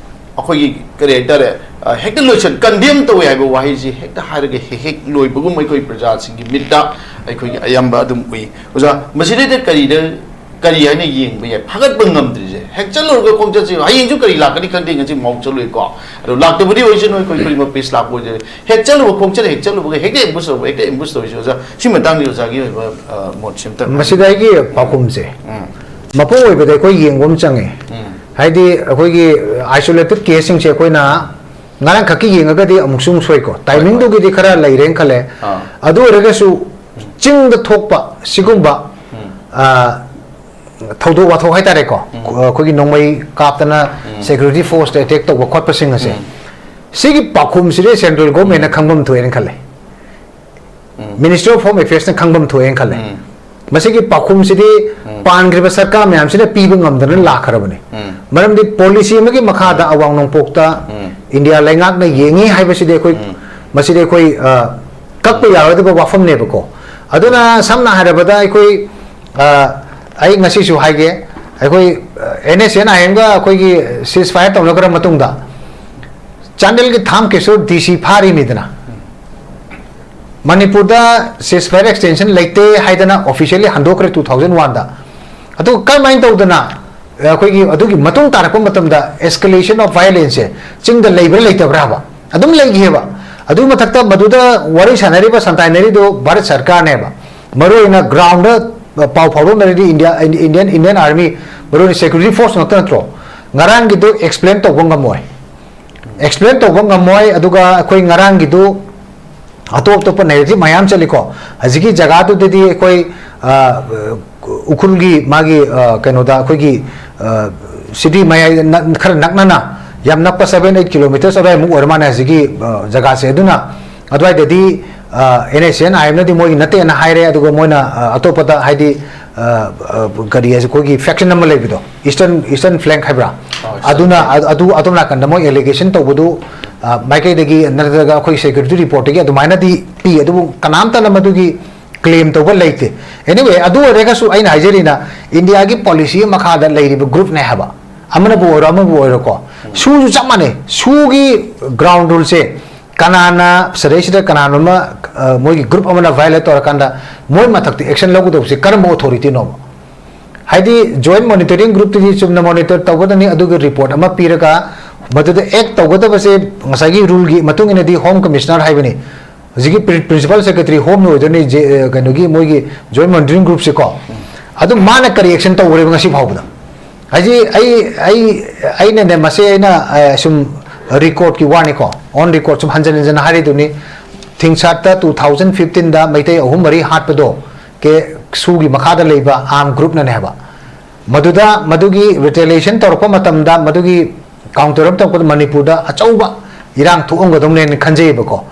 ꯑꯩꯈꯣꯏꯒꯤ ꯀꯔꯤ ꯍꯥꯏꯇꯥꯔꯦ, ꯑ, ꯍꯦꯛꯇ ꯂꯣꯏꯁꯟ, ꯀꯟꯗꯦꯝ ꯇꯧꯋꯦ ꯍꯥꯏꯕ ꯋꯥꯍꯩꯁꯤ ꯍꯦꯛꯇ ꯍꯥꯏꯔꯒ ꯍꯦꯛ ꯍꯦꯛ ꯂꯣꯏꯕꯒꯨꯝ ꯑꯩꯈꯣꯏ ꯄ꯭ꯔꯖꯥꯁꯤꯡꯒꯤ ꯃꯤꯠꯇ ꯑꯩꯈꯣꯏꯒꯤ ꯑꯌꯥꯝꯕ ꯑꯗꯨꯝ ꯎꯏ꯫ ꯑꯣꯖꯥ, ꯃꯁꯤꯗꯩꯗ ꯀꯔꯤꯗ, ꯀꯔꯤ ꯍꯥꯏꯅ ꯌꯦꯡꯕ ꯌꯥꯏ? ꯐꯥꯒꯠꯄ ꯉꯝꯗ꯭ꯔꯤꯁꯦ꯫ ꯍꯦꯛ ꯆꯠꯂꯨꯔꯒ ꯈꯣꯡꯆꯠꯁꯤ, ꯍꯌꯦꯡꯁꯨ ꯀꯔꯤ ꯂꯥꯛꯀꯅꯤ ꯈꯪꯗꯦ, ꯉꯁꯤ ꯃꯥꯎ ꯆꯠꯂꯨꯏꯀꯣ꯫ ꯑꯗꯣ ꯂꯥꯛꯇꯕꯗꯤ ꯑꯣꯏꯁꯅꯨ, ꯑꯩꯈꯣꯏ ꯈꯨꯗꯤꯡꯃꯛ ꯄꯤꯁ ꯂꯥꯛꯄ ꯑꯣꯏꯖꯔꯦ꯫ ꯍꯦꯛ ꯆꯠꯂꯨꯕ ꯈꯣꯡꯆꯠ ꯍꯦꯛ ꯆꯠꯂꯨꯕꯒ ꯍꯦꯛꯇ ꯑꯦꯝꯕꯨꯁ ꯇꯧꯕ, ꯍꯦꯛꯇ ꯑꯦꯝꯕꯨꯁ ꯇꯧꯔꯤꯁꯦ꯫ ꯑꯣꯖꯥ, ꯁꯤ ꯃꯇꯥꯡꯗ ꯑꯣꯖꯥꯒꯤ ꯑꯣꯏꯕ, ꯑ, ꯃꯣꯠꯁꯤ ꯑꯝꯇ ꯃꯁꯤꯗ ꯑꯩꯒꯤ ꯄꯥꯎꯈꯨꯝꯁꯦ, ꯎꯝ꯫ ꯃꯄꯨꯡ ꯑꯣꯏꯕꯗ ꯑꯩꯈꯣꯏ ꯌꯦꯡꯕ ꯑꯃ ꯆꯪꯉꯦ꯫ ꯎꯝ꯫ ꯍꯥꯏꯗꯤ ꯑꯩꯈꯣꯏꯒꯤ isolated caseꯁꯤꯡꯁꯦ ꯑꯩꯈꯣꯏꯅ ꯉꯔꯥꯡꯈꯛꯀꯤ ꯌꯦꯡꯉꯒꯗꯤ ꯑꯃꯨꯛꯁꯨ ꯑꯃꯨꯛ ꯁꯣꯏꯀꯣ, ꯍꯣꯏ, ꯍꯣꯏ꯫ Timingꯗꯨꯒꯤꯗꯤ ꯈꯔ ꯂꯩꯔꯦꯅ ꯈꯜꯂꯦ꯫ ꯑꯥ꯫ ꯑꯗꯨ ꯑꯣꯏꯔꯒꯁꯨ ꯆꯤꯡꯗ ꯊꯣꯛꯄ ꯁꯤꯒꯨꯝꯕ, ꯎꯝ꯫ ꯑ, ꯊꯧꯗꯣꯛ ꯋꯥꯊꯣꯛ ꯍꯥꯏꯇꯥꯔꯦꯀꯣ, ꯎꯝ꯫ ꯑꯩꯈꯣꯏꯒꯤ ꯅꯣꯡꯃꯩ ꯀꯥꯞꯇꯅ ꯎꯝ꯫ Security forceꯇ attack ꯇꯧꯕ ꯈꯣꯠꯄꯁꯤꯡ ꯑꯁꯦ, ꯎꯝ꯫ ꯁꯤꯒꯤ ꯄꯥꯎꯈꯨꯝꯁꯤꯗꯤ central governmentꯅ ꯎꯝ꯫ ꯈꯪꯐꯝ ꯊꯣꯛꯑꯦꯅ ꯈꯜꯂꯦ꯫ ꯎꯝ꯫ Ministry of Home Affairsꯅ ꯈꯪꯐꯝ ꯊꯣꯛꯑꯦꯅ ꯈꯜꯂꯦ꯫ ꯎꯝ꯫ ꯃꯁꯤꯒꯤ ꯄꯥꯎꯈꯨꯝꯁꯤꯗꯤ ꯎꯝ꯫ ꯄꯥꯟꯈ꯭ꯔꯤꯕ ꯁꯔꯀꯥꯔ ꯃꯌꯥꯝꯁꯤꯅ ꯄꯤꯕ ꯉꯝꯗꯅ ꯂꯥꯛꯈ꯭ꯔꯕꯅꯤ꯫ ꯎꯝ꯫ ꯃꯔꯝꯗꯤ policy ꯑꯃꯒꯤ ꯃꯈꯥꯗ ꯎꯝ꯫ ꯑꯋꯥꯡ ꯅꯣꯡꯄꯣꯛꯇ ꯎꯝ꯫ ꯏꯟꯗꯤꯌꯥ ꯂꯩꯉꯥꯛꯅ ꯌꯦꯡꯉꯤ ꯍꯥꯏꯕꯁꯤꯗꯤ ꯑꯩꯈꯣꯏ, ꯎꯝ꯫ ꯃꯁꯤꯗꯤ ꯑꯩꯈꯣꯏ, ꯑ, ꯀꯛꯄ ꯌꯥꯔꯣꯏꯗꯕ ꯋꯥꯐꯝꯅꯦꯕꯀꯣ꯫ ꯑꯗꯨꯅ ꯁꯝꯅ ꯍꯥꯏꯔꯕꯗ ꯑꯩꯈꯣꯏ, ꯑ, ꯑꯩ ꯉꯁꯤꯁꯨ ꯍꯥꯏꯒꯦ, ꯑꯩꯈꯣꯏ, ꯑ, NSCN-IMꯒ ꯑꯩꯈꯣꯏꯒꯤ ceasefire ꯇꯧꯅꯈ꯭ꯔ ꯃꯇꯨꯡꯗ ꯆꯥꯟꯗꯦꯜꯒꯤ ꯊꯥꯝ ꯀꯦꯁꯣꯔ DC ꯐꯥꯔꯤꯅꯤꯗꯅ꯫ ꯃꯅꯤꯄꯨꯔꯗ ceasefire extension ꯂꯩꯇꯦ ꯍꯥꯏꯗꯅ officially ꯍꯟꯗꯣꯛꯈ꯭ꯔꯦ two thousand oneꯗ꯫ ꯑꯗꯨꯒ ꯀꯔꯝꯍꯥꯏꯅ ꯇꯧꯗꯅ ꯑꯩꯈꯣꯏꯒꯤ ꯑꯗꯨꯒꯤ ꯃꯇꯨꯡ ꯇꯥꯔꯛꯄ ꯃꯇꯝꯗ escalation of violence ꯁꯦ ꯆꯤꯡꯗ ꯂꯩꯕ꯭ꯔꯥ ꯂꯩꯇꯕ꯭ꯔꯥꯕ? ꯑꯗꯨꯝ ꯂꯩꯈꯤꯑꯕ꯫ ꯑꯗꯨꯒꯤ ꯃꯊꯛꯇ ꯃꯗꯨꯗ ꯋꯥꯔꯤ ꯁꯥꯟꯅꯔꯤꯕ, ꯁꯟꯇꯥꯏꯅꯔꯤꯗꯨ ꯚꯥꯔꯠ ꯁꯔꯀꯥꯔꯅꯦꯕ꯫ ꯃꯔꯨꯑꯣꯏꯅ ground ꯗ ꯄꯥꯎ ꯐꯥꯎꯗꯣꯛꯅꯔꯤꯗꯤ India, Indian, Indian Army, ꯃꯔꯨꯑꯣꯏꯅ security force ꯉꯥꯛꯇ ꯅꯠꯇ꯭ꯔꯣ? ꯉꯔꯥꯡꯒꯤꯗꯨ explain ꯇꯧꯕ ꯉꯝꯃꯣꯏ꯫ Explain ꯇꯧꯕ ꯉꯝꯃꯣꯏ꯫ ꯑꯗꯨꯒ ꯑꯩꯈꯣꯏ ꯉꯔꯥꯡꯒꯤꯗꯨ ꯑꯇꯣꯞ ꯑꯇꯣꯞꯄ narrative ꯃꯌꯥꯝ ꯆꯠꯂꯤꯀꯣ꯫ ꯍꯧꯖꯤꯛꯀꯤ ꯖꯒꯥꯗꯨꯗꯗꯤ ꯑꯩꯈꯣꯏ, ꯑ, ꯎꯈ꯭ꯔꯨꯜꯒꯤ ꯃꯥꯒꯤ, ꯑ, ꯀꯩꯅꯣꯗ ꯑꯩꯈꯣꯏꯒꯤ, ꯑ, city ꯃꯌꯥꯏ ꯅꯛ-, ꯈꯔ ꯅꯛꯅꯅ, ꯌꯥꯝ ꯅꯛꯄ seven eight kilometres ꯑꯗꯨꯋꯥꯏꯃꯨꯛ ꯑꯣꯏꯔ ꯃꯥꯜꯂꯦ ꯍꯧꯖꯤꯛꯀꯤ, ꯑ, ꯖꯒꯥꯁꯦ꯫ ꯑꯗꯨꯅ ꯑꯗꯨꯋꯥꯏꯗꯗꯤ, ꯑ, NSCN IM ꯅꯗꯤ ꯃꯣꯏꯒꯤ ꯅꯠꯇꯦꯅ ꯍꯥꯏꯔꯦ꯫ ꯑꯗꯨꯒ ꯃꯣꯏꯅ, ꯑ, ꯑꯇꯣꯞꯄꯗ ꯍꯥꯏꯗꯤ, ꯑ, ꯑ, ꯀꯔꯤ ꯍꯥꯏꯁꯦ, ꯑꯩꯈꯣꯏꯒꯤ faction ꯑꯃ ꯂꯩꯕꯗꯣ, Eastern, Eastern Flank ꯍꯥꯏꯕ꯭ꯔꯥ? ꯑꯣ, Eastern ꯑꯗꯨꯅ, Flank꯫ ꯑ-, ꯑꯗꯨ ꯑꯗꯣꯝ ꯅꯥꯀꯟꯗ ꯃꯣꯏ allegation ꯇꯧꯕꯗꯨ, ꯑ, ꯃꯥꯏꯀꯩꯗꯒꯤ ꯅꯠꯇ꯭ꯔꯒ ꯑꯩꯈꯣꯏ security report ꯇꯒꯤ ꯑꯗꯨꯃꯥꯏꯅꯗꯤ ꯄꯤ, ꯑꯗꯨꯕꯨ ꯀꯅꯥꯝꯇꯅ ꯃꯗꯨꯒꯤ claim ꯇꯧꯕ ꯂꯩꯇꯦ꯫ Anyway, ꯑꯗꯨ ꯑꯣꯏꯔꯒꯁꯨ ꯑꯩꯅ ꯍꯥꯏꯖꯔꯤꯅ, India ꯒꯤ policy ꯃꯈꯥꯗ ꯂꯩꯔꯤꯕ group ꯅꯦ ꯍꯥꯏꯕ, ꯑꯃꯅꯕꯨ ꯑꯣꯏꯔꯣ ꯑꯃꯕꯨ ꯑꯣꯏꯔꯣꯀꯣ꯫ ꯎꯝ꯫ ꯁꯨꯁꯨ ꯆꯞ ꯃꯥꯟꯅꯩ꯫ ꯁꯨꯒꯤ ground rule ꯁꯦ ꯀꯅꯥꯅ ꯁꯤꯗꯩꯁꯤꯗ ꯀꯅꯥꯅꯣꯝꯃ, ꯑ, ꯃꯣꯏꯒꯤ group ꯑꯃꯅ violate ꯇꯧꯔꯀꯥꯟꯗ ꯃꯣꯏ ꯃꯊꯛꯇ action ꯂꯧꯒꯗꯧꯕꯁꯦ ꯀꯔꯝꯕ authority ꯅꯣꯕ? ꯍꯥꯏꯗꯤ joint monitoring group ꯇꯨꯗꯤ ꯆꯨꯝꯅ monitor ꯇꯧꯒꯗꯕꯅꯤ, ꯑꯗꯨꯒꯤ report ꯑꯃ ꯄꯤꯔꯒ ꯃꯗꯨꯗ act ꯇꯧꯒꯗꯕꯁꯦ ꯉꯁꯥꯏꯒꯤ rule ꯒꯤ ꯃꯇꯨꯡ ꯏꯟꯅꯗꯤ Home Commissioner ꯍꯥꯏꯕꯅꯤ꯫ ꯍꯧꯖꯤꯛꯀꯤ pri-, Principal Secretary Home ꯅ ꯑꯣꯏꯗꯣꯏꯅꯤ, ꯖꯦ-, ꯑ, ꯀꯩꯅꯣꯒꯤ ꯃꯣꯏꯒꯤ joint monitoring group ꯁꯦꯀꯣ꯫ ꯑꯗꯨ ꯃꯥꯅ ꯀꯔꯤ action ꯇꯧꯈ꯭ꯔꯦꯕ ꯉꯁꯤ ꯐꯥꯎꯕꯗ? ꯍꯥꯏꯗꯤ ꯑꯩ, ꯑꯩ, ꯑꯩꯅꯅꯦ, ꯃꯁꯤ ꯑꯩꯅ, ꯑ, ꯁꯨꯝ record ꯀꯤ ꯋꯥꯅꯤꯀꯣ, on record ꯁꯨꯝ ꯍꯟꯖꯟ ꯍꯟꯖꯟꯅ ꯍꯥꯏꯔꯤꯗꯨꯅꯤ꯫ ꯊꯤꯡꯁꯥꯠꯇ two thousand fifteen ꯗ ꯃꯩꯇꯩ ꯑꯍꯨꯝ ꯃꯔꯤ ꯍꯥꯠꯄꯗꯣ ꯀꯦ ꯁꯨꯒꯤ ꯃꯈꯥꯗ ꯂꯩꯕ arm group ꯅꯅꯦ ꯍꯥꯏꯕ꯫ ꯃꯗꯨꯗ, ꯃꯗꯨꯒꯤ retaliation ꯇꯧꯔꯛꯄ ꯃꯇꯝꯗ, ꯃꯗꯨꯒꯤ counter ꯑꯃ ꯇꯧꯔꯛꯄꯗ ꯃꯅꯤꯄꯨꯔꯗ ꯑꯆꯧꯕ ꯏꯔꯥꯡ ꯊꯣꯛꯑꯝꯒꯗꯧꯅꯦꯅ ꯈꯟꯖꯩꯌꯦꯕꯀꯣ꯫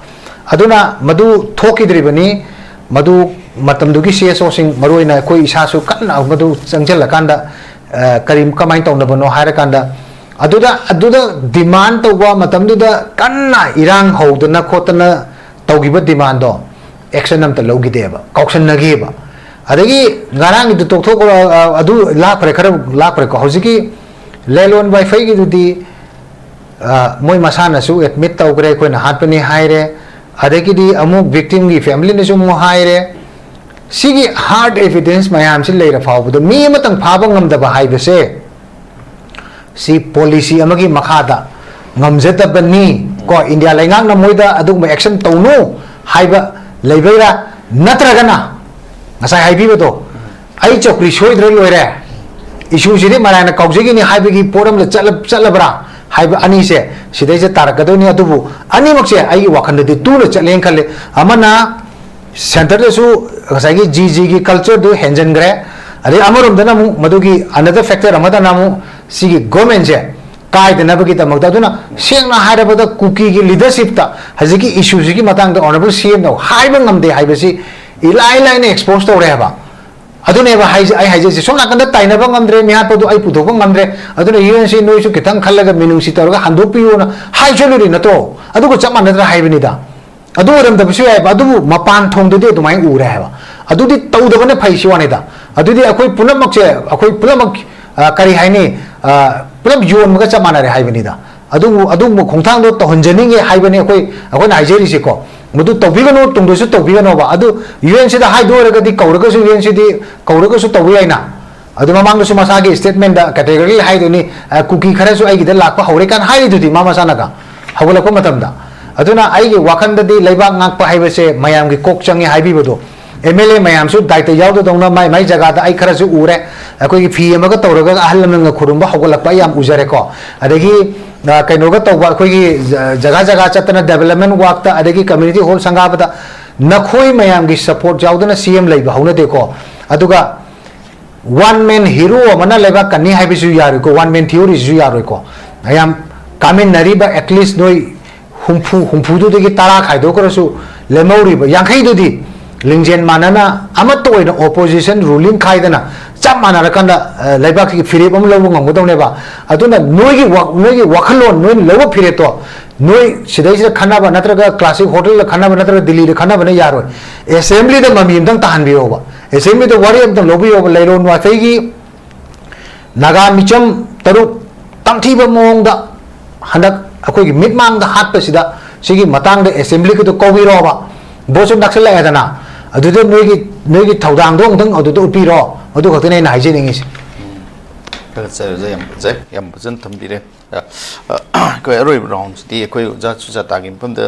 ꯑꯗꯨꯅ ꯃꯗꯨ ꯊꯣꯛꯈꯤꯗ꯭ꯔꯤꯕꯅꯤ꯫ ꯃꯗꯨ ꯃꯇꯝꯗꯨꯒꯤ CSO ꯁꯤꯡ, ꯃꯔꯨꯑꯣꯏꯅ ꯑꯩꯈꯣꯏ ꯏꯁꯥꯁꯨ ꯀꯟꯅ ꯃꯗꯨ ꯆꯪꯁꯤꯜꯂꯀꯥꯟꯗ, ꯑ, ꯀꯔꯤ, ꯀꯃꯥꯏꯅ ꯇꯧꯅꯕꯅꯣ ꯍꯥꯏꯔꯀꯥꯟꯗ, ꯑꯗꯨꯗ, ꯑꯗꯨꯗ demand ꯇꯧꯕ ꯃꯇꯝꯗꯨꯗ ꯀꯟꯅ ꯏꯔꯥꯡ ꯍꯧꯗꯅ ꯈꯣꯠꯇꯅ ꯇꯧꯈꯤꯕ demand ꯗꯣ action ꯑꯝꯇ ꯂꯧꯈꯤꯗꯦꯕ, ꯀꯥꯎꯁꯟꯅꯈꯤꯕ꯫ ꯑꯗꯒꯤ ꯉꯔꯥꯡꯒꯤꯗꯨ ꯇꯣꯛꯊꯣꯛꯈ꯭ꯔꯣ, ꯑ, ꯑꯗꯨ ꯂꯥꯛꯈ꯭ꯔꯦ, ꯈꯔ ꯂꯥꯛꯈ꯭ꯔꯦꯀꯣ꯫ ꯍꯧꯖꯤꯛꯀꯤ ꯂꯦꯂꯣꯟ ꯋꯥꯏꯐꯩꯒꯤꯗꯨꯗꯤ, ꯑ, ꯃꯣꯏ ꯃꯁꯥꯅꯁꯨ admit ꯇꯧꯈ꯭ꯔꯦ, ꯑꯩꯈꯣꯏꯅ ꯍꯥꯠꯄꯅꯤ ꯍꯥꯏꯔꯦ꯫ ꯑꯗꯒꯤꯗꯤ ꯑꯃꯨꯛ victim ꯒꯤ family ꯅꯁꯨ ꯑꯃꯨꯛ ꯍꯥꯏꯔꯦ꯫ ꯁꯤꯒꯤ hard evidence ꯃꯌꯥꯝꯁꯤ ꯂꯩꯔ ꯐꯥꯎꯕꯗ ꯃꯤ ꯑꯃꯇꯪ ꯐꯥꯕ ꯉꯝꯗꯕ ꯍꯥꯏꯕꯁꯦ ꯁꯤ ꯄꯣꯂꯤꯁꯤ ꯑꯃꯒꯤ ꯃꯈꯥꯗ ꯉꯝꯖꯗꯕꯅꯤ ꯀꯣ, ꯏꯟꯗꯤꯌꯥ ꯂꯩꯉꯥꯛꯅ ꯃꯣꯏꯗ ꯑꯗꯨꯒꯨꯝꯕ ꯑꯦꯛꯁꯟ ꯇꯧꯅꯨ ꯍꯥꯏꯕ ꯂꯩꯕꯩꯔꯥ? ꯅꯠꯇ꯭ꯔꯒꯅ ꯉꯁꯥꯏ ꯍꯥꯏꯕꯤꯕꯗꯣ, "ꯑꯩ ꯆꯧꯀ꯭ꯔꯤ ꯁꯣꯏꯗ꯭ꯔ ꯂꯣꯏꯔꯦ, ꯏꯁꯨꯁꯤꯗꯤ ꯃꯔꯥꯏꯅ ꯀꯥꯎꯖꯒꯤꯅꯤ" ꯍꯥꯏꯕꯒꯤ ꯄꯣꯠ ꯑꯃꯗ ꯆꯠꯂ-, ꯆꯠꯂꯕ꯭ꯔꯥ ꯍꯥꯏꯕ ꯑꯅꯤꯁꯦ ꯁꯤꯗꯩꯁꯤꯗ ꯇꯥꯔꯛꯀꯗꯣꯏꯅꯤ꯫ ꯑꯗꯨꯕꯨ ꯑꯅꯤꯃꯛꯁꯦ ꯑꯩꯒꯤ ꯋꯥꯈꯜꯗꯗꯤ ꯇꯨꯅ ꯆꯠꯂꯦꯅ ꯈꯜꯂꯦ꯫ ꯑꯃꯅ ꯁꯦꯟꯇꯔꯗꯁꯨ ꯉꯁꯥꯏꯒꯤ ꯖꯤ ꯖꯤꯒꯤ ꯀꯜꯆꯔꯗꯨ ꯍꯦꯟꯖꯟꯈ꯭ꯔꯦ, ꯑꯗꯩ ꯑꯃꯔꯣꯝꯗꯅ ꯑꯃꯨꯛ ꯃꯗꯨꯒꯤ another factor ꯑꯃꯗꯅ ꯑꯃꯨꯛ ꯁꯤꯒꯤ ꯒꯣꯔꯃꯦꯟꯁꯦ ꯀꯥꯏꯗꯅꯕꯒꯤꯗꯃꯛꯇ꯫ ꯑꯗꯨꯅ ꯁꯦꯡꯅ ꯍꯥꯏꯔꯕꯗ ꯀꯨꯀꯤꯒꯤ ꯂꯤꯗꯔꯁꯤꯞꯇ ꯍꯧꯖꯤꯛꯀꯤ ꯏꯁꯨꯁꯤꯒꯤ ꯃꯇꯥꯡꯗ ꯑꯣꯅꯔꯦꯕꯜ ꯁꯤ ꯑꯦꯝꯅ ꯍꯥꯏꯕ ꯉꯝꯗꯦ ꯍꯥꯏꯕꯁꯤ ꯏꯂꯥꯏ ꯂꯥꯏꯅ ꯑꯦꯛꯁꯄꯣꯖ ꯇꯧꯔꯦ ꯍꯥꯏꯕ꯫ ꯑꯗꯨꯅꯦꯕ ꯍꯥꯏꯁꯦ, ꯑꯩ ꯍꯥꯏꯖꯩꯁꯦ, ꯁꯣꯝ ꯅꯥꯀꯟꯗ ꯇꯥꯏꯅꯕ ꯉꯝꯗ꯭ꯔꯦ, ꯃꯤꯍꯥꯠꯄꯗꯨ ꯑꯩ ꯄꯨꯊꯣꯛꯄ ꯉꯝꯗ꯭ꯔꯦ, ꯑꯗꯨꯅ ꯌꯨ ꯑꯦꯟ ꯁꯤ ꯅꯣꯏꯁꯨ ꯈꯤꯇꯪ ꯈꯜꯂꯒ ꯃꯤꯅꯨꯡꯁꯤ ꯇꯧꯔꯒ ꯍꯟꯗꯣꯛꯄꯤꯌꯨꯅ ꯍꯥꯏꯁꯜꯂꯨꯔꯤ ꯅꯠꯇ꯭ꯔꯣ? ꯑꯗꯨꯒ ꯆꯞ ꯃꯥꯟꯅꯗ꯭ꯔꯥ ꯍꯥꯏꯕꯅꯤꯗ꯫ ꯑꯗꯨ ꯑꯣꯏꯔꯝꯗꯕꯁꯨ ꯌꯥꯏꯕ, ꯑꯗꯨꯕꯨ ꯃꯄꯥꯟ ꯊꯣꯡꯗꯗꯤ ꯑꯗꯨꯃꯥꯏꯅ ꯎꯔꯦ ꯍꯥꯏꯕ꯫ ꯑꯗꯨꯗꯤ ꯇꯧꯗꯕꯅ ꯐꯩ ꯁꯤ ꯋꯥꯅꯤꯗ꯫ ꯑꯗꯨꯗꯤ ꯑꯩꯈꯣꯏ ꯄꯨꯝꯅꯃꯛꯁꯦ, ꯑꯩꯈꯣꯏ ꯄꯨꯝꯅꯃꯛ, ꯑ, ꯀꯔꯤ ꯍꯥꯏꯅꯤ, ꯑ, ꯄꯨꯂꯞ ꯌꯣꯟꯕꯒ ꯆꯞ ꯃꯥꯟꯅꯔꯦ ꯍꯥꯏꯕꯅꯤꯗ꯫ ꯑꯗꯨꯕꯨ, ꯑꯗꯨꯒꯨꯝꯕ ꯈꯣꯡꯊꯥꯡꯗꯣ ꯇꯧꯍꯟꯖꯅꯤꯡꯉꯦ ꯍꯥꯏꯕꯅꯤ ꯑꯩꯈꯣꯏ, ꯑꯩꯈꯣꯏꯅ ꯍꯥꯏꯖꯔꯤꯁꯦꯀꯣ꯫ ꯃꯗꯨ ꯇꯧꯕꯤꯒꯅꯨ, ꯇꯨꯡꯗꯁꯨ ꯇꯧꯕꯤꯒꯅꯣꯕ꯫ ꯑꯗꯨ ꯌꯨ ꯑꯦꯟ ꯁꯤꯗ ꯍꯥꯏꯗꯣꯏ ꯑꯣꯏꯔꯒꯗꯤ ꯀꯧꯔꯒꯁꯨ ꯌꯨ ꯑꯦꯟ ꯁꯤꯗꯤ ꯀꯧꯔꯒꯁꯨ ꯇꯧꯕ ꯌꯥꯏꯅ꯫ ꯑꯗꯨ ꯃꯃꯥꯡꯗꯁꯨ ꯃꯁꯥꯒꯤ ꯁ꯭ꯇꯦꯠꯃꯦꯟꯗ ꯀꯦꯇꯦꯒꯣꯔꯤ ꯍꯥꯏꯗꯨꯅꯤ, ꯑ, ꯀꯨꯀꯤ ꯈꯔꯁꯨ ꯑꯩꯒꯤꯗ ꯂꯥꯛꯄ ꯍꯧꯔꯦ ꯀꯥꯏꯅ ꯍꯥꯏꯔꯤꯗꯨꯗꯤ ꯃꯥ ꯃꯁꯥꯅꯒ ꯍꯧꯒꯠꯂꯛꯄ ꯃꯇꯝꯗ꯫ ꯑꯗꯨꯅ ꯑꯩꯒꯤ ꯋꯥꯈꯜꯗꯗꯤ ꯂꯩꯕꯥꯛ ꯉꯥꯛꯄ ꯍꯥꯏꯕꯁꯦ ꯃꯌꯥꯝꯒꯤ ꯀꯣꯛ ꯆꯪꯉꯤ ꯍꯥꯏꯕꯤꯕꯗꯣ, ꯑꯦꯝ ꯑꯦꯜ ꯑꯦ ꯃꯌꯥꯝꯁꯨ ꯗꯥꯏꯇ ꯌꯥꯎꯗꯗꯧꯅ ꯃꯥꯏ ꯃꯥꯏ ꯖꯒꯥꯗ ꯑꯩ ꯈꯔꯁꯨ ꯎꯔꯦ꯫ ꯑꯩꯈꯣꯏꯒꯤ ꯐꯤ ꯑꯃꯒ ꯇꯧꯔꯒ ꯑꯍꯜ ꯂꯃꯟꯒ ꯈꯨꯔꯨꯝꯕ ꯍꯧꯒꯠꯂꯛꯄ ꯑꯩ ꯌꯥꯝ ꯎꯖꯔꯦꯀꯣ꯫ ꯑꯗꯒꯤ, ꯑ, ꯀꯩꯅꯣꯒ ꯇꯧꯕ, ꯑꯩꯈꯣꯏꯒꯤ ꯖ-, ꯖꯒꯥ ꯖꯒꯥ ꯆꯠꯇꯅ ꯗꯦꯕꯂꯞꯃꯦꯟ ꯋꯥꯛꯇ, ꯑꯗꯒꯤ ꯀꯝꯃ꯭ꯌꯨꯅꯤꯇꯤ ꯍꯣꯜ ꯁꯪꯒꯥꯕꯗ ꯅꯈꯣꯏ ꯃꯌꯥꯝꯒꯤ ꯁꯄꯣꯔꯠ ꯌꯥꯎꯗꯅ ꯁꯤ ꯑꯦꯝ ꯂꯩꯕ ꯍꯧꯅꯗꯦꯀꯣ꯫ ꯑꯗꯨꯒ ꯋꯥꯟ ꯃꯦꯟ ꯍꯤꯔꯣ ꯑꯃꯅ ꯂꯩꯕꯥꯛ ꯀꯟꯅꯤ ꯍꯥꯏꯕꯁꯨ ꯌꯥꯔꯣꯏꯀꯣ, ꯋꯥꯟ ꯃꯦꯟ ꯊꯤꯑꯣꯔꯤꯁꯤꯁꯨ ꯌꯥꯔꯣꯏꯀꯣ꯫ ꯃꯌꯥꯝ ꯀꯥꯃꯤꯟꯅꯔꯤꯕ ꯑꯦꯠꯂꯤꯁ ꯅꯣꯏ ꯍꯨꯝꯐꯨ, ꯍꯨꯝꯐꯨꯗꯨꯗꯒꯤ ꯇꯔꯥ ꯈꯥꯏꯗꯣꯛꯈ꯭ꯔꯁꯨ ꯂꯦꯝꯍꯧꯔꯤꯕ ꯌꯥꯡꯈꯩꯗꯨꯗꯤ ꯂꯤꯡꯖꯦꯜ ꯃꯥꯟꯅꯅ ꯑꯃꯠꯇ ꯑꯣꯏꯅ ꯑꯣꯄꯣꯖꯤꯁꯟ ꯔꯨꯂꯤꯡ ꯈꯥꯏꯗꯅ ꯆꯞ ꯃꯥꯟꯅꯔꯀꯥꯟꯗ, ꯑ, ꯂꯩꯕꯥꯛꯁꯤꯒꯤ ꯐꯤꯔꯦꯞ ꯑꯃ ꯂꯧꯕ ꯉꯝꯒꯗꯧꯅꯦꯕ꯫ ꯑꯗꯨꯅ ꯅꯣꯏꯒꯤ ꯋꯥ-, ꯅꯣꯏꯒꯤ ꯋꯥꯈꯜꯂꯣꯟ, ꯅꯣꯏꯅ ꯂꯧꯕ ꯐꯤꯔꯦꯞꯇꯣ ꯅꯣꯏ ꯁꯤꯗꯩꯁꯤꯗ ꯈꯟꯅꯕ ꯅꯠꯇ꯭ꯔꯒ ꯀ꯭ꯂꯥꯁꯤꯛ ꯍꯣꯇꯦꯜꯗ ꯈꯟꯅꯕ ꯅꯠꯇ꯭ꯔꯒ ꯗꯤꯜꯂꯤꯗ ꯈꯟꯅꯕꯅ ꯌꯥꯔꯣꯏ꯫ ꯑꯦꯁꯦꯝꯕ꯭ꯂꯤꯗ ꯃꯃꯤ ꯑꯝꯇꯪ ꯇꯥꯍꯟꯕꯤꯌꯣꯕ꯫ ꯑꯦꯁꯦꯝꯕ꯭ꯂꯤꯗ ꯋꯥꯔꯦꯞ ꯑꯝꯇꯪ ꯂꯧꯕꯤꯌꯣꯕ꯫ ꯂꯩꯔꯣꯟ ꯋꯥꯊꯩꯒꯤ ꯅꯥꯒꯥ ꯃꯤꯆꯝ ꯇꯔꯨꯛ ꯇꯝꯊꯤꯕ ꯃꯑꯣꯡꯗ ꯍꯟꯗꯛ ꯑꯩꯈꯣꯏꯒꯤ ꯃꯤꯠꯃꯥꯡꯗ ꯍꯥꯠꯄꯁꯤꯗ ꯁꯤꯒꯤ ꯃꯇꯥꯡꯗ ꯑꯦꯁꯦꯝꯕ꯭ꯂꯤꯒꯤꯗꯣ ꯀꯧꯕꯤꯔꯣꯕ꯫ ꯚꯣꯠꯁꯨ ꯅꯛꯁꯤꯜꯂꯛꯑꯦꯗꯅ, ꯑꯗꯨꯗ ꯅꯣꯏꯒꯤ, ꯅꯣꯏꯒꯤ ꯊꯧꯗꯥꯡꯗꯣ ꯑꯃꯨꯛꯇꯪ ꯑꯗꯨꯗ ꯎꯠꯄꯤꯔꯣ꯫ ꯑꯗꯨ ꯈꯛꯇꯅꯦ ꯑꯩꯅ ꯍꯥꯏꯖꯅꯤꯡꯉꯤꯁꯦ꯫ ꯊꯥꯒꯠꯆꯔꯤ ꯑꯣꯖꯥ, ꯌꯥꯝ ꯐꯖꯩ, ꯌꯥꯝ ꯐꯖꯅ ꯊꯝꯕꯤꯔꯦ꯫ ꯑ, ꯑ, ꯑꯩꯈꯣꯏ ꯑꯔꯣꯏꯕ ꯔꯥꯎꯟꯁꯤꯗꯤ ꯑꯩꯈꯣꯏ ꯑꯣꯖꯥ ꯁꯨꯖꯥꯇꯥꯒꯤ ꯃꯐꯝꯗ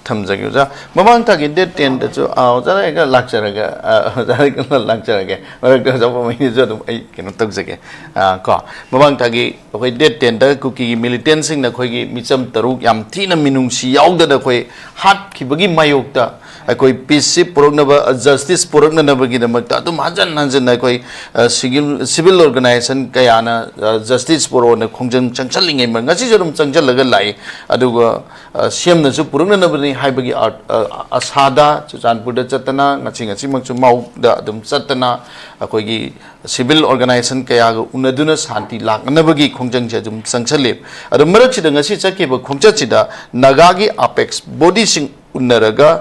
ꯊꯝꯖꯒꯦ ꯑꯣꯖꯥ꯫ ꯃꯃꯥꯡ ꯊꯥꯒꯤ ꯗꯦꯠ ꯇꯦꯟꯗꯁꯨ, ꯑ, ꯑꯣꯖꯥ ꯑꯩꯒ ꯂꯥꯛꯆꯔꯒ, ꯑ, ꯑꯣꯖꯥ ꯑꯩꯒ ꯂꯥꯛꯆꯔꯒꯦ꯫ ꯃꯔꯛꯇ ꯑꯣꯖꯥ ꯄꯥꯎꯃꯩꯅꯁꯨ ꯑꯗꯨꯝ ꯑꯩ ꯀꯩꯅꯣ ꯇꯧꯖꯒꯦ꯫ ꯑ, ꯀꯣ, ꯃꯃꯥꯡ ꯊꯥꯒꯤ ꯑꯩꯈꯣꯏ ꯗꯦꯠ ꯇꯦꯟꯗ ꯀꯨꯀꯤꯒꯤ ꯃꯤꯂꯤꯇꯦꯟꯁꯤꯡꯅ ꯑꯩꯈꯣꯏꯒꯤ ꯃꯤꯆꯝ ꯇꯔꯨꯛ ꯌꯥꯝ ꯊꯤꯅ ꯃꯤꯅꯨꯡꯁꯤ ꯌꯥꯎꯗꯅ ꯑꯩꯈꯣꯏ ꯍꯥꯠꯈꯤꯕꯒꯤ ꯃꯥꯌꯣꯛꯇ ꯑꯩꯈꯣꯏ ꯄꯤꯁꯁꯤ ꯄꯨꯔꯛꯅꯕ, ꯖꯁꯇꯤꯁ ꯄꯨꯔꯛꯅꯅꯕꯒꯤꯗꯃꯛꯇ ꯑꯗꯨꯝ ꯍꯟꯖꯟ ꯍꯟꯖꯟꯅ ꯑꯩꯈꯣꯏ, ꯑ, ꯁꯤꯒꯤꯜ-, ꯁꯤꯚꯤꯜ ꯑꯣꯔꯒꯅꯥꯏꯖꯦꯁꯟ ꯀꯌꯥꯅ, ꯑ, ꯖꯁꯇꯤꯁ ꯄꯨꯔꯛꯑꯣꯅ ꯈꯣꯡꯖꯪ ꯆꯪꯁꯜꯂꯤꯉꯩ ꯃꯔꯛ ꯉꯁꯤꯁꯨ ꯑꯗꯨꯝ ꯆꯪꯁꯜꯂꯒ ꯂꯥꯛꯏ꯫ ꯑꯗꯨꯒ, ꯑ, ꯁꯦꯝꯅꯁꯨ ꯄꯨꯔꯛꯅꯅꯕꯅꯤ ꯍꯥꯏꯕꯒꯤ ꯑꯥꯔ-, ꯑ, ꯑꯁꯥꯗ ꯆꯨꯔꯆꯥꯟꯄꯨꯔꯗ ꯆꯠꯇꯅ ꯉꯁꯤ ꯉꯁꯤꯃꯛꯁꯨ ꯃꯥꯎꯗ ꯑꯗꯨꯝ ꯆꯠꯇꯅ ꯑꯩꯈꯣꯏꯒꯤ ꯁꯤꯚꯤꯜ ꯑꯣꯔꯒꯅꯥꯏꯖꯦꯁꯟ ꯀꯌꯥꯒ ꯎꯅꯗꯨꯅ ꯁꯥꯟꯇꯤ ꯂꯥꯛꯅꯅꯕꯒꯤ ꯈꯣꯡꯖꯪꯁꯦ ꯑꯗꯨꯝ ꯆꯪꯁꯜꯂꯤ꯫ ꯑꯗꯣ ꯃꯔꯛꯁꯤꯗ ꯉꯁꯤ ꯆꯠꯈꯤꯕ ꯈꯣꯡꯆꯠꯁꯤꯗ ꯅꯥꯒꯥꯒꯤ ꯑꯄꯦꯛꯁ ꯕꯣꯗꯤꯁꯤꯡ ꯎꯅꯔꯒ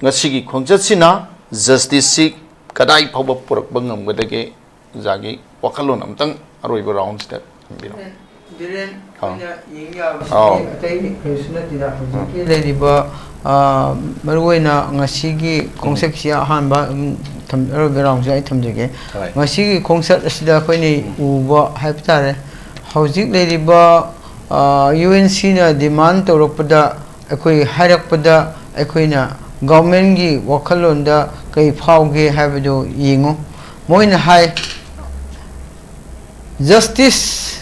ꯉꯁꯤꯒꯤ ꯈꯣꯡꯆꯠꯁꯤꯅ ꯖꯁꯇꯤꯁꯁꯤ ꯀꯗꯥꯏ ꯐꯥꯎꯕ ꯄꯨꯔꯛꯄ ꯉꯝꯒꯗꯒꯦ? ꯑꯣꯖꯥꯒꯤ ꯋꯥꯈꯜꯂꯣꯟ ꯑꯝꯇꯪ ꯑꯔꯣꯏꯕ ꯔꯥꯎꯟꯁꯤꯗ ꯊꯝꯕꯤꯔꯣ꯫ ꯕꯤꯔꯦꯟ, ꯑꯥ꯫ ꯑꯩꯈꯣꯏꯅ ꯌꯦꯡ ꯌꯥꯕꯁꯤꯗꯤ ꯑꯥꯎ꯫ ꯑꯇꯩ ꯀꯔꯤꯁꯨ ꯅꯠꯇꯦꯗ꯫ ꯍꯧꯖꯤꯛꯀꯤ ꯂꯩꯔꯤꯕ, ꯑ, ꯃꯔꯨꯑꯣꯏꯅ ꯉꯁꯤꯒꯤ ꯈꯣꯡꯆꯠꯁꯤ ꯑꯍꯥꯟꯕ, ꯎꯝ, ꯊꯝ-, ꯑꯔꯣꯏꯕ ꯔꯥꯎꯟꯁꯦ ꯑꯩ ꯊꯝꯖꯒꯦ꯫ ꯍꯣꯏ꯫ ꯉꯁꯤꯒꯤ ꯈꯣꯡꯆꯠ ꯑꯁꯤꯗ ꯑꯩꯈꯣꯏꯅ ꯎꯕ ꯍꯥꯏꯕ ꯇꯥꯔꯦ, ꯍꯧꯖꯤꯛ ꯂꯩꯔꯤꯕ, ꯑ, ꯌꯨ ꯑꯦꯟ ꯁꯤꯅ ꯗꯤꯃꯥꯟ ꯇꯧꯔꯛꯄꯗ, ꯑꯩꯈꯣꯏ ꯍꯥꯏꯔꯛꯄꯗ ꯑꯩꯈꯣꯏꯅ ꯒꯚꯔꯟꯃꯦꯟꯒꯤ ꯋꯥꯈꯜꯂꯣꯟꯗ ꯀꯔꯤ ꯐꯥꯎꯒꯦ ꯍꯥꯏꯕꯗꯨ ꯌꯦꯡꯉꯨ꯫ ꯃꯣꯏꯅ ꯍꯥꯏ, ꯖꯁꯇꯤꯁ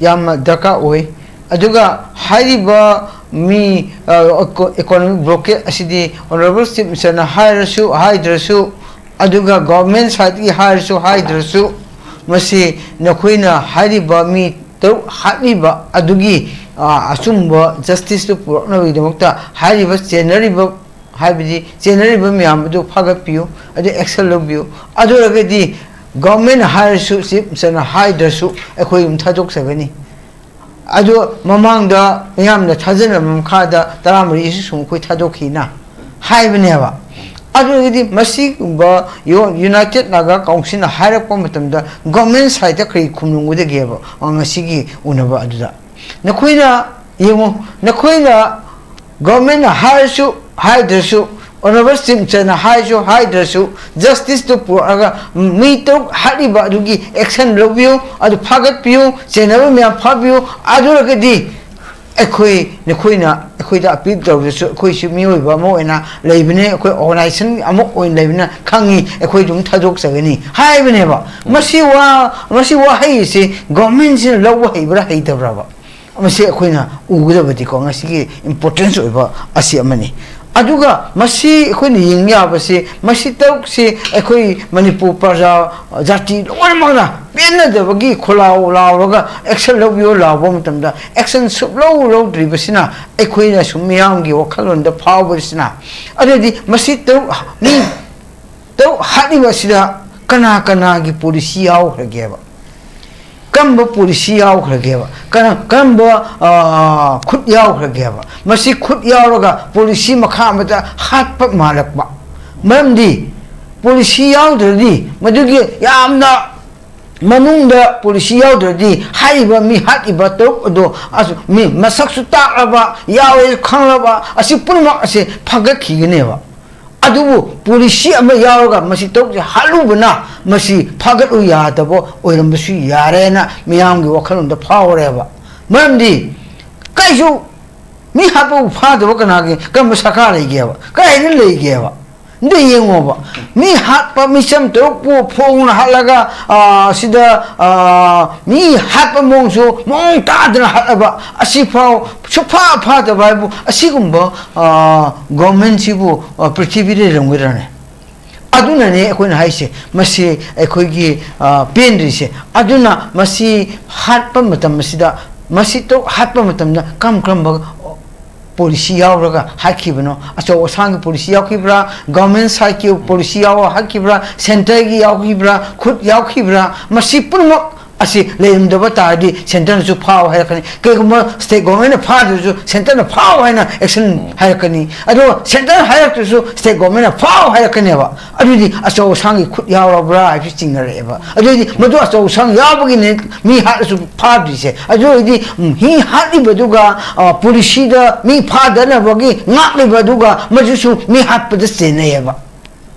ꯌꯥꯝꯅ ꯗꯔꯀꯥꯔ ꯑꯣꯏ꯫ ꯑꯗꯨꯒ ꯍꯥꯏꯔꯤꯕ ꯃꯤ, ꯑ, ꯏꯀꯣ-, ꯏꯀꯣꯅꯣꯃꯤꯛ ꯕ꯭ꯂꯣꯀꯦꯠ ꯑꯁꯤꯗꯤ ꯑꯣꯅꯔꯦꯕꯜ ꯆꯤꯐ ꯃꯤꯅꯤꯁꯇꯔꯅ ꯍꯥꯏꯔꯁꯨ ꯍꯥꯏꯗ꯭ꯔꯁꯨ, ꯑꯗꯨꯒ ꯒꯚꯔꯟꯃꯦꯟ ꯁꯥꯏꯠꯇꯒꯤ ꯍꯥꯏꯔꯁꯨ ꯍꯥꯏꯗ꯭ꯔꯁꯨ, ꯃꯁꯤ ꯅꯈꯣꯏꯅ ꯍꯥꯏꯔꯤꯕ ꯃꯤ ꯇꯔꯨꯛ ꯍꯥꯠꯂꯤꯕ ꯑꯗꯨꯒꯤ, ꯑ, ꯑꯆꯨꯝꯕ ꯖꯁꯇꯤꯁꯇꯨ ꯄꯨꯔꯛꯅꯕꯒꯤꯗꯃꯛꯇ ꯍꯥꯏꯔꯤꯕ ꯆꯦꯟꯅꯔꯤꯕ, ꯍꯥꯏꯕꯗꯤ ꯆꯦꯟꯅꯔꯤꯕ ꯃꯌꯥꯝ ꯑꯗꯨ ꯐꯥꯒꯠꯄꯤꯌꯨ, ꯑꯗꯨ ꯑꯦꯛꯁꯟ ꯂꯧꯕꯤꯌꯨ꯫ ꯑꯗꯨ ꯑꯣꯏꯔꯒꯗꯤ ꯒꯚꯔꯟꯃꯦꯟꯅ ꯍꯥꯏꯔꯁꯨ, ꯆꯤꯐ ꯃꯤꯅꯤꯁꯇꯔꯅ ꯍꯥꯏꯗ꯭ꯔꯁꯨ ꯑꯩꯈꯣꯏ ꯑꯗꯨꯝ ꯊꯥꯗꯣꯛꯆꯒꯅꯤ꯫ ꯑꯗꯣ ꯃꯃꯥꯡꯗ ꯃꯤꯌꯥꯝꯅ ꯊꯥꯖꯅꯕ ꯃꯈꯥꯗ ꯇꯔꯥꯃꯔꯤꯁꯨ ꯁꯨꯝ ꯑꯩꯈꯣꯏ ꯊꯥꯗꯣꯛꯈꯤꯅ ꯍꯥꯏꯕꯅꯦꯕ꯫ ꯑꯗꯨ ꯑꯣꯏꯔꯒꯗꯤ ꯃꯁꯤꯒꯨꯝꯕ ꯌꯨ-, ꯌꯨꯅꯥꯏꯇꯦꯠ ꯅꯥꯒꯥ ꯀꯥꯎꯟꯁꯤꯜꯅ ꯍꯥꯏꯔꯛꯄ ꯃꯇꯝꯗ ꯒꯚꯔꯟꯃꯦꯟ ꯁꯥꯏꯠꯇ ꯀꯔꯤ ꯈꯨꯝꯂꯝꯒꯗꯒꯦꯕ, ꯑ, ꯉꯁꯤꯒꯤ ꯎꯅꯕ ꯑꯗꯨꯗ? ꯅꯈꯣꯏꯅ ꯌꯦꯡꯉꯨ, ꯅꯈꯣꯏꯅ ꯒꯚꯔꯟꯃꯦꯟꯅ ꯍꯥꯏꯔꯁꯨ ꯍꯥꯏꯗ꯭ꯔꯁꯨ, Honorable Chief Minister ꯅ ꯍꯥꯏꯁꯨ ꯍꯥꯏꯗ꯭ꯔꯁꯨ, ꯖꯁꯇꯤꯁꯇꯨ ꯄꯨꯔꯛꯑꯒ ꯃꯤ ꯇꯔꯨꯛ ꯍꯥꯠꯂꯤꯕ ꯑꯗꯨꯒꯤ ꯑꯦꯛꯁꯟ ꯂꯧꯕꯤꯌꯨ, ꯑꯗꯨ ꯐꯥꯒꯠꯄꯤꯌꯨ, ꯆꯦꯟꯅꯕ ꯃꯌꯥꯝ ꯐꯥꯕꯤꯌꯨ꯫ ꯑꯗꯨ ꯑꯣꯏꯔꯒꯗꯤ ꯑꯩꯈꯣꯏ, ꯅꯈꯣꯏꯅ ꯑꯩꯈꯣꯏꯗ ꯑꯄꯤꯜ ꯇꯧꯔꯁꯨ, ꯑꯩꯈꯣꯏꯁꯨ ꯃꯤꯑꯣꯏꯕ ꯑꯃ ꯑꯣꯏꯅ ꯂꯩꯕꯅꯦ, ꯑꯩꯈꯣꯏ ꯑꯣꯔꯒꯅꯥꯏꯖꯦꯁꯟ ꯑꯃ ꯑꯣꯏꯅ ꯂꯩꯕꯅ ꯈꯪꯉꯤ, ꯑꯩꯈꯣꯏ ꯑꯗꯨꯝ ꯊꯥꯗꯣꯛꯆꯒꯅꯤ ꯍꯥꯏꯕꯅꯦꯕ꯫ ꯃꯁꯤ ꯋꯥ, ꯃꯁꯤ ꯋꯥꯍꯩ ꯑꯁꯤ ꯒꯣꯔꯃꯦꯟꯁꯤꯅ ꯂꯧꯕ ꯍꯩꯕ꯭ꯔꯥ ꯍꯩꯇꯕ꯭ꯔꯕ? ꯃꯁꯤ ꯑꯩꯈꯣꯏꯅ ꯎꯒꯗꯕꯗꯤꯀꯣ, ꯉꯁꯤꯒꯤ ꯏꯝꯄꯣꯔꯇꯦꯟꯁ ꯑꯣꯏꯕ ꯑꯁꯤ ꯑꯃꯅꯤ꯫ ꯑꯗꯨꯒ ꯃꯁꯤ ꯑꯩꯈꯣꯏꯅ ꯌꯦꯡ ꯌꯥꯕꯁꯤ, ꯃꯁꯤ ꯇꯔꯨꯛꯁꯤ ꯑꯩꯈꯣꯏ ꯃꯅꯤꯄꯨꯔ ꯄ꯭ꯔꯖꯥ, ꯖꯥꯇꯤ ꯂꯣꯏꯅꯃꯛꯅ ꯄꯦꯟꯅꯗꯕꯒꯤ ꯈꯣꯜꯂꯥꯎ ꯂꯥꯎꯔꯒ ꯑꯦꯛꯁꯟ ꯂꯧꯕꯤꯌꯨ ꯂꯥꯎꯕ ꯃꯇꯝꯗ, ꯑꯦꯛꯁꯟ ꯁꯨꯛꯂꯧ ꯂꯧꯗ꯭ꯔꯤꯕꯁꯤꯅ ꯑꯩꯈꯣꯏꯅ ꯁꯨꯝ ꯃꯤꯌꯥꯝꯒꯤ ꯋꯥꯈꯜꯂꯣꯟꯗ ꯐꯥꯎꯕꯁꯤꯅ, ꯑꯗꯨꯗꯤ ꯃꯁꯤ ꯇꯔꯨꯛ, ꯃꯤ ꯇꯔꯨꯛ ꯍꯥꯠꯂꯤꯕ ꯑꯁꯤꯗ ꯀꯅꯥ ꯀꯅꯥꯒꯤ ꯄꯣꯂꯤꯁꯤ ꯌꯥꯎꯈ꯭ꯔꯒꯦꯕ? ꯀꯔꯝꯕ ꯄꯣꯂꯤꯁꯤ ꯌꯥꯎꯈ꯭ꯔꯒꯦꯕ? ꯀꯔꯝ-, ꯀꯔꯝꯕ, ꯑꯥ, ꯈꯨꯠ ꯌꯥꯎꯈ꯭ꯔꯒꯦꯕ? ꯃꯁꯤ ꯈꯨꯠ ꯌꯥꯎꯔꯒ ꯄꯣꯂꯤꯁꯤ ꯃꯈꯥ ꯑꯃꯗ ꯍꯥꯠꯄ ꯃꯥꯜꯂꯛꯄ? ꯃꯔꯝꯗꯤ ꯄꯣꯂꯤꯁꯤ ꯌꯥꯎꯗ꯭ꯔꯗꯤ, ꯃꯗꯨꯒꯤ ꯌꯥꯝꯅ ꯃꯅꯨꯡꯗ ꯄꯣꯂꯤꯁꯤ ꯌꯥꯎꯗ꯭ꯔꯗꯤ, ꯍꯥꯏꯔꯤꯕ ꯃꯤ ꯍꯥꯠꯂꯤꯕ ꯇꯔꯨꯛ ꯑꯗꯣ, ꯑꯁ, ꯃꯤ ꯃꯁꯛꯁꯨ ꯇꯥꯛꯂꯕ, ꯌꯥꯎꯋꯦ ꯈꯪꯂꯕ, ꯑꯁꯤ ꯄꯨꯝꯅꯃꯛ ꯑꯁꯦ ꯐꯒꯠꯈꯤꯒꯅꯦꯕ꯫ ꯑꯗꯨꯕꯨ ꯄꯣꯂꯤꯁꯤ ꯑꯃ ꯌꯥꯎꯔꯒ ꯃꯁꯤ ꯇꯔꯨꯛꯁꯦ ꯍꯥꯠꯂꯨꯕꯅ ꯃꯁꯤ ꯐꯥꯒꯠꯂꯨ ꯌꯥꯗꯕ ꯑꯣꯏꯔꯝꯕꯁꯨ ꯌꯥꯔꯦꯅ ꯃꯤꯌꯥꯝꯒꯤ ꯋꯥꯈꯜꯂꯣꯟꯗ ꯐꯥꯎꯔꯦꯕ꯫ ꯃꯔꯝꯗꯤ ꯀꯩꯁꯨ ꯃꯤ ꯍꯥꯠꯄꯕꯨ ꯐꯥꯗꯕ ꯀꯅꯥꯒꯤ, ꯀꯔꯝꯕ ꯁꯔꯀꯥꯔ ꯂꯩꯒꯦꯕ? ꯀꯗꯥꯏꯗ ꯂꯩꯒꯦꯕ? ꯑꯝꯇ ꯌꯦꯡꯉꯣꯕ꯫ ꯃꯤ ꯍꯥꯠꯄ, ꯃꯤꯆꯝ ꯇꯔꯨꯛꯄꯨ ꯐꯣꯡꯅ ꯍꯥꯠꯂꯒ, ꯑꯥ, ꯁꯤꯗ, ꯑꯥ, ꯃꯤ ꯍꯥꯠꯄ ꯃꯑꯣꯡꯁꯨ ꯃꯑꯣꯡ ꯇꯥꯗꯅ ꯍꯥꯠꯂꯕ, ꯑꯁꯤꯐꯥꯎ ꯁꯨꯐꯥ ꯐꯥꯗꯕ ꯍꯥꯏꯕꯨ, ꯑꯁꯤꯒꯨꯝꯕ, ꯑꯥ, ꯒꯣꯔꯃꯦꯟꯁꯤꯕꯨ, ꯑꯥ, ꯄ꯭ꯔꯤꯊꯤꯕꯤꯗ ꯂꯩꯔꯝꯒꯗ꯭ꯔꯅꯦ? ꯑꯗꯨꯅꯅꯦ ꯑꯩꯈꯣꯏꯅ ꯍꯥꯏꯁꯦ, ꯃꯁꯤ ꯑꯩꯈꯣꯏꯒꯤ, ꯑ, ꯄꯦꯟꯗ꯭ꯔꯤꯁꯦ꯫ ꯑꯗꯨꯅ ꯃꯁꯤ ꯍꯥꯠꯄ ꯃꯇꯝ ꯑꯁꯤꯗ, ꯃꯁꯤ ꯇꯔꯨꯛ ꯍꯥꯠꯄ ꯃꯇꯝꯗ ꯀꯔꯝ ꯀꯔꯝꯕ ꯄꯣꯂꯤꯁꯤ ꯌꯥꯎꯔꯒ ꯍꯥꯠꯈꯤꯕꯅꯣ? ꯑꯆꯧ ꯑꯁꯥꯡꯒꯤ ꯄꯣꯂꯤꯁꯤ ꯌꯥꯎꯈꯤꯕ꯭ꯔꯥ? ꯒꯚꯔꯟꯃꯦꯟꯠ ꯁꯥꯏꯠꯀꯤ ꯄꯣꯂꯤꯁꯤ ꯌꯥꯎꯔꯒ ꯍꯥꯠꯈꯤꯕ꯭ꯔꯥ? ꯁꯦꯟꯇꯔꯒꯤ ꯌꯥꯎꯈꯤꯕ꯭ꯔꯥ? ꯈꯨꯠ ꯌꯥꯎꯈꯤꯕ꯭ꯔꯥ? ꯃꯁꯤ ꯄꯨꯝꯅꯃꯛ ꯑꯁꯤ ꯂꯩꯔꯝꯗꯕ ꯇꯥꯔꯗꯤ centreꯅꯁꯨ ꯐꯥꯎ ꯍꯥꯏꯔꯛꯀꯅꯤ꯫ ꯀꯩꯒꯨꯝꯕ state governmentꯅ ꯐꯥꯗ꯭ꯔꯁꯨ centreꯅ ꯐꯥꯎ ꯍꯥꯏꯅ action ꯍꯥꯏꯔꯛꯀꯅꯤ꯫ ꯑꯗꯣ centre ꯍꯥꯏꯔꯛꯇ꯭ꯔꯁꯨ state governmentꯅ ꯐꯥꯎ ꯍꯥꯏꯔꯛꯀꯅꯦꯕ꯫ ꯑꯗꯨꯗꯤ ꯑꯆꯧ ꯑꯁꯥꯡꯒꯤ ꯈꯨꯠ ꯌꯥꯎꯔꯕ꯭ꯔꯥ ꯍꯥꯏꯕꯁꯤ ꯆꯤꯡꯅꯔꯛꯑꯦꯕ꯫ ꯑꯗꯨꯗꯤ ꯃꯗꯨ ꯑꯆꯧ ꯑꯁꯥꯡ ꯌꯥꯎꯕꯒꯤꯅꯦ ꯃꯤ ꯍꯥꯠꯂꯁꯨ ꯐꯥꯗ꯭ꯔꯤꯁꯦ꯫ ꯑꯗꯨ ꯑꯣꯏꯔꯗꯤ, ꯎꯝ, ꯃꯤ ꯍꯥꯠꯂꯤꯕꯗꯨꯒ, ꯑ, policyꯗ ꯃꯤ ꯐꯥꯗꯅꯕꯒꯤ ꯉꯥꯛꯂꯤꯕꯗꯨꯒ ꯃꯗꯨꯁꯨ ꯃꯤ ꯍꯥꯠꯄꯗ ꯆꯦꯟꯅꯩꯌꯦꯕ꯫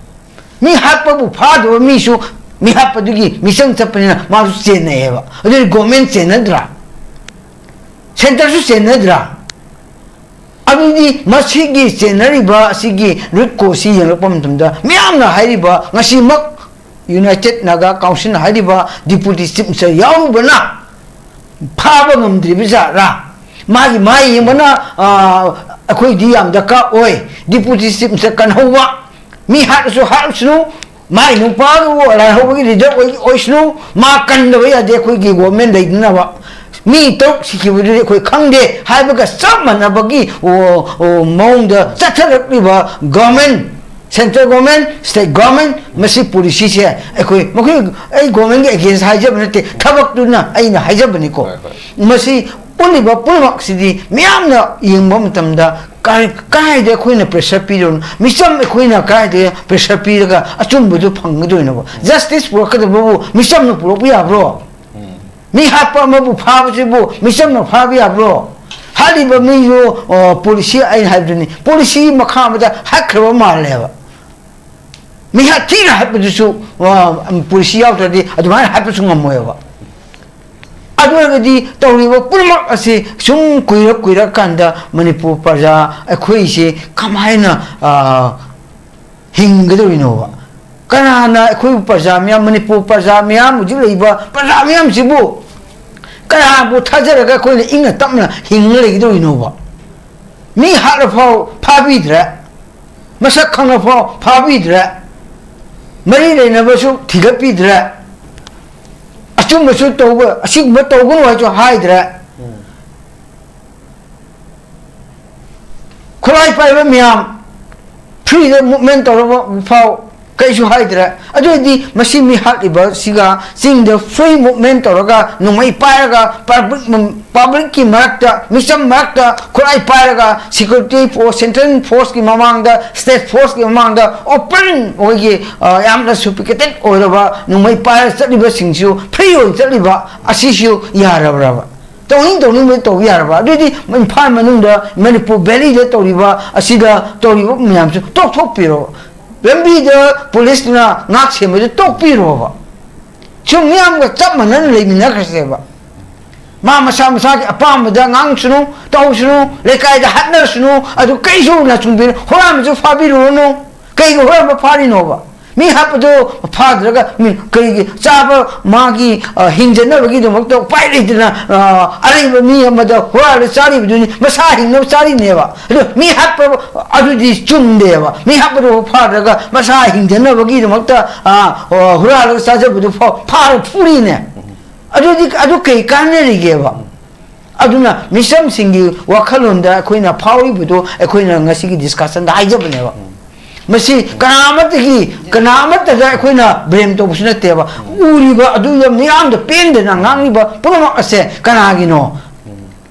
ꯃꯤ ꯍꯥꯠꯄꯕꯨ ꯐꯥꯗꯕ ꯃꯤꯁꯨ ꯃꯤ ꯍꯥꯠꯄꯗꯨꯒꯤ ꯃꯤꯆꯪ ꯆꯠꯄꯅꯤꯅ ꯃꯥꯁꯨ ꯆꯦꯟꯅꯩꯌꯦꯕ꯫ ꯑꯗꯨꯗꯤ government ꯆꯦꯟꯅꯗ꯭ꯔꯥ? Centreꯁꯨ ꯆꯦꯟꯅꯗ꯭ꯔꯥ? ꯑꯗꯨꯗꯤ ꯃꯁꯤꯒꯤ ꯆꯦꯟꯅꯔꯤꯕ ꯑꯁꯤꯒꯤ root causeꯁꯤ ꯌꯦꯡꯂꯛꯄ ꯃꯇꯝꯗ ꯃꯤꯌꯥꯝꯅ ꯍꯥꯏꯔꯤꯕ ꯉꯁꯤꯃꯛ United Naga Council ꯍꯥꯏꯔꯤꯕ Deputy Chief Minister ꯌꯥꯎꯔꯨꯕꯅ ꯐꯥꯕ ꯉꯝꯗ꯭ꯔꯤꯕ ꯖꯥꯠꯔꯥ? ꯃꯥꯒꯤ ꯃꯥ ꯌꯦꯡꯕꯅ, ꯑ, ꯑꯩꯈꯣꯏꯗꯤ ꯌꯥꯝ ꯗꯔꯀꯥꯔ ꯑꯣꯏ꯫ Deputy Chief Minister ꯀꯟꯍꯧꯕ, ꯃꯤ ꯍꯥꯠꯂꯁꯨ ꯍꯥꯠꯂꯁꯅꯨ, ꯃꯥꯒꯤ ꯅꯨꯄꯥꯗꯨꯕꯨ ꯂꯥꯜꯍꯧꯕꯒꯤ leader ꯑꯣꯏ-, ꯑꯣꯏꯁꯅꯨ, ꯃꯥ ꯀꯟꯗꯕ ꯌꯥꯗꯦ ꯑꯩꯈꯣꯏꯒꯤ government ꯂꯩꯅꯅꯕ꯫ ꯃꯤ ꯇꯔꯨꯛ ꯁꯤꯈꯤꯕꯗꯨꯗꯤ ꯑꯩꯈꯣꯏ ꯈꯪꯗꯦ ꯍꯥꯏꯕꯒ ꯆꯞ ꯃꯥꯟꯅꯕꯒꯤ, ꯑꯣ, ꯑꯣ, ꯃꯑꯣꯡꯗ ꯆꯠꯊꯔꯛꯂꯤꯕ government, central government, state government, ꯃꯁꯤ policyꯁꯦ ꯑꯩꯈꯣꯏ, ꯃꯈꯣꯏ, ꯑꯩ governmentꯀꯤ against ꯍꯥꯏꯖꯕ ꯅꯠꯇꯦ, ꯊꯕꯛꯇꯨꯅ ꯑꯩꯅ ꯍꯥꯏꯖꯕꯅꯤꯀꯣ꯫ ꯍꯣꯏ, ꯍꯣꯏ꯫ ꯃꯁꯤ ꯄꯨꯜꯂꯤꯕ ꯄꯨꯝꯅꯃꯛꯁꯤꯗꯤ ꯃꯤꯌꯥꯝꯅ ꯌꯦꯡꯕ ꯃꯇꯝꯗ ꯀꯥꯏ-, ꯀꯥꯏꯗ ꯑꯩꯈꯣꯏꯅ pressure ꯄꯤꯔꯨꯅꯣ? ꯃꯤꯆꯝ ꯑꯩꯈꯣꯏꯅ ꯀꯥꯏꯗ pressure ꯄꯤꯔꯒ ꯑꯆꯨꯝꯕꯗꯨ ꯐꯪꯒꯗꯣꯏꯅꯣꯕ? Justice ꯄꯨꯔꯛꯀꯗꯕꯕꯨ ꯃꯤꯆꯝꯅ ꯄꯨꯔꯛꯄ ꯌꯥꯕ꯭ꯔꯣ? ꯎꯝ꯫ ꯃꯤ ꯍꯥꯠꯄ ꯑꯃꯕꯨ ꯐꯥꯕꯁꯤꯕꯨ ꯃꯤꯆꯝꯅ ꯐꯥꯕ ꯌꯥꯕ꯭ꯔꯣ? ꯍꯥꯠꯂꯤꯕ ꯃꯤꯗꯨ, ꯑ, policy ꯑꯩꯅ ꯍꯥꯏꯕꯗꯨꯅꯤ, policy ꯃꯈꯥ ꯑꯃꯗ ꯍꯥꯠꯈ꯭ꯔꯕ ꯃꯥꯜꯂꯦꯕ꯫ ꯃꯤꯍꯥꯠ ꯊꯤꯅ ꯍꯥꯠꯄꯗꯨꯁꯨ, ꯑ, policy ꯌꯥꯎꯗ꯭ꯔꯗꯤ ꯑꯗꯨꯃꯥꯏꯅ ꯍꯥꯠꯄꯁꯨ ꯉꯝꯃꯣꯏꯕ꯫ ꯑꯗꯨ ꯑꯣꯏꯔꯒꯗꯤ ꯇꯧꯔꯤꯕ ꯄꯨꯝꯅꯃꯛ ꯑꯁꯤ ꯁꯨꯝ ꯀꯨꯏꯔ ꯀꯨꯏꯔꯀꯥꯟꯗ ꯃꯅꯤꯄꯨꯔ ꯄ꯭ꯔꯖꯥ ꯑꯩꯈꯣꯏꯁꯦ ꯀꯃꯥꯏꯅ, ꯑ, ꯍꯤꯡꯒꯗꯧꯔꯤꯅꯣꯕ? ꯀꯅꯥꯅ ꯑꯩꯈꯣꯏ ꯄ꯭ꯔꯖꯥ ꯃꯤꯌꯥꯝ, ꯃꯅꯤꯄꯨꯔ ꯄ꯭ꯔꯖꯥ ꯃꯤꯌꯥꯝ, ꯍꯧꯖꯤꯛ ꯂꯩꯔꯤꯕ ꯄ꯭ꯔꯖꯥ ꯃꯤꯌꯥꯝꯁꯤꯕꯨ ꯀꯅꯥꯕꯨ ꯊꯥꯖꯔꯒ ꯑꯩꯈꯣꯏꯅ ꯏꯪꯅ ꯇꯞꯅ ꯍꯤꯡꯉ ꯂꯩꯒꯗꯧꯔꯤꯅꯣꯕ? ꯃꯤ ꯍꯥꯠꯂꯐꯥꯎ ꯐꯥꯕꯤꯗ꯭ꯔꯦ, ꯃꯁꯛ ꯈꯪꯉꯐꯥꯎ ꯐꯥꯕꯤꯗ꯭ꯔꯦ, ꯃꯔꯤ ꯂꯩꯅꯕꯁꯨ ꯊꯤꯒꯠꯄꯤꯗ꯭ꯔꯦ, ꯑꯆꯨꯝꯕꯁꯨ ꯇꯧꯕ, ꯑꯁꯤꯒꯨꯝꯕ ꯇꯧꯒꯅꯨ ꯍꯥꯏꯁꯨ ꯍꯥꯏꯗ꯭ꯔꯦ꯫ ꯎꯝ꯫ ꯈꯨꯠꯂꯥꯏ ꯄꯥꯏꯕ ꯃꯌꯥꯝ freeꯗ movement ꯇꯧꯔꯕ ꯐꯥꯎ ꯀꯩꯁꯨ ꯍꯥꯏꯗ꯭ꯔꯦ꯫ ꯑꯗꯨ ꯑꯣꯏꯔꯗꯤ ꯃꯁꯤ ꯃꯤ ꯍꯥꯠꯂꯤꯕꯁꯤꯒ ꯆꯤꯡꯗ free movement ꯇꯧꯔꯒ ꯅꯣꯡꯃꯩ ꯄꯥꯏꯔꯒ public, publicꯀꯤ ꯃꯔꯛꯇ, ꯃꯤꯆꯝ ꯃꯔꯛꯇ ꯈꯨꯠꯂꯥꯏ ꯄꯥꯏꯔꯒ security force, central forceꯀꯤ ꯃꯃꯥꯡꯗ, state forceꯀꯤ ꯃꯃꯥꯡꯗ open ꯑꯣꯏꯒꯤ, ꯑ, ꯌꯥꯝꯅ sophisticated ꯑꯣꯏꯔꯕ ꯅꯣꯡꯃꯩ ꯄꯥꯏꯔꯒ ꯆꯠꯂꯤꯕꯁꯤꯡꯁꯨ free ꯑꯣꯏꯅ ꯆꯠꯂꯤꯕ ꯑꯁꯤꯁꯨ ꯌꯥꯔꯕ꯭ꯔꯕ? ꯇꯧꯅꯤꯡ ꯇꯧꯅꯤꯡꯕ ꯇꯧꯕ ꯌꯥꯔꯕ? ꯑꯗꯨꯗꯤ ꯏꯝꯐꯥꯜ ꯃꯅꯨꯡꯗ ꯃꯅꯤꯄꯨꯔ valleyꯗ ꯇꯧꯔꯤꯕ ꯑꯁꯤꯗ ꯇꯧꯔꯤꯕ ꯃꯌꯥꯝꯁꯨ ꯇꯣꯛꯊꯣꯛꯄꯤꯔꯣ꯫ ꯂꯝꯕꯤꯗ ꯄꯨꯂꯤꯁꯅ ꯉꯥꯛ ꯁꯦꯟꯕꯗꯨ ꯇꯣꯛꯄꯤꯔꯣꯕ꯫ ꯁꯨꯝ ꯃꯤꯌꯥꯝꯒ ꯆꯞ ꯃꯥꯟꯅꯅ ꯂꯩꯃꯤꯟꯅꯈ꯭ꯔꯁꯦꯕ꯫ ꯃꯥ ꯃꯁꯥ ꯃꯁꯥꯒꯤ ꯑꯄꯥꯝꯕꯗ ꯉꯥꯡꯁꯅꯨ, ꯇꯧꯁꯅꯨ, ꯂꯩꯀꯥꯏꯗ ꯍꯥꯠꯅꯔꯁꯅꯨ, ꯑꯗꯨ ꯀꯩꯁꯨ ꯅꯆꯨꯡꯕꯤꯔꯨ-, ꯍꯨꯔꯥꯟꯕꯁꯨ ꯐꯥꯕꯤꯔꯨꯔꯅꯨ꯫ ꯀꯩꯒꯤ ꯍꯨꯔꯥꯟꯕ ꯐꯥꯔꯤꯅꯣꯕ? ꯃꯤ ꯍꯥꯠꯄꯗꯣ ꯐꯥꯗ꯭ꯔꯒ ꯃꯤ ꯀꯩꯒꯤ ꯆꯥꯕ ꯃꯥꯒꯤ, ꯑ, ꯍꯤꯡꯖꯅꯕꯒꯤꯗꯃꯛꯇ ꯎꯄꯥꯏ ꯂꯩꯇꯅ, ꯑ, ꯑꯔꯩꯕ ꯃꯤ ꯑꯃꯗ ꯍꯨꯔꯥꯜꯂ ꯆꯥꯔꯤꯕꯗꯨꯅꯤ, ꯃꯁꯥ ꯍꯤꯡꯅꯕ ꯆꯥꯔꯤꯅꯦꯕ꯫ ꯑꯗꯣ ꯃꯤ ꯍꯥꯠꯄ ꯑꯗꯨꯗꯤ ꯆꯨꯝꯗꯦꯕ꯫ ꯃꯤ ꯍꯥꯠꯄꯗꯣ ꯐꯥꯗ꯭ꯔꯒ ꯃꯁꯥ ꯍꯤꯡꯖꯅꯕꯒꯤꯗꯃꯛꯇ, ꯑ, ꯑ, ꯍꯨꯔꯥꯜꯂꯒ ꯆꯥꯖꯕꯗꯨ ꯐꯥ-, ꯐꯥꯔ ꯐꯨꯔꯤꯅꯦ꯫ ꯑꯗꯨꯗꯤ ꯑꯗꯨ ꯀꯩ ꯀꯥꯟꯅꯔꯤꯒꯦꯕ? ꯑꯗꯨꯅ ꯃꯤꯆꯝꯁꯤꯡꯒꯤ ꯋꯥꯈꯜꯂꯣꯟꯗ ꯑꯩꯈꯣꯏꯅ ꯐꯥꯎꯔꯤꯕꯗꯣ ꯑꯩꯈꯣꯏꯅ ꯉꯁꯤꯒꯤ discussionꯗ ꯍꯥꯏꯖꯕꯅꯦꯕ꯫ ꯃꯁꯤ ꯀꯅꯥ ꯑꯃꯠꯇꯒꯤ, ꯀꯅꯥ ꯑꯃꯠꯇꯗ ꯑꯩꯈꯣꯏꯅ blame ꯇꯧꯕꯁꯨ ꯅꯠꯇꯦꯕ꯫ ꯎꯔꯤꯕ ꯑꯗꯨꯒ ꯃꯤꯌꯥꯝꯗ ꯄꯦꯟꯗꯅ ꯉꯥꯡꯂꯤꯕ ꯄꯨꯝꯅꯃꯛ ꯑꯁꯦ ꯀꯅꯥꯒꯤꯅꯣ?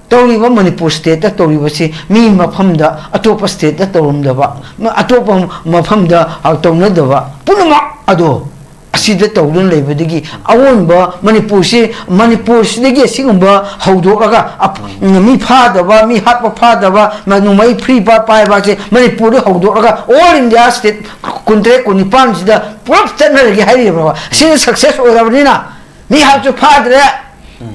ꯇꯧꯔꯤꯕ ꯃꯅꯤꯄꯨꯔ stateꯇ ꯇꯧꯔꯤꯕꯁꯤ ꯃꯤ ꯃꯐꯝꯗ, ꯑꯇꯣꯞꯄ stateꯇ ꯇꯧꯔꯝꯗꯕ, ꯑꯇꯣꯞꯄ ꯃꯐꯝꯗ, ꯑ, ꯇꯧꯅꯗꯕ ꯄꯨꯝꯅꯃꯛ ꯑꯗꯣ ꯑꯁꯤꯗ ꯇꯧꯗꯨꯅ ꯂꯩꯕꯗꯒꯤ ꯑꯑꯣꯟꯕ ꯃꯅꯤꯄꯨꯔꯁꯤ, ꯃꯅꯤꯄꯨꯔꯁꯤꯗꯒꯤ ꯑꯁꯤꯒꯨꯝꯕ ꯍꯧꯗꯣꯛꯂꯒ ꯑꯞ-, ꯃꯤ ꯐꯥꯗꯕ, ꯃꯤ ꯍꯥꯠꯄ ꯐꯥꯗꯕ, ꯃ-, ꯅꯣꯡꯃꯩ free ꯄꯥ-, ꯄꯥꯏꯕ ꯍꯥꯏꯁꯦ ꯃꯅꯤꯄꯨꯔꯗ ꯍꯧꯗꯣꯛꯂꯒ all India state ꯀꯨꯟꯇꯔꯦꯠ, ꯀꯨꯟꯅꯤꯄꯥꯟꯁꯤꯗ ꯄꯨꯂꯞ ꯆꯠꯅꯔꯒꯦ ꯍꯥꯏꯔꯤꯕ꯭ꯔꯕ? ꯁꯤꯅ success ꯑꯣꯏꯔꯕꯅꯤꯅ ꯃꯤ ꯍꯥꯠꯁꯨ ꯐꯥꯗ꯭ꯔꯦ,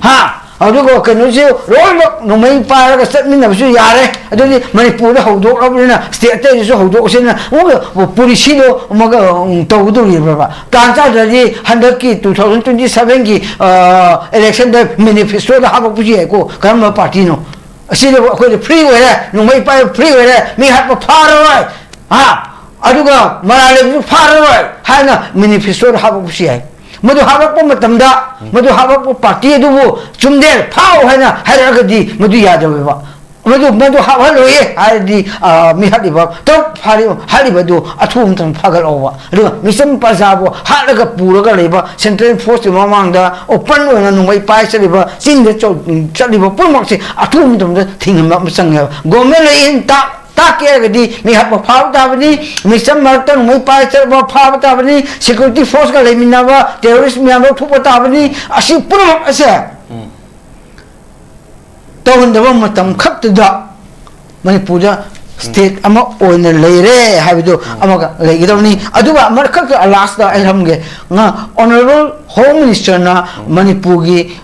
ꯍꯥ? ꯑꯗꯨꯒ ꯀꯩꯅꯣꯁꯤ ꯂꯣꯏꯅꯃꯛ ꯅꯣꯡꯃꯩ ꯄꯥꯏꯔꯒ ꯆꯠꯃꯤꯟꯅꯕꯁꯨ ꯌꯥꯔꯦ꯫ ꯑꯗꯨꯗꯤ ꯃꯅꯤꯄꯨꯔꯗ ꯍꯧꯗꯣꯛꯂꯕꯅꯤꯅ state ꯑꯇꯩꯗꯁꯨ ꯍꯧꯗꯣꯛꯑꯁꯤꯅ ꯑꯃꯨꯛ policyꯗꯣ ꯑꯃꯒ, ꯎꯝ, ꯇꯧꯒꯗꯧꯔꯤꯕ꯭ꯔꯕ? ꯇꯥꯟ ꯆꯥꯗ꯭ꯔꯗꯤ ꯍꯟꯗꯛꯀꯤ two thousand twenty sevenꯒꯤ, ꯑ, electionꯗ manifestoꯗ ꯍꯥꯞꯄꯛꯄꯁꯨ ꯌꯥꯏꯀꯣ, ꯀꯔꯝꯕ partyꯅꯣ? ꯑꯁꯤꯗ ꯑꯩꯈꯣꯏꯗ free ꯑꯣꯏꯔꯦ, ꯅꯣꯡꯃꯩ ꯄꯥꯏꯕ free ꯑꯣꯏꯔꯦ, ꯃꯤ ꯍꯥꯠꯄ ꯐꯥꯔꯔꯣꯏ, ꯍꯥ? ꯑꯗꯨꯒ ꯃꯔꯥꯜ ꯂꯩꯕꯁꯨ ꯐꯥꯔꯔꯣꯏ ꯍꯥꯏꯅ manifestoꯗ ꯍꯥꯞꯄꯛꯄꯁꯨ ꯌꯥꯏ꯫ ꯃꯗꯨ ꯍꯥꯄꯛꯄ ꯃꯇꯝꯗ, ꯃꯗꯨ ꯍꯥꯄꯛꯄ party ꯑꯗꯨꯕꯨ ꯆꯨꯝꯗꯦ, ꯐꯥꯎ ꯍꯥꯏꯅ ꯍꯥꯏꯔꯛꯑꯒꯗꯤ ꯃꯗꯨ ꯌꯥꯗꯕ꯫ ꯃꯗꯨ ꯃꯗꯨ ꯍꯥꯞꯍꯜꯂꯣꯏꯌꯦ ꯍꯥꯏꯔꯗꯤ, ꯑ, ꯃꯤ ꯍꯥꯠꯂꯤꯕ ꯇꯔꯨꯛ ꯐꯥꯔꯤꯕ, ꯍꯥꯠꯂꯤꯕꯗꯨ ꯑꯊꯨꯕ ꯃꯇꯝꯗ ꯐꯥꯒꯠꯂꯛꯑꯣꯕ꯫ ꯑꯗꯨꯒ ꯃꯤꯆꯝ ꯄ꯭ꯔꯖꯥꯕꯨ ꯍꯥꯠꯂꯒ ꯄꯨꯔꯒ ꯂꯩꯕ central forceꯀꯤ ꯃꯃꯥꯡꯗ open ꯑꯣꯏꯅ ꯅꯣꯡꯃꯩ ꯄꯥꯏ ꯆꯠꯂꯤꯕ, ꯆꯤꯡꯗ ꯆꯧ-, ꯆꯠꯂꯤꯕ ꯄꯨꯝꯅꯃꯛꯁꯦ ꯑꯊꯨꯕ ꯃꯇꯝꯗ ꯊꯤꯡꯍꯟꯕ ꯑꯃ ꯆꯪꯉꯦꯕ꯫ Government ꯂꯩ ꯇꯥꯛ-, ꯇꯥꯛꯀꯦ ꯍꯥꯏꯔꯒꯗꯤ ꯃꯤ ꯍꯥꯠꯄ ꯐꯥꯕ ꯇꯥꯕꯅꯤ, ꯃꯤꯆꯝ ꯃꯔꯛꯇ ꯅꯣꯡꯃꯩ ꯄꯥꯏ ꯆꯠꯄ ꯐꯥꯕ ꯇꯥꯕꯅꯤ, security forceꯀ ꯂꯩꯃꯤꯟꯅꯕ terrorist ꯃꯌꯥꯝ ꯂꯧꯊꯣꯛꯄ ꯇꯥꯕꯅꯤ꯫ ꯑꯁꯤ ꯄꯨꯝꯅꯃꯛ ꯑꯁꯦ ꯇꯧꯍꯟꯗꯕ ꯃꯇꯝ ꯈꯛꯇꯗ ꯃꯅꯤꯄꯨꯔꯗ state ꯑꯃ ꯑꯣꯏꯅ ꯂꯩꯔꯦ ꯍꯥꯏꯕꯗꯨ ꯑꯃꯒ ꯂꯩꯒꯗꯕꯅꯤ꯫ ꯑꯗꯨꯒ ꯑꯃꯈꯛꯇ lastꯇ ꯑꯩ ꯍꯥꯏꯔꯝꯒꯦ, ꯉ-, Honourable Home Ministerꯅ ꯃꯅꯤꯄꯨꯔꯒꯤ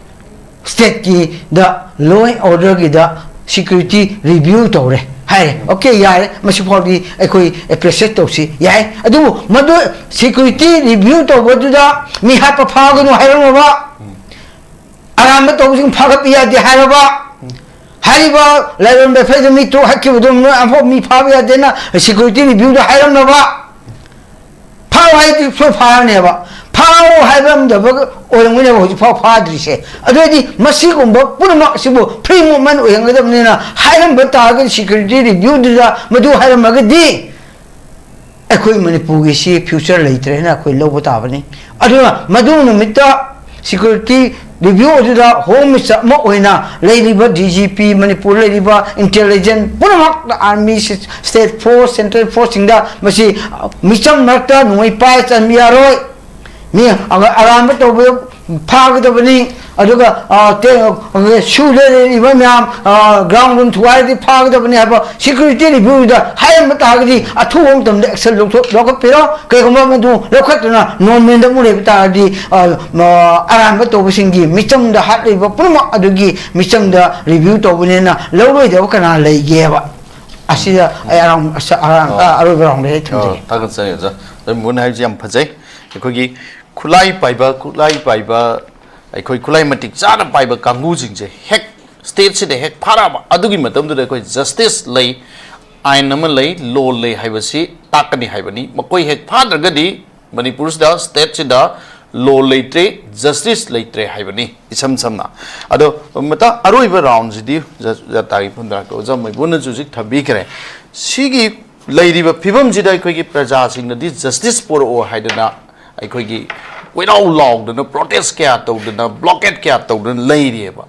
stateꯀꯤꯗ law and orderꯒꯤꯗ security review ꯇꯧꯔꯦ ꯍꯥꯏꯔꯦ꯫ Okay, ꯌꯥꯔꯦ, ꯃꯁꯤꯐꯥꯎꯗꯤ ꯑꯩꯈꯣꯏ appreciate ꯇꯧꯁꯤ, ꯌꯥꯏ꯫ ꯑꯗꯨꯕꯨ ꯃꯗꯨ security review ꯇꯧꯕꯗꯨꯗ ꯃꯤ ꯍꯥꯠꯄ ꯐꯥꯒꯅꯨ ꯍꯥꯏꯔꯝꯃꯕ, ꯑꯔꯥꯟꯕ ꯇꯧꯕꯁꯤꯡ ꯐꯥꯒꯠꯄ ꯌꯥꯗꯦ ꯍꯥꯏꯔꯕ, ꯍꯥꯏꯔꯤꯕ ꯂꯥꯏꯔꯣꯟ ꯕꯦꯐꯩꯗ ꯃꯤ ꯇꯔꯨꯛ ꯍꯥꯠꯈꯤꯕꯗꯣ ꯅꯣꯏ ꯑꯃꯐꯥꯎ ꯃꯤ ꯐꯥꯕ ꯌꯥꯗꯦꯅ security reviewꯗ ꯍꯥꯏꯔꯝꯂꯕ, ꯐꯥꯎ ꯍꯥꯏꯗꯤ ꯁꯣꯏ ꯐꯥꯔꯅꯦꯕ, ꯐꯥꯎ ꯍꯥꯏꯕ ꯉꯝꯗꯕ ꯑꯣꯏꯔꯝꯒꯅꯦꯕ ꯍꯧꯖꯤꯛꯐꯥꯎ ꯐꯥꯗ꯭ꯔꯤꯁꯦ꯫ ꯑꯗꯨ ꯑꯣꯏꯔꯗꯤ ꯃꯁꯤꯒꯨꯝꯕ ꯄꯨꯝꯅꯃꯛ ꯑꯁꯤꯕꯨ free movement ꯑꯣꯏꯍꯟꯒꯗꯕꯅꯤꯅ ꯍꯥꯏꯔꯝꯕ ꯇꯥꯔꯒꯗꯤ, security reviewꯗꯨꯗ ꯃꯗꯨ ꯍꯥꯏꯔꯝꯃꯒꯗꯤ ꯑꯩꯈꯣꯏ ꯃꯅꯤꯄꯨꯔꯒꯤ ꯁꯤ future ꯂꯩꯇ꯭ꯔꯦꯅ ꯑꯩꯈꯣꯏ ꯂꯧꯕ ꯇꯥꯕꯅꯤ꯫ ꯑꯗꯨꯅ ꯃꯗꯨ ꯅꯨꯃꯤꯠꯇ security review ꯑꯗꯨꯗ Home Minister ꯑꯃ ꯑꯣꯏꯅ ꯂꯩꯔꯤꯕ D G P, ꯃꯅꯤꯄꯨꯔ ꯂꯩꯔꯤꯕ intelligence ꯄꯨꯝꯅꯃꯛ, army, state force, central forceꯁꯤꯡꯗ ꯃꯁꯤ, ꯑ, ꯃꯤꯆꯝ ꯃꯔꯛꯇ ꯅꯣꯡꯃꯩ ꯄꯥꯏ ꯆꯟꯕ ꯌꯥꯔꯣꯏ꯫ ꯃꯤ ꯑ-, ꯑꯔꯥꯟꯕ ꯇꯧꯕ ꯐꯥꯒꯗꯕꯅꯤ꯫ ꯑꯗꯨꯒ, ꯑ, ꯇꯦ-, ꯑ, ꯁꯨ ꯂꯩꯔꯤꯕ ꯃꯌꯥꯝ, ꯑ, ground room ꯊꯨꯒꯥꯏꯔꯗꯤ ꯐꯥꯒꯗꯕꯅꯤ ꯍꯥꯏꯕ security reviewꯗ ꯍꯥꯏꯔꯝꯕ ꯇꯥꯔꯒꯗꯤ ꯑꯊꯨꯕ ꯃꯇꯝꯗ action ꯂꯧꯊꯣꯛ-, ꯂꯧꯈꯠꯄꯤꯔꯣ꯫ ꯀꯩꯒꯨꯝꯕ ꯃꯗꯨ ꯂꯧꯈꯠꯇꯨꯅ normalꯗ ꯑꯃꯨꯛ ꯂꯩꯕ ꯇꯥꯔꯗꯤ, ꯑ, ꯃ-, ꯑꯔꯥꯟꯕ ꯇꯧꯕꯁꯤꯡꯒꯤ ꯃꯤꯆꯝꯗ ꯍꯥꯠꯂꯤꯕ ꯄꯨꯝꯅꯃꯛ ꯑꯗꯨꯒꯤ ꯃꯤꯆꯝꯗ review ꯇꯧꯕꯅꯤꯅ ꯂꯧꯔꯣꯏꯗꯕ ꯀꯅꯥ ꯂꯩꯒꯦꯕ? ꯑꯁꯤꯗ ꯑꯩ ꯑꯔꯥꯎꯟ-, ꯑꯁ-, ꯑꯔꯥꯎꯟ-, ꯑ, ꯑꯔꯣꯏꯕ roundꯗ ꯑꯩ ꯊꯝꯖꯒꯦ꯫ ꯑ, ꯊꯥꯒꯠꯆꯔꯤ ꯑꯣꯖꯥ꯫ ꯑꯗꯨ ꯃꯨꯟ ꯍꯥꯏꯕꯁꯤ ꯌꯥꯝ ꯐꯖꯩ꯫ ꯑꯩꯈꯣꯏꯒꯤ ꯈꯨꯠꯂꯥꯏ ꯄꯥꯏꯕ, ꯈꯨꯠꯂꯥꯏ ꯄꯥꯏꯕ, ꯑꯩꯈꯣꯏ ꯈꯨꯠꯂꯥꯏ ꯃꯇꯤꯛ ꯆꯥꯅ ꯄꯥꯏꯕ ꯀꯥꯡꯕꯨꯁꯤꯡꯁꯦ ꯍꯦꯛ stateꯁꯤꯗ ꯍꯦꯛ ꯐꯥꯔꯛꯑꯕ, ꯑꯗꯨꯒꯤ ꯃꯇꯝꯗꯨꯗ ꯑꯩꯈꯣꯏ justice ꯂꯩ, ꯑꯥꯏꯟ ꯑꯃ ꯂꯩ, law ꯂꯩ ꯍꯥꯏꯕꯁꯤ ꯇꯥꯛꯀꯅꯤ ꯍꯥꯏꯕꯅꯤ꯫ ꯃꯈꯣꯏ ꯍꯦꯛ ꯐꯥꯗ꯭ꯔꯒꯗꯤ ꯃꯅꯤꯄꯨꯔꯁꯤꯗ, stateꯁꯤꯗ ꯂꯣ ꯂꯩꯇ꯭ꯔꯦ, ꯖꯁꯇꯤꯁ ꯂꯩꯇ꯭ꯔꯦ ꯍꯥꯏꯕꯅꯤ, ꯏꯁꯝ ꯁꯝꯅ꯫ ꯑꯗꯣ ꯃꯇꯥꯡ ꯑꯔꯣꯏꯕ ꯔꯥꯎꯟꯁꯤꯗꯤ ꯖ-, ꯖ-, ꯇꯥꯒꯤ ꯃꯐꯝꯗ ꯑꯣꯖꯥ ꯃꯩꯕꯨꯅꯁꯨ ꯍꯧꯖꯤꯛ ꯊꯝꯕꯤꯈ꯭ꯔꯦ꯫ ꯁꯤꯒꯤ ꯂꯩꯔꯤꯕ ꯐꯤꯕꯝꯁꯤꯗ ꯑꯩꯈꯣꯏꯒꯤ ꯄ꯭ꯔꯖꯥꯁꯤꯡꯅꯗꯤ ꯖꯁꯇꯤꯁ ꯄꯨꯔꯛꯑꯣ ꯍꯥꯏꯗꯅ ꯑꯩꯈꯣꯏꯒꯤ ꯀꯣꯏꯔꯥꯎ ꯂꯥꯎꯗꯅ, ꯄ꯭ꯔꯣꯇꯦꯁ ꯀꯌꯥ ꯇꯧꯗꯅ, ꯕ꯭ꯂꯣꯀꯦꯠ ꯀꯌꯥ ꯇꯧꯗꯅ ꯂꯩꯔꯤꯑꯕ꯫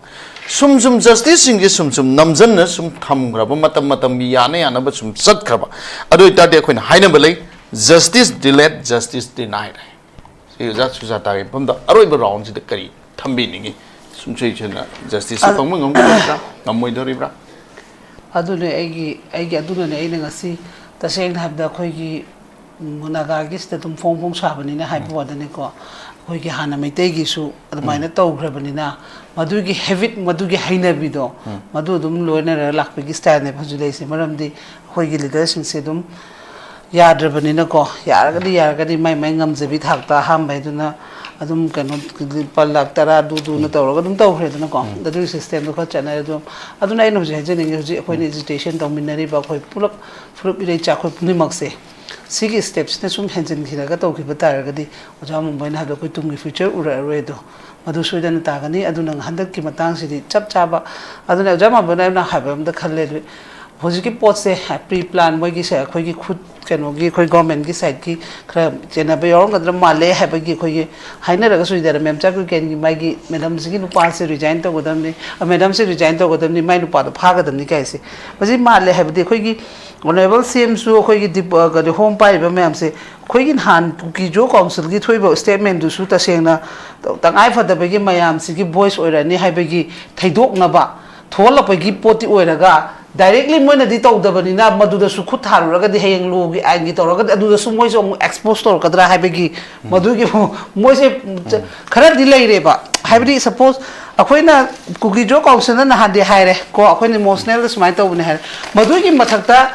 ꯁꯨꯝ ꯁꯨꯝ ꯖꯁꯇꯤꯁꯁꯤꯡꯁꯦ ꯁꯨꯝ ꯁꯨꯝ ꯅꯝꯖꯟꯅ ꯁꯨꯝ ꯊꯝꯈ꯭ꯔꯕ, ꯃꯇꯝ ꯃꯇꯝꯒꯤ ꯌꯥꯅ ꯌꯥꯅꯕ ꯁꯨꯝ ꯆꯠꯈ꯭ꯔꯕ꯫ ꯑꯗꯨ ꯑꯣꯏꯇꯥꯔꯗꯤ ꯑꯩꯈꯣꯏꯅ ꯍꯥꯏꯅꯕ ꯂꯩ, "Justice delayed, justice denied" ꯍꯥꯏ꯫ ꯁꯤ ꯑꯣꯖꯥ ꯁꯨꯖꯥꯇꯥꯒꯤ ꯃꯐꯝꯗ ꯑꯔꯣꯏꯕ ꯔꯥꯎꯟꯁꯤꯗ ꯀꯔꯤ ꯊꯝꯕꯤꯅꯤꯡꯉꯤ? ꯁꯨꯝ ꯁꯣꯏ ꯁꯣꯏꯅ ꯖꯁꯇꯤꯁꯁꯨ ꯑ- ꯐꯪꯕ ꯉꯝꯒꯗꯧꯔꯤꯕ꯭ꯔꯥ, ꯉꯝꯃꯣꯏꯗꯧꯔꯤꯕ꯭ꯔꯥ? ꯑꯗꯨꯅꯦ ꯑꯩꯒꯤ, ꯑꯩꯒꯤ, ꯑꯗꯨꯅꯅꯦ ꯑꯩꯅ ꯉꯁꯤ ꯇꯁꯦꯡꯅ ꯍꯥꯏꯕꯗ ꯑꯩꯈꯣꯏꯒꯤ, ꯎꯝ, ꯅꯥꯒꯥꯒꯤꯁꯤꯗ ꯑꯗꯨꯝ ꯐꯣꯡ ꯐꯣꯡ ꯁꯥꯕꯅꯤꯅ ꯍꯥꯏꯕ ꯋꯥꯗꯅꯤꯀꯣ, ꯑꯩꯈꯣꯏꯒꯤ ꯍꯥꯟꯅ ꯃꯩꯇꯩꯒꯤꯁꯨ ꯑꯗꯨꯃꯥꯏꯅ ꯇꯧꯈ꯭ꯔꯕꯅꯤꯅ, ꯃꯗꯨꯒꯤ ꯍꯦꯕꯤꯠ, ꯃꯗꯨꯒꯤ ꯍꯩꯅꯕꯤꯗꯣ, ꯃꯗꯨ ꯑꯗꯨꯝ ꯂꯣꯏꯅꯔꯒ ꯂꯥꯛꯄꯒꯤ ꯁ꯭ꯇꯥꯏꯜꯅꯦꯕ ꯍꯧꯖꯤꯛ ꯂꯩꯔꯤꯁꯦ꯫ ꯃꯔꯝꯗꯤ ꯑꯩꯈꯣꯏꯒꯤ ꯂꯤꯗꯔꯁꯤꯡꯁꯦ ꯑꯗꯨꯝ ꯌꯥꯗ꯭ꯔꯕꯅꯤꯅꯀꯣ, ꯌꯥꯔꯒꯗꯤ, ꯌꯥꯔꯒꯗꯤ ꯃꯥꯏ ꯃꯥꯏ ꯉꯝꯖꯕꯤ ꯊꯥꯛꯇ ꯑꯍꯥꯟꯕ ꯍꯥꯏꯗꯨꯅ ꯑꯗꯨꯝ ꯀꯩꯅꯣ, ꯂꯨꯄꯥ ꯂꯥꯛ ꯇꯔꯥ ꯗꯨ ꯗꯨꯅ ꯇꯧꯔꯒ ꯑꯗꯨꯝ ꯇꯧꯈ꯭ꯔꯦꯗꯅꯀꯣ꯫ ꯑꯗꯨꯒꯤ ꯁꯤꯁꯇꯦꯝꯗꯣ ꯈꯔ ꯆꯠꯅꯔꯦ꯫ ꯑꯗꯨꯝ, ꯑꯗꯨꯅ ꯑꯩꯅ ꯍꯧꯖꯤꯛ ꯍꯥꯏꯖꯅꯤꯡꯉꯤ, ꯍꯧꯖꯤꯛ ꯑꯩꯈꯣꯏꯅ ꯑꯦꯖꯤꯇꯦꯁꯟ ꯇꯧꯃꯤꯟꯅꯔꯤꯕ ꯑꯩꯈꯣꯏ ꯄꯨꯂꯞ ꯐꯨꯔꯨꯞ ꯏꯔꯩꯆꯥ ꯑꯩꯈꯣꯏ ꯄꯨꯝꯅꯃꯛꯁꯦ ꯁꯤꯒꯤ ꯁ꯭ꯇꯦꯞꯁꯤꯅ ꯁꯨꯝ ꯍꯦꯟꯖꯤꯟꯈꯤꯔꯒ ꯇꯧꯈꯤꯕ ꯇꯥꯔꯒꯗꯤ, ꯑꯣꯖꯥ ꯃꯨꯝꯕꯩꯅ ꯍꯥꯏꯕꯗꯣ, ꯑꯩꯈꯣꯏ ꯇꯨꯡꯒꯤ ꯐ꯭ꯌꯨꯆꯔ ꯎꯔꯛꯑꯔꯣꯏ꯫ ꯑꯗꯣ ꯃꯗꯨ ꯁꯣꯏꯗꯅ ꯇꯥꯒꯅꯤ꯫ ꯑꯗꯨꯅ ꯍꯟꯗꯛꯀꯤ ꯃꯇꯥꯡꯁꯤꯗꯤ ꯆꯞ ꯆꯥꯕ꯫ ꯑꯗꯨꯅ ꯑꯣꯖꯥ ꯃꯥꯝꯕꯅ ꯑꯩꯅ ꯍꯥꯏꯕ ꯑꯝꯇ ꯈꯜꯂꯦ꯫ ꯑꯗꯨ ꯍꯧꯖꯤꯛꯀꯤ ꯄꯣꯠꯁꯦ ꯄ꯭ꯔꯤ ꯄ꯭ꯂꯥꯟ ꯃꯣꯏꯒꯤꯁꯦ ꯑꯩꯈꯣꯏꯒꯤ ꯈꯨꯠ, ꯀꯩꯅꯣꯒꯤ, ꯑꯩꯈꯣꯏ ꯒꯣꯔꯃꯦꯟꯒꯤ ꯁꯥꯏꯠꯀꯤ ꯈꯔ ꯆꯦꯟꯅꯕ ꯌꯥꯎꯔꯝꯒꯗ꯭ꯔꯥ ꯃꯥꯜꯂꯦ ꯍꯥꯏꯕꯒꯤ ꯑꯩꯈꯣꯏꯒꯤ ꯍꯥꯏꯅꯔꯒꯁꯨ ꯂꯩꯗꯅ, ꯃꯦꯝꯆꯥ ꯀꯨꯀꯦꯟꯒꯤ ꯃꯥꯒꯤ ꯃꯦꯗꯝꯁꯤꯒꯤ ꯅꯨꯄꯥꯁꯦ ꯔꯤꯖꯥꯏꯟ ꯇꯧꯒꯗꯕꯅꯤ, ꯑ, ꯃꯦꯗꯝꯁꯦ ꯔꯤꯖꯥꯏꯟ ꯇꯧꯒꯗꯕꯅꯤ, ꯃꯥꯏ ꯅꯨꯄꯥꯗꯣ ꯐꯥꯒꯗꯕꯅꯤ ꯀꯥꯏꯁꯦ꯫ ꯃꯁꯤ ꯃꯥꯜꯂꯦ ꯍꯥꯏꯕꯗꯤ ꯑꯩꯈꯣꯏꯒꯤ ꯑꯣꯅꯔꯦꯕꯜ ꯁꯤ ꯑꯦꯝꯁꯨ ꯑꯩꯈꯣꯏꯒꯤ ꯗꯤꯞ-, ꯑ, ꯀꯔꯤ, ꯍꯣꯝ ꯄꯥꯏꯔꯤꯕ ꯃꯌꯥꯝꯁꯦ, ꯑꯩꯈꯣꯏꯒꯤ ꯅꯍꯥꯟ ꯀꯨꯀꯤ ꯖꯣ ꯀꯥꯎꯟꯁꯤꯜꯒꯤ ꯊꯣꯛꯏꯕ ꯁ꯭ꯇꯦꯠꯃꯦꯟꯗꯨꯁꯨ ꯇꯁꯦꯡꯅ ꯇꯉꯥꯏ ꯐꯗꯕꯒꯤ ꯃꯌꯥꯝꯁꯤꯒꯤ ꯚꯣꯏꯁ ꯑꯣꯏꯔꯅꯤ ꯍꯥꯏꯕꯒꯤ ꯊꯩꯗꯣꯛꯅꯕ ꯊꯣꯛꯍꯜꯂꯛꯄꯒꯤ ꯄꯣꯠꯇꯤ ꯑꯣꯏꯔꯒ, ꯗꯥꯏꯔꯦꯛꯂꯤ ꯃꯣꯏꯅꯗꯤ ꯇꯧꯗꯕꯅꯤꯅ ꯃꯗꯨꯗꯁꯨ ꯈꯨꯠ ꯊꯥꯔꯨꯔꯒꯗꯤ ꯍꯌꯦꯡ ꯂꯣꯒꯤ ꯑꯥꯏꯟꯒꯤ ꯇꯧꯔꯒꯗꯤ ꯑꯗꯨꯗꯁꯨ ꯃꯣꯏꯁꯨ ꯑꯃꯨꯛ ꯑꯦꯛꯁꯄꯣꯖ ꯇꯧꯔꯛꯀꯗ꯭ꯔꯥ ꯍꯥꯏꯕꯒꯤ ꯃꯗꯨꯒꯤ ꯃꯣꯏꯁꯦ ꯈꯔꯗꯤ ꯂꯩꯔꯦꯕ꯫ ꯍꯥꯏꯕꯗꯤ ꯁꯄꯣꯁ ꯑꯩꯈꯣꯏꯅ ꯀꯨꯀꯤ ꯖꯣ ꯀꯥꯎꯟꯁꯤꯜꯅ ꯅꯍꯥꯟꯗꯤ ꯍꯥꯏꯔꯦ ꯀꯣ, ꯑꯩꯈꯣꯏꯅ ꯏꯃꯣꯁꯅꯦꯜꯗ ꯁꯨꯃꯥꯏꯅ ꯇꯧꯕꯅꯦ ꯍꯥꯏꯔꯦ꯫ ꯃꯗꯨꯒꯤ ꯃꯊꯛꯇ,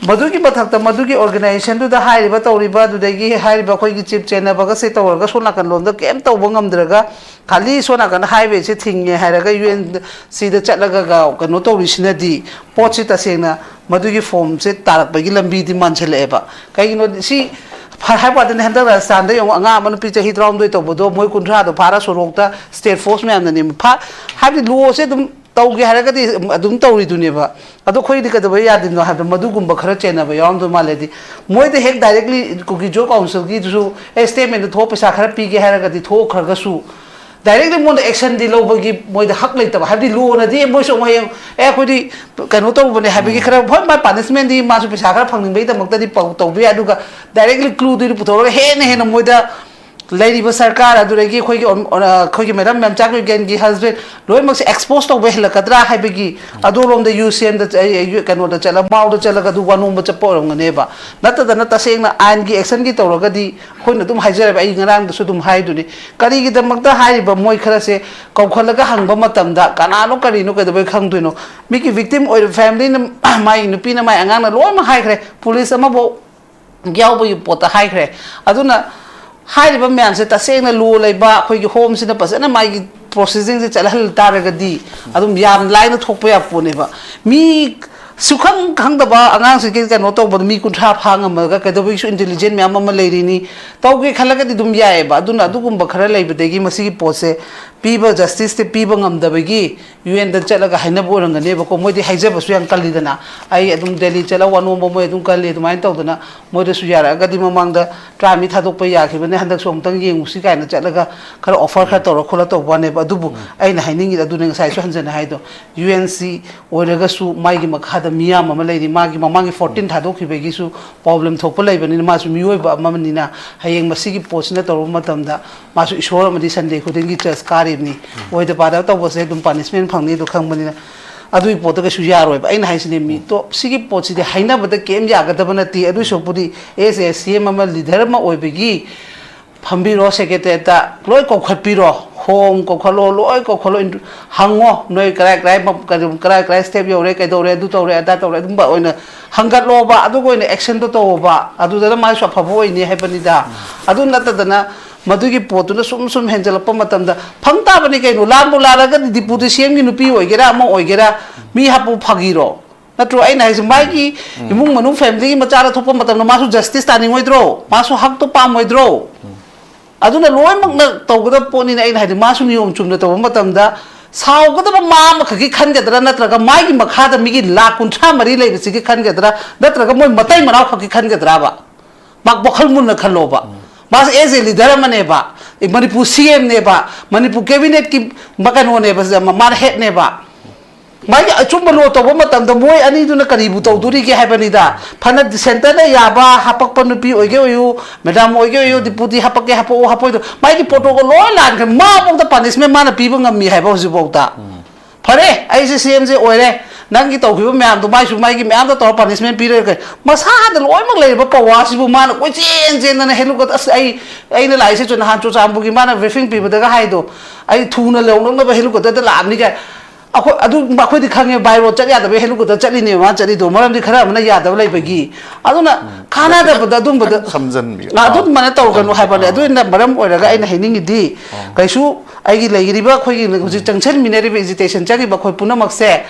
ꯃꯗꯨꯒꯤ ꯃꯊꯛꯇ ꯃꯗꯨꯒꯤ ꯑꯣꯔꯒꯅꯥꯏꯖꯦꯁꯟꯗꯨꯗ ꯍꯥꯏꯔꯤꯕ, ꯇꯧꯔꯤꯕ, ꯑꯗꯨꯗꯒꯤ ꯍꯥꯏꯔꯤꯕ ꯑꯩꯈꯣꯏꯒꯤ ꯆꯤꯞ ꯆꯦꯟꯅꯕꯒꯁꯦ ꯇꯧꯔꯒ ꯁꯣꯝ ꯅꯥꯀꯟ ꯂꯣꯝꯗ ꯀꯩꯝ ꯇꯧꯕ ꯉꯝꯗ꯭ꯔꯒ ꯈꯥꯂꯤ ꯁꯣꯝ ꯅꯥꯀꯟꯗ ꯍꯥꯏꯋꯦꯁꯦ ꯊꯤꯡꯉꯦ ꯍꯥꯏꯔꯒ ꯌꯨ ꯑꯦꯟ ꯁꯤꯗ ꯆꯠꯂꯒ ꯀꯩꯅꯣ ꯇꯧꯔꯤꯁꯤꯅꯗꯤ ꯄꯣꯠꯁꯤ ꯇꯁꯦꯡꯅ ꯃꯗꯨꯒꯤ ꯐꯣꯝꯁꯦ ꯇꯥꯔꯛꯄꯒꯤ ꯂꯝꯕꯤꯗꯤ ꯃꯥꯟꯁꯤꯜꯂꯛꯑꯦꯕ꯫ ꯀꯩꯒꯤꯅꯣꯗꯤ ꯁꯤ ꯍꯥꯏꯕ ꯋꯥꯗꯅꯤ, ꯍꯟꯗꯛ ꯔꯥꯖꯁꯊꯥꯟꯗ ꯌꯦꯡꯉꯨ, ꯑꯉꯥꯡ ꯑꯃ ꯅꯨꯄꯤ ꯆꯍꯤ ꯇꯔꯥꯍꯨꯝꯗꯣꯏ ꯇꯧꯕꯗꯣ ꯃꯣꯏ ꯀꯨꯟꯊ꯭ꯔꯥꯗꯣ ꯐꯥꯔ ꯁꯣꯔꯣꯛꯇ ꯁ꯭ꯇꯦꯠ ꯐꯣꯔꯁ ꯃꯌꯥꯝꯅ ꯅꯦꯝꯃꯤ ꯐꯥ꯫ ꯍꯥꯏꯕꯗꯤ ꯂꯣꯁꯦ ꯑꯗꯨꯝ ꯇꯧꯒꯦ ꯍꯥꯏꯔꯒꯗꯤ ꯑꯗꯨꯝ ꯇꯧꯔꯤꯗꯨꯅꯦꯕ꯫ ꯑꯗꯣ ꯑꯩꯈꯣꯏꯗꯤ ꯀꯩꯗꯧꯕ ꯌꯥꯗꯣꯏꯅꯣ ꯍꯥꯏꯕꯗ ꯃꯗꯨꯒꯨꯝꯕ ꯈꯔ ꯆꯦꯟꯅꯕ ꯌꯥꯎꯔꯝꯗꯣꯏ ꯃꯥꯜꯂꯦꯗꯤ, ꯃꯣꯏꯗ ꯍꯦꯛ ꯗꯥꯏꯔꯦꯛꯂꯤ ꯀꯨꯀꯤ ꯖꯣ ꯀꯥꯎꯟꯁꯤꯜꯒꯤꯗꯨꯁꯨ ꯑꯦ ꯁ꯭ꯇꯦꯠꯃꯦꯟꯗ ꯊꯣꯛꯑ ꯄꯩꯁꯥ ꯈꯔ ꯄꯤꯒꯦ ꯍꯥꯏꯔꯒꯗꯤ ꯊꯣꯛꯈ꯭ꯔꯒꯁꯨ, ꯗꯥꯏꯔꯦꯛꯂꯤ ꯃꯉꯣꯟꯗ ꯑꯦꯛꯁꯟꯗꯤ ꯂꯧꯕꯒꯤ ꯃꯣꯏꯗ ꯍꯛ ꯂꯩꯇꯕ꯫ ꯍꯥꯏꯕꯗꯤ ꯂꯣꯅꯗꯤ ꯃꯣꯏꯁꯨ ꯑꯃꯨꯛ ꯍꯌꯦꯡ ꯑꯦ ꯑꯩꯈꯣꯏꯗꯤ ꯀꯩꯅꯣ ꯇꯧꯕꯅꯦ ꯍꯥꯏꯕꯒꯤ ꯈꯔ, ꯍꯣꯏ, ꯃꯥ ꯄꯥꯅꯤꯁꯃꯦꯟꯗꯤ ꯃꯥꯁꯨ ꯄꯩꯁꯥ ꯈꯔ ꯐꯪꯅꯤꯡꯕꯒꯤꯗꯃꯛꯇꯗꯤ ꯄꯧ- ꯇꯧꯕ ꯌꯥꯏ꯫ ꯑꯗꯨꯒ ꯗꯥꯏꯔꯦꯛꯂꯤ ꯀ꯭ꯂꯨꯗꯨꯗꯤ ꯄꯨꯊꯣꯛꯑꯒ ꯍꯦꯟꯅ ꯍꯦꯟꯅ ꯃꯣꯏꯗ ꯂꯩꯔꯤꯕ ꯁꯔꯀꯥꯔ, ꯑꯗꯨꯗꯒꯤ ꯑꯩꯈꯣꯏꯒꯤ ꯑꯣꯟ- ꯑꯣꯟ- ꯑꯩꯈꯣꯏꯒꯤ ꯃꯦꯗꯥꯝ ꯃꯦꯝꯆꯥꯛ ꯌꯨꯒꯦꯟꯒꯤ ꯍꯁꯕꯦꯟ ꯂꯣꯏꯅꯃꯛꯁꯦ ꯑꯦꯛꯁꯄꯣꯖ ꯇꯧꯕ ꯍꯦꯜꯂꯛꯀꯗ꯭ꯔꯥ ꯍꯥꯏꯕꯒꯤ ꯑꯗꯣꯝꯂꯣꯝꯗ ꯌꯨ ꯁꯤ ꯑꯦꯟꯗ ꯆ- ꯑꯩ- ꯑꯩ- ꯀꯩꯅꯣꯗ ꯆꯠꯂꯒ, ꯃꯥꯎꯗ ꯆꯠꯂꯒ ꯑꯗꯨ ꯋꯥꯅꯣꯝꯕ ꯆꯠꯄ ꯑꯣꯏꯔꯝꯒꯅꯦꯕ꯫ ꯅꯠꯇꯗꯅ ꯇꯁꯦꯡꯅ ꯑꯥꯏꯟꯒꯤ ꯑꯦꯛꯁꯟꯒꯤ ꯇꯧꯔꯒꯗꯤ ꯑꯩꯈꯣꯏꯅ ꯑꯗꯨꯝ ꯍꯥꯏꯖꯔꯦꯕ, ꯑꯩ ꯉꯔꯥꯡꯗꯁꯨ ꯑꯗꯨꯝ ꯍꯥꯏꯗꯨꯅꯤ, ꯀꯔꯤꯒꯤꯗꯃꯛꯇ ꯍꯥꯏꯔꯤꯕ ꯃꯣꯏ ꯈꯔꯁꯦ ꯀꯧꯈꯠꯂꯒ ꯍꯪꯕ ꯃꯇꯝꯗ ꯀꯅꯥꯅꯣ ꯀꯔꯤꯅꯣ ꯀꯩꯗꯧꯕꯩ ꯈꯪꯗꯣꯏꯅꯣ? ꯃꯤꯒꯤ ꯚꯤꯛꯇꯤꯝ ꯑꯣꯏꯔꯤꯕ ꯐꯦꯃꯤꯂꯤꯅ, ꯃꯥꯒꯤ ꯅꯨꯄꯤꯅ ꯃꯥꯏ ꯑꯉꯥꯡꯅ ꯂꯣꯏꯅꯃꯛ ꯍꯥꯏꯈ꯭ꯔꯦ, ꯄꯨꯂꯤꯁ ꯑꯃꯐꯥꯎ ꯌꯥꯎꯕꯒꯤ ꯄꯣꯠꯇ ꯍꯥꯏꯈ꯭ꯔꯦ꯫ ꯑꯗꯨꯅ ꯍꯥꯏꯔꯤꯕ ꯃꯌꯥꯝꯁꯦ ꯇꯁꯦꯡꯅ ꯂꯣ ꯂꯩꯕ ꯑꯩꯈꯣꯏꯒꯤ ꯍꯣꯝꯁꯤꯅ ꯐꯖꯅ ꯃꯥꯒꯤ ꯄ꯭ꯔꯣꯁꯦꯁꯤꯡꯁꯦ ꯆꯠꯍꯜ ꯇꯥꯔꯒꯗꯤ ꯑꯗꯨꯝ ꯌꯥꯝ ꯂꯥꯏꯅ ꯊꯣꯛꯄ ꯌꯥꯕ ꯄꯣꯠꯅꯦꯕ꯫ ꯃꯤ ꯁꯨꯈꯪ ꯈꯪꯗꯕ ꯑꯉꯥꯡꯁꯤꯒꯤ ꯀꯩꯅꯣ ꯇꯧꯕꯗ ꯃꯤ ꯀꯨꯟꯊ꯭ꯔꯥ ꯐꯥ ꯉꯝꯃꯒ ꯀꯩꯗꯧꯕꯒꯤꯁꯨ ꯏꯟꯇꯦꯂꯤꯖꯦꯟ ꯃꯌꯥꯝ ꯑꯃ ꯂꯩꯔꯤꯅꯤ꯫ ꯇꯧꯒꯦ ꯈꯜꯂꯒꯗꯤ ꯑꯗꯨꯝ ꯌꯥꯏꯑꯕ꯫ ꯑꯗꯨꯅ ꯑꯗꯨꯒꯨꯝꯕ ꯈꯔ ꯂꯩꯕꯗꯒꯤ ꯃꯁꯤꯒꯤ ꯄꯣꯠꯁꯦ ꯄꯤꯕ, ꯖꯁꯇꯤꯁꯁꯦ ꯄꯤꯕ ꯉꯝꯗꯕꯒꯤ ꯌꯨ ꯑꯦꯟꯗ ꯆꯠꯂꯒ ꯍꯥꯏꯅꯕ ꯑꯣꯏꯔꯝꯒꯅꯦꯕꯀꯣ꯫ ꯃꯣꯏꯗꯤ ꯍꯥꯏꯖꯕꯁꯨ ꯌꯥꯝ ꯀꯜꯂꯤꯗꯅ, ꯑꯩ ꯑꯗꯨꯝ ꯗꯦꯜꯂꯤ ꯆꯠꯂꯒ ꯋꯥꯅꯣꯝꯕ ꯃꯣꯏ ꯑꯗꯨꯝ ꯀꯜꯂꯤ꯫ ꯑꯗꯨꯃꯥꯏꯅ ꯇꯧꯗꯅ ꯃꯣꯏꯗꯁꯨ ꯌꯥꯔꯛꯑꯒꯗꯤ ꯃꯃꯥꯡꯗ ꯇꯔꯥ ꯃꯤ ꯊꯥꯗꯣꯛꯄ ꯌꯥꯈꯤꯕꯅꯦ, ꯍꯟꯗꯛꯁꯨ ꯑꯃꯨꯛꯇꯪ ꯌꯦꯡꯉꯨꯁꯤ ꯀꯥꯏꯅ ꯆꯠꯂꯒ ꯈꯔ ꯑꯣꯐꯔ ꯈꯔ ꯇꯧꯔ ꯈꯣꯠꯂ ꯇꯧꯕ ꯋꯥꯅꯦꯕ꯫ ꯑꯗꯨꯕꯨ ꯑꯩꯅ ꯍꯥꯏꯅꯤꯡꯉꯤꯗꯤ ꯑꯗꯨꯅꯦ ꯉꯁꯥꯏꯁꯨ ꯍꯟꯖꯟꯅ ꯍꯥꯏꯗꯣ, ꯌꯨ ꯑꯦꯟ ꯁꯤ ꯑꯣꯏꯔꯒꯁꯨ ꯃꯥꯒꯤ ꯃꯈꯥꯗ ꯃꯤꯌꯥꯝ ꯑꯃ ꯂꯩꯔꯤ꯫ ꯃꯥꯒꯤ ꯃꯃꯥꯡꯒꯤ ꯐꯣꯔꯇꯤꯟ ꯊꯥꯗꯣꯛꯈꯤꯕꯒꯤꯁꯨ ꯄ꯭ꯔꯣꯕ꯭ꯂꯦꯝ ꯊꯣꯛꯄ ꯂꯩꯕꯅꯤꯅ ꯃꯥꯁꯨ ꯃꯤꯑꯣꯏꯕ ꯑꯃꯅꯤꯅ ꯍꯌꯦꯡ ꯃꯁꯤꯒꯤ ꯄꯣꯠꯁꯤꯅ ꯇꯧꯔꯨꯕ ꯃꯇꯝꯗ ꯃꯥꯁꯨ ꯏꯁꯣꯔ ꯑꯃꯗꯤ ꯁꯟꯗꯦ ꯈꯨꯗꯤꯡꯒꯤ ꯆꯔꯆ ꯀꯥꯔꯤꯕꯅꯤ꯫ ꯑꯣꯏꯗ ꯄꯥꯗꯕ ꯇꯧꯕꯁꯦ ꯑꯗꯨꯝ ꯄꯥꯅꯤꯁꯃꯦꯟ ꯐꯪꯅꯤ ꯑꯗꯨ ꯈꯪꯕꯅꯤꯅ ꯑꯗꯨꯒꯤ ꯄꯣꯠꯇꯨ ꯀꯩꯁꯨ ꯌꯥꯔꯣꯏꯕ꯫ ꯑꯩꯅ ꯍꯥꯏꯁꯤꯅꯦ, ꯃꯤ ꯇꯣꯞ ꯁꯤꯒꯤ ꯄꯣꯠꯁꯤꯗꯤ ꯍꯥꯏꯅꯕꯗ ꯀꯩꯝ ꯌꯥꯒꯗꯕ ꯅꯠꯇꯦ꯫ ꯑꯗꯨꯏ ꯁꯔꯨꯛꯄꯨꯗꯤ ꯑꯦꯁ ꯑꯦ ꯁꯤ ꯑꯦꯝ ꯑꯃ ꯂꯤꯗꯔ ꯑꯃ ꯑꯣꯏꯕꯒꯤ ꯐꯝꯕꯤꯔꯣ, ꯁꯦꯀ꯭ꯔꯦꯇꯦꯔꯤꯌꯦꯠꯇ ꯂꯣꯏ ꯀꯧꯈꯠꯄꯤꯔꯣ, ꯍꯣꯝ ꯀꯧꯈꯠꯂꯣ, ꯂꯣꯏ ꯀꯧꯈꯠꯂꯣ, ꯏꯟꯇ꯭ꯔꯨ- ꯍꯪꯉꯣ ꯅꯣꯏ ꯀꯗꯥꯏ ꯀꯗꯥꯏ ꯃ- ꯀꯔꯤ- ꯀꯗꯥꯏ ꯀꯗꯥꯏ ꯁ꯭ꯇꯦꯞ ꯌꯧꯔꯦ, ꯀꯩꯗꯧꯔꯦ, ꯑꯗꯨ ꯇꯧꯔꯦ, ꯑꯗꯥ ꯇꯧꯔꯦ, ꯑꯗꯨꯝꯕ ꯑꯣꯏꯅ ꯍꯪꯒꯠꯂꯣꯕ, ꯑꯗꯨꯒ ꯑꯣꯏꯅ ꯑꯦꯛꯁꯟꯗꯣ ꯇꯧꯑꯣꯕ꯫ ꯑꯗꯨꯗꯅ ꯃꯥꯁꯨ ꯑꯐꯕ ꯑꯣꯏꯅꯤ ꯍꯥꯏꯕꯅꯤꯗ꯫ ꯑꯗꯨ ꯅꯠꯇꯗꯅ ꯃꯗꯨꯒꯤ ꯄꯣꯠꯇꯨꯅ ꯁꯨꯝ ꯁꯨꯝ ꯍꯦꯟꯖꯜꯂꯛꯄ ꯃꯇꯝꯗ ꯐꯪ ꯇꯥꯕꯅꯤ ꯀꯩꯅꯣ꯫ ꯂꯥꯟꯕꯨ ꯂꯥꯜꯂꯒꯗꯤ ꯗꯤꯄꯨꯇꯤ ꯁꯤ ꯑꯦꯝꯒꯤ ꯅꯨꯄꯤ ꯑꯣꯏꯒꯦꯔꯥ ꯑꯃ ꯑꯣꯏꯒꯦꯔꯥ ꯃꯤ ꯍꯥꯞꯄꯨ ꯐꯥꯒꯤꯔꯣ? ꯅꯠꯇ꯭ꯔꯣ? ꯑꯩꯅ ꯍꯥꯏꯁꯦ, ꯃꯥꯒꯤ ꯏꯃꯨꯡ ꯃꯅꯨꯡ, ꯐꯦꯃꯤꯂꯤꯒꯤ ꯃꯆꯥꯗ ꯊꯣꯛꯄ ꯃꯇꯝꯗ ꯃꯥꯁꯨ ꯖꯁꯇꯤꯁ ꯇꯥꯅꯤꯡꯉꯣꯏꯗ꯭ꯔꯣ? ꯃꯥꯁꯨ ꯍꯛꯇꯣ ꯄꯥꯝꯃꯣꯏꯗ꯭ꯔꯣ? ꯑꯗꯨꯅ ꯂꯣꯏꯅꯃꯛꯅ ꯇꯧꯒꯗꯕ ꯄꯣꯠꯅꯤꯅ, ꯑꯩꯅ ꯍꯥꯏꯗꯤ, ꯃꯥꯁꯨ ꯅꯤꯌꯣꯝ ꯆꯨꯝꯅ ꯇꯧꯕ ꯃꯇꯝꯗ ꯁꯥꯎꯒꯗꯕ ꯃꯥ ꯑꯃꯈꯛꯀꯤ ꯈꯟꯒꯗ꯭ꯔꯥ, ꯅꯠꯇ꯭ꯔꯒ ꯃꯥꯒꯤ ꯃꯈꯥꯗ ꯃꯤꯒꯤ ꯂꯥꯛ ꯀꯨꯟꯊ꯭ꯔꯥ ꯃꯔꯤ ꯂꯩꯕꯁꯤꯒꯤ ꯈꯟꯒꯗ꯭ꯔꯥ, ꯅꯠꯇ꯭ꯔꯒ ꯃꯣꯏ ꯃꯇꯩ ꯃꯅꯥꯎ ꯈꯛꯀꯤ ꯈꯟꯒꯗ꯭ꯔꯥꯕ? ꯃꯥ ꯋꯥꯈꯜ ꯃꯨꯟꯅ ꯈꯜꯂꯣꯕ꯫ ꯃꯥꯁꯦ as a leader ꯑꯃꯅꯦꯕ, ꯑꯦ, ꯃꯅꯤꯄꯨꯔ ꯁꯤ ꯑꯦꯝꯅꯦꯕ, ꯃꯅꯤꯄꯨꯔ ꯀꯦꯕꯤꯅꯦꯠꯀꯤ ꯃ-, ꯀꯩꯅꯣꯅꯦꯕ, ꯃꯥꯅ ꯍꯦꯠꯅꯦꯕ꯫ ꯃꯥꯒꯤ ꯑꯆꯨꯝꯕ ꯂꯣ ꯇꯧꯕ ꯃꯇꯝꯗ ꯃꯣꯏ ꯑꯅꯤꯗꯨꯅ ꯀꯔꯤꯕꯨ ꯇꯧꯗꯣꯔꯤꯒꯦ ꯍꯥꯏꯕꯅꯤꯗ꯫ ꯐꯅ ꯁꯦꯟꯇꯔꯅ ꯌꯥꯕ ꯍꯥꯄꯛꯄ ꯅꯨꯄꯤ ꯑꯣꯏꯒꯦ ꯑꯣꯏꯌꯨ, ꯃꯦꯗꯥꯝ ꯑꯣꯏꯒꯦ ꯑꯣꯏꯌꯨ, ꯗꯤꯄꯨꯇꯤ ꯍꯥꯄꯛꯀꯦ ꯍꯥꯄꯛꯑꯣ, ꯍꯥꯄꯛꯑꯣꯏꯗꯣ, ꯃꯥꯒꯤ ꯄ꯭ꯔꯣꯇꯣꯀꯣꯜ ꯂꯣꯏ ꯂꯥꯟꯈ꯭ꯔꯦ꯫ ꯃꯥꯐꯧꯗ ꯄꯥꯅꯤꯁꯃꯦꯟ ꯃꯥꯅ ꯄꯤꯕ ꯉꯝꯃꯤ ꯍꯥꯏꯕ ꯍꯧꯖꯤꯛꯐꯥꯎꯗ꯫ ꯐꯔꯦ, ꯑꯩꯁꯦ ꯁꯤ ꯑꯦꯝꯁꯦ ꯑꯣꯏꯔꯦ, ꯅꯪꯒꯤ ꯇꯧꯈꯤꯕ ꯃꯌꯥꯝꯗꯣ ꯃꯥꯏꯁꯨ ꯃꯥꯒꯤ ꯃꯌꯥꯝꯗ ꯇꯧꯔ ꯄꯥꯅꯤꯁꯃꯦꯟ ꯄꯤꯔꯒ, ꯃꯁꯥꯗ ꯂꯣꯏꯅꯃꯛ ꯂꯩꯔꯤꯕ ꯄꯋꯥꯔꯁꯤꯕꯨ ꯃꯥꯅ ꯀꯣꯏꯆꯦꯟ ꯆꯦꯟꯗꯅ ꯍꯦꯂꯤꯀꯣꯞꯇꯔ, ꯑꯁ, ꯑꯩ, ꯑꯩꯅ ꯂꯥꯛꯏꯁꯦ ꯆꯨ-, ꯅꯍꯥꯟ ꯆꯨꯔꯆꯥꯟꯄꯨꯔꯒꯤ ꯃꯥꯅ ꯕ꯭ꯔꯤꯐꯤꯡ ꯄꯤꯕꯗꯒ ꯍꯥꯏꯗꯣ, "ꯑꯩ ꯊꯨꯅ ꯌꯧꯅꯅꯕ ꯍꯦꯂꯤꯀꯣꯞꯇꯔꯗ ꯂꯥꯛꯑꯕꯅꯤ" ꯀꯥꯏ꯫ ꯑꯩꯈꯣꯏ ꯑꯗꯨ, ꯑꯩꯈꯣꯏꯗꯤ ꯈꯪꯉꯦ, by road ꯆꯠ ꯌꯥꯗꯕꯒꯤ ꯍꯦꯂꯤꯀꯣꯞꯇꯔ ꯆꯠꯂꯤꯅꯦꯕ ꯃꯥꯅ ꯆꯠꯂꯤꯗꯣ, ꯃꯔꯝꯗꯤ ꯈꯔ ꯑꯃꯅ ꯌꯥꯗꯕ ꯂꯩꯕꯒꯤ꯫ ꯑꯗꯨꯅ ꯀꯥꯟꯅꯗꯕꯗ ꯑꯗꯨꯝꯕꯗ, ꯈꯤꯇꯪ ꯁꯝꯖꯟꯕꯤꯌꯨ꯫ ꯑ, ꯑꯗꯨꯃꯥꯏꯅ ꯇꯧꯒꯅꯨ ꯍꯥꯏꯕꯅꯦ꯫ ꯑꯗꯨꯅ ꯃꯔꯝ ꯑꯣꯏꯔꯒ ꯑꯩꯅ ꯍꯥꯏꯅꯤꯡꯉꯤꯗꯤ, ꯀꯩꯁꯨ ꯑꯩꯒꯤ ꯂꯩꯔꯤꯕ, ꯑꯩꯈꯣꯏꯒꯤ ꯍꯧꯖꯤꯛ ꯆꯪꯁꯤꯟꯃꯤꯟꯅꯔꯤꯕ, ꯑꯦꯖꯤꯇꯦꯁꯟ ꯆꯪꯉꯤꯕ ꯑꯩꯈꯣꯏ ꯄꯨꯝꯅꯃꯛꯁꯦ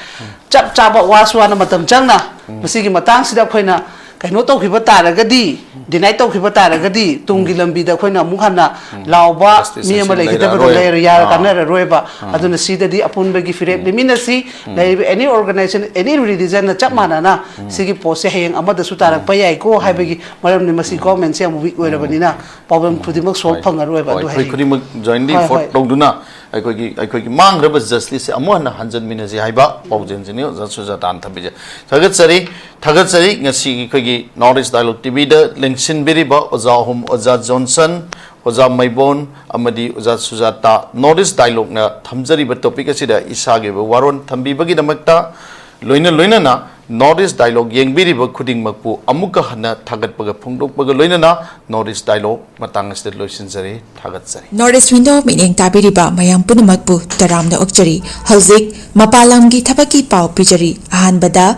ꯆꯞ ꯆꯥꯕ, ꯋꯥꯁꯨ ꯋꯥꯅ ꯃꯇꯝ ꯆꯪꯅ ꯃꯁꯤꯒꯤ ꯃꯇꯥꯡꯁꯤꯗ ꯑꯩꯈꯣꯏꯅ ꯀꯩꯅꯣ ꯇꯧꯈꯤꯕ ꯇꯥꯔꯒꯗꯤ, ꯗꯤꯅꯥꯏ ꯇꯧꯈꯤꯕ ꯇꯥꯔꯒꯗꯤ, ꯇꯨꯡꯒꯤ ꯂꯝꯕꯤꯗ ꯑꯩꯈꯣꯏꯅ ꯑꯃꯨꯛ ꯍꯟꯅ ꯂꯥꯎꯕ ꯃꯤ ꯑꯃ ꯂꯩꯒꯗꯕꯗꯣ ꯂꯩꯔ-, ꯌꯥꯔ-, ꯀꯥꯟꯅꯔꯔꯣꯏꯕ꯫ ꯑꯗꯨꯅ ꯁꯤꯗꯗꯤ ꯑꯄꯨꯟꯕꯒꯤ ꯐꯤꯔꯦꯞ ꯂꯦꯃꯤꯟꯅꯁꯤ, ꯂꯩꯔꯤꯕ any organization, any religion ꯅ ꯆꯞ ꯃꯥꯟꯅꯅ ꯁꯤꯒꯤ ꯄꯣꯠꯁꯦ ꯍꯌꯦꯡ ꯑꯃꯗꯁꯨ ꯇꯥꯔꯛꯄ ꯌꯥꯏꯀꯣ ꯍꯥꯏꯕꯒꯤ, ꯃꯔꯝꯗꯤ ꯃꯁꯤ government ꯁꯦ ꯌꯥꯝ weak ꯑꯣꯏꯔꯕꯅꯤꯅ problem ꯈꯨꯗꯤꯡꯃꯛ solve ꯐꯪꯉꯔꯣꯏꯕ꯫ ꯑꯗꯨ ꯑꯩꯈꯣꯏ ꯍꯌꯦꯡ ꯈꯨꯗꯤꯡꯃꯛ jointly ꯍꯣꯏ, effort ꯍꯣꯏ꯫ ꯇꯧꯗꯨꯅ ꯑꯩꯈꯣꯏꯒꯤ, ꯑꯩꯈꯣꯏꯒꯤ ꯃꯥꯡꯈ꯭ꯔꯕ justice ꯁꯦ ꯑꯃꯨꯛ ꯍꯟꯅ ꯍꯟꯖꯟꯃꯤꯟꯅꯁꯤ ꯍꯥꯏꯕ ꯄꯥꯎꯖꯦꯜꯁꯤꯅꯤ ꯑꯣꯖꯥ ꯁꯨꯖꯥꯇꯥꯅ ꯊꯝꯕꯤꯖꯩ꯫ ꯊꯥꯒꯠꯆꯔꯤ, ꯊꯥꯒꯠꯆꯔꯤ꯫ ꯉꯁꯤꯒꯤ ꯑꯩꯈꯣꯏꯒꯤ North East Dialogue ꯇꯤ ꯚꯤꯗ ꯂꯦꯡꯁꯤꯟꯕꯤꯔꯤꯕ ꯑꯣꯖꯥ ꯑꯍꯨꯝ, ꯑꯣꯖꯥ ꯖꯣꯟꯁꯟ, ꯑꯣꯖꯥ ꯃꯩꯕꯣꯟ ꯑꯃꯗꯤ ꯑꯣꯖꯥ ꯁꯨꯖꯥꯇꯥ, North East Dialogue ꯅ ꯊꯝꯖꯔꯤꯕ topic ꯑꯁꯤꯗ ꯏꯁꯥꯒꯤ ꯑꯣꯏꯕ ꯋꯥꯔꯣꯜ ꯊꯝꯕꯤꯕꯒꯤꯗꯃꯛꯇ, ꯂꯣꯏꯅ ꯂꯣꯏꯅꯅ North East Dialogue ꯌꯦꯡꯕꯤꯔꯤꯕ ꯈꯨꯗꯤꯡꯃꯛꯄꯨ ꯑꯃꯨꯛꯀ ꯍꯟꯅ ꯊꯥꯒꯠꯄꯒ ꯐꯣꯡꯗꯣꯛꯄꯒ ꯂꯣꯏꯅꯅ North East Dialogue ꯃꯇꯥꯡ ꯑꯁꯤꯗ ꯂꯣꯏꯁꯤꯟꯖꯔꯦ꯫ ꯊꯥꯒꯠꯆꯔꯤ꯫ North East Window ꯃꯤꯠꯌꯦꯡ ꯇꯥꯕꯤꯔꯤꯕ ꯃꯌꯥꯝ ꯄꯨꯝꯅꯃꯛꯄꯨ ꯇꯔꯥꯝꯅ ꯑꯣꯛꯆꯔꯤ꯫ ꯍꯧꯖꯤꯛ ꯃꯄꯥꯟ ꯂꯝꯒꯤ ꯊꯕꯛꯀꯤ ꯄꯥꯎ ꯄꯤꯖꯔꯤ꯫ ꯑꯍꯥꯟꯕꯗ,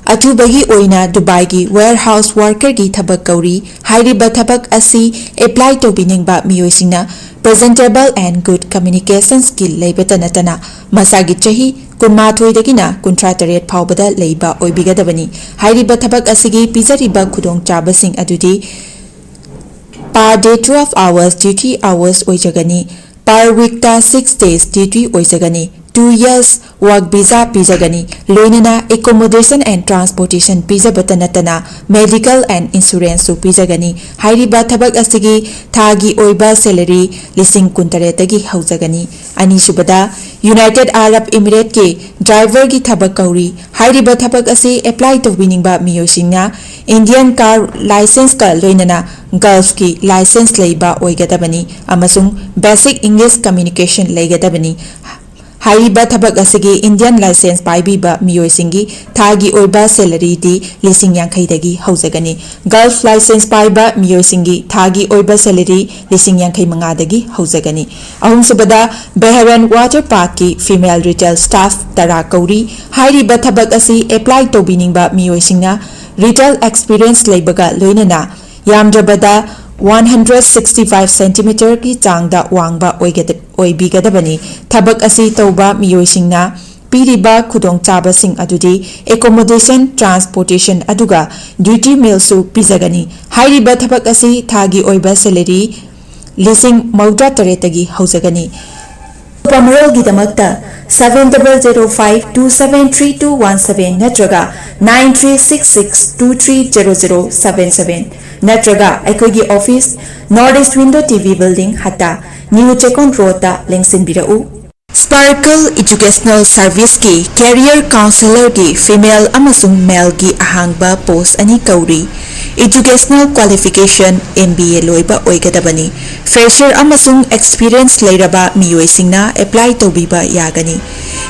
ꯑꯊꯨꯕꯒꯤ ꯑꯣꯏꯅ ꯗꯨꯕꯥꯏꯒꯤ warehouse worker ꯒꯤ ꯊꯕꯛ ꯀꯧꯔꯤ꯫ ꯍꯥꯏꯔꯤꯕ ꯊꯕꯛ ꯑꯁꯤ apply ꯇꯧꯕꯤꯅꯤꯡꯕ ꯃꯤꯑꯣꯏꯁꯤꯡꯅ presentable and good communication skill ꯂꯩꯕꯇ ꯅꯠꯇꯅ ꯃꯁꯥꯒꯤ ꯆꯍꯤ ꯀꯨꯟꯃꯥꯊꯣꯏꯗꯒꯤꯅ ꯀꯨꯟꯊ꯭ꯔꯥ ꯇꯔꯦꯠ ꯐꯥꯎꯕꯗ ꯂꯩꯕ ꯑꯣꯏꯕꯤꯒꯗꯕꯅꯤ꯫ ꯍꯥꯏꯔꯤꯕ ꯊꯕꯛ ꯑꯁꯤꯒꯤ ꯄꯤꯖꯔꯤꯕ ꯈꯨꯗꯣꯡꯆꯥꯕꯁꯤꯡ ꯑꯗꯨꯗꯤ per day twelve hours duty hours ꯑꯣꯏꯖꯒꯅꯤ꯫ Per weekꯇ six days duty ꯑꯣꯏꯖꯒꯅꯤ꯫ Two years work visa ꯄꯤꯖꯒꯅꯤ꯫ ꯂꯣꯏꯅꯅ accommodation and transportation ꯄꯤꯖꯕꯇ ꯅꯠꯇꯅ medical and insuranceꯁꯨ ꯄꯤꯖꯒꯅꯤ꯫ ꯍꯥꯏꯔꯤꯕ ꯊꯕꯛ ꯑꯁꯤꯒꯤ ꯊꯥꯒꯤ ꯑꯣꯏꯕ salary ꯂꯤꯁꯤꯡ ꯀꯨꯟꯇꯔꯦꯠꯇꯒꯤ ꯍꯧꯖꯒꯅꯤ꯫ ꯑꯅꯤꯁꯨꯕꯗ, United Arab Emirateꯀꯤ driverꯒꯤ ꯊꯕꯛ ꯀꯧꯔꯤ꯫ ꯍꯥꯏꯔꯤꯕ ꯊꯕꯛ ꯑꯁꯤ apply ꯇꯧꯕꯤꯅꯤꯡꯕ ꯃꯤꯑꯣꯏꯁꯤꯡꯅ Indian car licenceꯀ ꯂꯣꯏꯅꯅ Gulfꯀꯤ license ꯂꯩꯕ ꯑꯣꯏꯒꯗꯕꯅꯤ ꯑꯃꯁꯨꯡ basic English communication ꯂꯩꯒꯗꯕꯅꯤ꯫ ꯍꯥꯏꯔꯤꯕ ꯊꯕꯛ ꯑꯁꯤꯒꯤ Indian license ꯄꯥꯏꯕꯤꯕ ꯃꯤꯑꯣꯏꯁꯤꯡꯒꯤ ꯊꯥꯒꯤ ꯑꯣꯏꯕ salaryꯗꯤ ꯂꯤꯁꯤꯡ ꯌꯥꯡꯈꯩꯗꯒꯤ ꯍꯧꯖꯒꯅꯤ꯫ Gulf license ꯄꯥꯏꯕ ꯃꯤꯑꯣꯏꯁꯤꯡꯒꯤ ꯊꯥꯒꯤ ꯑꯣꯏꯕ salary ꯂꯤꯁꯤꯡ ꯌꯥꯡꯈꯩ ꯃꯉꯥꯗꯒꯤ ꯍꯧꯖꯒꯅꯤ꯫ ꯑꯍꯨꯝꯁꯨꯕꯗ, Bahrain Water Parkꯀꯤ female retail staff ꯇꯔꯥ ꯀꯧꯔꯤ꯫ ꯍꯥꯏꯔꯤꯕ ꯊꯕꯛ ꯑꯁꯤ apply ꯇꯧꯕꯤꯅꯤꯡꯕ ꯃꯤꯑꯣꯏꯁꯤꯡꯅ retail experience ꯂꯩꯕꯒ ꯂꯣꯏꯅꯅ ꯌꯥꯝꯗ꯭ꯔꯕꯗ one hundred sixty five centimeterꯒꯤ ꯆꯥꯡꯗ ꯋꯥꯡꯕ ꯑꯣꯏꯒꯗ-, ꯑꯣꯏꯕꯤꯒꯗꯕꯅꯤ꯫ ꯊꯕꯛ ꯑꯁꯤ ꯇꯧꯕ ꯃꯤꯑꯣꯏꯁꯤꯡꯅ ꯄꯤꯔꯤꯕ ꯈꯨꯗꯣꯡꯆꯥꯕꯁꯤꯡ ꯑꯗꯨꯗꯤ accommodation, transportation ꯑꯗꯨꯒ duty mealꯁꯨ ꯄꯤꯖꯒꯅꯤ꯫ ꯍꯥꯏꯔꯤꯕ ꯊꯕꯛ ꯑꯁꯤ ꯊꯥꯒꯤ ꯑꯣꯏꯕ salary ꯂꯤꯁꯤꯡ ꯃꯧꯗ꯭ꯔꯥ ꯇꯔꯦꯠꯇꯒꯤ ꯍꯧꯖꯒꯅꯤ꯫ ꯑꯀꯨꯞꯄ ꯃꯔꯣꯜꯒꯤꯗꯃꯛꯇ seven double zero five two seven three two one seven ꯅꯠꯇ꯭ꯔꯒ nine three six six two three zero zero seven seven ꯅꯠꯇ꯭ꯔꯒ ꯑꯩꯈꯣꯏꯒꯤ office, North East Window TV Building, ꯍꯠꯇꯥ, New Chekon Roadꯇ ꯂꯦꯡꯁꯤꯟꯕꯤꯔꯛꯎ꯫ Sparkle Educational Serviceꯀꯤ career counsellorꯒꯤ female ꯑꯃꯁꯨꯡ maleꯒꯤ ꯑꯍꯥꯡꯕ post ꯑꯅꯤ ꯀꯧꯔꯤ꯫ Educational qualification MBA ꯂꯣꯏꯕ ꯑꯣꯏꯒꯗꯕꯅꯤ꯫ Fresher ꯑꯃꯁꯨꯡ experience ꯂꯩꯔꯕ ꯃꯤꯑꯣꯏꯁꯤꯡꯅ apply ꯇꯧꯕꯤꯕ ꯌꯥꯒꯅꯤ꯫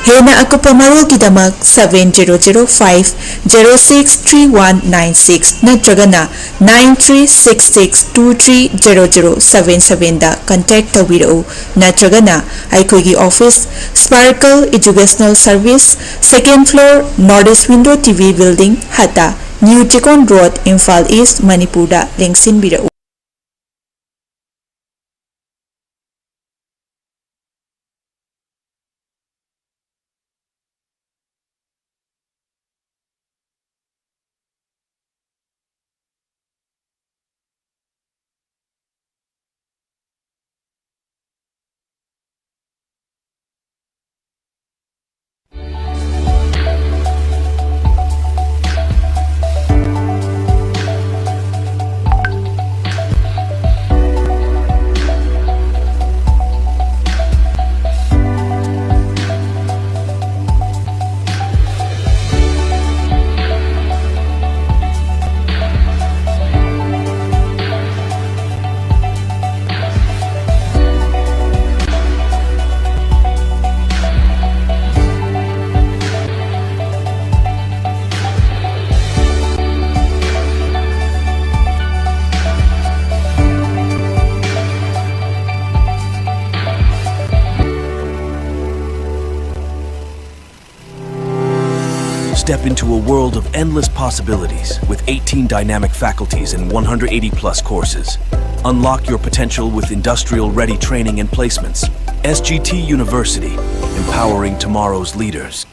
ꯍꯦꯟꯅ ꯑꯀꯨꯞꯄ ꯃꯔꯣꯜꯒꯤꯗꯃꯛ seven zero zero five zero six three one nine six ꯅꯠꯇ꯭ꯔꯒꯅ nine three six six two three zero zero seven sevenꯗ contact ꯇꯧꯕꯤꯔꯛꯎ, ꯅꯠꯇ꯭ꯔꯒꯅ ꯑꯩꯈꯣꯏꯒꯤ office, Sparkle Educational Service, second floor, North East Window TV Building, ꯍꯠꯇꯥ, New Chekon Road, Imphal East, ꯃꯅꯤꯄꯨꯔꯗ ꯂꯦꯡꯁꯤꯟꯕꯤꯔꯛꯎ꯫ Step into a world of endless possibilities with eighteen dynamic faculties and one hundred eighty plus courses. Unlock your potential with industrial ready training and placements. S G T University, empowering tomorrow's leaders.